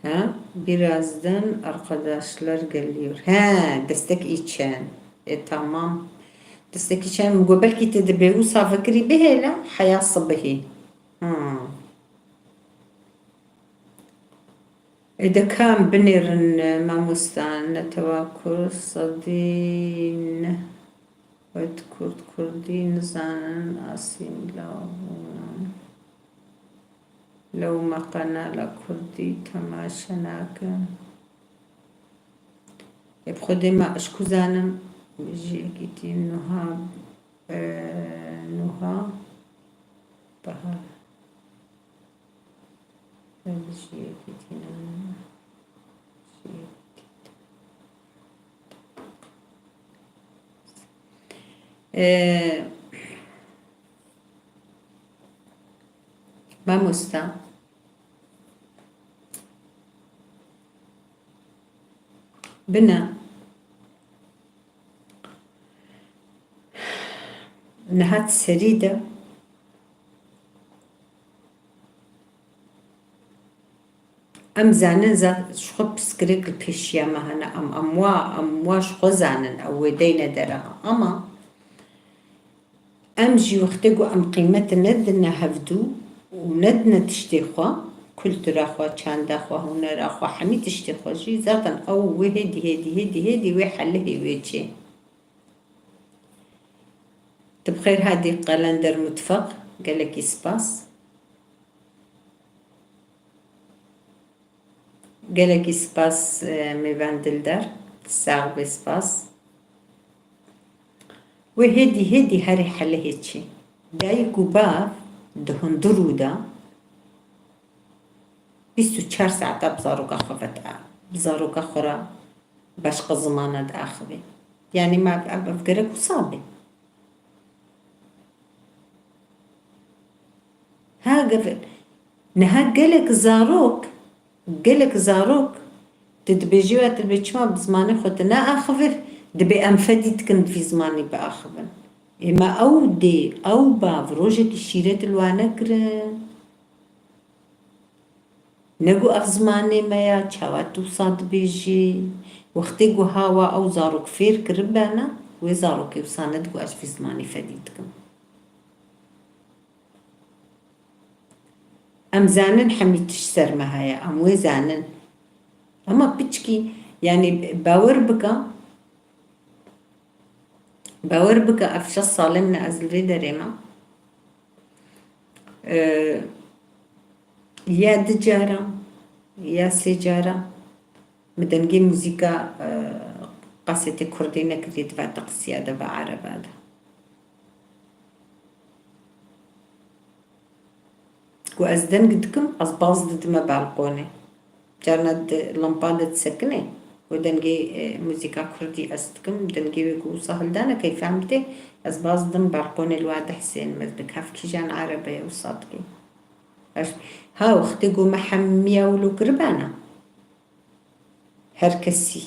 Ha? Birazdan arkadaşlar geliyor. He, destek için. E, tamam. Destek için. Min got belkî tu dibê wisa vekirî bihêle heya sibihê. Ha. Ê, de ka em binêrin, mamosta, netewa Kurd sedî neh wet Kurd Kurdî nizanin, asîmîla bûn. Lewma qenala Kurdî temaşe nakin. Ê, bi Xwedê me, ez ku zanim, ji yekîtî nuha, e, nuha bahar. Em ji yekîtî ne, ji yekîtî. Ee, mamosta. Bine. Niha serî de em zanin, za-, ji xwe pirsgirêk li pêşiya me hene. Em, em wa, em wa ji xwe zanin, ew wê deyne dereha. Ama em jî wextê ku em qîmet nedine hevdû û nedine tiştê xwe, kultura xwe, çanda xwe, hunera xwe, hemî tiştê xwe jî, zaten ew wê hêdî, hêdî, hêdî, hêdî wê helihê wê çê. Tu bi xêr hatî Qelender Mutfaq, gelekî spas. Gelekî spas, e, mêvan dildar, sax be, spas. Wê hêdî hêdî herê helihê çê. Dayik û bav di hundirû de bîst û çar saeta bi zaroka xwe ve di-, bi zaroka xwe re başqa zimana diaxivê. Yanî me ev, ev, ev gerek wisa be. Ha, geve-, niha gelek zarok, gelek zarok, tu dibêjî we, tu dibê çima bi zimanê xwe tu neaxivî, dibê em fedî dikin vî zimanî biaxivin. Ê me ew dê, ew bav rojekî şîret li wan nekirin. Negu ev zimanê me ya, çawa tu wisa dibêjî? Wextê ku hawa ew zarok fêr kiribene, wê zarokê wisa nedigo ez vî zimanî fedî dikim. Em zanin hemî tişt ser me heye, em wê zanin. Ema piçkî, yanî bawer bike, bawer bike, ev şeş salê min e ez li vê derê me. Ee, ya du cara, ya sê cara min dengê muzîka, e, kasetê kurdî nekiriye, di va teqisiya de, va ereba de. Ku ez deng dikim, ez baz didime balkonê. Carna di lampa de disekine, ku dengê, e, muzîka kurdî ez dikim, dengê wê ku wisa hildane, keyfa min tê, ez baz didim balkonê li wa dihsênim, ez dikim ev kîjan erebe ye wisa dikê. Ez, ha, wextê ku me hemiya wilo kiribana. Her kesî.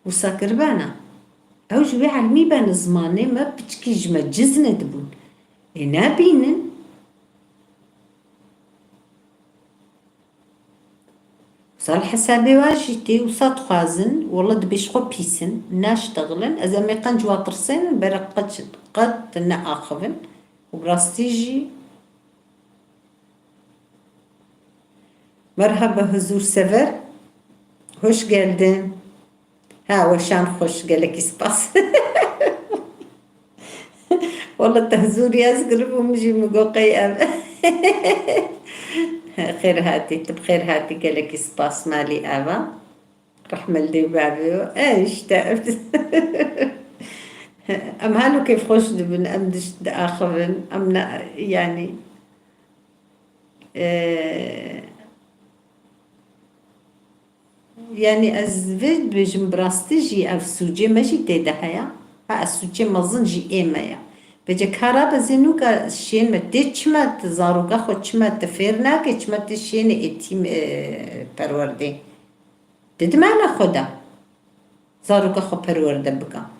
Wisa kiribana. Ew ji wê elmî bene zimanê me piçkî ji me ciz nedibûn. Ê nebînin. Wisa li hesabê wa jî tê, wisa dixwazin, wela dibê ji xwe pîs in, naştexilin, ez em ê qenc wa tirsênin, bere qet, qet neaxivin. Û bi rastî jî Merhaba huzur sever. Hoş geldin. Ha, weşan xweş, gelekî spas. Wala te huzur yaz kiribû, min jî min got qey ev. Xêr hatî, tu bi xêr hatî, gelekî spas malî ava. Rehme li dê û bavê we. E, işte. Em halo kêfxweş dibin, em diş-, diaxivin, em ne, yanî, e, yanî ez vê dibêjim, bi rastî jî ev sûcê me jî tê de heye. Ha, ev sûcê mezin jî ê me ye. Vêce kara bi zînûka şên me tê çima tu zaroka xwe çima tu fêr nake, çima tu şênê êtîm, e, perwerdê? Di dimana xwe de zaroka xwe perwerde bika.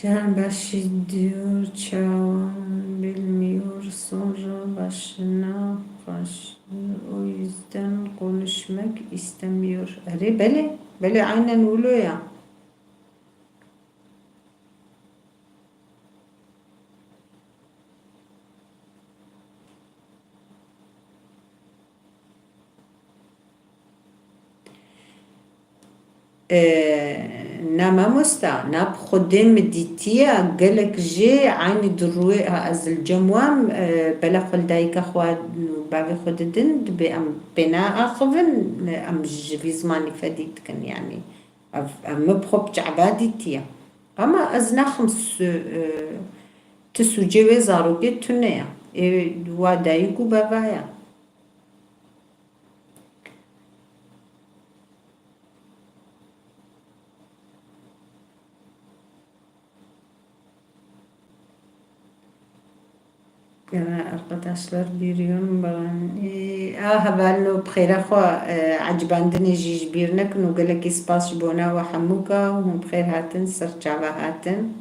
Can başlıyor, çawan bilmiyor, sonra başına kaşınır. O yüzden konuşmak istemiyor. Erê, belê, belê, aynen wilo ya. E, na mamosta, na bi xwedê min dîtiye, gelek jê eynî di rûyê, ha, ez li cem wan, e, bela xwe li dayika xwe û bavê xwe didin, dibê em pê neaxivin, em ji vî zimanî fedî dikin, yanî. Ev, ev min bi xwe bi çava dîtiye. Ama ez naxim su-, e, ti sûcê wê zarokê tune ye. Ê wa dayik û bava ye. Gene arkadaşlar biriyon baran. Ê, a hevalno bi xêra xwe, e, ecibandinê jî ji bîr nekin û gelekî spas ji bona we hemûka û hûn bi xêr hatin, ser çava hatin.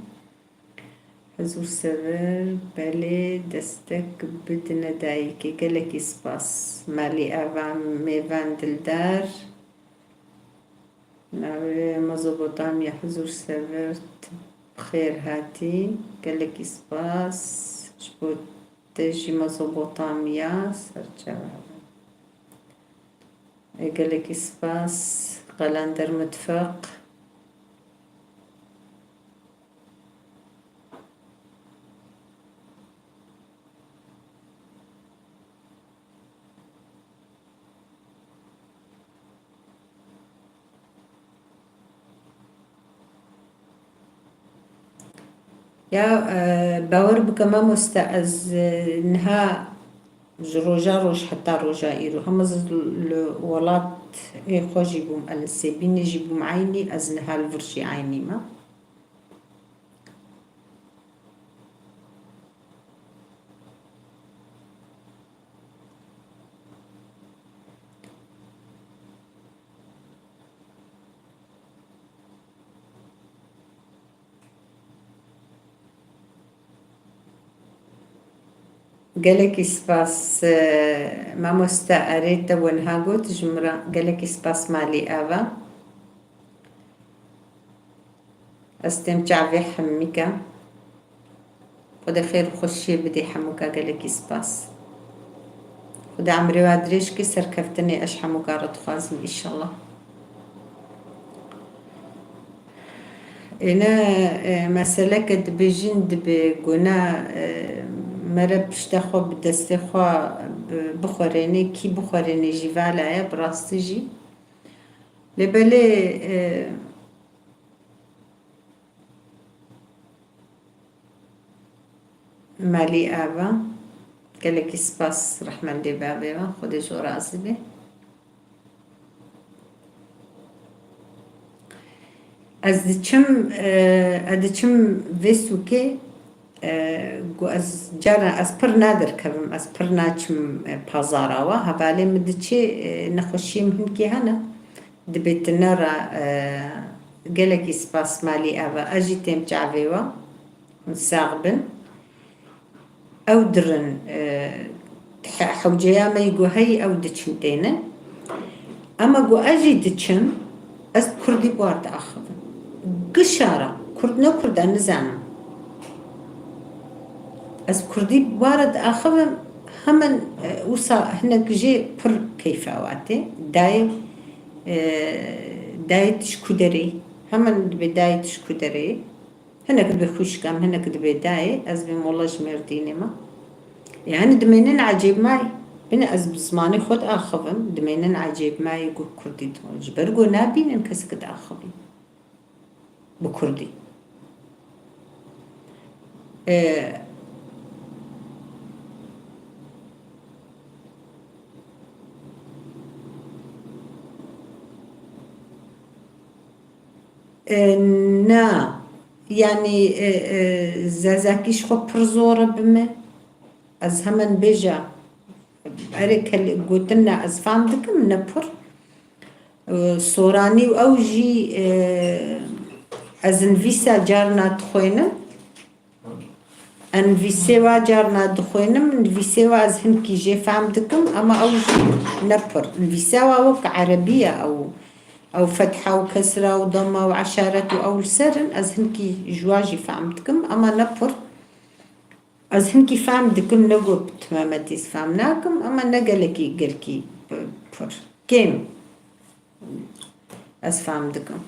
Huzur sever, belê destek bidine dayikê. Gelekî spas. Malî ava mêvan dildar. Navê Mezopotamya huzur sever, tu bi xêr hatî. Gelekî spas. Ji bo te jî Mezopotamya serçava. E, gelekî spas. Qelender Mitfeq. Ya, e, bawer bike mamoste, ez, e, niha ji roja roj heta roja îro, hema ez li welatê xwe jî bûm, ez li Sêbînê jî bûm eynî, ez niha li vir jî eynî me. Gelekî spas, e, mamoste, erê te wiha got ji min re. Gelekî spas malî ava. Ez têm çavê hemîka. Xwedê xêr û xweşiyê bidê hemûka, gelekî spas. Xwedê emrê we dirêj ke, serkeftinê ez hemûka re dixwazim, înşallah. Êne, e, meseleke dibêjin dibe guna, e, mere pişta xwe bi destê xwe bi-, bixwerênê, kî bixwerênê jî vala ye, bi rastî jî. Lê belê, e, Malî ava. Gelekî spas rehmendê bavê ve. Xwedê ji we razî be. Ez diçim, e, ez diçim vê sûkê, e, ku ez cara ez pir naderkevim, ez pir naçim, e, pazara wa. Hevalê min diçê, e, nexweşiyê min hinkê hene. Dibê tune re, e, gelekî spas malî ava. Ez jî têm çavê we. Hûn sax bin. Ew dirin, e, he-, hewceya me yî ku heyî ew diçin tênin. Ema ku ez jî diçim, ez kurdî bi war diaxivim. Gişa re, kurd ne kurd e, nizanim. Ez kurdî bi war diaxivim, hemin, e, wisa hinek jê pir keyfa wan tê. Dayê, e, dayê tu ji ku derê yî? Hemin dibê dayê tu ji ku derê yî? Hinek dibê xwişka min, hinek dibê dayê, ez bêm wela ji Mêrdînê me. Yanî dimênin ecêb mayî. Bine ez bi zimanê xwe diaxivim, dimênin ecêb mayî ku kurdî di-, ji ber ku nabînin kesek diaxivî bi kurdî. E, E, na, yanî, e, e, zazakî ji xwe pir zor e bi me. Ez hemen bêja, erê kel-, gotin ne, ez fam dikim, ne pir. E, soranî û ew jî, e, ez nivîsa carna dixwînim. Nivîsê wa carna dixwînim, nivîsê wa ez hinkî jê fam dikim, ema ew jî ne pir. Nivîsa wa wek erebî ye ew. Ew fetha û kesra û dama û eşaret û ew li ser in, ez hinkî ji wa jî fam dikim, ema ne pir. Ez hinkî fam dikim, ne got bi temametî ez fam nakim, ema ne gelekî, gelkî, e, pir. Kêm ez fam dikim.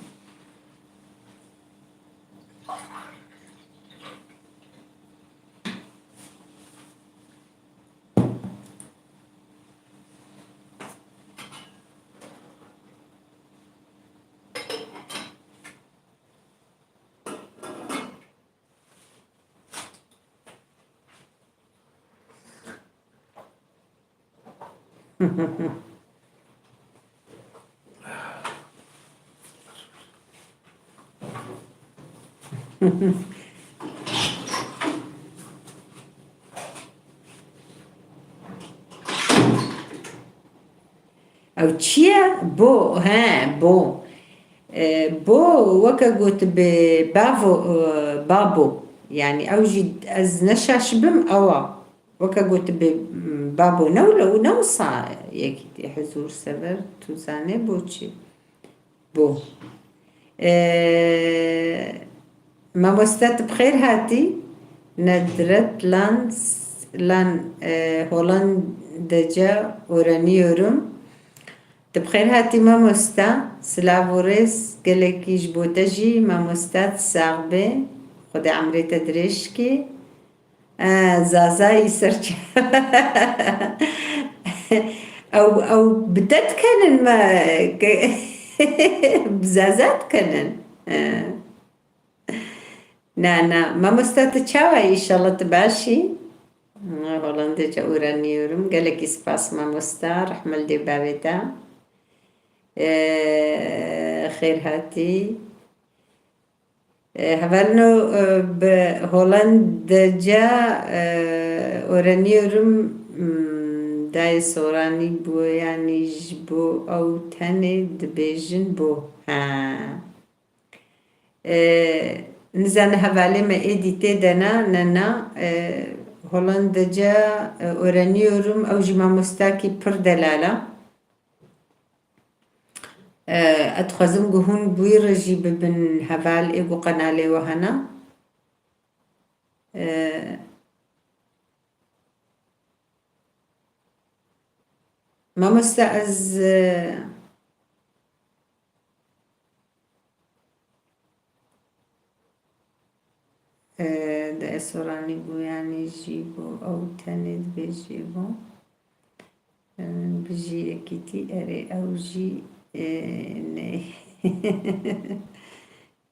Ew çi ye? Bo, he, bo. E, bo, weke gotibe bavo, e, babo. Yanî ew jî ez ne şaş bim, ew a. Weke gotibe, m, babo ne wilo, ne wisa yekî tê hizûr sever, tu zanê bo çi? Bo. E, mamoste, tu bi xêr hatî. Nedret lan, lan, e, Hollandaca öğreniyorum. Tu bi xêr hatî mamoste. Silav û rêz gelekî ji bo te jî mamoste, tu sax bê. Xwedê emrê te dirêj kê. E, Zazayî serçe. Ew, ew bi te dikenin me, ke-, bi Zaza dikenin. E. Na, na. Mamosta, tu çawa yî? Înşallah tu baş î. Ha, Hollandaca öğreniyorum. Gelekî spas mamosta. Rehme li dê bavê te. E, xêr hatî. E, hevalno, e, bi Hollandaca, e, öğreniyorum. Hmm, dayê soranî bû, yanî ji bo ew tenê dibêjin bo. Ha. E, nizane hevalê me êdî tê de ne, ne, ne. E, Hollandaca, e, öğreniyorum. Ew jî mamostakî pir delal e. E, ez dixwazim ku hûn bi wî re jî bibin heval ê ku qenalê we hene. E, mamoste ez, e, E, di esoranî bû, yanî jî bû, ew tenê dibêjê bû. E, bijî yekîtî, erê, ew jî, e, ne.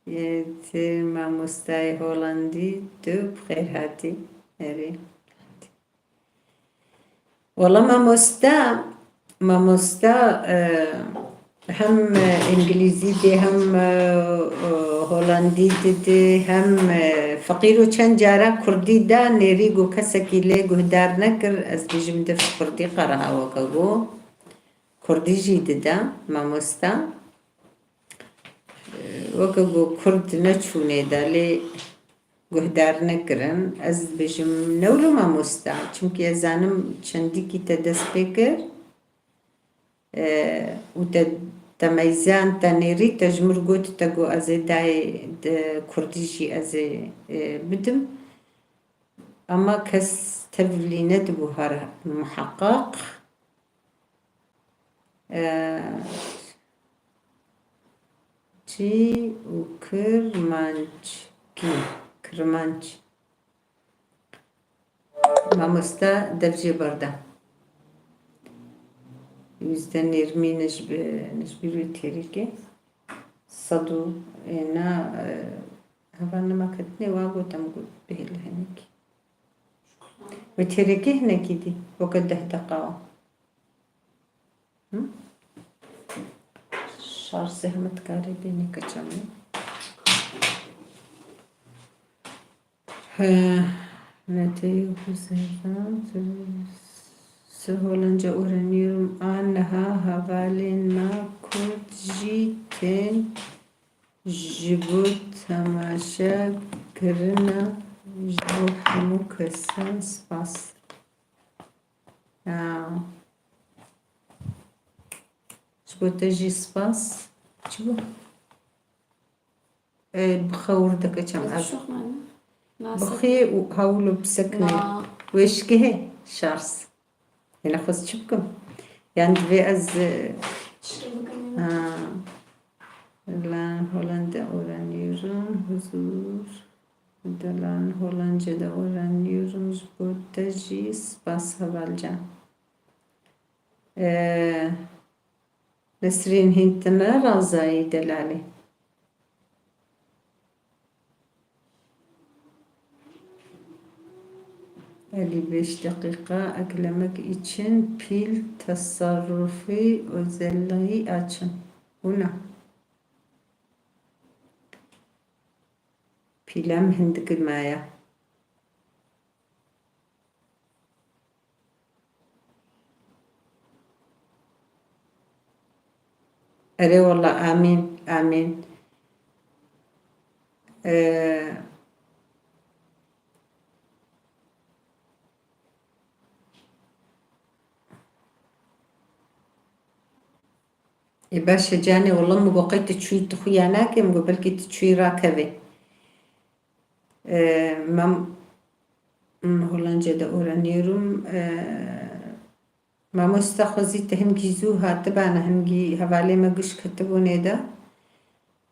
E, ti mamostayê Holandî, tu bi xêr hatî. Erê. Wela mamoste, mamoste, e, hem, e, îngilîzî dê, hem, e, e, holandî didê, hem, e, feqîr û çend cara kurdî da, nêrî ku kesekî lê guhdar nekir, ez bêjim div kurdî qereha weke ku kurdî jî dida mamoste. Weke ku kurd neçûnê de lê guhdar nekirin. Ez dibêjim ne wilo mamosta, çimkî ez zanim çendîkî te dest pê kir, e, û te, te meyzan, te nêrî, te ji mir got, te got ez ê dayê di kurdî jî ez ê, e, bidim. Ama kes tevlî nedibû her muheqeq. E, çî û kirmanckî, kirmanc. Mamoste dev jê berda. Yüzde yirmi ne ji bi-, ne ji bîr wê têrîkê. Sed û, ê, na, e, heval nema ketinê wa got, em got bihêle hinekî. Wê têrêkê hinekî dî, weke deh deqa wa. Hı? Şar zehmet karê bênê keça min. Neteyê Huzeyran, Sir Holanca Uranium a niha hevalên me Kurd jî tên ji bo temaşe kirina ji bo hemû kesan spas. Ya. Ji bo te jî spas. Çi bû? E, bi xewir dike çem ev. Şoxmane. Bixê û hewlo bisekine. Na. Wêşkihê şars. Yine xwest çi bikim? Yani divê ez, e, ha. Lan Hollanda öğreniyorum. Huzur. Lan Hollanda'da öğreniyorum. Ji bo te jî spas hevalcan. E, Nesrîn hîn tine razayî delalê. Elî beş deqîqa eklemek için pil tasarrufi özelliği açın. Buna. Pîlem hindik maye. Erê wela, amîn, amîn. Ee, Ê baş e canê, wela min got qey tu çûyî tu xuya nakê, min got belkî tu çûyî rakevê. Ee, mam-, hmm, Hollanda'da öğreniyorum. Ee, mamosta xwezî te hingî zû hatibana, hingî hevalê me giş ketibûnê de.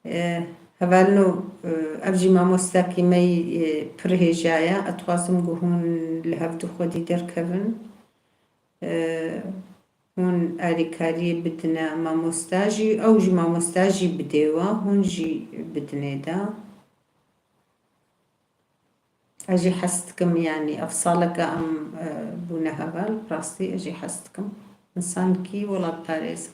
Ee, hevalno, ee, ev jî mamostakî me yî, ee, pir hêja ye. Ez dixwazim ku hûn li hevdu xwedî derkevin. Ee, hûn alîkariyê bidine mamosta jî, ew jî mamosta jî bidê we, hûn jî bidinê de. Ez jî hez dikim, yanî ev saleke em, e, bûne heval, rastî ez jî hez dikim. Însankî welatparêz.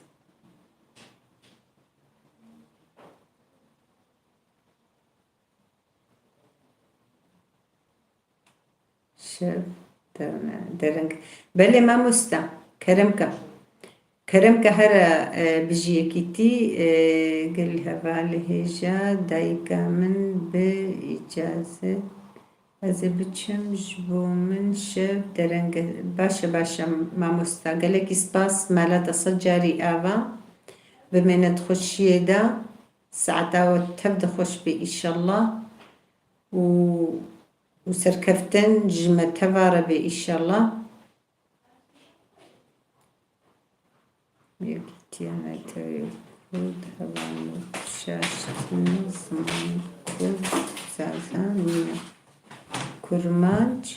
Şev dereng. Belê mamosta, kerem ke. Kerem ke here, e, bijî yekîtî, e, gel hevalê hêja dayika min bi îcazet ez ê biçim, ji bo min şev dereng e. Baş e, baş e mamosta. Gelekî spas, mala te sed carî ava. Bimêne di xweşiyê de, saeta we tev de xweş be îşallah. Û û serkeftin ji me teva re be îşallah. Yekîtiya Netewê Kurd, hevalno, şaştine, ziman Kurd, Zaza nîne. Kurmanc,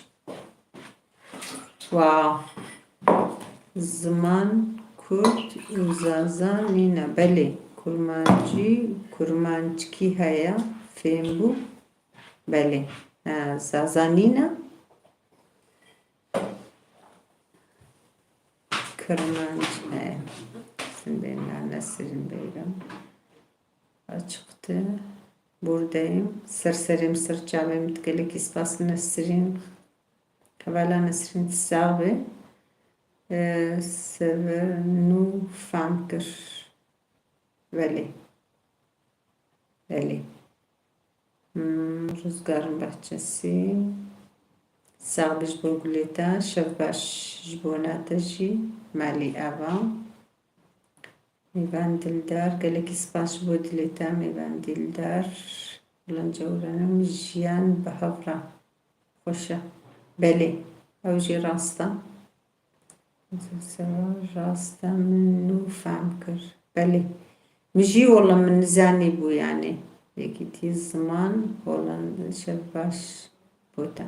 wa, ziman Kurd û Zaza nîne. Belê, Kurmancî, Kurmanckî heye, fêm bû. Belê. Ha, Zaza nîne. Kirmanc, e, sindên la Nesrîn Beyram. Açıktı. Buradayım. Ser serê min, ser çavê min, gelekî spas Nesrîn. Hevala Nesrîn, tu sax be. E, sever nû fam kir. Belê. Belê. Hmm, Ruzgar'ın bahçesi. Sax be ji bo gulê te, şev baş ji bona te jî, malî ava. Mêvan Dildar, gelekî spas ji bo dilê te, Mêvan Dildar. Lan cewranim jiyan bi hev re xweş e. Belê, ew jî rast e. Sewa rast e, min nû fehm kir. Belê. Min jî wela min nizanîbû, yanî. Yekîtî ziman, Hollanda, şev baş bo te.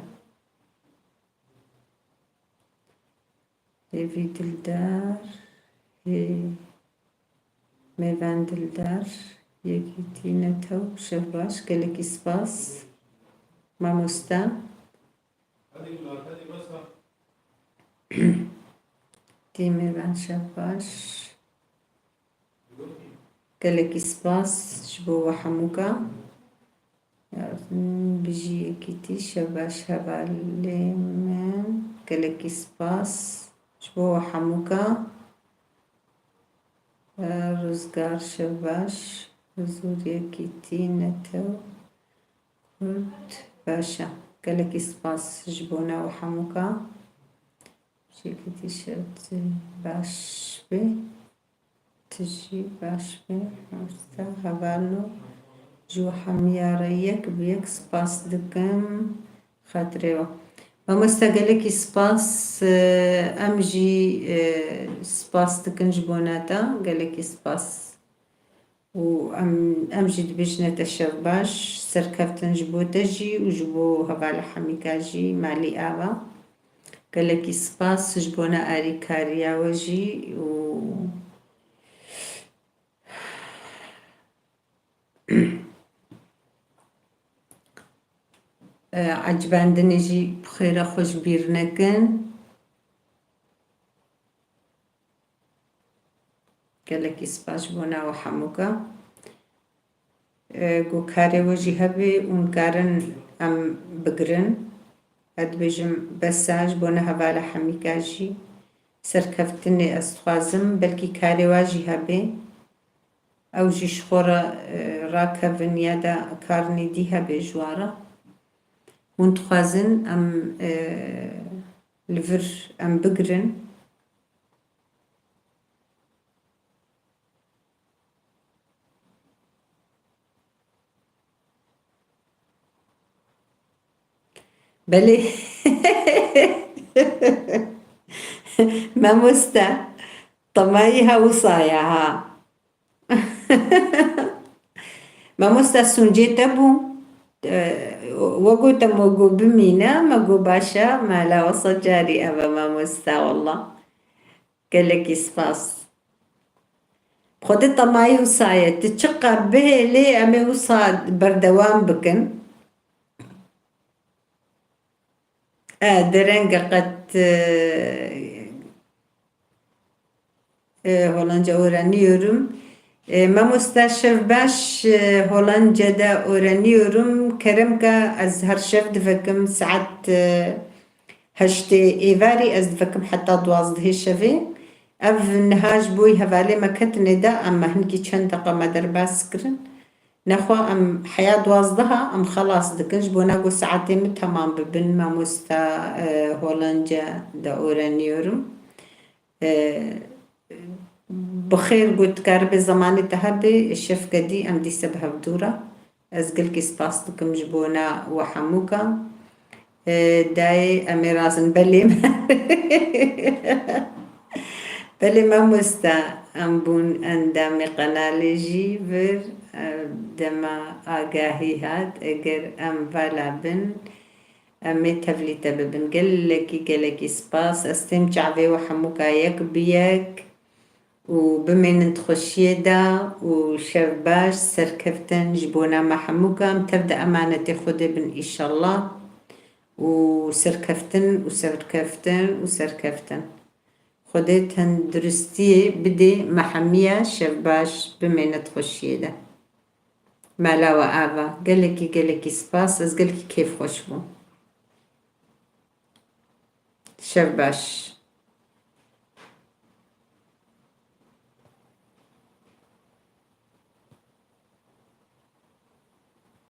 Hêvî Dildar, hê, Mêvan Dildar, Yekîtî Netew, şev baş, gelekî spas. Mamoste. Tîmê ben şev baş. Gelekî spas ji bo we hemûka. Bijî yekîtî, şev baş hevalê min. Gelekî spas ji bo we hemûka. Rizgar şev baş. Huzûr yekîtî netew. Kurd baş e. Gelekî spas ji bona we hemûka. Bijî yekîtî şev baş be. Tu jî baş be, mamoste. Hevalno, ji we hemiya re yek bi yek spas dikim. Xatirê we. Mamoste, gelekî spas. Em jî, e, spas dikin ji bona te. Gelekî spas. Û em, em jî dibêjine te şev baş, serkeftin ji bo te jî û ji bo hevala hemîka jî, malî ava. Gelekî spas ji bona alîkariya we jî û e, ecibandinê jî bi xêra xwe ji bîr nekin. Gelekî spas ji bona we hemûka. E, ku karê we jî hebe û hûn karin em bigirin. Ez dibêjim bes e ji bona hevala hemîka jî. Serkeftinê ez dixwazim, belkî karê we jî hebe. Ew jî ji xwe re, e, rakevin ya da karnê dî hebe ji wan re. Hûn dixwazin em, e, li vir em bigirin. Belê. Mamoste, temayî hewsa ye ha. Mamoste, sûncê te bû. E, we gote me got bimîne, me got baş e, mala wisa carî ev e mamoste, wallah. Gelekî spas. Xwedê temayî wisa ye. Tu çiqas bihêlî, em ê wisa berdewam bikin. E, dereng e qet, e, e, Holanca öğreniyorum. E, mamoste şev baş, e, Holanca da öğreniyorum. Kerem ke ez her şev divekim saet, e, heştê êvarî, ez divekim heta duwazdehê şevê. Ev niha ji bo hevalê me ketine de, em me hinkî çend deqa me derbas kirin. Nexwe em heya duwazdeha em xelas dikin, ji bona ku saetê min temam bibin, mamosta, e, Holanca da öğreniyorum. E, bi xêr got, karibe zemanê te hebe, şefke dî em dîse bi hev dû re. Ez gelkî spas dikim ji bona we hemûka. E, dayê, em ê razin. Belê, belê mamosta, em bûn endamê qenalê jî vir, e, dema agahî hat, eger em vala bin, em ê tevlî te bibin. Gelekî, gelekî spas. Ez têm çavê we hemûka yek bi yek. û bimênin di xweşiyê de û şev baş, serkeftin ji bona me hemûkan, tev di emanetê Xwedê bin îşallah. Û serkeftin û serkeftin û serkeftin. Xwedê tenduristiyê bidê me hemiya, şev baş, bimêne di xweşiyê de. Mala we ava. Gelekî, gelekî spas. Ez gelekî kêfxweş bûm. Şev baş.